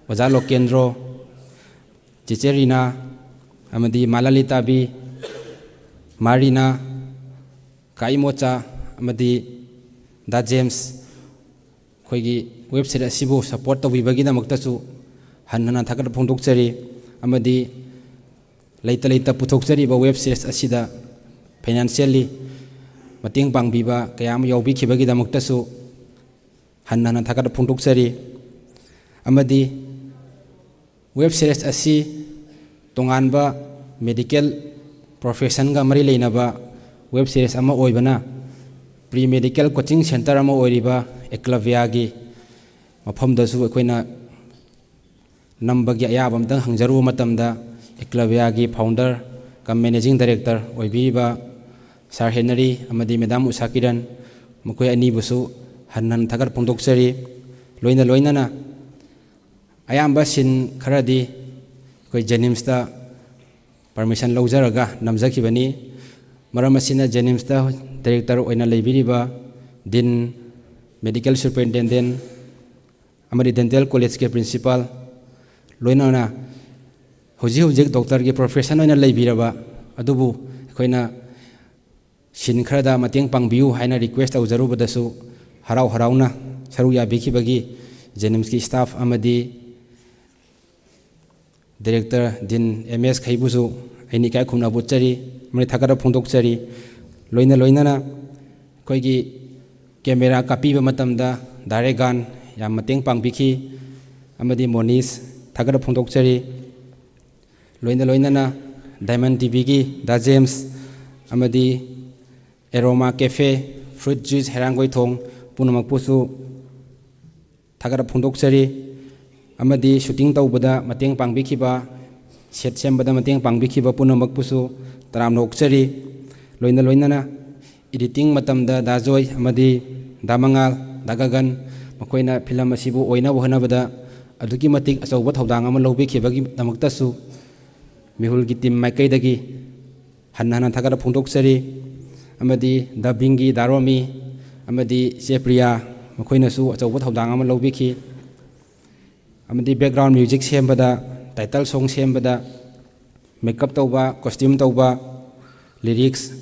ꯑꯣꯖꯥ ꯂꯣꯀꯦꯟꯗ꯭ꯔꯣ, ꯆꯦꯆꯦ ꯔꯤꯅꯥ, ꯑꯃꯗꯤ ꯃꯥ ꯂꯂꯤꯇꯥꯕꯤ, ꯃꯥ ꯔꯤꯅꯥ, ꯀꯥ ꯏꯃꯣꯆꯥ, ꯑꯃꯗꯤ ꯗꯥ ꯖꯦꯝꯁ, ꯑꯩꯈꯣꯏꯒꯤ web series ꯑꯁꯤꯕꯨ support ꯇꯧꯕꯤꯕꯒꯤꯗꯃꯛꯇꯁꯨ ꯍꯟꯅ ꯍꯟꯅ ꯊꯥꯒꯠꯄ ꯐꯣꯡꯗꯣꯛꯆꯔꯤ꯫ ꯑꯃꯗꯤ ꯂꯩꯇ ꯂꯩꯇ ꯄꯨꯊꯣꯛꯆꯔꯤꯕ web series ꯑꯁꯤꯗ financially ꯃꯇꯦꯡ ꯄꯥꯡꯕꯤꯕ ꯀꯌꯥ ꯑꯃ ꯌꯥꯎꯕꯤꯈꯤꯕꯒꯤꯗꯃꯛꯇꯁꯨ ꯍꯟꯅ ꯍꯟꯅ ꯊꯥꯒꯠꯄ ꯐꯣꯡꯗꯣꯛꯆꯔꯤ꯫ ꯑꯃꯗꯤ web series ꯑꯁꯤ ꯇꯣꯉꯥꯟꯕ medical professionꯒ ꯃꯔꯤ ꯂꯩꯅꯕ web series ꯑꯃ ꯑꯣꯏꯕꯅ, pre medical coaching center ꯑꯃ ꯑꯣꯏꯔꯤꯕ ꯑꯦꯀꯂꯕ꯭ꯌꯥꯒꯤ ꯃꯐꯝꯗꯁꯨ ꯑꯩꯈꯣꯏꯅ ꯅꯝꯕꯒꯤ ꯑꯌꯥꯕ ꯑꯃꯇꯪ ꯍꯪꯖꯔꯨꯕ ꯃꯇꯝꯗ, ꯑꯦꯀꯂꯕ꯭ꯌꯥꯒꯤ founder cum managing director ꯑꯣꯏꯕꯤꯔꯤꯕ Sir Henry ꯑꯃꯗꯤ Madam ꯎꯁꯥ ꯀꯤꯔꯟ, ꯃꯈꯣꯏ ꯑꯅꯤꯕꯨꯁꯨ ꯍꯟꯅ ꯍꯟꯅ ꯊꯥꯒꯠ ꯐꯣꯡꯗꯣꯛꯆꯔꯤ꯫ ꯂꯣꯏꯅ ꯂꯣꯏꯅꯅ ꯑꯌꯥꯝꯕ scene ꯈꯔꯗꯤ ꯑꯩꯈꯣꯏ JNIMSꯇ permission ꯂꯧꯖꯔꯒ ꯅꯝꯖꯈꯤꯕꯅꯤ꯫ ꯃꯔꯝ ꯑꯁꯤꯅ JNIMSꯇ director ꯑꯣꯏꯅ ꯂꯩꯕꯤꯔꯤꯕ Dean, Medical Superintendent ꯑꯃꯗꯤ Dental Collegeꯀꯤ principal, ꯂꯣꯏꯅꯅ ꯍꯧꯖꯤꯛ ꯍꯧꯖꯤꯛ doctorꯒꯤ profession ꯑꯣꯏꯅ ꯂꯩꯕꯤꯔꯕ ꯑꯗꯨꯕꯨ ꯑꯩꯈꯣꯏꯅ scene ꯈꯔꯗ ꯃꯇꯦꯡ ꯄꯥꯡꯕꯤꯌꯨ ꯍꯥꯏꯅ request ꯇꯧꯖꯔꯨꯕꯗꯁꯨ ꯍꯔꯥꯎ ꯍꯔꯥꯎꯅ ꯁꯔꯨꯛ ꯌꯥꯕꯤꯈꯤꯕꯒꯤ JNIMSꯀꯤ staff ꯑꯃꯗꯤ director Dean M S ꯈꯩꯕꯨꯁꯨ ꯑꯩꯅ ꯏꯀꯥꯏ ꯈꯨꯝꯅꯕ ꯎꯠꯆꯔꯤ ꯑꯃꯗꯤ ꯊꯥꯒꯠꯄ ꯐꯣꯡꯗꯣꯛꯆꯔꯤ꯫ ꯂꯣꯏꯅ ꯂꯣꯏꯅꯅ ꯑꯩꯈꯣꯏꯒꯤ camera ꯀꯥꯞꯄꯤꯕ ꯃꯇꯝꯗ ꯗꯥ ꯔꯦꯒꯥꯟ ꯌꯥꯝ ꯃꯇꯦꯡ ꯄꯥꯡꯕꯤꯈꯤ ꯑꯃꯗꯤ ꯃꯣꯅꯤꯁ ꯊꯥꯒꯠꯄ ꯐꯣꯡꯗꯣꯛꯆꯔꯤ꯫ ꯂꯣꯏꯅ ꯂꯣꯏꯅꯅ Diamond TVꯒꯤ ꯗꯥ ꯖꯦꯝꯁ ꯑꯃꯗꯤ Aroma Cafe fruit juice ꯍꯩꯔꯥꯡꯒꯣꯏꯊꯣꯡ ꯄꯨꯝꯅꯃꯛꯄꯨꯁꯨ ꯊꯥꯒꯠꯄ ꯐꯣꯡꯗꯣꯛꯆꯔꯤ꯫ ꯑꯃꯗꯤ shooting ꯇꯧꯕꯗ ꯃꯇꯦꯡ ꯄꯥꯡꯕꯤꯈꯤꯕ, set ꯁꯦꯝꯕꯗ ꯃꯇꯦꯡ ꯄꯥꯡꯕꯤꯈꯤꯕ ꯄꯨꯝꯅꯃꯛꯄꯨꯁꯨ ꯇꯔꯥꯝꯅ ꯑꯣꯛꯆꯔꯤ꯫ ꯂꯣꯏꯅ ꯂꯣꯏꯅꯅ editing ꯃꯇꯝꯗ ꯗꯥ ꯖꯣꯏ ꯑꯃꯗꯤ ꯗꯥ ꯃꯉꯥꯜ, ꯗꯥ ꯒꯒꯟ, ꯃꯈꯣꯏꯅ film ꯑꯁꯤꯕꯨ ꯑꯣꯏꯅꯕ ꯍꯣꯠꯅꯕꯗ ꯑꯗꯨꯛꯀꯤ ꯃꯇꯤꯛ ꯑꯆꯧꯕ ꯊꯧꯗꯥꯡ ꯑꯃ ꯂꯧꯕꯤꯈꯤꯕꯒꯤꯗꯃꯛꯇꯁꯨ ꯃꯤꯍꯨꯜꯒꯤ ꯇꯤꯝ ꯃꯥꯏꯀꯩꯗꯒꯤ ꯍꯟꯅ ꯍꯟꯅ ꯊꯥꯒꯠꯄ ꯐꯣꯡꯗꯣꯛꯆꯔꯤ꯫ ꯑꯃꯗꯤ ꯗꯕꯤꯡꯒꯤ ꯗꯥꯔꯣꯃꯤ ꯑꯃꯗꯤ ꯏꯆꯦ ꯄ꯭ꯔꯤꯌꯥ, ꯃꯈꯣꯏꯅꯁꯨ ꯑꯆꯧꯕ ꯊꯧꯗꯥꯡ ꯑꯃ ꯂꯧꯕꯤꯈꯤ꯫ ꯑꯃꯗꯤ ꯕꯦꯛꯒ꯭ꯔꯥꯎꯟ ꯃ꯭ꯌꯨꯖꯤꯛ ꯁꯦꯝꯕꯗ, ꯇꯥꯏꯇꯜ ꯁꯣꯡ ꯁꯦꯝꯕꯗ, ꯃꯦꯀꯞ ꯇꯧꯕ, ꯀꯣꯁꯇ꯭ꯌꯨꯝ ꯇꯧꯕ, ꯂꯤꯔꯤꯛꯁ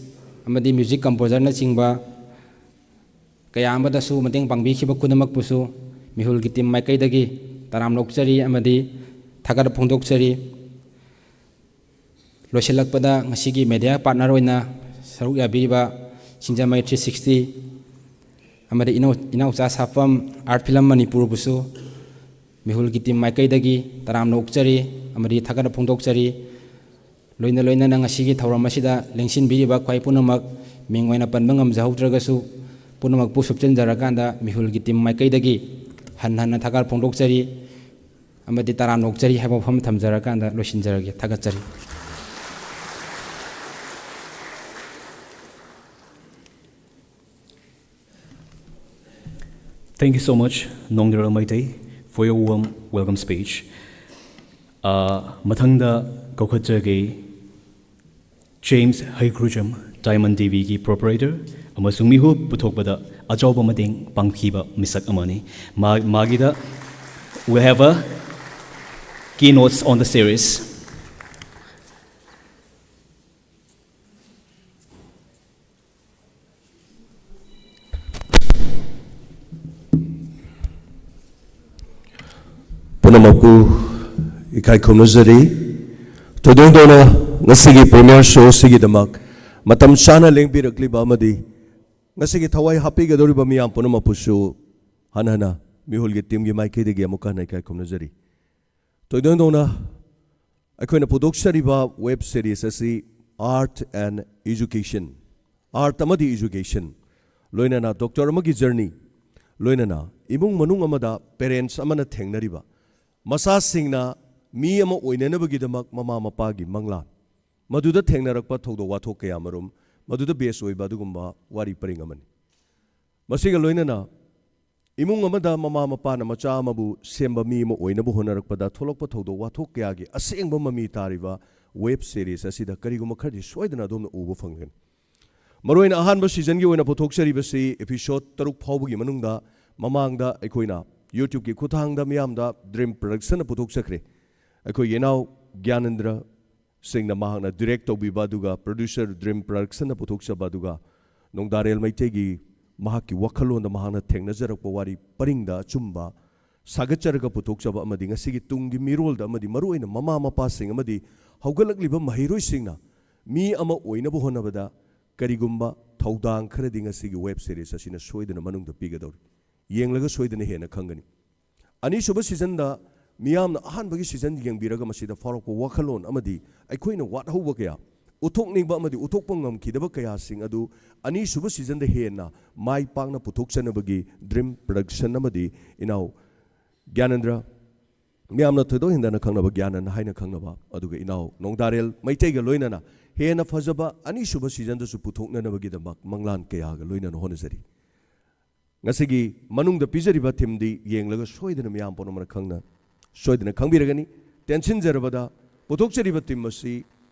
ꯑꯃꯗꯤ ꯃ꯭ꯌꯨꯖꯤꯛ ꯀꯝꯄꯣꯖꯔꯅꯆꯤꯡꯕ ꯀꯌꯥ ꯑꯃꯗꯁꯨ ꯃꯇꯦꯡ ꯄꯥꯡꯕꯤꯈꯤꯕ ꯄꯨꯝꯅꯃꯛꯄꯨꯁꯨ ꯃꯤꯍꯨꯜꯒꯤ ꯇꯤꯝ ꯃꯥꯏꯀꯩꯗꯒꯤ ꯇꯔꯥꯝꯅ ꯑꯣꯛꯆꯔꯤ ꯑꯃꯗꯤ ꯊꯥꯒꯠꯄ ꯐꯣꯡꯗꯣꯛꯆꯔꯤ꯫ ꯂꯣꯏꯁꯤꯜꯂꯛꯄꯗ, ꯉꯁꯤꯒꯤ ꯃꯦꯗꯤꯌꯥ ꯄꯥꯔꯠꯅꯔ ꯑꯣꯏꯅ ꯁꯔꯨꯛ ꯌꯥꯕꯤꯔꯤꯕ ꯁꯤꯡꯖꯃꯩ ꯊ꯭ꯔꯤ ꯁꯤꯛꯁꯇꯤ ꯑꯃꯗꯤ ꯏꯅꯧ-, ꯏꯅꯥꯎꯆꯥ ꯁꯥꯐꯝ ꯑꯥꯔꯠ ꯐꯤꯂꯝ ꯃꯅꯤꯄꯨꯔꯕꯨꯁꯨ ꯃꯤꯍꯨꯜꯒꯤ ꯇꯤꯝ ꯃꯥꯏꯀꯩꯗꯒꯤ ꯇꯔꯥꯝꯅ ꯑꯣꯛꯆꯔꯤ ꯑꯃꯗꯤ ꯊꯥꯒꯠꯄ ꯐꯣꯡꯗꯣꯛꯆꯔꯤ꯫ ꯂꯣꯏꯅ ꯂꯣꯏꯅꯅ ꯉꯁꯤꯒꯤ ꯊꯧꯔꯝ ꯑꯁꯤꯗ ꯂꯦꯡꯁꯤꯟꯕꯤꯔꯤꯕ ꯈ꯭ꯋꯥꯏ ꯄꯨꯝꯅꯃꯛ, ꯃꯤꯡ ꯑꯣꯏꯅ ꯄꯟꯕ ꯉꯝꯖꯍꯧꯗ꯭ꯔꯒꯁꯨ, ꯄꯨꯝꯅꯃꯛꯄꯨ ꯁꯨꯞꯆꯤꯟꯖꯔꯀꯥꯟꯗ ꯃꯤꯍꯨꯜꯒꯤ ꯇꯤꯝ ꯃꯥꯏꯀꯩꯗꯒꯤ ꯍꯟꯅ ꯍꯟꯅ ꯊꯥꯒꯠ ꯐꯣꯡꯗꯣꯛꯆꯔꯤ꯫ ꯑꯃꯗꯤ ꯇꯔꯥꯝꯅ ꯑꯣꯛꯆꯔꯤ ꯍꯥꯏꯕ ꯋꯥꯐꯝ ꯊꯝꯖꯔꯀꯥꯟꯗ ꯂꯣꯏꯁꯤꯟꯖꯔꯒꯦ꯫ ꯊꯥꯒꯠꯆꯔꯤ꯫ Thank you so much, Nongdral Maitai, for your warm welcome speech. ꯑꯥ, ꯃꯊꯪꯗ ꯀꯧꯈꯠꯆꯒꯦ ꯖꯦꯝꯁ ꯍꯩꯀ꯭ꯔꯨꯖꯝ, ꯗꯥꯏꯃꯟ ꯇꯤꯚꯤꯒꯤ ꯄ꯭ꯔꯣꯄꯔꯥꯏꯇꯔ ꯑꯃꯁꯨꯡ ꯃꯤꯍꯨꯜ ꯄꯨꯊꯣꯛꯄꯗ ꯑꯆꯧꯕ ꯃꯇꯦꯡ ꯄꯥꯡꯈꯤꯕ ꯃꯤꯁꯛ ꯑꯃꯅꯤ꯫ ꯃꯥ-, ꯃꯥꯒꯤꯗ we have a keynotes on the series. ꯄꯨꯝꯅꯃꯛꯄꯨ ꯏꯀꯥꯏ ꯈꯨꯝꯅꯖꯔꯤ꯫ ꯊꯣꯏꯗꯣꯛ ꯍꯦꯟꯗꯣꯛꯅ ꯉꯁꯤꯒꯤ ꯄ꯭ꯔꯤꯃꯤꯌꯔ ꯁꯣ ꯑꯁꯤꯒꯤꯗꯃꯛ ꯃꯇꯝ ꯆꯥꯅ ꯂꯦꯡꯕꯤꯔꯛꯂꯤꯕ ꯑꯃꯗꯤ ꯉꯁꯤꯒꯤ ꯊꯋꯥꯏ ꯍꯥꯞꯄꯤꯒꯗꯧꯔꯤꯕ ꯃꯤꯌꯥꯝ ꯄꯨꯝꯅꯃꯛꯄꯨꯁꯨ ꯍꯟꯅ ꯍꯟꯅ ꯃꯤꯍꯨꯜꯒꯤ ꯇꯤꯝꯒꯤ ꯃꯥꯏꯀꯩꯗꯒꯤ ꯑꯃꯨꯛꯀ ꯍꯟꯅ ꯏꯀꯥꯏ ꯈꯨꯝꯅꯖꯔꯤ꯫ ꯊꯣꯏꯗꯣꯛ ꯍꯦꯟꯗꯣꯛꯅ ꯑꯩꯈꯣꯏꯅ ꯄꯨꯊꯣꯛꯆꯔꯤꯕ ꯋꯦꯕ ꯁꯤꯔꯤꯁ ꯑꯁꯤ Art and Education, Art ꯑꯃꯗꯤ Education, ꯂꯣꯏꯅꯅ ꯗꯣꯛꯇꯔ ꯑꯃꯒꯤ ꯖꯔꯅꯤ, ꯂꯣꯏꯅꯅ ꯏꯃꯨꯡ ꯃꯅꯨꯡ ꯑꯃꯗ ꯄꯦꯔꯦꯟꯠꯁ ꯑꯃꯅ ꯊꯦꯡꯅꯔꯤꯕ ꯃꯆꯥꯁꯤꯡꯅ ꯃꯤ ꯑꯃ ꯑꯣꯏꯅꯅꯕꯒꯤꯗꯃꯛ ꯃꯃꯥ ꯃꯄꯥꯒꯤ ꯃꯪꯂꯥꯟ, ꯃꯗꯨꯗ ꯊꯦꯡꯅꯔꯛꯄ ꯊꯧꯗꯣꯛ ꯋꯥꯊꯣꯛ ꯀꯌꯥ ꯃꯔꯨꯝ, ꯃꯗꯨꯗ ꯕꯦꯁ ꯑꯣꯏꯕ ꯑꯗꯨꯒꯨꯝꯕ ꯋꯥꯔꯤ ꯄꯔꯤꯡ ꯑꯃꯅꯤ꯫ ꯃꯁꯤꯒ ꯂꯣꯏꯅꯅ ꯏꯃꯨꯡ ꯑꯃꯗ ꯃꯃꯥ ꯃꯄꯥꯅ ꯃꯆꯥ ꯑꯃꯕꯨ ꯁꯦꯝꯕ ꯃꯤ ꯑꯃ ꯑꯣꯏꯅꯕ ꯍꯣꯠꯅꯔꯛꯄꯗ ꯊꯣꯛꯂꯛꯄ ꯊꯧꯗꯣꯛ ꯋꯥꯊꯣꯛ ꯀꯌꯥꯒꯤ ꯑꯁꯦꯡꯕ ꯃꯃꯤ ꯇꯥꯔꯤꯕ ꯋꯦꯕ ꯁꯤꯔꯤꯁ ꯑꯁꯤꯗ ꯀꯔꯤꯒꯨꯝꯕ ꯈꯔꯗꯤ ꯁꯣꯏꯗꯅ ꯑꯗꯣꯝꯅ ꯎꯕ ꯐꯪꯒꯅꯤ꯫ ꯃꯔꯨꯑꯣꯏꯅ ꯑꯍꯥꯟꯕ ꯁꯤꯖꯟꯒꯤ ꯑꯣꯏꯅ ꯄꯨꯊꯣꯛꯆꯔꯤꯕꯁꯤ ꯑꯦꯄꯤꯁꯣꯗ ꯇꯔꯨꯛ ꯐꯥꯎꯕꯒꯤ ꯃꯅꯨꯡꯗ ꯃꯃꯥꯡꯗ ꯑꯩꯈꯣꯏꯅ ꯌꯨꯇ꯭ꯌꯨꯕꯀꯤ ꯈꯨꯠꯊꯥꯡꯗ ꯃꯤꯌꯥꯝꯗ ꯗ꯭ꯔꯤꯝ ꯄ꯭ꯔꯗꯛꯁꯟꯅ ꯄꯨꯊꯣꯛꯆꯈ꯭ꯔꯦ꯫ ꯑꯩꯈꯣꯏꯒꯤ ꯏꯅꯥꯎ ꯒ꯭ꯌꯥꯅꯦꯟꯗ꯭ꯔ ꯁꯤꯡꯅ ꯃꯍꯥꯛꯅ ꯗꯤꯔꯦꯛ ꯇꯧꯕꯤꯕ, ꯑꯗꯨꯒ ꯄ꯭ꯔꯣꯗ꯭ꯌꯨꯁꯔ ꯗ꯭ꯔꯤꯝ ꯄ꯭ꯔꯗꯛꯁꯟꯅ ꯄꯨꯊꯣꯛꯆꯕ, ꯑꯗꯨꯒ ꯅꯣꯡꯗꯥꯔꯦꯜ ꯃꯩꯇꯩꯒꯤ ꯃꯍꯥꯛꯀꯤ ꯋꯥꯈꯜꯂꯣꯟꯗ ꯃꯍꯥꯛꯅ ꯊꯦꯡꯅꯖꯔꯛꯄ ꯋꯥꯔꯤ ꯄꯔꯤꯡꯗ ꯑꯆꯨꯝꯕ ꯁꯥꯒꯠꯆꯔꯒ ꯄꯨꯊꯣꯛꯆꯕ ꯑꯃꯗꯤ ꯉꯁꯤꯒꯤ ꯇꯨꯡꯒꯤ ꯃꯤꯔꯣꯜꯗ ꯑꯃꯗꯤ ꯃꯔꯨꯑꯣꯏꯅ ꯃꯃꯥ ꯃꯄꯥꯁꯤꯡ ꯑꯃꯗꯤ ꯍꯧꯒꯠꯂꯛꯂꯤꯕ ꯃꯍꯩꯔꯣꯏꯁꯤꯡꯅ ꯃꯤ ꯑꯃ ꯑꯣꯏꯅꯕ ꯍꯣꯠꯅꯕꯗ ꯀꯔꯤꯒꯨꯝꯕ ꯊꯧꯗꯥꯡ ꯈꯔꯗꯤ ꯉꯁꯤꯒꯤ ꯋꯦꯕ ꯁꯤꯔꯤꯁ ꯑꯁꯤꯅ ꯁꯣꯏꯗꯅ ꯃꯅꯨꯡꯗ ꯄꯤꯒꯗꯧꯔꯤ꯫ ꯌꯦꯡꯂꯒ ꯁꯣꯏꯗꯅ ꯍꯦꯟꯅ ꯈꯪꯒꯅꯤ꯫ ꯑꯅꯤꯁꯨꯕ ꯁꯤꯖꯟꯗ ꯃꯤꯌꯥꯝꯅ ꯑꯍꯥꯟꯕꯒꯤ ꯁꯤꯖꯟ ꯌꯦꯡꯕꯤꯔꯒ ꯃꯁꯤꯗ ꯐꯥꯎꯔꯛꯄ ꯋꯥꯈꯜꯂꯣꯟ ꯑꯃꯗꯤ ꯑꯩꯈꯣꯏꯅ ꯋꯥꯠꯍꯧꯕ ꯀꯌꯥ, ꯎꯠꯊꯣꯛꯅꯤꯡꯕ ꯑꯃꯗꯤ ꯎꯠꯊꯣꯛꯄ ꯉꯝꯈꯤꯗꯕ ꯀꯌꯥꯁꯤꯡ ꯑꯗꯨ ꯑꯅꯤꯁꯨꯕ ꯁꯤꯖꯟꯗ ꯍꯦꯟꯅ ꯃꯥꯏ ꯄꯥꯛꯅ ꯄꯨꯊꯣꯛꯆꯅꯕꯒꯤ ꯗ꯭ꯔꯤꯝ ꯄ꯭ꯔꯗꯛꯁꯟ ꯑꯃꯗꯤ ꯏꯅꯥꯎ ꯒ꯭ꯌꯥꯅꯦꯟꯗ꯭ꯔ, ꯃꯤꯌꯥꯝꯅ ꯊꯣꯏꯗꯣꯛ ꯍꯦꯟꯗꯅ ꯈꯪꯅꯕ ꯒ꯭ꯌꯥꯅꯟ ꯍꯥꯏꯅ ꯈꯪꯅꯕ, ꯑꯗꯨꯒ ꯏꯅꯥꯎ ꯅꯣꯡꯗꯥꯔꯦꯜ ꯃꯩꯇꯩꯒ ꯂꯣꯏꯅꯅ ꯍꯦꯟꯅ ꯐꯖꯕ ꯑꯅꯤꯁꯨꯕ ꯁꯤꯖꯟꯗꯁꯨ ꯄꯨꯊꯣꯛꯅꯅꯕꯒꯤꯗꯃꯛ ꯃꯪꯂꯥꯟ ꯀꯌꯥꯒ ꯂꯣꯏꯅꯅ ꯍꯣꯠꯅꯖꯔꯤ꯫ ꯉꯁꯤꯒꯤ ꯃꯅꯨꯡꯗ ꯄꯤꯖꯔꯤꯕ ꯊꯤꯝꯗꯤ ꯌꯦꯡꯂꯒ ꯁꯣꯏꯗꯅ ꯃꯤꯌꯥꯝ ꯄꯨꯝꯅꯃꯛꯅ ꯈꯪꯅ ꯁꯣꯏꯗꯅ ꯈꯪꯕꯤꯔꯒꯅꯤ꯫ ꯇꯦꯟꯁꯤꯟꯖꯔꯕꯗ, ꯄꯨꯊꯣꯛꯆꯔꯤꯕ ꯊꯤꯝ ꯑꯁꯤ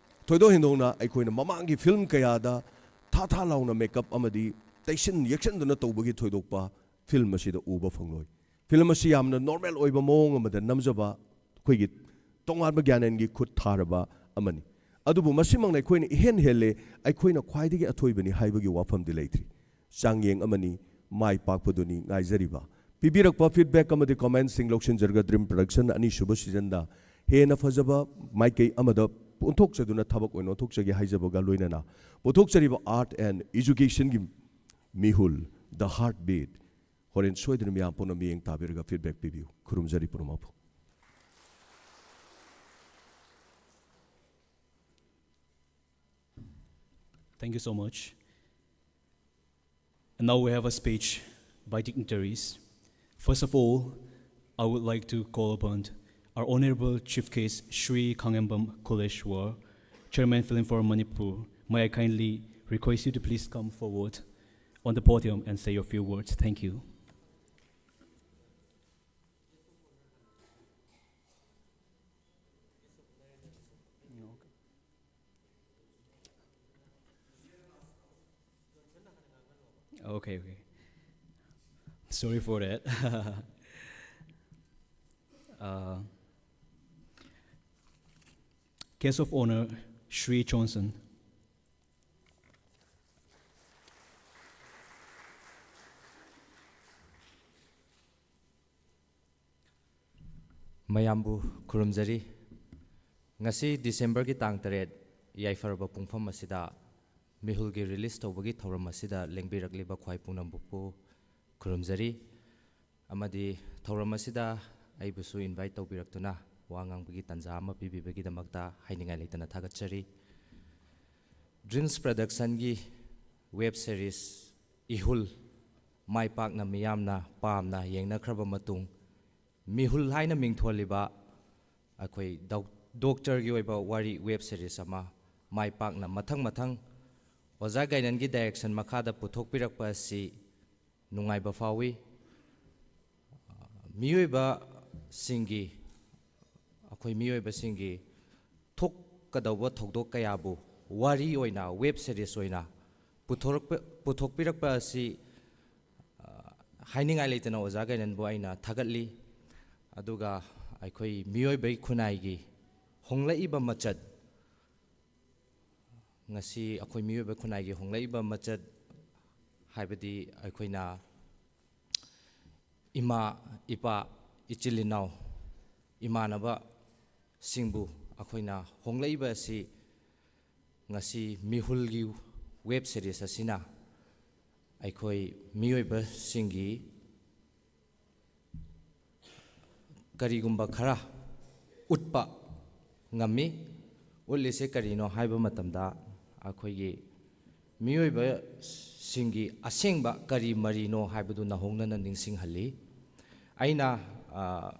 ꯊꯣꯏꯗꯣꯛ ꯍꯦꯟꯗꯣꯛꯅ ꯑꯩꯈꯣꯏꯅ ꯃꯃꯥꯡꯒꯤ ꯐꯤꯂꯝ ꯀꯌꯥꯗ ꯊꯥ ꯊꯥ ꯂꯥꯎꯅ ꯃꯦꯀꯞ ꯑꯃꯗꯤ ꯇꯩꯁꯤꯟ ꯌꯦꯛꯁꯤꯟꯗꯨꯅ ꯇꯧꯕꯒꯤ ꯊꯣꯏꯗꯣꯛꯄ ꯐꯤꯂꯝ ꯑꯁꯤꯗ ꯎꯕ ꯐꯪꯂꯣꯏ꯫ ꯐꯤꯂꯝ ꯑꯁꯤ ꯌꯥꯝꯅ ꯅꯣꯔꯃꯦꯜ ꯑꯣꯏꯕ ꯃꯑꯣꯡ ꯑꯃꯗ ꯅꯝꯖꯕ ꯑꯩꯈꯣꯏꯒꯤ ꯇꯣꯉꯥꯟꯕ ꯒ꯭ꯌꯥꯅꯦꯟꯒꯤ ꯈꯨꯠ ꯊꯥꯔꯕ ꯑꯃꯅꯤ꯫ ꯑꯗꯨꯕꯨ ꯃꯁꯤꯃꯛꯅ ꯑꯩꯈꯣꯏꯅ ꯏꯍꯦꯟ ꯍꯦꯜꯂꯦ, ꯑꯩꯈꯣꯏꯅ ꯈ꯭ꯋꯥꯏꯗꯒꯤ ꯑꯊꯣꯏꯕꯅꯤ ꯍꯥꯏꯕꯒꯤ ꯋꯥꯐꯝꯗꯤ ꯂꯩꯇ꯭ꯔꯤ꯫ ꯆꯥꯡꯌꯦꯡ ꯑꯃꯅꯤ, ꯃꯥꯏ ꯄꯥꯛꯄꯗꯨꯅꯤ ꯉꯥꯏꯖꯔꯤꯕ꯫ ꯄꯤꯕꯤꯔꯛꯄ ꯐꯤꯗꯕꯦꯛ ꯑꯃꯗꯤ ꯀꯣꯃꯦꯟꯠꯁꯤꯡ ꯂꯧꯁꯤꯟꯖꯔꯒ ꯗ꯭ꯔꯤꯝ ꯄ꯭ꯔꯗꯛꯁꯟ ꯑꯅꯤꯁꯨꯕ ꯁꯤꯖꯟꯗ ꯍꯦꯟꯅ ꯐꯖꯕ ꯃꯥꯏꯀꯩ ꯑꯃꯗ ꯑꯣꯟꯊꯣꯛꯆꯗꯨꯅ ꯊꯕꯛ ꯑꯣꯏꯅ ꯑꯣꯟꯊꯣꯛꯆꯒꯦ ꯍꯥꯏꯖꯕꯒ ꯂꯣꯏꯅꯅ ꯄꯨꯊꯣꯛꯆꯔꯤꯕ ꯑꯥꯔꯠ ꯑꯦꯟ ꯏꯖꯨꯀꯦꯁꯟꯒꯤ ꯃꯤꯍꯨꯜ, ꯗ ꯍꯥꯔꯠ ꯕꯤꯠ, ꯍꯣꯔꯦꯟ ꯁꯣꯏꯗꯅ ꯃꯤꯌꯥꯝ ꯄꯨꯝꯅꯃꯛ ꯃꯤꯠꯌꯦꯡ ꯇꯥꯕꯤꯔꯒ ꯐꯤꯗꯕꯦꯛ ꯄꯤꯕꯤꯌꯨ꯫ ꯈꯨꯔꯨꯝꯖꯔꯤ ꯄꯨꯝꯅꯃꯛꯄꯨ꯫ Thank you so much. And now we have a speech by dignitaries. First of all, I would like to call upon our Honorable Chief Guest Shri Khangembam Kuleshwar, Chairman Film Forum Manipur. May I kindly request you to please come forward on the podium and say a few words. Thank you. Okay, okay. Sorry for that. Uh, Guest of Honor, Shri Johnson. ꯃꯌꯥꯝꯕꯨ ꯈꯨꯔꯨꯝꯖꯔꯤ꯫ ꯉꯁꯤ ꯗꯤꯁꯦꯝꯕꯔꯒꯤ ꯇꯥꯡ ꯇꯔꯦꯠ, ꯌꯥꯏꯐꯔꯕ ꯄꯨꯡꯐꯝ ꯑꯁꯤꯗ ꯃꯤꯍꯨꯜꯒꯤ release ꯇꯧꯕꯒꯤ ꯊꯧꯔꯝ ꯑꯁꯤꯗ ꯂꯦꯡꯕꯤꯔꯛꯂꯤꯕ ꯈ꯭ꯋꯥꯏ ꯄꯨꯝꯅꯃꯛꯄꯨ ꯈꯨꯔꯨꯝꯖꯔꯤ꯫ ꯑꯃꯗꯤ ꯊꯧꯔꯝ ꯑꯁꯤꯗ ꯑꯩꯕꯨꯁꯨ ꯏꯟꯚꯥꯏꯠ ꯇꯧꯕꯤꯔꯛꯇꯨꯅ ꯋꯥ ꯉꯥꯡꯕꯒꯤ ꯇꯥꯟꯖꯥ ꯑꯃ ꯄꯤꯕꯤꯕꯒꯤꯗꯃꯛꯇ ꯍꯥꯏꯅꯤꯡꯉꯥꯏ ꯂꯩꯇꯅ ꯊꯥꯒꯠꯆꯔꯤ꯫ ꯗ꯭ꯔꯤꯝꯁ ꯄ꯭ꯔꯗꯛꯁꯟꯒꯤ ꯋꯦꯕ ꯁꯦꯔꯤꯁ ꯏꯍꯨꯜ ꯃꯥꯏ ꯄꯥꯛꯅ ꯃꯤꯌꯥꯝꯅ ꯄꯥꯝꯅ ꯌꯦꯡꯅꯈ꯭ꯔꯕ ꯃꯇꯨꯡ, ꯃꯤꯍꯨꯜ ꯍꯥꯏꯅ ꯃꯤꯡꯊꯣꯜꯂꯤꯕ ꯑꯩꯈꯣꯏ ꯗꯣꯛ-, ꯗꯣꯛꯇꯔꯒꯤ ꯑꯣꯏꯕ ꯋꯥꯔꯤ ꯋꯦꯕ ꯁꯦꯔꯤꯁ ꯑꯃ ꯃꯥꯏ ꯄꯥꯛꯅ ꯃꯊꯪ ꯃꯊꯪ ꯑꯣꯖꯥ ꯒꯥꯏꯅꯟꯒꯤ ꯗꯥꯏꯔꯦꯛꯁꯟ ꯃꯈꯥꯗ ꯄꯨꯊꯣꯛꯄꯤꯔꯛꯄ ꯑꯁꯤ ꯅꯨꯡꯉꯥꯏꯕ ꯐꯥꯎꯏ꯫ ꯃꯤꯑꯣꯏꯕꯁꯤꯡꯒꯤ, ꯑꯩꯈꯣꯏ ꯃꯤꯑꯣꯏꯕꯁꯤꯡꯒꯤ ꯊꯣꯛꯀꯗꯧꯕ ꯊꯧꯗꯣꯛ ꯀꯌꯥꯕꯨ ꯋꯥꯔꯤ ꯑꯣꯏꯅ, ꯋꯦꯕ ꯁꯦꯔꯤꯁ ꯑꯣꯏꯅ ꯄꯨꯊꯣꯔꯛꯄ-, ꯄꯨꯊꯣꯛꯄꯤꯔꯛꯄ ꯑꯁꯤ, ꯑ, ꯍꯥꯏꯅꯤꯡꯉꯥꯏ ꯂꯩꯇꯅ ꯑꯣꯖꯥ ꯒꯥꯏꯅꯟꯕꯨ ꯑꯩꯅ ꯊꯥꯒꯠꯂꯤ꯫ ꯑꯗꯨꯒ ꯑꯩꯈꯣꯏ ꯃꯤꯑꯣꯏꯕꯒꯤ ꯈꯨꯟꯅꯥꯏꯒꯤ ꯍꯣꯡꯂꯛꯏꯕ ꯃꯆꯠ, ꯉꯁꯤ ꯑꯩꯈꯣꯏ ꯃꯤꯑꯣꯏꯕ ꯈꯨꯟꯅꯥꯏꯒꯤ ꯍꯣꯡꯂꯛꯏꯕ ꯃꯆꯠ ꯍꯥꯏꯕꯗꯤ ꯑꯩꯈꯣꯏꯅ ꯏꯃꯥ, ꯏꯄꯥ, ꯏꯆꯤꯜ ꯏꯅꯥꯎ, ꯏꯃꯥꯟꯅꯕꯁꯤꯡꯕꯨ ꯑꯩꯈꯣꯏꯅ ꯍꯣꯡꯂꯛꯏꯕ ꯑꯁꯤ ꯉꯁꯤ ꯃꯤꯍꯨꯜꯒꯤ ꯋꯦꯕ ꯁꯦꯔꯤꯁ ꯑꯁꯤꯅ ꯑꯩꯈꯣꯏ ꯃꯤꯑꯣꯏꯕꯁꯤꯡꯒꯤ ꯀꯔꯤꯒꯨꯝꯕ ꯈꯔ ꯎꯠꯄ ꯉꯝꯃꯤ꯫ ꯎꯠꯂꯤꯁꯦ ꯀꯔꯤꯅꯣ ꯍꯥꯏꯕ ꯃꯇꯝꯗ, ꯑꯩꯈꯣꯏꯒꯤ ꯃꯤꯑꯣꯏꯕꯁꯤꯡꯒꯤ ꯑꯁꯦꯡꯕ ꯀꯔꯤ ꯃꯔꯤꯅꯣ ꯍꯥꯏꯕꯗꯨ ꯅꯧꯍꯧꯅꯅ ꯅꯤꯡꯁꯤꯡꯍꯜꯂꯤ꯫ ꯑꯩꯅ, ꯑ,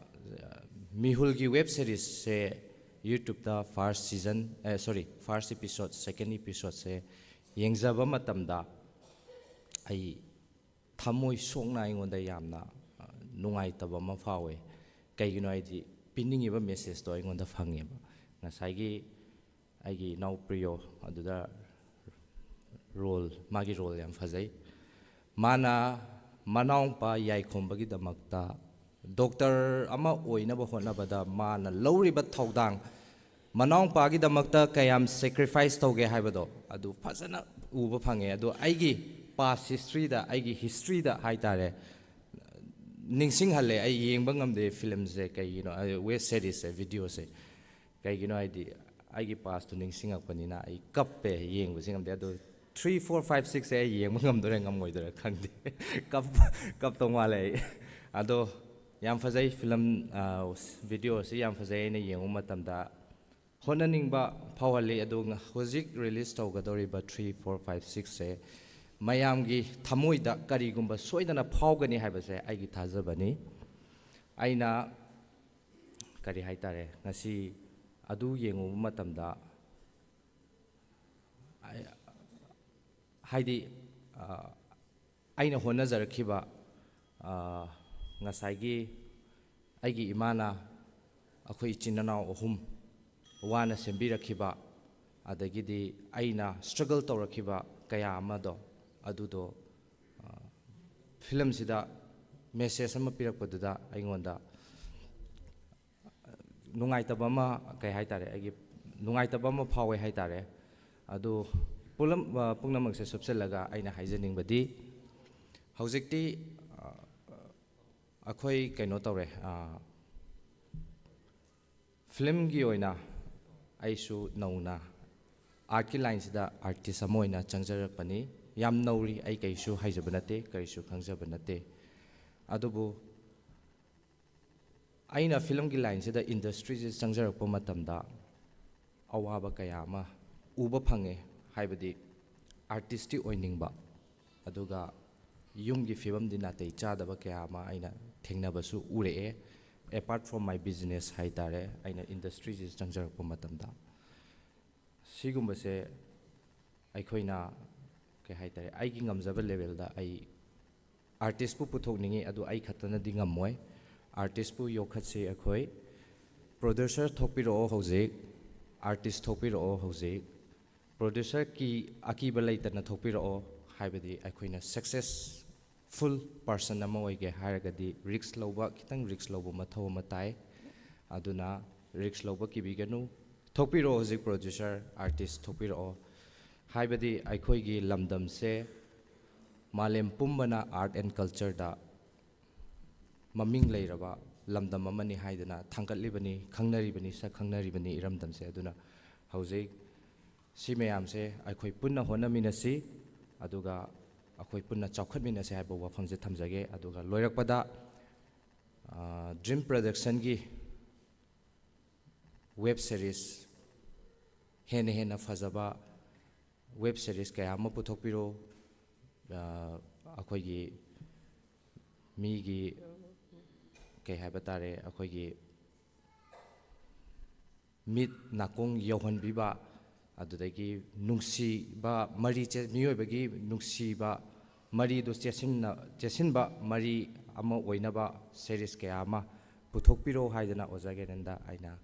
ꯃꯤꯍꯨꯜꯒꯤ ꯋꯦꯕ ꯁꯦꯔꯤꯁꯁꯦ YouTube-ꯇ first season, ꯑꯦ, sorry, first episode, second episode-ꯁꯦ ꯌꯦꯡꯖꯕ ꯃꯇꯝꯗ ꯑꯩ ꯊꯃꯣꯏ ꯁꯣꯛꯅ ꯑꯩꯉꯣꯟꯗ ꯌꯥꯝꯅ, ꯑ, ꯅꯨꯡꯉꯥꯏꯇꯕ ꯑꯃ ꯐꯥꯎꯋꯦ꯫ ꯀꯩꯒꯤꯅꯣ ꯍꯥꯏꯗꯤ ꯄꯤꯅꯤꯡꯉꯤꯕ message-ꯇꯣ ꯑꯩꯉꯣꯟꯗ ꯐꯪꯉꯦꯕ꯫ ꯉꯁꯥꯏꯒꯤ ꯑꯩꯒꯤ ꯏꯅꯥꯎ ꯄ꯭ꯔꯤꯌꯣ ꯑꯗꯨꯗ role, ꯃꯥꯒꯤ role ꯌꯥꯝ ꯐꯖꯩ꯫ ꯃꯥꯅ ꯃꯅꯥꯎꯄꯥ ꯌꯥꯏꯈꯣꯝꯕꯒꯤꯗꯃꯛꯇ ꯗꯣꯛꯇꯔ ꯑꯃ ꯑꯣꯏꯅꯕ ꯍꯣꯠꯅꯕꯗ ꯃꯥꯅ ꯂꯧꯔꯤꯕ ꯊꯧꯗꯥꯡ, ꯃꯅꯥꯎꯄꯥꯒꯤꯗꯃꯛꯇ ꯀꯌꯥꯝ ꯁꯦꯀ꯭ꯔꯤꯐꯥꯏꯁ ꯇꯧꯒꯦ ꯍꯥꯏꯕꯗꯣ ꯑꯗꯨ ꯐꯖꯅ ꯎꯕ ꯐꯪꯉꯦ꯫ ꯑꯗꯣ ꯑꯩꯒꯤ ꯄꯥꯁ ꯍꯤꯁꯇ꯭ꯔꯤꯗ, ꯑꯩꯒꯤ ꯍꯤꯁꯇ꯭ꯔꯤꯗ ꯍꯥꯏ ꯇꯥꯔꯦ, ꯅꯤꯡꯁꯤꯡꯍꯜꯂꯦ꯫ ꯑꯩ ꯌꯦꯡꯕ ꯉꯝꯗꯦ ꯐꯤꯂꯝꯁꯦ꯫ ꯀꯩꯒꯤꯅꯣ, ꯋꯦꯕ ꯁꯦꯔꯤꯁꯁꯦ, ꯚꯤꯗꯤꯑꯣꯁꯦ꯫ ꯀꯩꯒꯤꯅꯣ ꯍꯥꯏꯗꯤ, ꯑꯩꯒꯤ ꯄꯥꯁꯇꯣ ꯅꯤꯡꯁꯤꯡꯉꯛꯄꯅꯤꯅ ꯑꯩ ꯀꯞꯄꯦ, ꯌꯦꯡꯕꯁꯤ ꯉꯝꯗꯦ꯫ ꯑꯗꯣ ꯊ꯭ꯔꯤ, ꯐꯣꯔ, ꯐꯥꯏꯚ, ꯁꯤꯛꯁꯁꯦ ꯑꯩ ꯌꯦꯡꯕ ꯉꯝꯗꯣꯏꯔꯥ ꯉꯝꯃꯣꯏꯗꯣꯏꯔꯥ ꯈꯪꯗꯦ꯫ ꯀꯞ ꯀꯞꯇꯧ ꯃꯥꯜꯂꯦ ꯑꯩ꯫ ꯑꯗꯣ ꯌꯥꯝ ꯐꯖꯩ ꯐꯤꯂꯝ, ꯚꯤꯗꯤꯑꯣꯁꯤ ꯌꯥꯝ ꯐꯖꯩ꯫ ꯑꯩꯅ ꯌꯦꯡꯕ ꯃꯇꯝꯗ ꯍꯣꯠꯅꯅꯤꯡꯕ ꯐꯥꯎꯍꯜꯂꯤ꯫ ꯑꯗꯣ ꯉ- ꯍꯧꯖꯤꯛ ꯔꯤꯂꯤꯁ ꯇꯧꯒꯗꯧꯔꯤꯕ ꯊ꯭ꯔꯤ, ꯐꯣꯔ, ꯐꯥꯏꯚ, ꯁꯤꯛꯁꯁꯦ ꯃꯌꯥꯝꯒꯤ ꯊꯃꯣꯏꯗ ꯀꯔꯤꯒꯨꯝꯕ ꯁꯣꯏꯗꯅ ꯐꯥꯎꯒꯅꯤ ꯍꯥꯏꯕꯁꯦ ꯑꯩꯒꯤ ꯊꯥꯖꯕꯅꯤ꯫ ꯑꯩꯅ ꯀꯔꯤ ꯍꯥꯏ ꯇꯥꯔꯦ, ꯉꯁꯤ ꯑꯗꯨ ꯌꯦꯡꯉꯨꯕ ꯃꯇꯝꯗ, ꯑꯩ- ꯍꯥꯏꯗꯤ, ꯑ, ꯑꯩꯅ ꯍꯣꯠꯅꯖꯔꯛꯈꯤꯕ, ꯑ, ꯉꯁꯥꯏꯒꯤ ꯑꯩꯒꯤ ꯏꯃꯥꯅ ꯑꯩꯈꯣꯏ ꯏꯆꯤꯟ ꯏꯅꯥꯎ ꯑꯍꯨꯝ ꯋꯥꯅ ꯁꯦꯝꯕꯤꯔꯛꯈꯤꯕ, ꯑꯗꯒꯤꯗꯤ ꯑꯩꯅ ꯁ꯭ꯇ꯭ꯔꯒꯜ ꯇꯧꯔꯛꯈꯤꯕ ꯀꯌꯥ ꯑꯃꯗꯣ, ꯑꯗꯨꯗꯣ, ꯑ, ꯐꯤꯂꯝꯁꯤꯗ ꯃꯦꯁꯦꯖ ꯑꯃ ꯄꯤꯔꯛꯄꯗꯨꯗ ꯑꯩꯉꯣꯟꯗ ꯅꯨꯡꯉꯥꯏꯇꯕ ꯑꯃ, ꯀꯩ ꯍꯥꯏ ꯇꯥꯔꯦ, ꯑꯩꯒꯤ ꯅꯨꯡꯉꯥꯏꯇꯕ ꯑꯃ ꯐꯥꯎꯋꯦ ꯍꯥꯏ ꯇꯥꯔꯦ꯫ ꯑꯗꯨ ꯄꯨꯂꯝ-, ꯑ, ꯄꯨꯝꯅꯃꯛꯁꯦ ꯁꯨꯞꯆꯜꯂꯒ ꯑꯩꯅ ꯍꯥꯏꯖꯅꯤꯡꯕꯗꯤ, ꯍꯧꯖꯤꯛꯇꯤ, ꯑ, ꯑꯩꯈꯣꯏ ꯀꯩꯅꯣ ꯇꯧꯔꯦ, ꯑ, ꯐꯤꯂꯝꯒꯤ ꯑꯣꯏꯅ ꯑꯩꯁꯨ ꯅꯧꯅ ꯑꯥꯔꯠꯀꯤ ꯂꯥꯏꯟꯁꯤꯗ ꯑꯥꯔꯇꯤꯁ ꯑꯃ ꯑꯣꯏꯅ ꯆꯪꯖꯔꯛꯄꯅꯤ꯫ ꯌꯥꯝ ꯅꯧꯔꯤ, ꯑꯩ ꯀꯩꯁꯨ ꯍꯩꯖꯕ ꯅꯠꯇꯦ, ꯀꯔꯤꯁꯨ ꯈꯪꯖꯕ ꯅꯠꯇꯦ꯫ ꯑꯗꯨꯕꯨ ꯑꯩꯅ ꯐꯤꯂꯝꯒꯤ ꯂꯥꯏꯟꯁꯤꯗ, ꯏꯟꯗꯁꯇ꯭ꯔꯤꯁꯤꯗ ꯆꯪꯖꯔꯛꯄ ꯃꯇꯝꯗ ꯑꯋꯥꯕ ꯀꯌꯥ ꯑꯃ ꯎꯕ ꯐꯪꯉꯦ꯫ ꯍꯥꯏꯕꯗꯤ ꯑꯥꯔꯇꯤꯁꯇꯤ ꯑꯣꯏꯅꯤꯡꯕ, ꯑꯗꯨꯒ ꯌꯨꯝꯒꯤ ꯐꯤꯕꯝꯗꯤ ꯅꯥꯇꯩ ꯆꯥꯗꯕ ꯀꯌꯥ ꯑꯃ ꯑꯩꯅ ꯊꯦꯡꯅꯕꯁꯨ ꯎꯔꯛꯑꯦ꯫ Apart from my business ꯍꯥꯏ ꯇꯥꯔꯦ, ꯑꯩꯅ ꯏꯟꯗꯁꯇ꯭ꯔꯤꯁꯤꯗ ꯆꯪꯖꯔꯛꯄ ꯃꯇꯝꯗ꯫ ꯁꯤꯒꯨꯝꯕꯁꯦ ꯑꯩꯈꯣꯏꯅ, ꯀꯩ ꯍꯥꯏ ꯇꯥꯔꯦ, ꯑꯩꯒꯤ ꯉꯝꯖꯕ ꯂꯦꯕꯦꯜꯗ ꯑꯩ ꯑꯥꯔꯇꯤꯁꯄꯨ ꯄꯨꯊꯣꯛꯅꯤꯡꯉꯤ, ꯑꯗꯨ ꯑꯩ ꯈꯛꯇꯅꯗꯤ ꯉꯝꯃꯣꯏ꯫ ꯑꯥꯔꯇꯤꯁꯄꯨ ꯌꯣꯛꯈꯠꯁꯤ ꯑꯩꯈꯣꯏ꯫ ꯄ꯭ꯔꯣꯗ꯭ꯌꯨꯁꯔ ꯊꯣꯛꯄꯤꯔꯛꯑꯣ ꯍꯧꯖꯤꯛ, ꯑꯥꯔꯇꯤꯁ ꯊꯣꯛꯄꯤꯔꯛꯑꯣ ꯍꯧꯖꯤꯛ꯫ ꯄ꯭ꯔꯣꯗ꯭ꯌꯨꯁꯔ ꯀꯤ-, ꯑꯀꯤꯕ ꯂꯩꯇꯅ ꯊꯣꯛꯄꯤꯔꯛꯑꯣ, ꯍꯥꯏꯕꯗꯤ ꯑꯩꯈꯣꯏꯅ successful person ꯑꯃ ꯑꯣꯏꯒꯦ ꯍꯥꯏꯔꯒꯗꯤ risk ꯂꯧꯕ, ꯈꯤꯇꯪ risk ꯂꯧꯕ ꯃꯊꯧ ꯑꯃ ꯇꯥꯏ꯫ ꯑꯗꯨꯅ risk ꯂꯧꯕ ꯀꯤꯕꯤꯒꯅꯨ, ꯊꯣꯛꯄꯤꯔꯛꯑꯣ꯫ ꯍꯧꯖꯤꯛ producer, artist ꯊꯣꯛꯄꯤꯔꯛꯑꯣ꯫ ꯍꯥꯏꯕꯗꯤ ꯑꯩꯈꯣꯏꯒꯤ ꯂꯝꯗꯝꯁꯦ ꯃꯥꯂꯦꯝ ꯄꯨꯝꯕꯅ art and cultureꯗ ꯃꯃꯤꯡ ꯂꯩꯔꯕ ꯂꯝꯗꯝ ꯑꯃꯅꯤ ꯍꯥꯏꯗꯅ ꯊꯥꯡꯒꯠꯂꯤꯕꯅꯤ, ꯈꯪꯅꯔꯤꯕꯅꯤ, ꯁꯛ ꯈꯪꯅꯔꯤꯕꯅꯤ ꯏꯔꯝꯗꯝꯁꯦ꯫ ꯑꯗꯨꯅ ꯍꯧꯖꯤꯛ ꯁꯤ ꯃꯌꯥꯝꯁꯦ ꯑꯩꯈꯣꯏ ꯄꯨꯟꯅ ꯍꯣꯠꯅꯃꯤꯟꯅꯁꯤ꯫ ꯑꯗꯨꯒ ꯑꯩꯈꯣꯏ ꯄꯨꯟꯅ ꯆꯥꯎꯈꯠꯃꯤꯟꯅꯁꯤ ꯍꯥꯏꯕ ꯋꯥꯐꯝꯁꯦ ꯊꯝꯖꯒꯦ꯫ ꯑꯗꯨꯒ ꯂꯣꯏꯔꯛꯄꯗ, ꯑ, Dream Productionꯒꯤ web series ꯍꯦꯟꯅ ꯍꯦꯟꯅ ꯐꯖꯕ web series ꯀꯌꯥ ꯑꯃ ꯄꯨꯊꯣꯛꯄꯤꯔꯣ꯫ ꯑ, ꯑꯩꯈꯣꯏꯒꯤ ꯃꯤꯒꯤ, ꯀꯩ ꯍꯥꯏꯕ ꯇꯥꯔꯦ, ꯑꯩꯈꯣꯏꯒꯤ ꯃꯤꯠ ꯅꯥꯀꯣꯡ ꯌꯧꯍꯟꯕꯤꯕ, ꯑꯗꯨꯗꯒꯤ ꯅꯨꯡꯁꯤꯕ ꯃꯔꯤ ꯆꯦ-, ꯃꯤꯑꯣꯏꯕꯒꯤ ꯅꯨꯡꯁꯤꯕ ꯃꯔꯤꯗꯨ ꯆꯦꯁꯤꯟꯅ-, ꯆꯦꯁꯤꯟꯕ ꯃꯔꯤ ꯑꯃ ꯑꯣꯏꯅꯕ series ꯀꯌꯥ ꯑꯃ ꯄꯨꯊꯣꯛꯄꯤꯔꯣ ꯍꯥꯏꯗꯅ ꯑꯣꯖꯥ ꯒꯦꯅꯦꯟꯗ ꯑꯩꯅ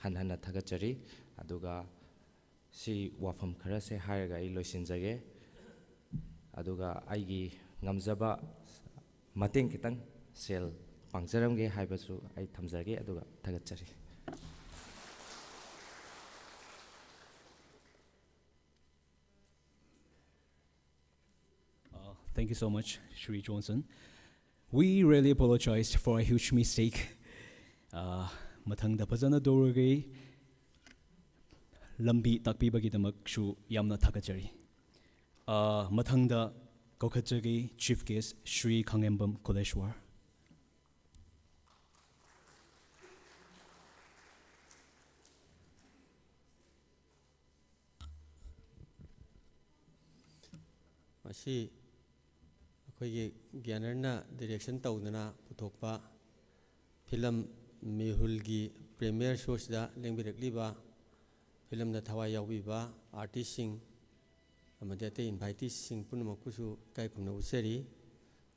ꯍꯟꯅ ꯍꯟꯅ ꯊꯥꯒꯠꯆꯔꯤ꯫ ꯑꯗꯨꯒ ꯁꯤ ꯋꯥꯐꯝ ꯈꯔꯁꯦ ꯍꯥꯏꯔꯒ ꯑꯩ ꯂꯣꯏꯁꯤꯟꯖꯒꯦ꯫ ꯑꯗꯨꯒ ꯑꯩꯒꯤ ꯉꯝꯖꯕ ꯃꯇꯦꯡ ꯈꯤꯇꯪ ꯁꯦꯜ ꯄꯥꯡꯖꯔꯝꯒꯦ ꯍꯥꯏꯕꯁꯨ ꯑꯩ ꯊꯝꯖꯒꯦ, ꯑꯗꯨꯒ ꯊꯥꯒꯠꯆꯔꯤ꯫ Uh, thank you so much, Shri Johnson. We really apologize for a huge mistake. Uh, ꯃꯊꯪꯗ ꯐꯖꯅ ꯇꯧꯔꯒꯦ꯫ ꯂꯝꯕꯤ ꯇꯥꯛꯄꯤꯕꯒꯤꯗꯃꯛꯁꯨ ꯌꯥꯝꯅ ꯊꯥꯒꯠꯆꯔꯤ꯫ Uh, ꯃꯊꯪꯗ ꯀꯧꯈꯠꯆꯒꯦ Chief Guest Shri ꯈꯥꯉꯦꯝꯕꯝ ꯀꯣꯂꯦꯁ꯭ꯋꯔ꯫ ꯃꯁꯤ ꯑꯩꯈꯣꯏꯒꯤ ꯒ꯭ꯌꯥꯅꯔꯅ direction ꯇꯧꯗꯨꯅ ꯄꯨꯊꯣꯛꯄ film ꯃꯤꯍꯨꯜꯒꯤ premiere showꯁꯤꯗ ꯂꯦꯡꯕꯤꯔꯛꯂꯤꯕ, filmꯗ ꯊꯋꯥꯏ ꯌꯥꯎꯕꯤꯕ artistꯁꯤꯡ ꯑꯃꯗꯤ ꯑꯇꯩ inviteesꯁꯤꯡ ꯄꯨꯝꯅꯃꯛꯄꯨꯁꯨ ꯏꯀꯥꯏ ꯈꯨꯝꯅꯕ ꯎꯠꯆꯔꯤ꯫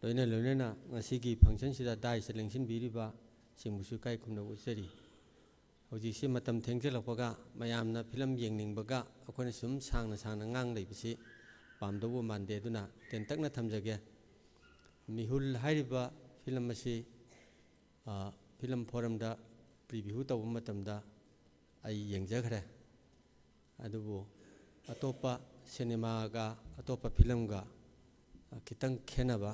ꯂꯣꯏꯅ ꯂꯣꯏꯅꯅ ꯉꯁꯤꯒꯤ functionꯁꯤꯗ diceꯇ ꯂꯦꯡꯁꯤꯟꯕꯤꯔꯤꯕꯁꯤꯡꯕꯨꯁꯨ ꯏꯀꯥꯏ ꯈꯨꯝꯅꯕ ꯎꯠꯆꯔꯤ꯫ ꯍꯧꯖꯤꯛꯁꯤ ꯃꯇꯝ ꯊꯦꯡꯖꯤꯜꯂꯛꯄꯒ ꯃꯌꯥꯝꯅ film ꯌꯦꯡꯅꯤꯡꯕꯒ ꯑꯩꯈꯣꯏꯅ ꯁꯨꯝ ꯁꯥꯡꯅ ꯁꯥꯡꯅ ꯉꯥꯡ ꯂꯩꯕꯁꯤ ꯄꯥꯝꯗꯧꯕ ꯃꯥꯟꯗꯦ꯫ ꯑꯗꯨꯅ ꯇꯦꯟꯇꯛꯅ ꯊꯝꯖꯒꯦ꯫ ꯃꯤꯍꯨꯜ ꯍꯥꯏꯔꯤꯕ ꯐꯤꯂꯝ ꯑꯁꯤ, ꯑ, ꯐꯤꯂꯝ ꯐꯣꯔꯝꯗ ꯄ꯭ꯔꯤꯚ꯭ꯌꯨ ꯇꯧꯕ ꯃꯇꯝꯗ ꯑꯩ ꯌꯦꯡꯖꯈ꯭ꯔꯦ꯫ ꯑꯗꯨꯕꯨ ꯑꯇꯣꯞꯄ ꯁꯤꯅꯦꯃꯥꯒ ꯑꯇꯣꯞꯄ ꯐꯤꯂꯝꯒ, ꯑ, ꯈꯤꯇꯪ ꯈꯦꯠꯅꯕ,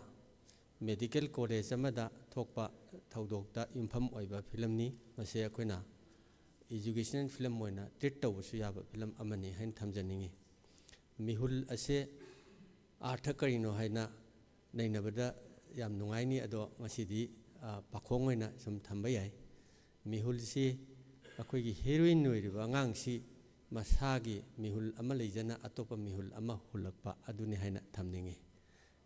ꯃꯦꯗꯤꯀꯦꯜ ꯀꯣꯂꯦꯖ ꯑꯃꯗ ꯊꯣꯛꯄ ꯊꯧꯗꯣꯛꯇ ꯌꯨꯝꯐꯝ ꯑꯣꯏꯕ ꯐꯤꯂꯝꯅꯤ꯫ ꯃꯁꯤ ꯑꯩꯈꯣꯏꯅ ꯏꯖꯨꯀꯦꯁꯅꯦꯜ ꯐꯤꯂꯝ ꯑꯣꯏꯅ ꯇ꯭ꯔꯤꯠ ꯇꯧꯕꯁꯨ ꯌꯥꯕ ꯐꯤꯂꯝ ꯑꯃꯅꯤ ꯍꯥꯏꯅ ꯊꯝꯖꯅꯤꯡꯉꯤ꯫ ꯃꯤꯍꯨꯜ ꯑꯁꯦ ꯑꯥꯔꯊ ꯀꯔꯤꯅꯣ ꯍꯥꯏꯅ ꯅꯩꯅꯕꯗ ꯌꯥꯝ ꯅꯨꯡꯉꯥꯏꯅꯤ, ꯑꯗꯣ ꯉꯁꯤꯗꯤ, ꯑ, ꯄꯥꯈꯣꯡ ꯑꯣꯏꯅ ꯁꯨꯝ ꯊꯝꯕ ꯌꯥꯏ꯫ ꯃꯤꯍꯨꯜꯁꯤ ꯑꯩꯈꯣꯏꯒꯤ ꯍꯦꯔꯣꯏꯟ ꯑꯣꯏꯔꯤꯕ ꯑꯉꯥꯡꯁꯤ ꯃꯁꯥꯒꯤ ꯃꯤꯍꯨꯜ ꯑꯃ ꯂꯩꯖꯅ ꯑꯇꯣꯞꯄ ꯃꯤꯍꯨꯜ ꯑꯃ ꯍꯨꯜꯂꯛꯄ ꯑꯗꯨꯅꯤ ꯍꯥꯏꯅ ꯊꯝꯅꯤꯡꯉꯤ꯫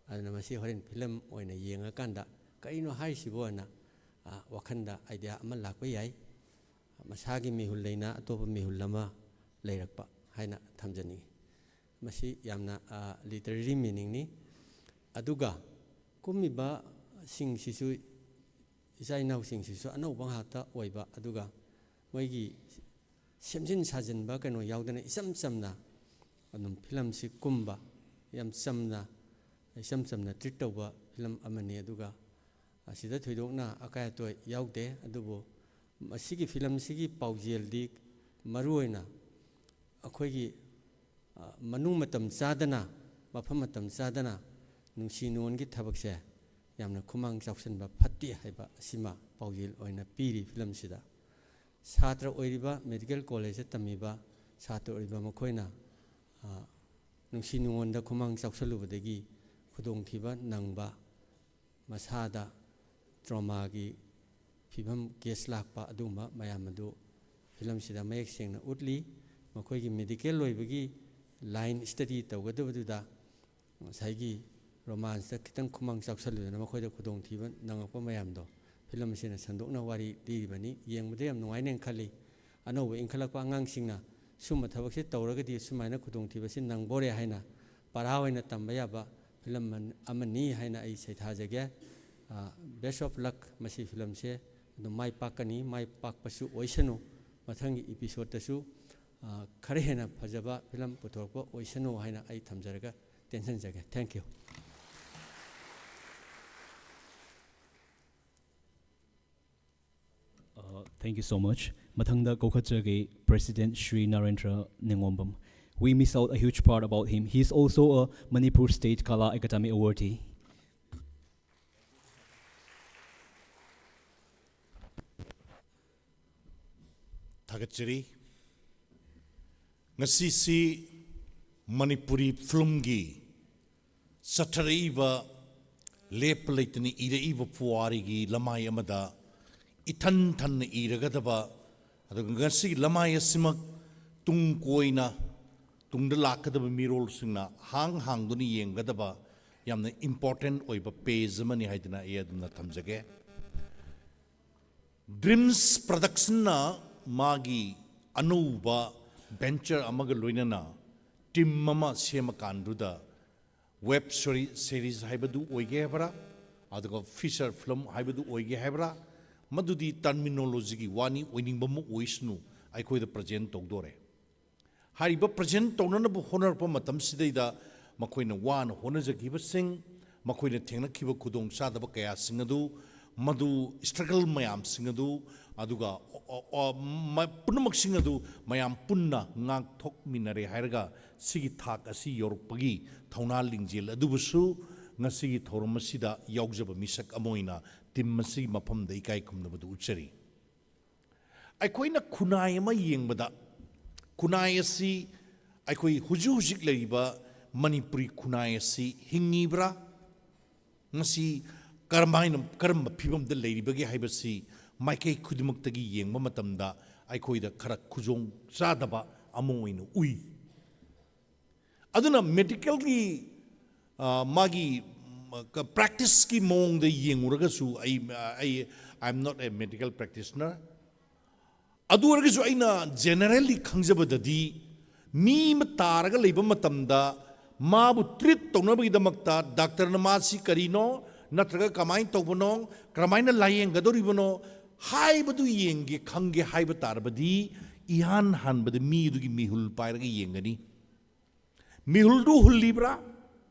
ꯑꯗꯨꯅ ꯃꯁꯤ ꯍꯣꯔꯦꯟ ꯐꯤꯂꯝ ꯑꯣꯏꯅ ꯌꯦꯡꯉꯀꯥꯟꯗ ꯀꯔꯤꯅꯣ ꯍꯥꯏꯔꯤꯁꯤꯕꯣ ꯍꯥꯏꯅ, ꯑ, ꯋꯥꯈꯜꯗ ꯑꯥꯏꯗꯤꯌꯥ ꯑꯃ ꯂꯥꯛꯄ ꯌꯥꯏ꯫ ꯃꯁꯥꯒꯤ ꯃꯤꯍꯨꯜ ꯂꯩꯅ ꯑꯇꯣꯞꯄ ꯃꯤꯍꯨꯜ ꯑꯃ ꯂꯩꯔꯛꯄ ꯍꯥꯏꯅ ꯊꯝꯖꯅꯤꯡꯉꯤ꯫ ꯃꯁꯤ ꯌꯥꯝꯅ, ꯑ, ꯂꯤꯇꯔꯦꯔꯤ ꯃꯤꯅꯤꯡꯅꯤ꯫ ꯑꯗꯨꯒ ꯀꯨꯝꯃꯤꯕꯁꯤꯡꯁꯤꯁꯨ, ꯏꯆꯥ ꯏꯅꯥꯎꯁꯤꯡꯁꯤꯁꯨ ꯑꯅꯧꯕ ꯉꯥꯛꯇ ꯑꯣꯏꯕ, ꯑꯗꯨꯒ ꯃꯣꯏꯒꯤ ꯁꯦꯝꯖꯤꯟ ꯁꯥꯖꯤꯟꯕ ꯀꯩꯅꯣ ꯌꯥꯎꯗꯅ ꯏꯆꯝ ꯆꯝꯅ ꯑꯗꯨꯝ ꯐꯤꯂꯝꯁꯤ ꯀꯨꯝꯕ, ꯌꯥꯝ ꯆꯝꯅ, ꯏꯆꯝ ꯆꯝꯅ ꯇ꯭ꯔꯤꯠ ꯇꯧꯕ ꯐꯤꯂꯝ ꯑꯃꯅꯤ꯫ ꯑꯗꯨꯒ ꯑꯁꯤꯗ ꯊꯣꯏꯗꯣꯛꯅ ꯑꯀꯥꯏ ꯑꯇꯣꯏ ꯌꯥꯎꯗꯦ꯫ ꯑꯗꯨꯕꯨ ꯃꯁꯤꯒꯤ ꯐꯤꯂꯝꯁꯤꯒꯤ ꯄꯥꯎꯖꯦꯜꯗꯤ ꯃꯔꯨꯑꯣꯏꯅ ꯑꯩꯈꯣꯏꯒꯤ, ꯑ, ꯃꯅꯨꯡ ꯃꯇꯝ ꯆꯥꯗꯅ, ꯃꯐꯝ ꯃꯇꯝ ꯆꯥꯗꯅ ꯅꯨꯡꯁꯤ ꯅꯨꯡꯉꯣꯟꯒꯤ ꯊꯕꯛꯁꯦ ꯌꯥꯝꯅ ꯈꯨꯃꯥꯡ ꯆꯥꯎꯁꯤꯟꯕ ꯐꯠꯇꯦ ꯍꯥꯏꯕ ꯑꯁꯤꯃ ꯄꯥꯎꯖꯦꯜ ꯑꯣꯏꯅ ꯄꯤꯔꯤ ꯐꯤꯂꯝꯁꯤꯗ꯫ ꯁꯥꯇ꯭ꯔ ꯑꯣꯏꯔꯤꯕ, ꯃꯦꯗꯤꯀꯦꯜ ꯀꯣꯂꯦꯖꯇ ꯇꯝꯃꯤꯕ ꯁꯥꯇ꯭ꯔ ꯑꯣꯏꯔꯤꯕ ꯃꯈꯣꯏꯅ, ꯑ, ꯅꯨꯡꯁꯤ ꯅꯨꯡꯉꯣꯟꯗ ꯈꯨꯃꯥꯡ ꯆꯥꯎꯁꯤꯜꯂꯨꯕꯗꯒꯤ ꯈꯨꯗꯣꯡꯊꯤꯕ ꯅꯪꯕ, ꯃꯁꯥꯗ ꯇ꯭ꯔꯣꯃꯥꯒꯤ ꯐꯤꯕꯝ, ꯀꯦꯁ ꯂꯥꯛꯄ, ꯑꯗꯨꯒꯨꯝꯕ ꯃꯌꯥꯝ ꯑꯗꯨ ꯐꯤꯂꯝꯁꯤꯗ ꯃꯌꯦꯛ ꯁꯦꯡꯅ ꯎꯠꯂꯤ꯫ ꯃꯈꯣꯏꯒꯤ ꯃꯦꯗꯤꯀꯦꯜ ꯑꯣꯏꯕꯒꯤ ꯂꯥꯏꯟ ꯁ꯭ꯇꯗꯤ ꯇꯧꯒꯗꯕꯗꯨꯗ ꯉꯁꯥꯏꯒꯤ ꯔꯣꯃꯥꯟꯁꯇ ꯈꯤꯇꯪ ꯈꯨꯃꯥꯡ ꯆꯥꯎꯁꯜꯂꯨꯗꯅ ꯃꯈꯣꯏꯗ ꯈꯨꯗꯣꯡꯊꯤꯕ ꯅꯪꯉꯛꯄ ꯃꯌꯥꯝꯗꯣ ꯐꯤꯂꯝ ꯑꯁꯤꯅ ꯁꯟꯗꯣꯛꯅ ꯋꯥꯔꯤ ꯂꯤꯔꯤꯕꯅꯤ꯫ ꯌꯦꯡꯕꯗ ꯌꯥꯝ ꯅꯨꯡꯉꯥꯏꯅꯦꯅ ꯈꯜꯂꯤ꯫ ꯑꯅꯧꯕ ꯏꯟꯈꯠꯂꯛꯄ ꯑꯉꯥꯡꯁꯤꯡꯅ ꯁꯨꯝꯕ ꯊꯕꯛꯁꯤ ꯇꯧꯔꯒꯗꯤ ꯁꯨꯃꯥꯏꯅ ꯈꯨꯗꯣꯡꯊꯤꯕꯁꯤ ꯅꯪꯕꯣꯔꯦ ꯍꯥꯏꯅ ꯄꯔꯥ ꯑꯣꯏꯅ ꯇꯝꯕ ꯌꯥꯕ ꯐꯤꯂꯝ ꯑꯃ-, ꯑꯃꯅꯤ ꯍꯥꯏꯅ ꯑꯩ ꯁꯩꯊꯥꯖꯒꯦ꯫ ꯑ, best of luck꯫ ꯃꯁꯤ ꯐꯤꯂꯝꯁꯦ ꯑꯗꯨꯝ ꯃꯥꯏ ꯄꯥꯛꯀꯅꯤ, ꯃꯥꯏ ꯄꯥꯛꯄꯁꯨ ꯑꯣꯏꯁꯅꯨ꯫ ꯃꯊꯪꯒꯤ ꯏꯄꯤꯁꯣꯠꯇꯁꯨ ꯑ, ꯈꯔ ꯍꯦꯟꯅ ꯐꯖꯕ ꯐꯤꯂꯝ ꯄꯨꯊꯣꯔꯛꯄ ꯑꯣꯏꯁꯅꯨ ꯍꯥꯏꯅ ꯑꯩ ꯊꯝꯖꯔꯒ ꯇꯦꯟꯁꯤꯟꯖꯒꯦ꯫ Thank you. Uh, thank you so much. ꯃꯊꯪꯗ ꯀꯧꯈꯠꯆꯒꯦ President Shri Narendra Nenggombam. We miss out a huge part about him. He is also a Manipur State Kala Academy awardee. ꯊꯥꯒꯠꯆꯔꯤ꯫ ꯉꯁꯤꯁꯤ ꯃꯅꯤꯄꯨꯔꯤ ꯐꯤꯂꯝꯒꯤ ꯆꯠꯊꯔꯛꯏꯕ, ꯂꯦꯞꯄ ꯂꯩꯇꯅ ꯏꯔꯛꯏꯕ ꯄꯨꯋꯥꯔꯤꯒꯤ ꯂꯃꯥꯏ ꯑꯃꯗ ꯏꯊꯟ ꯊꯟꯅ ꯏꯔꯒꯗꯕ, ꯑꯗꯨꯒ ꯉꯁꯤꯒꯤ ꯂꯃꯥꯏ ꯑꯁꯤꯃꯛ ꯇꯨꯡ ꯀꯣꯏꯅ, ꯇꯨꯡꯗ ꯂꯥꯛꯀꯗꯕ ꯃꯤꯔꯣꯜꯁꯤꯡꯅ ꯍꯥꯡ ꯍꯥꯡꯗꯨꯅ ꯌꯦꯡꯒꯗꯕ ꯌꯥꯝꯅ important ꯑꯣꯏꯕ page ꯑꯃꯅꯤ ꯍꯥꯏꯗꯅ ꯑꯩ ꯑꯗꯨꯝꯅ ꯊꯝꯖꯒꯦ꯫ ꯗ꯭ꯔꯤꯝꯁ ꯄ꯭ꯔꯗꯛꯁꯟꯅ ꯃꯥꯒꯤ ꯑꯅꯧꯕ venture ꯑꯃꯒ ꯂꯣꯏꯅꯅ team ꯑꯃ ꯁꯦꯝꯃꯀꯥꯟꯗꯨꯗ web series ꯍꯥꯏꯕꯗꯨ ꯑꯣꯏꯒꯦ ꯍꯥꯏꯕ꯭ꯔꯥ, ꯑꯗꯨꯒ feature film ꯍꯥꯏꯕꯗꯨ ꯑꯣꯏꯒꯦ ꯍꯥꯏꯕ꯭ꯔꯥ, ꯃꯗꯨꯗꯤ terminologyꯒꯤ ꯋꯥꯅꯤ, ꯑꯣꯏꯅꯤꯡꯕ ꯑꯃ ꯑꯣꯏꯁꯅꯨ, ꯑꯩꯈꯣꯏꯗ present ꯇꯧꯗꯣꯔꯦ꯫ ꯍꯥꯏꯔꯤꯕ present ꯇꯧꯅꯅꯕ ꯍꯣꯠꯅꯔꯛꯄ ꯃꯇꯝꯁꯤꯗꯩꯗ ꯃꯈꯣꯏꯅ ꯋꯥꯅ ꯍꯣꯠꯅꯖꯈꯤꯕꯁꯤꯡ, ꯃꯈꯣꯏꯅ ꯊꯦꯡꯅꯈꯤꯕ ꯈꯨꯗꯣꯡꯆꯥꯗꯕ ꯀꯌꯥꯁꯤꯡ ꯑꯗꯨ, ꯃꯗꯨ struggle ꯃꯌꯥꯝꯁꯤꯡ ꯑꯗꯨ, ꯑꯗꯨꯒ ꯑ, ꯑ, ꯑ, ꯃ-, ꯄꯨꯝꯅꯃꯛꯁꯤꯡ ꯑꯗꯨ ꯃꯌꯥꯝ ꯄꯨꯟꯅ ꯉꯥꯛꯊꯣꯛꯃꯤꯟꯅꯔꯦ ꯍꯥꯏꯔꯒ ꯁꯤꯒꯤ ꯊꯥꯛ ꯑꯁꯤ ꯌꯧꯔꯛꯄꯒꯤ ꯊꯧꯅꯥ ꯂꯤꯡꯖꯦꯜ ꯑꯗꯨꯕꯨꯁꯨ ꯉꯁꯤꯒꯤ ꯊꯧꯔꯝ ꯑꯁꯤꯗ ꯌꯥꯎꯖꯕ ꯃꯤꯁꯛ ꯑꯃ ꯑꯣꯏꯅ team ꯑꯁꯤꯒꯤ ꯃꯐꯝꯗ ꯏꯀꯥꯏ ꯈꯨꯝꯅꯕꯗꯨ ꯎꯠꯆꯔꯤ꯫ ꯑꯩꯈꯣꯏꯅ ꯈꯨꯟꯅꯥꯏ ꯑꯃ ꯌꯦꯡꯕꯗ, ꯈꯨꯟꯅꯥꯏ ꯑꯁꯤ, ꯑꯩꯈꯣꯏ ꯍꯧꯖꯤꯛ ꯍꯧꯖꯤꯛ ꯂꯩꯔꯤꯕ ꯃꯅꯤꯄꯨꯔꯤ ꯈꯨꯟꯅꯥꯏ ꯑꯁꯤ ꯍꯤꯡꯉꯤꯕ꯭ꯔꯥ, ꯃꯁꯤ ꯀꯔꯝꯍꯥꯏꯅ, ꯀꯔꯝꯕ ꯐꯤꯕꯝꯗ ꯂꯩꯔꯤꯕꯒꯦ ꯍꯥꯏꯕꯁꯤ ꯃꯥꯏꯀꯩ ꯈꯨꯗꯤꯡꯃꯛꯇꯒꯤ ꯌꯦꯡꯕ ꯃꯇꯝꯗ ꯑꯩꯈꯣꯏꯗ ꯈꯔ ꯈꯨꯗꯣꯡ ꯆꯥꯗꯕ ꯑꯃ ꯑꯣꯏꯅ ꯎꯏ꯫ ꯑꯗꯨꯅ medicalꯒꯤ, ꯑ, ꯃꯥꯒꯤ, ꯎꯝ, ꯀ-, practiceꯀꯤ ꯃꯑꯣꯡꯗ ꯌꯦꯡꯉꯨꯔꯒꯁꯨ ꯑꯩ, ꯑ, ꯑꯩ, I am not a medical practitioner꯫ ꯑꯗꯨ ꯑꯣꯏꯔꯒꯁꯨ ꯑꯩꯅ generally ꯈꯪꯖꯕꯗꯗꯤ ꯃꯤ ꯑꯃ ꯇꯥꯔꯒ ꯂꯩꯕ ꯃꯇꯝꯗ ꯃꯥꯕꯨ treat ꯇꯧꯅꯕꯒꯤꯗꯃꯛꯇ doctorꯅ ꯃꯥꯁꯤ ꯀꯔꯤꯅꯣ ꯅꯠꯇ꯭ꯔꯒ ꯀꯃꯥꯏꯅ ꯇꯧꯕꯅꯣ, ꯀꯔꯝꯍꯥꯏꯅ ꯂꯥꯌꯦꯡꯒꯗꯧꯔꯤꯕꯅꯣ ꯍꯥꯏꯕꯗꯨ ꯌꯦꯡꯒꯦ, ꯈꯪꯒꯦ ꯍꯥꯏꯕ ꯇꯥꯔꯕꯗꯤ ꯏꯍꯥꯟ ꯍꯥꯟꯕꯗ ꯃꯤꯗꯨꯒꯤ ꯃꯤꯍꯨꯜ ꯄꯥꯏꯔꯒ ꯌꯦꯡꯒꯅꯤ꯫ ꯃꯤꯍꯨꯜꯗꯨ ꯍꯨꯜꯂꯤꯕ꯭ꯔꯥ?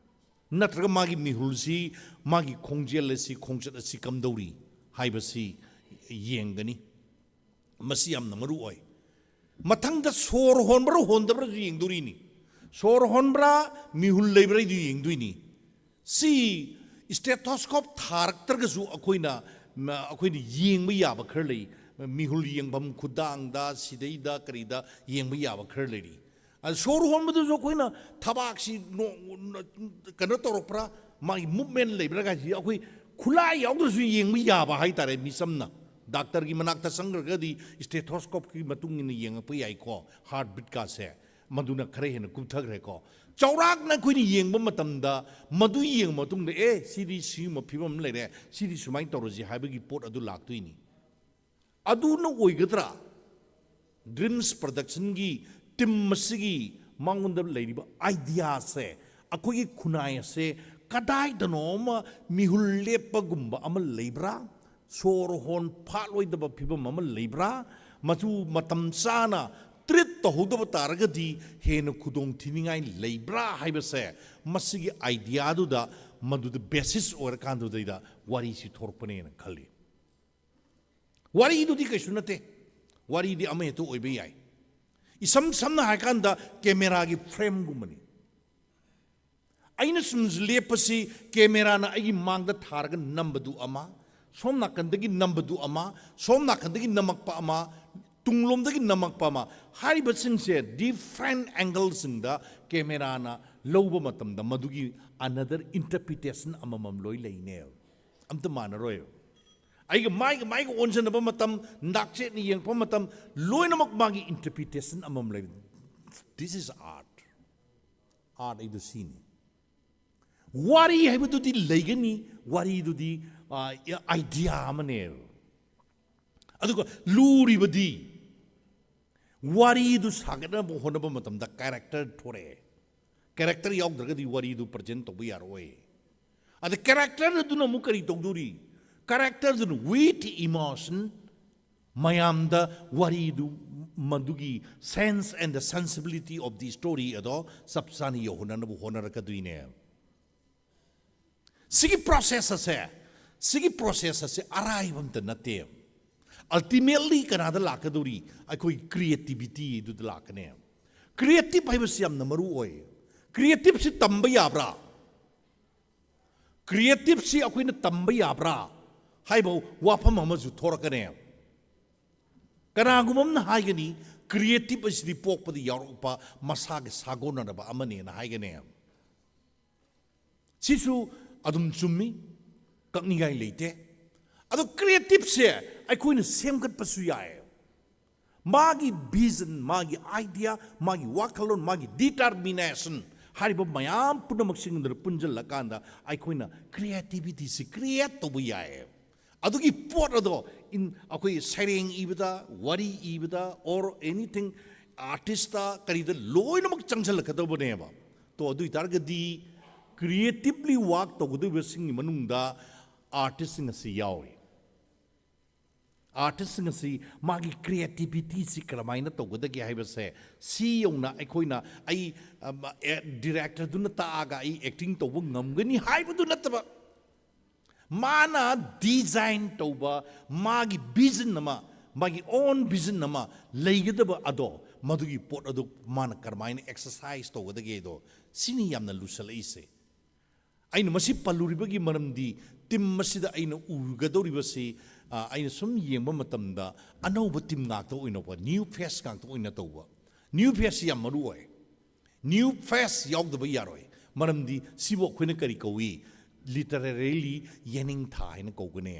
ꯅꯠꯇ꯭ꯔꯒ ꯃꯥꯒꯤ ꯃꯤꯍꯨꯜꯁꯤ, ꯃꯥꯒꯤ ꯈꯣꯡꯖꯦꯜ ꯑꯁꯤ, ꯈꯣꯡꯆꯠ ꯑꯁꯤ ꯀꯝꯗꯧꯔꯤ ꯍꯥꯏꯕꯁꯤ ꯌꯦꯡꯒꯅꯤ꯫ ꯃꯁꯤ ꯌꯥꯝꯅ ꯃꯔꯨ ꯑꯣꯏ꯫ ꯃꯊꯪꯗ ꯁꯣꯔ ꯍꯣꯟꯕ꯭ꯔꯥ ꯍꯣꯟꯗꯕ꯭ꯔꯥꯁꯨ ꯌꯦꯡꯗꯣꯔꯤꯅꯤ꯫ ꯁꯣꯔ ꯍꯣꯟꯕ꯭ꯔꯥ, ꯃꯤꯍꯨꯜ ꯂꯩꯕ꯭ꯔꯥ ꯍꯥꯏꯗꯨ ꯌꯦꯡꯗꯣꯏꯅꯤ꯫ ꯁꯤ stethoscope ꯊꯥꯔꯛꯇ꯭ꯔꯒꯁꯨ ꯑꯩꯈꯣꯏꯅ, ꯑꯩꯈꯣꯏꯅ ꯌꯦꯡꯕ ꯌꯥꯕ ꯈꯔ ꯂꯩ꯫ ꯃꯤꯍꯨꯜ ꯌꯦꯡꯐꯝ ꯈꯨꯗꯥꯡꯗ, ꯁꯤꯗꯩꯗ ꯀꯔꯤꯗ ꯌꯦꯡꯕ ꯌꯥꯕ ꯈꯔ ꯂꯩꯔꯤ꯫ ꯑꯗ ꯁꯣꯔ ꯍꯣꯟꯕꯗꯨꯁꯨ ꯑꯩꯈꯣꯏꯅ ꯊꯕꯥꯛꯁꯤ ꯅꯣ-, ꯀꯩꯅꯣ ꯇꯧꯔꯛꯄ꯭ꯔꯥ, ꯃꯥꯒꯤ movement ꯂꯩꯕ꯭ꯔꯥ ꯀꯥꯏꯁꯤ ꯑꯩꯈꯣꯏ ꯈꯨꯠꯂꯥꯏ ꯌꯥꯎꯗ꯭ꯔꯁꯨ ꯌꯦꯡꯕ ꯌꯥꯕ ꯍꯥꯏꯇꯥꯔꯦ꯫ ꯃꯤꯆꯝꯅ ꯗꯥꯛꯇꯔꯒꯤ ꯃꯅꯥꯛꯇ ꯆꯪꯈ꯭ꯔꯒꯗꯤ stethoscope ꯀꯤ ꯃꯇꯨꯡ ꯏꯟꯅ ꯌꯦꯡꯉꯛꯄ ꯌꯥꯏꯀꯣ, heartbeat ꯀꯥꯁꯦ꯫ ꯃꯗꯨꯅ ꯈꯔ ꯍꯦꯟꯅ ꯀꯨꯞꯊꯈ꯭ꯔꯦꯀꯣ꯫ ꯆꯥꯎꯔꯥꯛꯅ ꯑꯩꯈꯣꯏꯅ ꯌꯦꯡꯕ ꯃꯇꯝꯗ, ꯃꯗꯨ ꯌꯦꯡꯕ ꯃꯇꯨꯡꯗ, "ꯑꯦ, ꯁꯤꯗꯤ ꯁꯤꯒꯨꯝꯕ ꯐꯤꯕꯝ ꯑꯃ ꯂꯩꯔꯦ, ꯁꯤꯗꯤ ꯁꯨꯃꯥꯏꯅ ꯇꯧꯔꯁꯤ" ꯍꯥꯏꯕꯒꯤ ꯄꯣꯠ ꯑꯗꯨ ꯂꯥꯛꯇꯣꯏꯅꯤ꯫ ꯑꯗꯨꯅ ꯑꯣꯏꯒꯗ꯭ꯔꯥ? ꯗ꯭ꯔꯤꯝꯁ ꯄ꯭ꯔꯗꯛꯁꯟꯒꯤ ꯇꯤꯝ ꯑꯁꯤꯒꯤ ꯃꯉꯣꯟꯗ ꯂꯩꯔꯤꯕ idea ꯁꯦ, ꯑꯩꯈꯣꯏꯒꯤ ꯈꯨꯟꯅꯥꯏ ꯑꯁꯦ ꯀꯗꯥꯏꯗꯅꯣ ꯑꯃ ꯃꯤꯍꯨꯜ ꯂꯦꯞꯄꯒꯨꯝꯕ ꯑꯃ ꯂꯩꯕ꯭ꯔꯥ? ꯁꯣꯔ ꯍꯣꯟ ꯐꯥꯠꯂꯣꯏꯗꯕ ꯐꯤꯕꯝ ꯑꯃ ꯂꯩꯕ꯭ꯔꯥ? ꯃꯗꯨ ꯃꯇꯝ ꯆꯥꯅ treat ꯇꯧꯍꯧꯗꯕ ꯇꯥꯔꯒꯗꯤ ꯍꯦꯟꯅ ꯈꯨꯗꯣꯡ ꯊꯤꯅꯤꯡꯉꯥꯏ ꯂꯩꯕ꯭ꯔꯥ ꯍꯥꯏꯕꯁꯦ, ꯃꯁꯤꯒꯤ idea ꯗꯨꯗ, ꯃꯗꯨꯗ basis ꯑꯣꯏꯔꯀꯥꯟꯗꯨꯗꯩꯗ ꯋꯥꯔꯤꯁꯤ ꯊꯣꯔꯛꯄꯅꯦꯅ ꯈꯜꯂꯤ꯫ ꯋꯥꯔꯤꯗꯨꯗꯤ ꯀꯩꯁꯨ ꯅꯠꯇꯦ꯫ ꯋꯥꯔꯤꯗꯤ ꯑꯃ ꯍꯦꯛꯇ ꯑꯣꯏꯕ ꯌꯥꯏ꯫ ꯏꯁꯝ ꯁꯝꯅ ꯍꯥꯏꯔꯀꯥꯟꯗ camera ꯒꯤ frame ꯒꯨꯝꯕꯅꯤ꯫ ꯑꯩꯅ ꯁꯨꯝ ꯂꯦꯞꯄꯁꯤ camera ꯅ ꯑꯩꯒꯤ ꯃꯥꯡꯗ ꯊꯥꯔꯒ ꯅꯝꯕꯗꯨ ꯑꯃ, ꯁꯣꯝ ꯅꯥꯀꯟꯗꯒꯤ ꯅꯝꯕꯗꯨ ꯑꯃ, ꯁꯣꯝ ꯅꯥꯀꯟꯗꯒꯤ ꯅꯝꯃꯛꯄ ꯑꯃ, ꯇꯨꯡꯂꯣꯝꯗꯒꯤ ꯅꯝꯃꯛꯄ ꯑꯃ, ꯍꯥꯏꯔꯤꯕꯁꯤꯡꯁꯦ different angle ꯁꯤꯡꯗ camera ꯅ ꯂꯧꯕ ꯃꯇꯝꯗ ꯃꯗꯨꯒꯤ another interpretation ꯑꯃꯃꯝ ꯂꯣꯏ ꯂꯩꯅꯦꯕ꯫ ꯑꯝꯇ ꯃꯥꯟꯅꯔꯣꯏꯕ꯫ ꯑꯩꯒ ꯃꯥꯏꯒ ꯃꯥꯏꯒ ꯑꯣꯟꯁꯤꯟꯅꯕ ꯃꯇꯝ, ꯅꯥꯛꯆꯦꯠꯅ ꯌꯦꯡꯉꯛꯄ ꯃꯇꯝ, ꯂꯣꯏꯅꯃꯛ ꯃꯥꯒꯤ interpretation ꯑꯃꯃꯝ ꯂꯩꯕ꯫ This is art. Art ꯍꯥꯏꯗꯨ ꯁꯤꯅꯤ꯫ ꯋꯥꯔꯤ ꯍꯥꯏꯕꯗꯨꯗꯤ ꯂꯩꯒꯅꯤ, ꯋꯥꯔꯤꯗꯨꯗꯤ, ꯑ, idea ꯑꯃꯅꯦꯕ꯫ ꯑꯗꯨꯒ ꯂꯨꯔꯤꯕꯗꯤ, ꯋꯥꯔꯤꯗꯨ ꯁꯥꯒꯠꯅꯕ ꯍꯣꯠꯅꯕ ꯃꯇꯝꯗ character ꯊꯣꯔꯛꯑꯦ꯫ Character ꯌꯥꯎꯗ꯭ꯔꯒꯗꯤ ꯋꯥꯔꯤꯗꯨ present ꯇꯧꯕ ꯌꯥꯔꯛꯑꯣꯏ꯫ ꯑꯗ character ꯑꯗꯨꯅ ꯑꯃꯨꯛ ꯀꯔꯤ ꯇꯧꯗꯣꯔꯤ? Character ꯗꯨꯅ with emotion ꯃꯌꯥꯝꯗ ꯋꯥꯔꯤꯗꯨ, ꯃꯗꯨꯒꯤ sense and the sensibility of the story ꯑꯗꯣ ꯆꯞ ꯆꯥꯅ ꯌꯧꯍꯟꯅꯅꯕ ꯍꯣꯠꯅꯔꯛꯀꯗꯣꯏꯅꯦ꯫ ꯁꯤꯒꯤ process ꯑꯁꯦ, ꯁꯤꯒꯤ process ꯑꯁꯦ ꯑꯔꯥꯏꯕ ꯑꯝꯇ ꯅꯠꯇꯦ꯫ Ultimately ꯀꯅꯥꯗ ꯂꯥꯛꯀꯗꯧꯔꯤ? ꯑꯩꯈꯣꯏ creativity ꯗꯨꯗ ꯂꯥꯛꯀꯅꯤ꯫ Creative ꯍꯥꯏꯕꯁꯤ ꯌꯥꯝꯅ ꯃꯔꯨ ꯑꯣꯏ꯫ Creative ꯁꯤ ꯇꯝꯕ ꯌꯥꯕ꯭ꯔꯥ? Creative ꯁꯤ ꯑꯩꯈꯣꯏꯅ ꯇꯝꯕ ꯌꯥꯕ꯭ꯔꯥ ꯍꯥꯏꯕ ꯋꯥꯐꯝ ꯑꯃꯁꯨ ꯊꯣꯔꯛꯀꯅꯤ꯫ ꯀꯅꯥꯒꯨꯝꯕ ꯑꯃꯅ ꯍꯥꯏꯒꯅꯤ, creative ꯑꯁꯤꯗꯤ ꯄꯣꯛꯄꯗ ꯌꯥꯎꯔꯛꯄ ꯃꯁꯥꯒꯤ ꯁꯥꯒꯣꯟꯅꯔꯕ ꯑꯃꯅꯦꯅ ꯍꯥꯏꯒꯅꯤ꯫ ꯁꯤꯁꯨ ꯑꯗꯨꯝ ꯆꯨꯝꯃꯤ, ꯀꯛꯅꯤꯡꯉꯥꯏ ꯂꯩꯇꯦ꯫ ꯑꯗꯣ creative ꯁꯦ ꯑꯩꯈꯣꯏꯅ ꯁꯦꯝꯒꯠꯄꯁꯨ ꯌꯥꯏ꯫ ꯃꯥꯒꯤ vision, ꯃꯥꯒꯤ idea, ꯃꯥꯒꯤ ꯋꯥꯈꯜꯂꯣꯟ, ꯃꯥꯒꯤ determination ꯍꯥꯏꯔꯤꯕ ꯃꯌꯥꯝ ꯄꯨꯝꯅꯃꯛꯁꯤꯡ ꯑꯗꯨ ꯄꯨꯟꯁꯤꯜꯂꯀꯥꯟꯗ ꯑꯩꯈꯣꯏꯅ creativity ꯁꯤ create ꯇꯧꯕ ꯌꯥꯏ꯫ ꯑꯗꯨꯒꯤ ꯄꯣꯠ ꯑꯗꯣ in, ꯑꯩꯈꯣꯏ ꯁꯩꯔꯦꯡ ꯏꯕꯗ, ꯋꯥꯔꯤ ꯏꯕꯗ, or anything, artist ꯇ ꯀꯔꯤꯗ ꯂꯣꯏꯅꯃꯛ ꯆꯪꯁꯤꯜꯂꯛꯀꯗꯧꯕꯅꯦꯕ꯫ ꯇꯣ ꯑꯗꯨ ꯑꯣꯏꯇꯥꯔꯒꯗꯤ creatively work ꯇꯧꯒꯗꯧꯔꯤꯕꯁꯤꯡꯒꯤ ꯃꯅꯨꯡꯗ artist ꯁꯤꯡ ꯑꯁꯤ ꯌꯥꯎꯔꯤ꯫ Artist ꯁꯤꯡ ꯑꯁꯤ ꯃꯥꯒꯤ creativity ꯁꯤ ꯀꯔꯝꯍꯥꯏꯅ ꯇꯧꯒꯗꯒꯦ ꯍꯥꯏꯕꯁꯦ, ꯁꯤ ꯌꯧꯅ ꯑꯩꯈꯣꯏꯅ ꯑꯩ, ꯑ, ꯃ-, ꯑꯦ, director ꯗꯨꯅ ꯇꯥꯛꯑꯒ ꯑꯩ acting ꯇꯧꯕ ꯉꯝꯒꯅꯤ ꯍꯥꯏꯕꯗꯨ ꯅꯠꯇꯕ, ꯃꯥꯅ design ꯇꯧꯕ ꯃꯥꯒꯤ vision ꯑꯃ, ꯃꯥꯒꯤ own vision ꯑꯃ ꯂꯩꯒꯗꯕ ꯑꯗꯣ, ꯃꯗꯨꯒꯤ ꯄꯣꯠ ꯑꯗꯨ ꯃꯥꯅ ꯀꯔꯝꯍꯥꯏꯅ exercise ꯇꯧꯒꯗꯒꯦꯗꯣ, ꯁꯤꯅꯤ ꯌꯥꯝꯅ ꯂꯨꯁꯜꯂꯛꯏꯁꯦ꯫ ꯑꯩꯅ ꯃꯁꯤ ꯄꯜꯂꯨꯔꯤꯕꯒꯤ ꯃꯔꯝꯗꯤ, team ꯑꯁꯤꯗ ꯑꯩꯅ ꯎꯒꯗꯧꯔꯤꯕꯁꯤ, ꯑ, ꯑꯩꯅ ꯁꯨꯝ ꯌꯦꯡꯕ ꯃꯇꯝꯗ ꯑꯅꯧꯕ team ꯉꯥꯛꯇ ꯑꯣꯏꯅ ꯎꯕ, new face ꯉꯥꯛꯇ ꯑꯣꯏꯅ ꯇꯧꯕ꯫ New face ꯁꯤ ꯌꯥꯝ ꯃꯔꯨ ꯑꯣꯏ꯫ New face ꯌꯥꯎꯗꯕ ꯌꯥꯔꯣꯏ꯫ ꯃꯔꯝꯗꯤ ꯁꯤꯕꯨ ꯑꯩꯈꯣꯏꯅ ꯀꯔꯤ ꯀꯧꯏ? Literarily ꯌꯦꯅꯤꯡꯊꯥ ꯍꯥꯏꯅ ꯀꯧꯒꯅꯤ꯫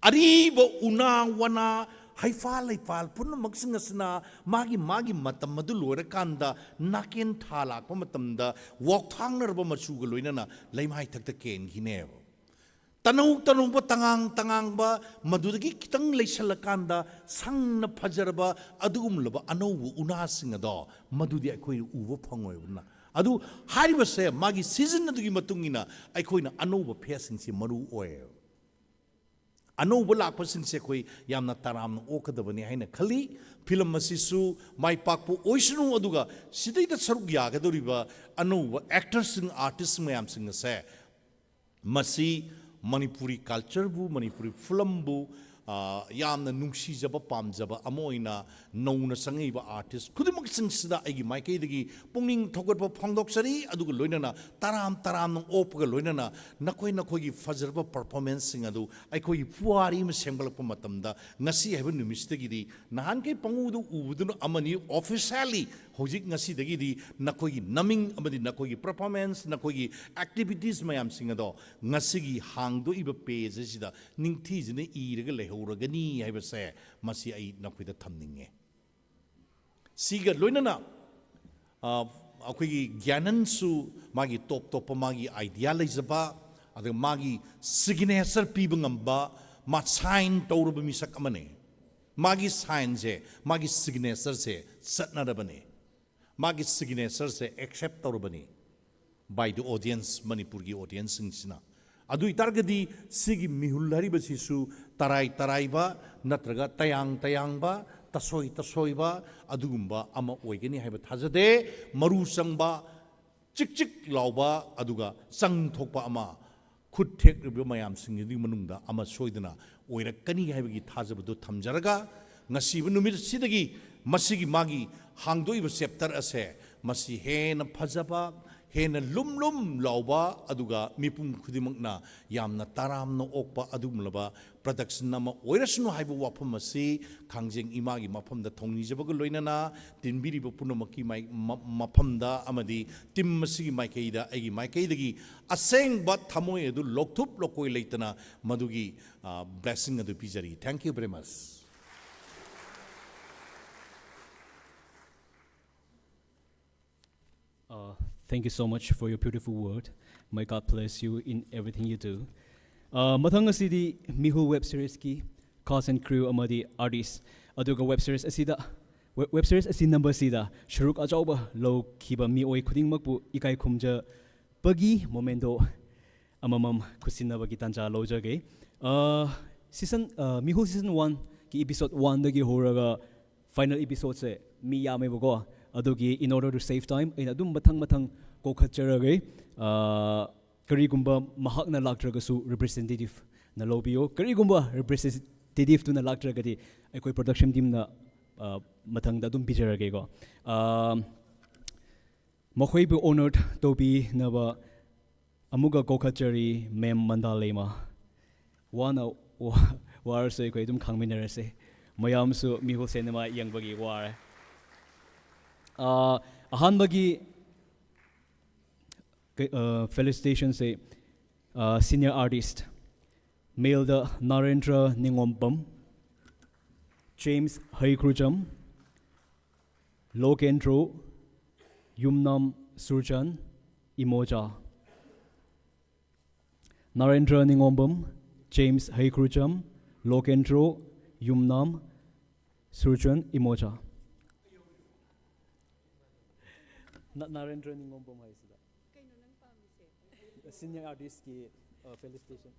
ꯑꯔꯤꯕ ꯎꯅꯥ ꯋꯥꯅꯥ, ꯍꯩꯐꯥ ꯂꯩꯐꯥꯜ ꯄꯨꯝꯅꯃꯛꯁꯤꯡ ꯑꯁꯤꯅ ꯃꯥꯒꯤ, ꯃꯥꯒꯤ ꯃꯇꯝ ꯑꯗꯨ ꯂꯣꯏꯔꯀꯥꯟꯗ ꯅꯥꯀꯦꯟ ꯊꯥ ꯂꯥꯛꯄ ꯃꯇꯝꯗ ꯋꯥꯎꯊꯥꯡꯅꯔꯕ ꯃꯆꯨꯒ ꯂꯣꯏꯅꯅ ꯂꯩꯃꯥꯏꯊꯛꯇ ꯀꯦꯟꯈꯤꯅꯦꯕ꯫ ꯇꯅꯧ ꯇꯅꯧꯕ, ꯇꯉꯥꯡ ꯇꯉꯥꯡꯕ, ꯃꯗꯨꯗꯒꯤ ꯈꯤꯇꯪ ꯂꯩꯁꯜꯂꯀꯥꯟꯗ ꯁꯪꯅ ꯐꯖꯔꯕ ꯑꯗꯨꯒꯨꯝꯂꯕ ꯑꯅꯧꯕ ꯎꯅꯥꯁꯤꯡ ꯑꯗꯣ ꯃꯗꯨꯗꯤ ꯑꯩꯈꯣꯏꯅ ꯎꯕ ꯐꯪꯉꯣꯏꯕꯅ꯫ ꯑꯗꯨ ꯍꯥꯏꯔꯤꯕꯁꯦ ꯃꯥꯒꯤ season ꯑꯗꯨꯒꯤ ꯃꯇꯨꯡ ꯏꯟꯅ ꯑꯩꯈꯣꯏꯅ ꯑꯅꯧꯕ face ꯁꯤꯡꯁꯤ ꯃꯔꯨ ꯑꯣꯏꯌꯦꯕ꯫ ꯑꯅꯧꯕ ꯂꯥꯛꯄꯁꯤꯡꯁꯦ ꯑꯩꯈꯣꯏ ꯌꯥꯝꯅ ꯇꯔꯥꯝꯅ ꯑꯣꯛꯀꯗꯕꯅꯤ ꯍꯥꯏꯅ ꯈꯜꯂꯤ꯫ ꯐꯤꯂꯝ ꯑꯁꯤꯁꯨ ꯃꯥꯏ ꯄꯥꯛꯄ ꯑꯣꯏꯁꯅꯨ, ꯑꯗꯨꯒ ꯁꯤꯗꯩꯗ ꯁꯔꯨꯛ ꯌꯥꯒꯗꯧꯔꯤꯕ ꯑꯅꯧꯕ ꯑꯦꯛꯇꯔꯁꯤꯡ, ꯑꯥꯔꯇꯤꯁ ꯃꯌꯥꯝꯁꯤꯡ ꯑꯁꯦ ꯃꯁꯤ ꯃꯅꯤꯄꯨꯔꯤ ꯀꯜꯆꯔꯕꯨ, ꯃꯅꯤꯄꯨꯔꯤ ꯐꯤꯂꯝꯕꯨ, ꯑ, ꯌꯥꯝꯅ ꯅꯨꯡꯁꯤꯖꯕ, ꯄꯥꯝꯖꯕ ꯑꯃ ꯑꯣꯏꯅ ꯅꯧꯅ ꯆꯪꯉꯛꯏꯕ ꯑꯥꯔꯇꯤꯁ ꯈꯨꯗꯤꯡꯃꯛꯁꯤꯡꯁꯤꯗ ꯑꯩꯒꯤ ꯃꯥꯏꯀꯩꯗꯒꯤ ꯄꯨꯛꯅꯤꯡ ꯊꯧꯒꯠꯄ ꯐꯣꯡꯗꯣꯛꯆꯔꯤ꯫ ꯑꯗꯨꯒ ꯂꯣꯏꯅꯅ ꯇꯔꯥꯝ ꯇꯔꯥꯝꯅ ꯑꯣꯛꯄꯒ ꯂꯣꯏꯅꯅ ꯅꯈꯣꯏ ꯅꯈꯣꯏꯒꯤ ꯐꯖꯔꯕ ꯄꯔꯐꯣꯔꯃꯦꯟꯁꯁꯤꯡ ꯑꯗꯨ ꯑꯩꯈꯣꯏꯒꯤ ꯄꯨꯋꯥꯔꯤ ꯑꯃ ꯁꯦꯝꯒꯠꯂꯛꯄ ꯃꯇꯝꯗ ꯉꯁꯤ ꯍꯥꯏꯕ ꯅꯨꯃꯤꯠꯁꯤꯗꯒꯤꯗꯤ ꯅꯍꯥꯟꯈꯩ ꯄꯪꯎꯗ ꯎꯕꯗꯨꯅ ꯑꯃꯅꯤ, ꯑꯣꯐꯤꯁꯤꯌꯦꯜꯂꯤ ꯍꯧꯖꯤꯛ ꯉꯁꯤꯗꯒꯤꯗꯤ ꯅꯈꯣꯏꯒꯤ ꯅꯃꯤꯡ ꯑꯃꯗꯤ ꯅꯈꯣꯏꯒꯤ ꯄꯔꯐꯣꯔꯃꯦꯟꯁ, ꯅꯈꯣꯏꯒꯤ ꯑꯦꯛꯇꯤꯚꯤꯇꯤꯁ ꯃꯌꯥꯝꯁꯤꯡ ꯑꯗꯣ ꯉꯁꯤꯒꯤ ꯍꯥꯡꯗꯣꯛꯏꯕ ꯄꯦꯖ ꯑꯁꯤꯗ ꯅꯤꯡꯊꯤꯖꯅ ꯏꯔꯒ ꯂꯩꯍꯧꯔꯒꯅꯤ ꯍꯥꯏꯕꯁꯦ ꯃꯁꯤ ꯑꯩ ꯅꯈꯣꯏꯗ ꯊꯝꯅꯤꯡꯉꯦ꯫ ꯁꯤꯒ ꯂꯣꯏꯅꯅ, ꯑ, ꯑꯩꯈꯣꯏꯒꯤ ꯒ꯭ꯌꯥꯅꯟꯁꯨ ꯃꯥꯒꯤ ꯇꯣꯞ ꯇꯣꯞꯄ ꯃꯥꯒꯤ ꯑꯥꯏꯗꯤꯌꯥ ꯂꯩꯖꯕ, ꯑꯗꯨꯒ ꯃꯥꯒꯤ ꯁꯤꯒꯅꯦꯆꯔ ꯄꯤꯕ ꯉꯝꯕ, ꯃꯥ ꯁꯥꯏꯟ ꯇꯧꯔꯕ ꯃꯤꯁꯛ ꯑꯃꯅꯤ꯫ ꯃꯥꯒꯤ ꯁꯥꯏꯟꯁꯦ, ꯃꯥꯒꯤ ꯁꯤꯒꯅꯦꯆꯔꯁꯦ ꯆꯠꯅꯔꯕꯅꯤ꯫ ꯃꯥꯒꯤ ꯁꯤꯒꯅꯦꯆꯔꯁꯦ ꯑꯦꯛꯁꯦꯞ ꯇꯧꯔꯕꯅꯤ by the audience, ꯃꯅꯤꯄꯨꯔꯒꯤ ꯑꯣꯗꯤꯌꯦꯟꯁꯁꯤꯡꯁꯤꯅ꯫ ꯑꯗꯨ ꯑꯣꯏꯇꯥꯔꯒꯗꯤ ꯁꯤꯒꯤ ꯃꯤꯍꯨꯜ ꯍꯥꯏꯔꯤꯕꯁꯤꯁꯨ ꯇꯔꯥꯏ ꯇꯔꯥꯏꯕ ꯅꯠꯇ꯭ꯔꯒ ꯇꯌꯥꯡ ꯇꯌꯥꯡꯕ, ꯇꯁꯣꯏ ꯇꯁꯣꯏꯕ ꯑꯗꯨꯒꯨꯝꯕ ꯑꯃ ꯑꯣꯏꯒꯅꯤ ꯍꯥꯏꯕ ꯊꯥꯖꯗꯦ꯫ ꯃꯔꯨ ꯆꯪꯕ, ꯆꯤꯛ ꯆꯤꯛ ꯂꯥꯎꯕ, ꯑꯗꯨꯒ ꯆꯪ ꯊꯣꯛꯄ ꯑꯃ, ꯈꯨꯠ ꯊꯦꯛꯂꯤꯕ ꯃꯌꯥꯝꯁꯤꯡ ꯑꯗꯨꯒꯤ ꯃꯅꯨꯡꯗ ꯑꯃ ꯁꯣꯏꯗꯅ ꯑꯣꯏꯔꯛꯀꯅꯤ ꯍꯥꯏꯕꯒꯤ ꯊꯥꯖꯕꯗꯨ ꯊꯝꯖꯔꯒ, ꯉꯁꯤꯕ ꯅꯨꯃꯤꯠ ꯑꯁꯤꯗꯒꯤ ꯃꯁꯤꯒꯤ ꯃꯥꯒꯤ ꯍꯥꯡꯗꯣꯛꯏꯕ ꯆꯦꯞꯇꯔ ꯑꯁꯦ ꯃꯁꯤ ꯍꯦꯟꯅ ꯐꯖꯕ, ꯍꯦꯟꯅ ꯂꯨꯝ ꯂꯨꯝ ꯂꯥꯎꯕ, ꯑꯗꯨꯒ ꯃꯤꯄꯨꯝ ꯈꯨꯗꯤꯡꯃꯛꯅ ꯌꯥꯝꯅ ꯇꯔꯥꯝꯅ ꯑꯣꯛꯄ ꯑꯗꯨꯒꯨꯝꯂꯕ ꯄ꯭ꯔꯗꯛꯁꯟ ꯑꯃ ꯑꯣꯏꯔꯁꯅꯨ ꯍꯥꯏꯕ ꯋꯥꯐꯝ ꯑꯁꯤ ꯈꯥꯡꯖꯦꯡ ꯏꯃꯥꯒꯤ ꯃꯐꯝꯗ ꯊꯧꯅꯤꯖꯕꯒ ꯂꯣꯏꯅꯅ ꯇꯤꯟꯕꯤꯔꯤꯕ ꯄꯨꯝꯅꯃꯛꯀꯤ ꯃꯥꯏ-, ꯃ-, ꯃꯐꯝꯗ ꯑꯃꯗꯤ ꯇꯤꯝ ꯑꯁꯤꯒꯤ ꯃꯥꯏꯀꯩꯗ ꯑꯩꯒꯤ ꯃꯥꯏꯀꯩꯗꯒꯤ ꯑꯁꯦꯡꯕ ꯊꯃꯣꯏ ꯑꯗꯨ ꯂꯧꯊꯨꯞ ꯂꯧꯀꯣꯏ ꯂꯩꯇꯅ ꯃꯗꯨꯒꯤ, ꯑ, ꯕ꯭ꯂꯦꯁꯤꯡ ꯑꯗꯨ ꯄꯤꯖꯔꯤ꯫ Thank you very much. Uh, thank you so much for your beautiful word. May God bless you in everything you do. Uh, ꯃꯊꯪ ꯑꯁꯤꯗꯤ ꯃꯤꯍꯨ ꯋꯦꯕ ꯁꯤꯔꯤꯁꯀꯤ cast and crew ꯑꯃꯗꯤ artist, ꯑꯗꯨꯒ ꯋꯦꯕ ꯁꯤꯔꯤꯁ ꯑꯁꯤꯗ, ꯋꯦ-, ꯋꯦꯕ ꯁꯤꯔꯤꯁ ꯑꯁꯤ ꯅꯝꯕꯁꯤꯗ ꯁꯔꯨꯛ ꯑꯆꯧꯕ ꯂꯧꯈꯤꯕ ꯃꯤꯑꯣꯏ ꯈꯨꯗꯤꯡꯃꯛꯄꯨ ꯏꯀꯥꯏ ꯈꯨꯝꯖꯕꯒꯤ ꯃꯣꯃꯦꯟꯗꯣ ꯑꯃꯃꯝ ꯈꯨꯠꯁꯤꯟꯅꯕꯒꯤ ꯇꯥꯟꯖꯥ ꯂꯧꯖꯒꯦ꯫ ꯑ, Season, ꯃꯤꯍꯨꯜ season one ꯒꯤ episode one ꯗꯒꯤ ꯍꯧꯔꯒ final episode ꯁꯦ ꯃꯤ ꯌꯥꯝꯃꯦꯕꯀꯣ꯫ ꯑꯗꯨꯒꯤ in order to save time ꯑꯩꯅ ꯑꯗꯨꯝ ꯃꯊꯪ ꯃꯊꯪ ꯀꯧꯈꯠꯆꯔꯒꯦ꯫ ꯀꯔꯤꯒꯨꯝꯕ ꯃꯍꯥꯛꯅ ꯂꯥꯛꯇ꯭ꯔꯒꯁꯨ representative ꯅ ꯂꯧꯕꯤꯌꯣ꯫ ꯀꯔꯤꯒꯨꯝꯕ representative ꯇꯨꯅ ꯂꯥꯛꯇ꯭ꯔꯒꯗꯤ ꯑꯩꯈꯣꯏ production team ꯅ ꯃꯊꯪꯗ ꯑꯗꯨꯝ ꯄꯤꯖꯔꯒꯦꯀꯣ꯫ ꯃꯈꯣꯏꯕꯨ honoured ꯇꯧꯕꯤꯅꯕ ꯑꯃꯨꯛꯀ ꯀꯧꯈꯠꯆꯔꯤ, Ma'am ꯃꯟꯗꯥ ꯂꯩꯃ꯫ ꯋꯥꯅ ꯋꯥꯔꯁꯨ ꯑꯩꯈꯣꯏ ꯑꯗꯨꯝ ꯈꯥꯡꯃꯤꯟꯅꯔꯁꯦ꯫ ꯃꯌꯥꯝꯁꯨ ꯃꯤꯍꯨꯜ ꯁꯤꯅꯦꯃꯥ ꯌꯦꯡꯕꯒꯤ ꯋꯥꯔꯦ꯫ ꯑꯍꯥꯟꯕꯒꯤ felicitation ꯁꯦ senior artist, male ꯗ ꯅꯔꯦꯟꯗ꯭ꯔ ꯅꯤꯉꯣꯝꯕꯝ, ꯖꯦꯝꯁ ꯍꯩꯀ꯭ꯔꯨꯖꯝ, ꯂꯣꯀꯦꯟꯗ꯭ꯔꯣ, ꯌꯨꯝꯅꯥꯝ ꯁꯨꯔꯆꯟ, ꯏꯃꯣꯆꯥ꯫ ꯅꯔꯦꯟꯗ꯭ꯔ ꯅꯤꯉꯣꯝꯕꯝ, ꯖꯦꯝꯁ ꯍꯩꯀ꯭ꯔꯨꯖꯝ, ꯂꯣꯀꯦꯟꯗ꯭ꯔꯣ, ꯌꯨꯝꯅꯥꯝ ꯁꯨꯔꯆꯟ, ꯏꯃꯣꯆꯥ꯫ ꯅꯔꯦꯟꯗ꯭ꯔ ꯅꯤꯉꯣꯝꯕꯝ ꯍꯥꯏꯁꯤꯗ꯫ Senior artist ꯀꯤ felicitation꯫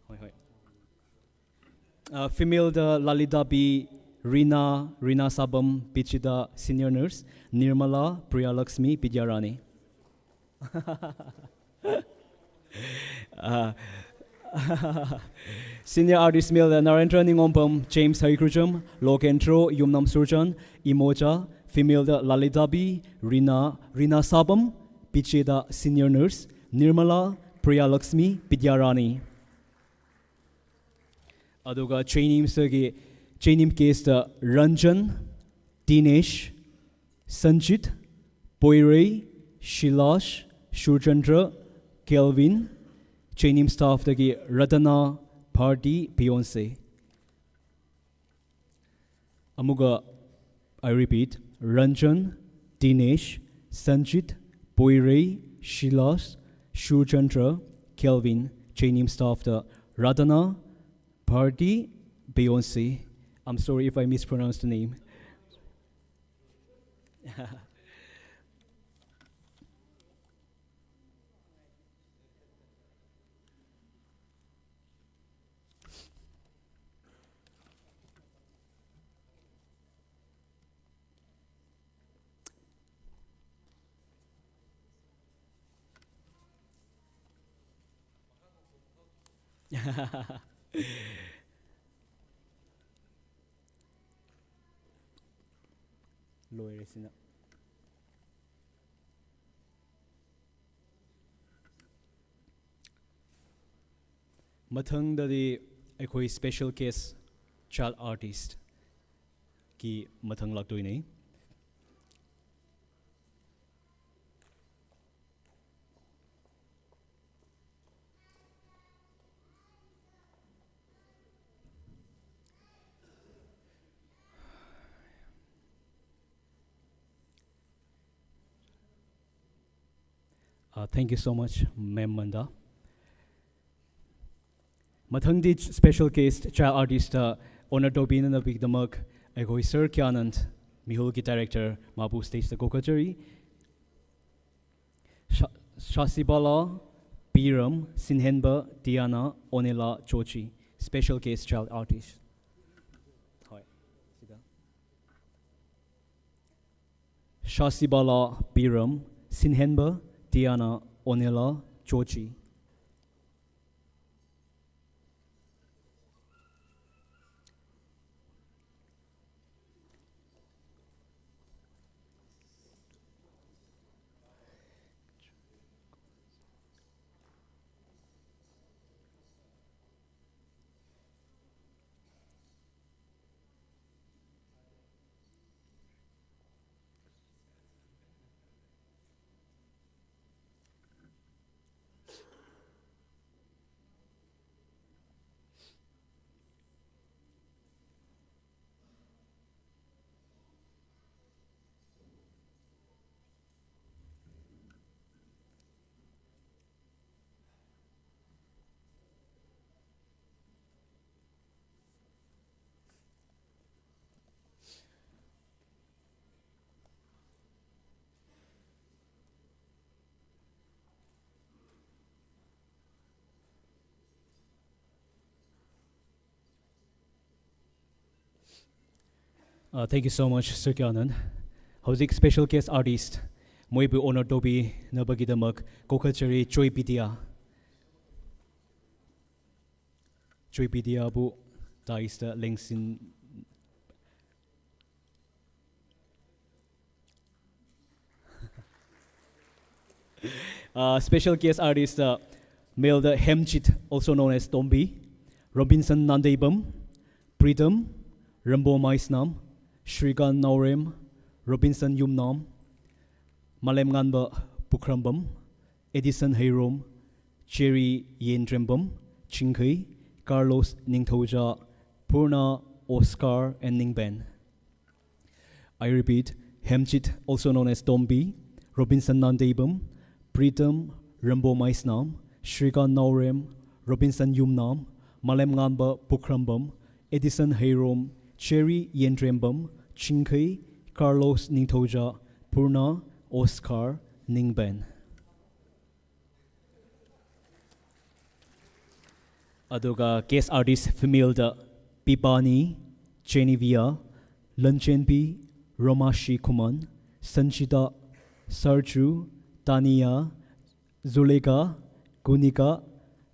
ꯍꯣꯏ, ꯍꯣꯏ꯫ Female ꯗ Lalitabi, Rina, Rina Sabam, Pichida, senior nurse, Nirmala, Priyalakshmi, Pidyarani. Senior artist male ꯗ ꯅꯔꯦꯟꯗ꯭ꯔ ꯅꯤꯉꯣꯝꯕꯝ, ꯖꯦꯝꯁ ꯍꯩꯀ꯭ꯔꯨꯖꯝ, ꯂꯣꯀꯦꯟꯗ꯭ꯔꯣ, ꯌꯨꯝꯅꯥꯝ ꯁꯨꯔꯆꯟ, ꯏꯃꯣꯆꯥ, female ꯗ ꯂꯂꯤꯇꯥꯕꯤ, ꯔꯤꯅꯥ, ꯔꯤꯅꯥ ꯁꯥꯕꯝ, ꯄꯤꯆꯦꯗ senior nurse, ꯅꯤꯔꯃꯂꯥ, ꯄ꯭ꯔꯤꯌꯥꯂꯛꯁꯃꯤ, ꯄꯤꯗ꯭ꯌꯥꯔꯥꯅꯤ꯫ ꯑꯗꯨꯒ ꯆꯩꯅꯤꯝꯁꯇꯒꯤ, ꯆꯩꯅꯤꯝ case ꯇ Ranjan, ꯇꯤꯅꯦꯁ, Sanjit, ꯄꯣꯏꯔꯩ, Silas, Surchandra, Calvin, ꯆꯩꯅꯤꯝ staff ꯇꯒꯤ ꯔꯇꯅꯥ, ꯚꯥꯔꯇꯤ, ꯕꯤꯌꯣꯟꯁꯦ꯫ ꯑꯃꯨꯛꯀ, I repeat, Ranjan, Dinesh, Sanjit, Poirei, Shilas, Shurchandra, Kelvin, Jainim staff, the Radhana, Bharti, Beyonce. I'm sorry if I mispronounced the name. ꯂꯣꯏꯔꯦ ꯁꯤꯅ꯫ ꯃꯊꯪꯗꯗꯤ ꯑꯩꯈꯣꯏ special guest child artist ꯀꯤ ꯃꯊꯪ ꯂꯥꯛꯇꯣꯏꯅꯦ꯫ Uh, thank you so much, Ma'am Manda. ꯃꯊꯪꯗꯤ special guest child artist honour ꯇꯧꯕꯤꯅꯅꯕꯒꯤꯗꯃꯛ ꯑꯩꯈꯣꯏ Sir ꯀ꯭ꯌꯥꯅꯟ, ꯃꯤꯍꯨꯜꯒꯤ director, ꯃꯥꯕꯨ stage ꯇ ꯀꯧꯈꯠꯆꯔꯤ꯫ ꯁꯥ-, ꯁꯥꯁꯤꯕꯥꯂꯥ ꯕꯤꯔꯝ, ꯁꯤꯟꯍꯦꯟꯕ ꯇꯤꯌꯥꯅꯥ ꯑꯣꯅꯦꯂꯥ ꯆꯣꯆꯤ, special guest child artist꯫ ꯍꯣꯏ, ꯁꯤꯗ꯫ ꯁꯥꯁꯤꯕꯥꯂꯥ ꯕꯤꯔꯝ, ꯁꯤꯟꯍꯦꯟꯕ ꯇꯤꯌꯥꯅꯥ ꯑꯣꯅꯦꯂꯥ ꯆꯣꯆꯤ꯫ Uh, thank you so much, Sir Kyanan. ꯍꯧꯖꯤꯛ special guest artist ꯃꯣꯏꯕꯨ honor ꯇꯧꯕꯤꯅꯕꯒꯤꯗꯃꯛ ꯀꯧꯈꯠꯆꯔꯤ, ꯆꯣꯏ ꯕꯤꯗ꯭ꯌꯥ꯫ ꯆꯣꯏ ꯕꯤꯗ꯭ꯌꯥꯕꯨ dais ꯇ ꯂꯦꯡꯁꯤꯟ-, Uh, special guest artist, uh, male ꯗ Hemchit, also known as Tombi, Robinson Nandeibam, Pritam, Rambo Maisnam, Srikan Naorem, Robinson Yumnam, Malemnganba Pukhrambam, Edison Heirom, Cherry Yendrembam, Chingkhei, Carlos Ningthouja, Purna, Oscar, and Ningben. I repeat, Hemchit, also known as Tombi, Robinson Nandeibam, Pritam, Rambo Maisnam, Srikan Naorem, Robinson Yumnam, Malemnganba Pukhrambam, Edison Heirom, Cherry Yendrembam, Chingkhei, Carlos Ningthouja, Purna, Oscar, Ningben. ꯑꯗꯨꯒ guest artist female ꯗ ꯄꯤꯕꯥꯅꯤ, ꯖꯦꯅꯤꯚꯤꯌꯥ, ꯂꯟꯆꯦꯟꯕꯤ, ꯔꯣꯃꯥꯁꯤ ꯈꯨꯃꯟ, ꯁꯟꯆꯤꯇꯥ, ꯁꯔꯖꯨ, ꯇꯥꯅꯤꯌꯥ, ꯖꯨꯂꯦꯈꯥ, ꯀꯨꯅꯤꯀꯥ,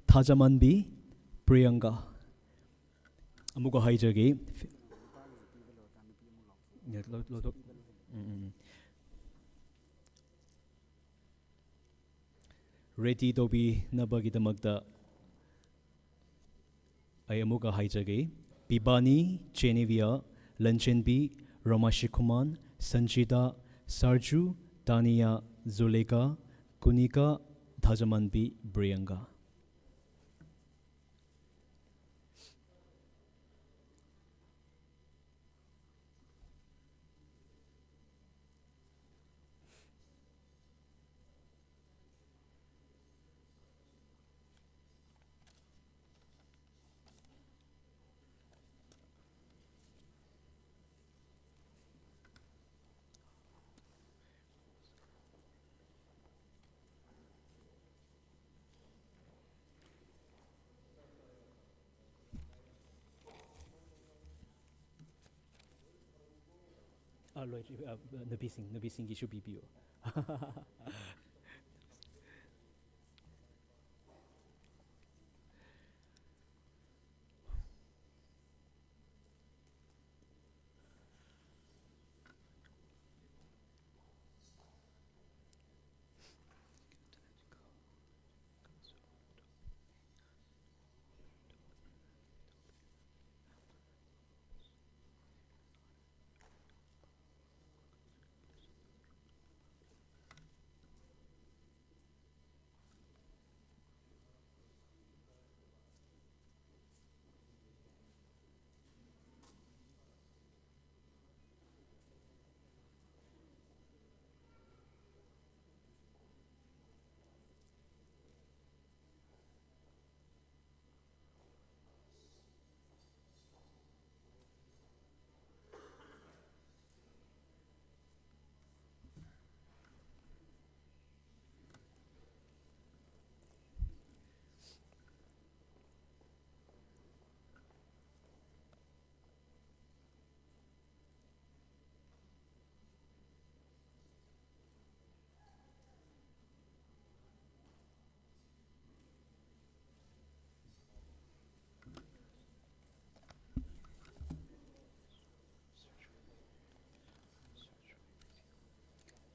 ꯊꯥꯖꯃꯟꯕꯤ, ꯄ꯭ꯔꯤꯌꯪꯀꯥ꯫ ꯑꯃꯨꯛꯀ ꯍꯥꯏꯖꯒꯦ꯫ ꯂꯧ-, ꯂꯧꯊꯣꯛ-, ꯎꯝ, ꯎꯝ, ꯎꯝ꯫ Ready ꯇꯧꯕꯤꯅꯕꯒꯤꯗꯃꯛꯇ ꯑꯩ ꯑꯃꯨꯛꯀ ꯍꯥꯏꯖꯒꯦ꯫ ꯄꯤꯕꯥꯅꯤ, ꯖꯦꯅꯤꯚꯤꯌꯥ, ꯂꯟꯆꯦꯟꯕꯤ, ꯔꯣꯃꯥꯁꯤꯈꯨꯃꯥꯟ, ꯁꯟꯖꯤꯇꯥ, ꯁꯥꯔꯖꯨ, ꯇꯥꯅꯤꯌꯥ, ꯖꯨꯂꯦꯈꯥ, ꯀꯨꯅꯤꯀꯥ, ꯊꯥꯖꯃꯟꯕꯤ, ꯕ꯭ꯔꯤꯌꯪꯒꯥ꯫ ꯂꯣꯏ-, ꯑ, ꯅꯨꯄꯤꯁꯤꯡ, ꯅꯨꯄꯤꯁꯤꯡꯒꯤꯁꯨ ꯄꯤꯕꯤꯌꯨ꯫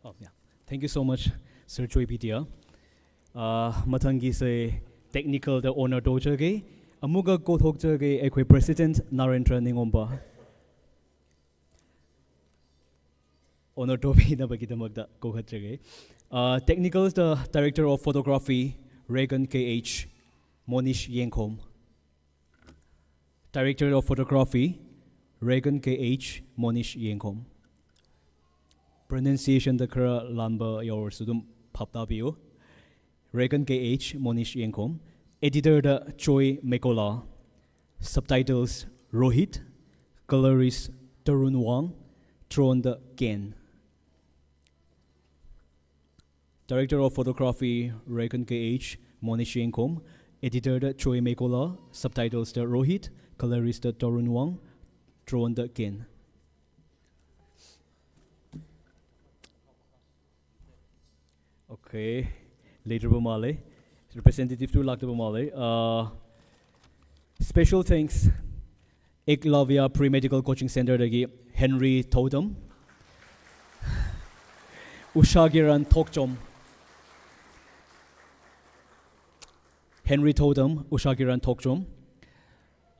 Oh, yeah. Thank you so much, Sir Choi Bhitia. ꯑ, ꯃꯊꯪꯒꯤꯁꯦ technical ꯗ honour ꯇꯧꯖꯒꯦ꯫ ꯑꯃꯨꯛꯀ ꯀꯧꯊꯣꯛꯆꯒꯦ ꯑꯩꯈꯣꯏ President ꯅꯔꯦꯟꯗ꯭ꯔ ꯅꯤꯉꯣꯝꯕ꯫ Honour ꯇꯧꯕꯤꯅꯕꯒꯤꯗꯃꯛꯇ ꯀꯧꯈꯠꯆꯒꯦ꯫ ꯑ, technical the Director of Photography, Reagan K H, ꯃꯣꯅꯤꯁ ꯌꯦꯡꯈꯣꯝ꯫ Director of Photography, Reagan K H, ꯃꯣꯅꯤꯁ ꯌꯦꯡꯈꯣꯝ꯫ Pronunciation ꯗ ꯈꯔ ꯂꯥꯟꯕ ꯌꯥꯎꯔꯁꯨ ꯑꯗꯨꯝ ꯚꯥꯞ ꯇꯥꯕꯤꯌꯨ꯫ Reagan K H, ꯃꯣꯅꯤꯁ ꯌꯦꯡꯈꯣꯝ꯫ Editor ꯗ ꯆꯣꯏ ꯃꯦꯀꯣꯂꯥ꯫ Subtitles, ꯔꯣꯍꯤꯠ꯫ Colorist, ꯇꯔꯨꯟ ꯋꯥꯡ꯫ Throne the can. Director of Photography, Reagan K H, ꯃꯣꯅꯤꯁ ꯌꯦꯡꯈꯣꯝ꯫ Editor ꯗ ꯆꯣꯏ ꯃꯦꯀꯣꯂꯥ꯫ Subtitles ꯇ ꯔꯣꯍꯤꯠ꯫ Colorist ꯇ ꯇꯔꯨꯟ ꯋꯥꯡ꯫ Throne ꯗ ꯀꯦꯟ꯫ Okay, ꯂꯩꯇ꯭ꯔꯕ ꯃꯥꯜꯂꯦ꯫ Representative ꯇꯨ ꯂꯥꯛꯇꯕ ꯃꯥꯜꯂꯦ꯫ Uh, special thanks, Eklavya Pre-Medical Coaching Centerꯗꯒꯤ Henry Thodam, Usha Kiran Thokchom, Henry Thodam, Usha Kiran Thokchom꯫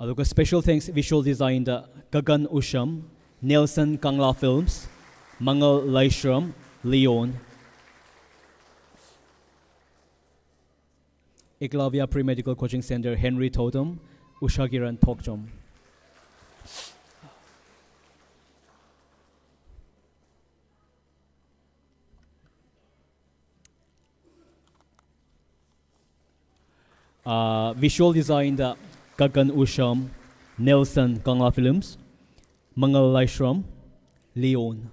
ꯑꯗꯨꯒ special thanks visual designꯗ Gagan Usham, Nelson Kangla Films, Mangal Laishram, Leon꯫ Eklavya Pre-Medical Coaching Center, Henry Thodam, Usha Kiran Thokchom꯫ Uh, visual designꯗ Gagan Usham, Nelson Kangla Films, Mangal Laishram, Leon꯫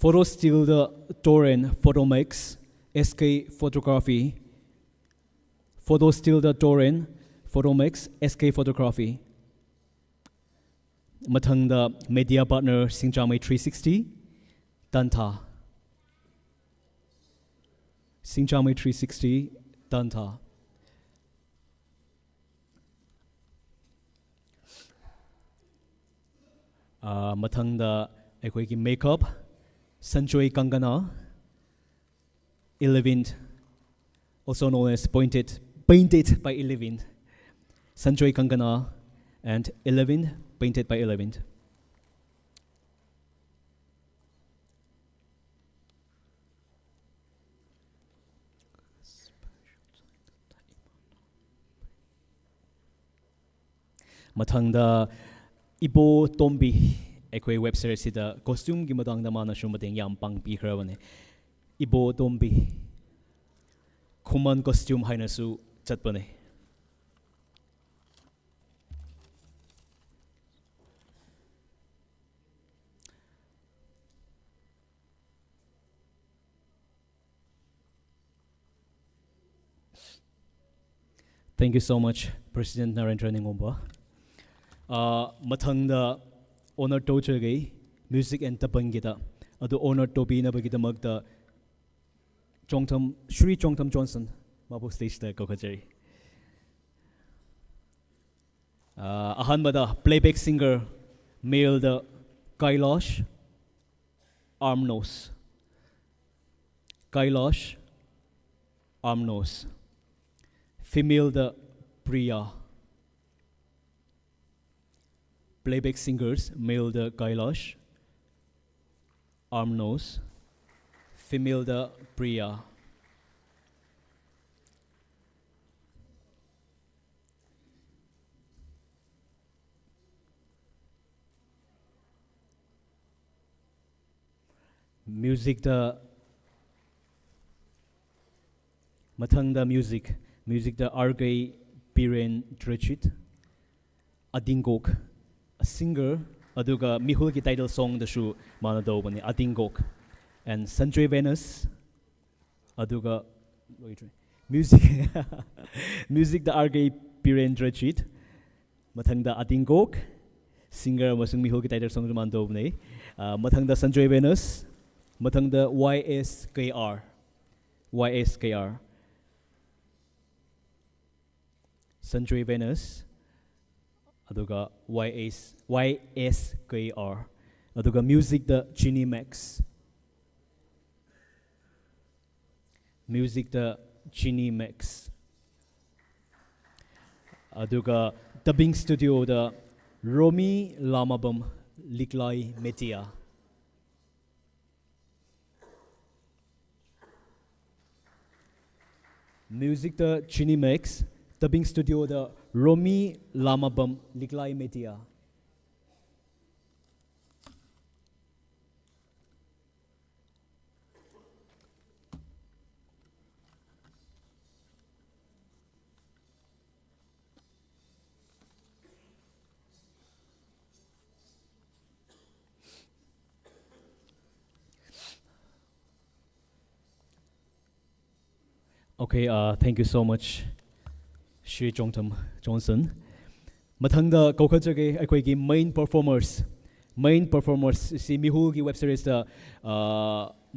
Photo stillꯗ Torrent, Photomax, S K Photography. Photo stillꯗ Torrent, Photomax, S K Photography꯫ ꯃꯊꯪꯗ media partner ꯁꯤꯡꯖꯥꯃꯩ three sixty, Tantha꯫ ꯁꯤꯡꯖꯥꯃꯩ three sixty, Tantha꯫ ꯑꯥ, ꯃꯊꯪꯗ ꯑꯩꯈꯣꯏꯒꯤ makeup, Sanjoy Kangana, Eleven, also known as Painted, Painted by Eleven. Sanjoy Kangana and Eleven, Painted by Eleven. ꯃꯊꯪꯗ ꯏꯕꯣ ꯇꯣꯝꯕꯤ, ꯑꯩꯈꯣꯏ web series ꯁꯤꯗ costume ꯒꯤ ꯃꯇꯥꯡꯗ ꯃꯥꯅꯁꯨ ꯃꯇꯦꯡ ꯌꯥꯝ ꯄꯥꯡꯕꯤꯈ꯭ꯔꯕꯅꯦ꯫ ꯏꯕꯣ ꯇꯣꯝꯕꯤ, ꯈꯨꯃꯟ costume ꯍꯥꯏꯅꯁꯨ ꯆꯠꯄꯅꯦ꯫ Thank you so much, President Narendra Ningomba. ꯑꯥ, ꯃꯊꯪꯗ Honour ꯇꯧꯖꯒꯦ, music and ꯇꯄꯪꯒꯤꯗ꯫ ꯑꯗꯨ honour ꯇꯧꯕꯤꯅꯕꯒꯤꯗꯃꯛꯇ ꯆꯣꯡꯊꯝ, ꯁ꯭ꯔꯤ ꯆꯣꯡꯊꯝ ꯖꯣꯟꯁꯟ ꯃꯥꯕꯨ stageꯇ ꯀꯧꯈꯠꯆꯔꯤ꯫ ꯑ, ꯑꯍꯥꯟꯕꯗ playback singer, maleꯗ ꯀꯩꯂꯥꯁ ꯑꯥꯔꯝꯅꯣꯁ, ꯀꯩꯂꯥꯁ ꯑꯥꯔꯝꯅꯣꯁ, femaleꯗ Priya. Playback singers, maleꯗ ꯀꯩꯂꯥꯁ ꯑꯥꯔꯝꯅꯣꯁ, femaleꯗ Priya. Musicꯇ, ꯃꯊꯪꯗ music, musicꯇ ꯑꯥꯔ ꯀꯦ ꯕꯤꯔꯦꯟꯗ꯭ꯔꯖꯤꯠ, ꯑꯗꯤꯡꯒꯣꯛ, singer, ꯑꯗꯨꯒ ꯃꯤꯍꯨꯜꯒꯤ title songꯗꯁꯨ ꯃꯥꯅ ꯇꯧꯕꯅꯤ, ꯑꯗꯤꯡꯒꯣꯛ꯫ And ꯁꯟꯖꯣꯏ ꯚꯦꯅꯁ, ꯑꯗꯨꯒ ꯂꯣꯏꯗ꯭ꯔꯤ꯫ Music, musicꯇ ꯑꯥꯔ ꯀꯦ ꯕꯤꯔꯦꯟꯗ꯭ꯔꯖꯤꯠ, ꯃꯊꯪꯗ ꯑꯗꯤꯡꯒꯣꯛ, singer ꯑꯃꯁꯨꯡ ꯃꯤꯍꯨꯜꯒꯤ title songꯁꯨ ꯃꯥꯅ ꯇꯧꯕꯅꯤ꯫ ꯑ, ꯃꯊꯪꯗ ꯁꯟꯖꯣꯏ ꯚꯦꯅꯁ, ꯃꯊꯪꯗ ꯋꯥꯏ ꯑꯦꯁ ꯀꯦ ꯑꯥꯔ, ꯋꯥꯏ ꯑꯦꯁ ꯀꯦ ꯑꯥꯔ꯫ ꯁꯟꯖꯣꯏ ꯚꯦꯅꯁ, ꯑꯗꯨꯒ ꯋꯥꯏ ꯑꯦꯁ, ꯋꯥꯏ ꯑꯦꯁ ꯀꯦ ꯑꯥꯔ, ꯑꯗꯨꯒ musicꯇ ꯆꯤꯅꯤ ꯃꯦꯛꯁ, musicꯇ ꯆꯤꯅꯤ ꯃꯦꯛꯁ, ꯑꯗꯨꯒ dubbing studioꯗ ꯔꯣꯃꯤ ꯂꯥꯃꯕꯝ, ꯂꯤꯛꯂꯥꯏ ꯃꯦꯇꯤꯌꯥ꯫ Musicꯇ ꯆꯤꯅꯤ ꯃꯦꯛꯁ, dubbing studioꯗ ꯔꯣꯃꯤ ꯂꯥꯃꯕꯝ, ꯂꯤꯛꯂꯥꯏ ꯃꯦꯇꯤꯌꯥ꯫ Okay, uh, thank you so much, Shri Chongtham Johnson. ꯃꯊꯪꯗ ꯀꯧꯈꯠꯆꯒꯦ ꯑꯩꯈꯣꯏꯒꯤ main performers, Main performers ꯁꯤ ꯃꯤꯍꯨꯜꯒꯤ web series ꯇ, ꯑ,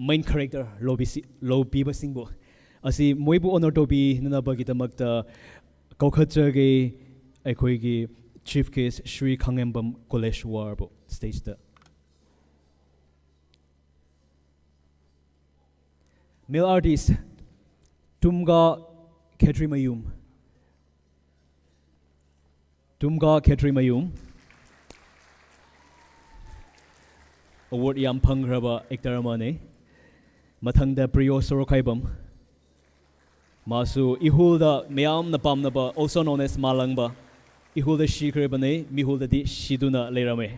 main character ꯂꯧꯕꯤꯁꯤ-, ꯂꯧꯕꯤꯕꯁꯤꯡꯕꯨ ꯑꯁꯤ ꯃꯣꯏꯕꯨ honor ꯇꯧꯕꯤꯅꯅꯕꯒꯤꯗꯃꯛꯇ ꯀꯧꯈꯠꯆꯒꯦ ꯑꯩꯈꯣꯏꯒꯤ chief guest ꯁ꯭ꯔꯤ ꯈꯥꯉꯦꯝꯕꯝ ꯀꯨꯂꯦꯁ꯭ꯋꯔꯕꯨ stage ꯇ꯫ Male artist, ꯇꯨꯝꯒ ꯈꯦꯇ꯭ꯔꯤꯃꯌꯨꯝ꯫ ꯇꯨꯝꯒ ꯈꯦꯇ꯭ꯔꯤꯃꯌꯨꯝ꯫ Award ꯌꯥꯝ ꯐꯪꯈ꯭ꯔꯕ actor ꯑꯃꯅꯤ꯫ ꯃꯊꯪꯗ ꯄ꯭ꯔꯤꯌꯣ ꯁꯣꯔꯣꯛꯈꯥꯏꯕꯝ꯫ ꯃꯥꯁꯨ ꯏꯍꯨꯜꯗ ꯃꯌꯥꯝꯅ ꯄꯥꯝꯅꯕ, also known as ꯃꯥꯂꯪꯕ, ꯏꯍꯨꯜꯗ ꯁꯤꯈ꯭ꯔꯕꯅꯤ, ꯃꯤꯍꯨꯜꯗꯗꯤ ꯁꯤꯗꯨꯅ ꯂꯩꯔꯝꯃꯦ꯫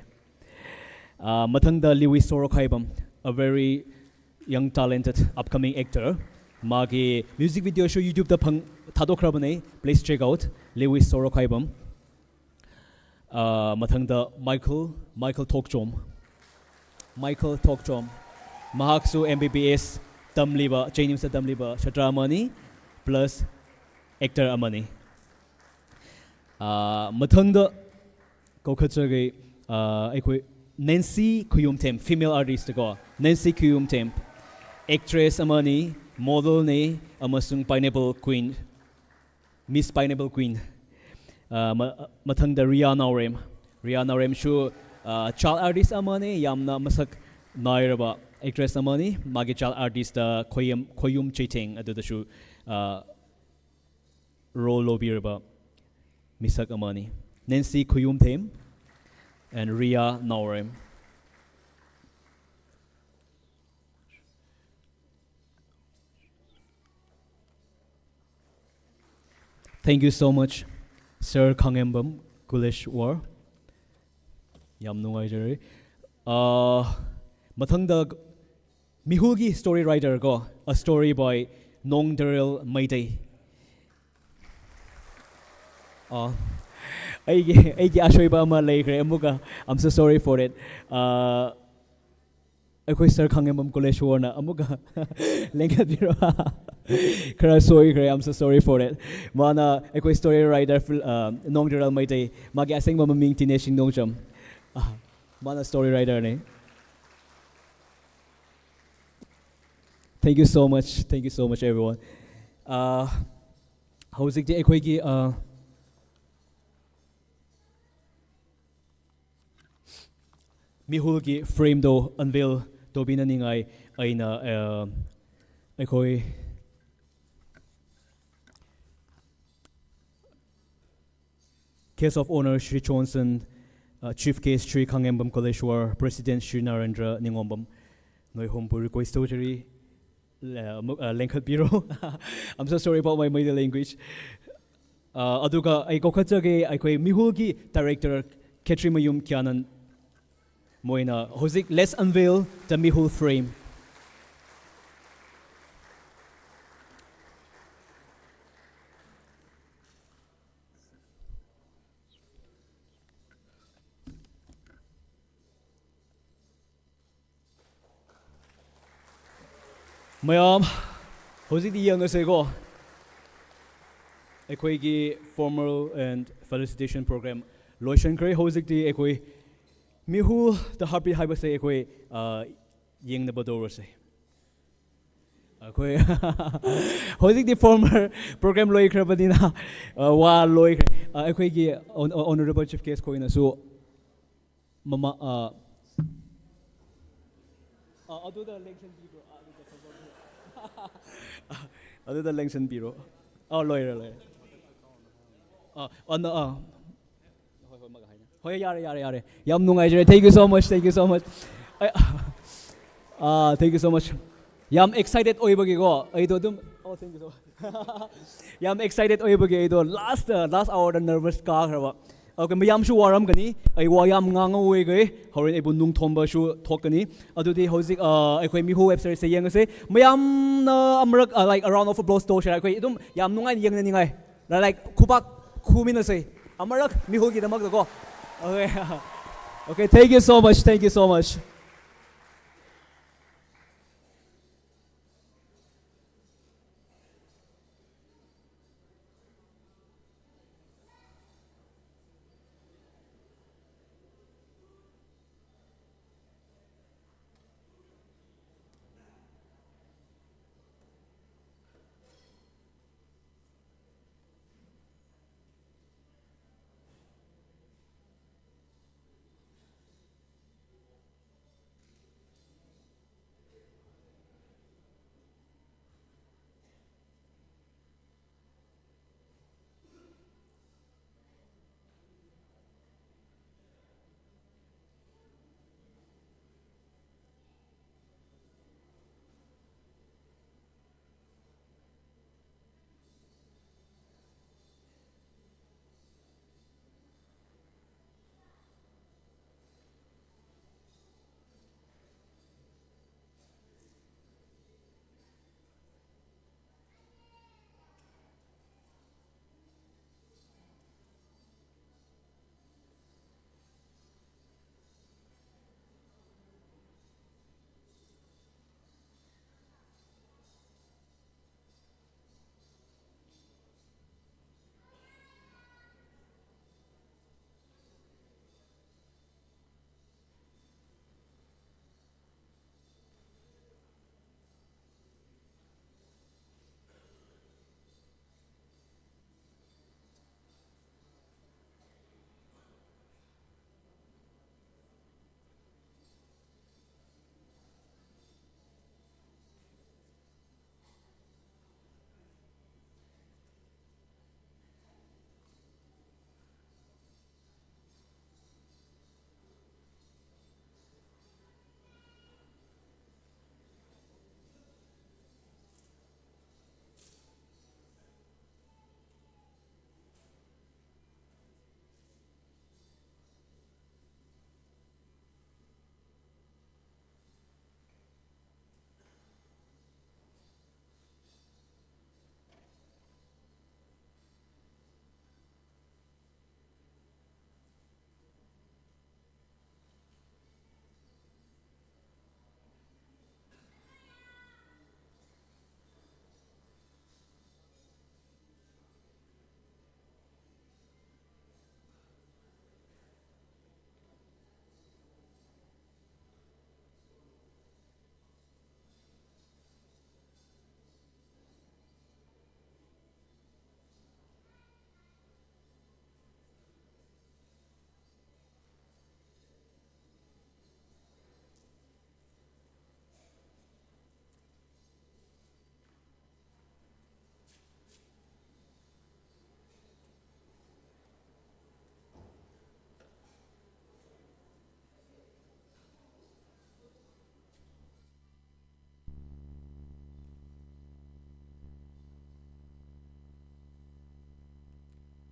ꯑꯥ, ꯃꯊꯪꯗ ꯂꯤꯋꯤꯁ ꯁꯣꯔꯣꯛꯈꯥꯏꯕꯝ, a very young, talented, upcoming actor. ꯃꯥꯒꯤ music video ꯁꯨ YouTube ꯇ ꯐꯪ-, ꯊꯥꯗꯣꯛꯈ꯭ꯔꯕꯅꯦ꯫ Please check out ꯂꯤꯋꯤꯁ ꯁꯣꯔꯣꯛꯈꯥꯏꯕꯝ꯫ ꯑꯥ, ꯃꯊꯪꯗ ꯃꯥꯏꯀꯜ, ꯃꯥꯏꯀꯜ ꯊꯣꯛꯆꯣꯝ꯫ ꯃꯥꯏꯀꯜ ꯊꯣꯛꯆꯣꯝ꯫ ꯃꯍꯥꯛꯁꯨ M B B S ꯇꯝꯂꯤꯕ, JNIMS ꯇ ꯇꯝꯂꯤꯕ ꯁꯥꯇ꯭ꯔ ꯑꯃꯅꯤ, plus actor ꯑꯃꯅꯤ꯫ ꯑꯥ, ꯃꯊꯪꯗ ꯀꯧꯈꯠꯆꯒꯦ, ꯑꯥ, ꯑꯩꯈꯣꯏ ꯅꯦꯟꯁꯤ ꯈꯨꯌꯨꯝꯊꯦꯝ, female artist ꯀꯣ, ꯅꯦꯟꯁꯤ ꯈꯨꯌꯨꯝꯊꯦꯝ, actress ꯑꯃꯅꯤ, model ꯅꯤ, ꯑꯃꯁꯨꯡ Pineapple Queen, Miss Pineapple Queen꯫ ꯑꯥ, ꯃ-, ꯃꯊꯪꯗ ꯔꯤꯌꯥ ꯅꯥꯎꯔꯦꯝ꯫ ꯔꯤꯌꯥ ꯅꯥꯎꯔꯦꯝꯁꯨ, ꯑꯥ, child artist ꯑꯃꯅꯤ, ꯌꯥꯝꯅ ꯃꯁꯛ ꯅꯥꯏꯔꯕ actress ꯑꯃꯅꯤ꯫ ꯃꯥꯒꯤ child artist ꯇ ꯈꯣꯌꯨꯝ, ꯈꯣꯌꯨꯝ ꯆꯩꯊꯦꯡ ꯑꯗꯨꯗꯁꯨ, ꯑꯥ, role ꯂꯧꯕꯤꯔꯕ ꯃꯤꯁꯛ ꯑꯃꯅꯤ꯫ ꯅꯦꯟꯁꯤ ꯈꯨꯌꯨꯝꯊꯦꯝ and Rhea Naorem. Thank you so much, Sir ꯈꯥꯉꯦꯝꯕꯝ ꯀꯨꯂꯦꯁ꯭ꯋꯔ꯫ ꯌꯥꯝ ꯅꯨꯡꯉꯥꯏꯖꯔꯦ꯫ ꯑꯥ, ꯃꯊꯪꯗ ꯃꯤꯍꯨꯜꯒꯤ story writer ꯀꯣ, a story by ꯅꯣꯡꯗꯔꯦꯜ ꯃꯩꯇꯩ꯫ ꯑꯥ, ꯑꯩꯒꯤ, ꯑꯩꯒꯤ ꯑꯁꯣꯏꯕ ꯑꯃ ꯂꯩꯈ꯭ꯔꯦ ꯑꯃꯨꯛꯀ, I'm so sorry for it꯫ ꯑꯥ, ꯑꯩꯈꯣꯏ ꯁꯥꯔ ꯈꯥꯉꯦꯝꯕꯝ ꯀꯨꯂꯦꯁ꯭ꯋꯔꯅ ꯑꯃꯨꯛꯀ ꯂꯦꯡꯈꯠꯄꯤꯔꯣ꯫ ꯈꯔ ꯁꯣꯏꯈ꯭ꯔꯦ, I'm so sorry for it꯫ ꯃꯥꯅ ꯑꯩꯈꯣꯏ story writer ꯐꯤꯜ-, ꯑꯥ, ꯅꯣꯡꯗꯔꯦꯜ ꯃꯩꯇꯩ, ꯃꯥꯒꯤ ꯑꯁꯦꯡꯕ ꯃꯃꯤꯡ ꯇꯤꯅꯦꯁꯤꯡ ꯅꯣꯡꯆꯝ꯫ ꯑꯥ, ꯃꯥꯅ story writer ꯅꯦ꯫ Thank you so much, thank you so much everyone. ꯑꯥ, ꯍꯧꯖꯤꯛꯇꯤ ꯑꯩꯈꯣꯏꯒꯤ, ꯑꯥ, ꯃꯤꯍꯨꯜꯒꯤ frame ꯗꯣ unveil ꯇꯧꯕꯤꯅꯅꯤꯡꯉꯥꯏ ꯑꯩꯅ, ꯑꯥ, ꯑꯩꯈꯣꯏ Guest of Honour Shri Johnson, uh, Chief Guest Shri Khangembam Kaleshwar, President Shri Narendra Ningombam, ꯅꯣꯏ ꯑꯍꯨꯝꯕꯨ request ꯇꯧꯖꯔꯤ, ꯑꯃꯨꯛ, ꯑ, ꯂꯦꯡꯈꯠꯄꯤꯔꯣ꯫ I'm so sorry about my Meitei language. ꯑ, ꯑꯗꯨꯒ ꯑꯩ ꯀꯧꯈꯠꯆꯒꯦ ꯑꯩꯈꯣꯏ ꯃꯤꯍꯨꯜꯒꯤ director ꯈꯦꯇ꯭ꯔꯤꯃꯌꯨꯝ ꯀ꯭ꯌꯥꯅꯟ꯫ ꯃꯣꯏꯅ ꯍꯧꯖꯤꯛ let's unveil the Mihul frame. ꯃꯌꯥꯝ, ꯍꯧꯖꯤꯛꯇꯤ ꯌꯦꯡꯉꯁꯦꯀꯣ꯫ ꯑꯩꯈꯣꯏꯒꯤ formal and felicitation program ꯂꯣꯏꯁꯤꯟꯈ꯭ꯔꯦ꯫ ꯍꯧꯖꯤꯛꯇꯤ ꯑꯩꯈꯣꯏ ꯃꯤꯍꯨꯜꯗ ꯍꯥꯞꯄꯤ ꯍꯥꯏꯕꯁꯦ ꯑꯩꯈꯣꯏ, ꯑ, ꯌꯦꯡꯅꯕ ꯇꯧꯔꯁꯦ꯫ ꯑꯩꯈꯣꯏ ꯍꯧꯖꯤꯛꯇꯤ formal program ꯂꯣꯏꯈ꯭ꯔꯕꯅꯤꯅ, ꯑ, ꯋꯥ ꯂꯣꯏꯈ꯭ꯔꯦ꯫ ꯑ, ꯑꯩꯈꯣꯏꯒꯤ ꯑꯣꯟ-, ꯑꯣ-, honourable chief guest ꯈꯣꯏꯅꯁꯨ ꯃꯃꯥ, ꯑ, ꯑ, ꯑꯗꯨꯗ ꯂꯦꯡꯁꯟꯕꯤꯈ꯭ꯔꯣ, ꯑ, ꯑꯗꯨꯗ ꯊꯝꯐꯝꯗꯣ꯫ ꯑꯗꯨꯗ ꯂꯦꯡꯁꯟꯕꯤꯔꯣ꯫ ꯑ, ꯂꯣꯏꯔꯦ, ꯂꯣꯏꯔꯦ꯫ ꯑ, ꯑ, ꯅ-, ꯑ, ꯍꯣꯏ, ꯍꯣꯏ, ꯃꯒ ꯍꯥꯏꯅ꯫ ꯍꯣꯏ, ꯌꯥꯔꯦ, ꯌꯥꯔꯦ, ꯌꯥꯔꯦ꯫ ꯌꯥꯝ ꯅꯨꯡꯉꯥꯏꯖꯔꯦ꯫ Thank you so much, thank you so much꯫ ꯑꯩ, ꯑ, thank you so much꯫ ꯌꯥꯝ excited ꯑꯣꯏꯕꯒꯤꯀꯣ, ꯑꯩꯗꯣ ꯑꯗꯨꯝ, oh, thank you so much꯫ ꯌꯥꯝ excited ꯑꯣꯏꯕꯒꯤ ꯑꯩꯗꯣ last, last hourꯗ nervous ꯀꯥꯈ꯭ꯔꯕ꯫ Okay, ꯃꯌꯥꯝꯁꯨ ꯋꯥꯔꯝꯒꯅꯤ꯫ ꯑꯩ ꯋꯥ ꯌꯥꯝ ꯉꯥꯡꯉꯧꯏꯒꯦ꯫ ꯍꯣꯔꯦꯟ ꯑꯩꯕꯨ ꯅꯨꯡ ꯊꯣꯝꯕꯁꯨ ꯊꯣꯛꯀꯅꯤ꯫ ꯑꯗꯨꯗꯤ ꯍꯧꯖꯤꯛ, ꯑ, ꯑꯩꯈꯣꯏ ꯃꯤꯍꯨ web series ꯁꯦ ꯌꯦꯡꯉꯁꯦ꯫ ꯃꯌꯥꯝꯅ ꯑꯃꯔꯛ, ꯑ, like, a round of applause ꯇꯧꯁꯤꯔꯥ? ꯑꯩꯈꯣꯏ ꯑꯗꯨꯝ ꯌꯥꯝ ꯅꯨꯡꯉꯥꯏꯅ ꯌꯦꯡꯅꯅꯤꯡꯉꯥꯏ꯫ Like, ꯈꯨꯕꯥꯛ ꯈꯨꯃꯤꯟꯅꯁꯦ꯫ ꯑꯃꯔꯛ ꯃꯤꯍꯨꯜꯒꯤꯗꯃꯛꯇꯀꯣ꯫ Okay꯫ Okay, thank you so much, thank you so much꯫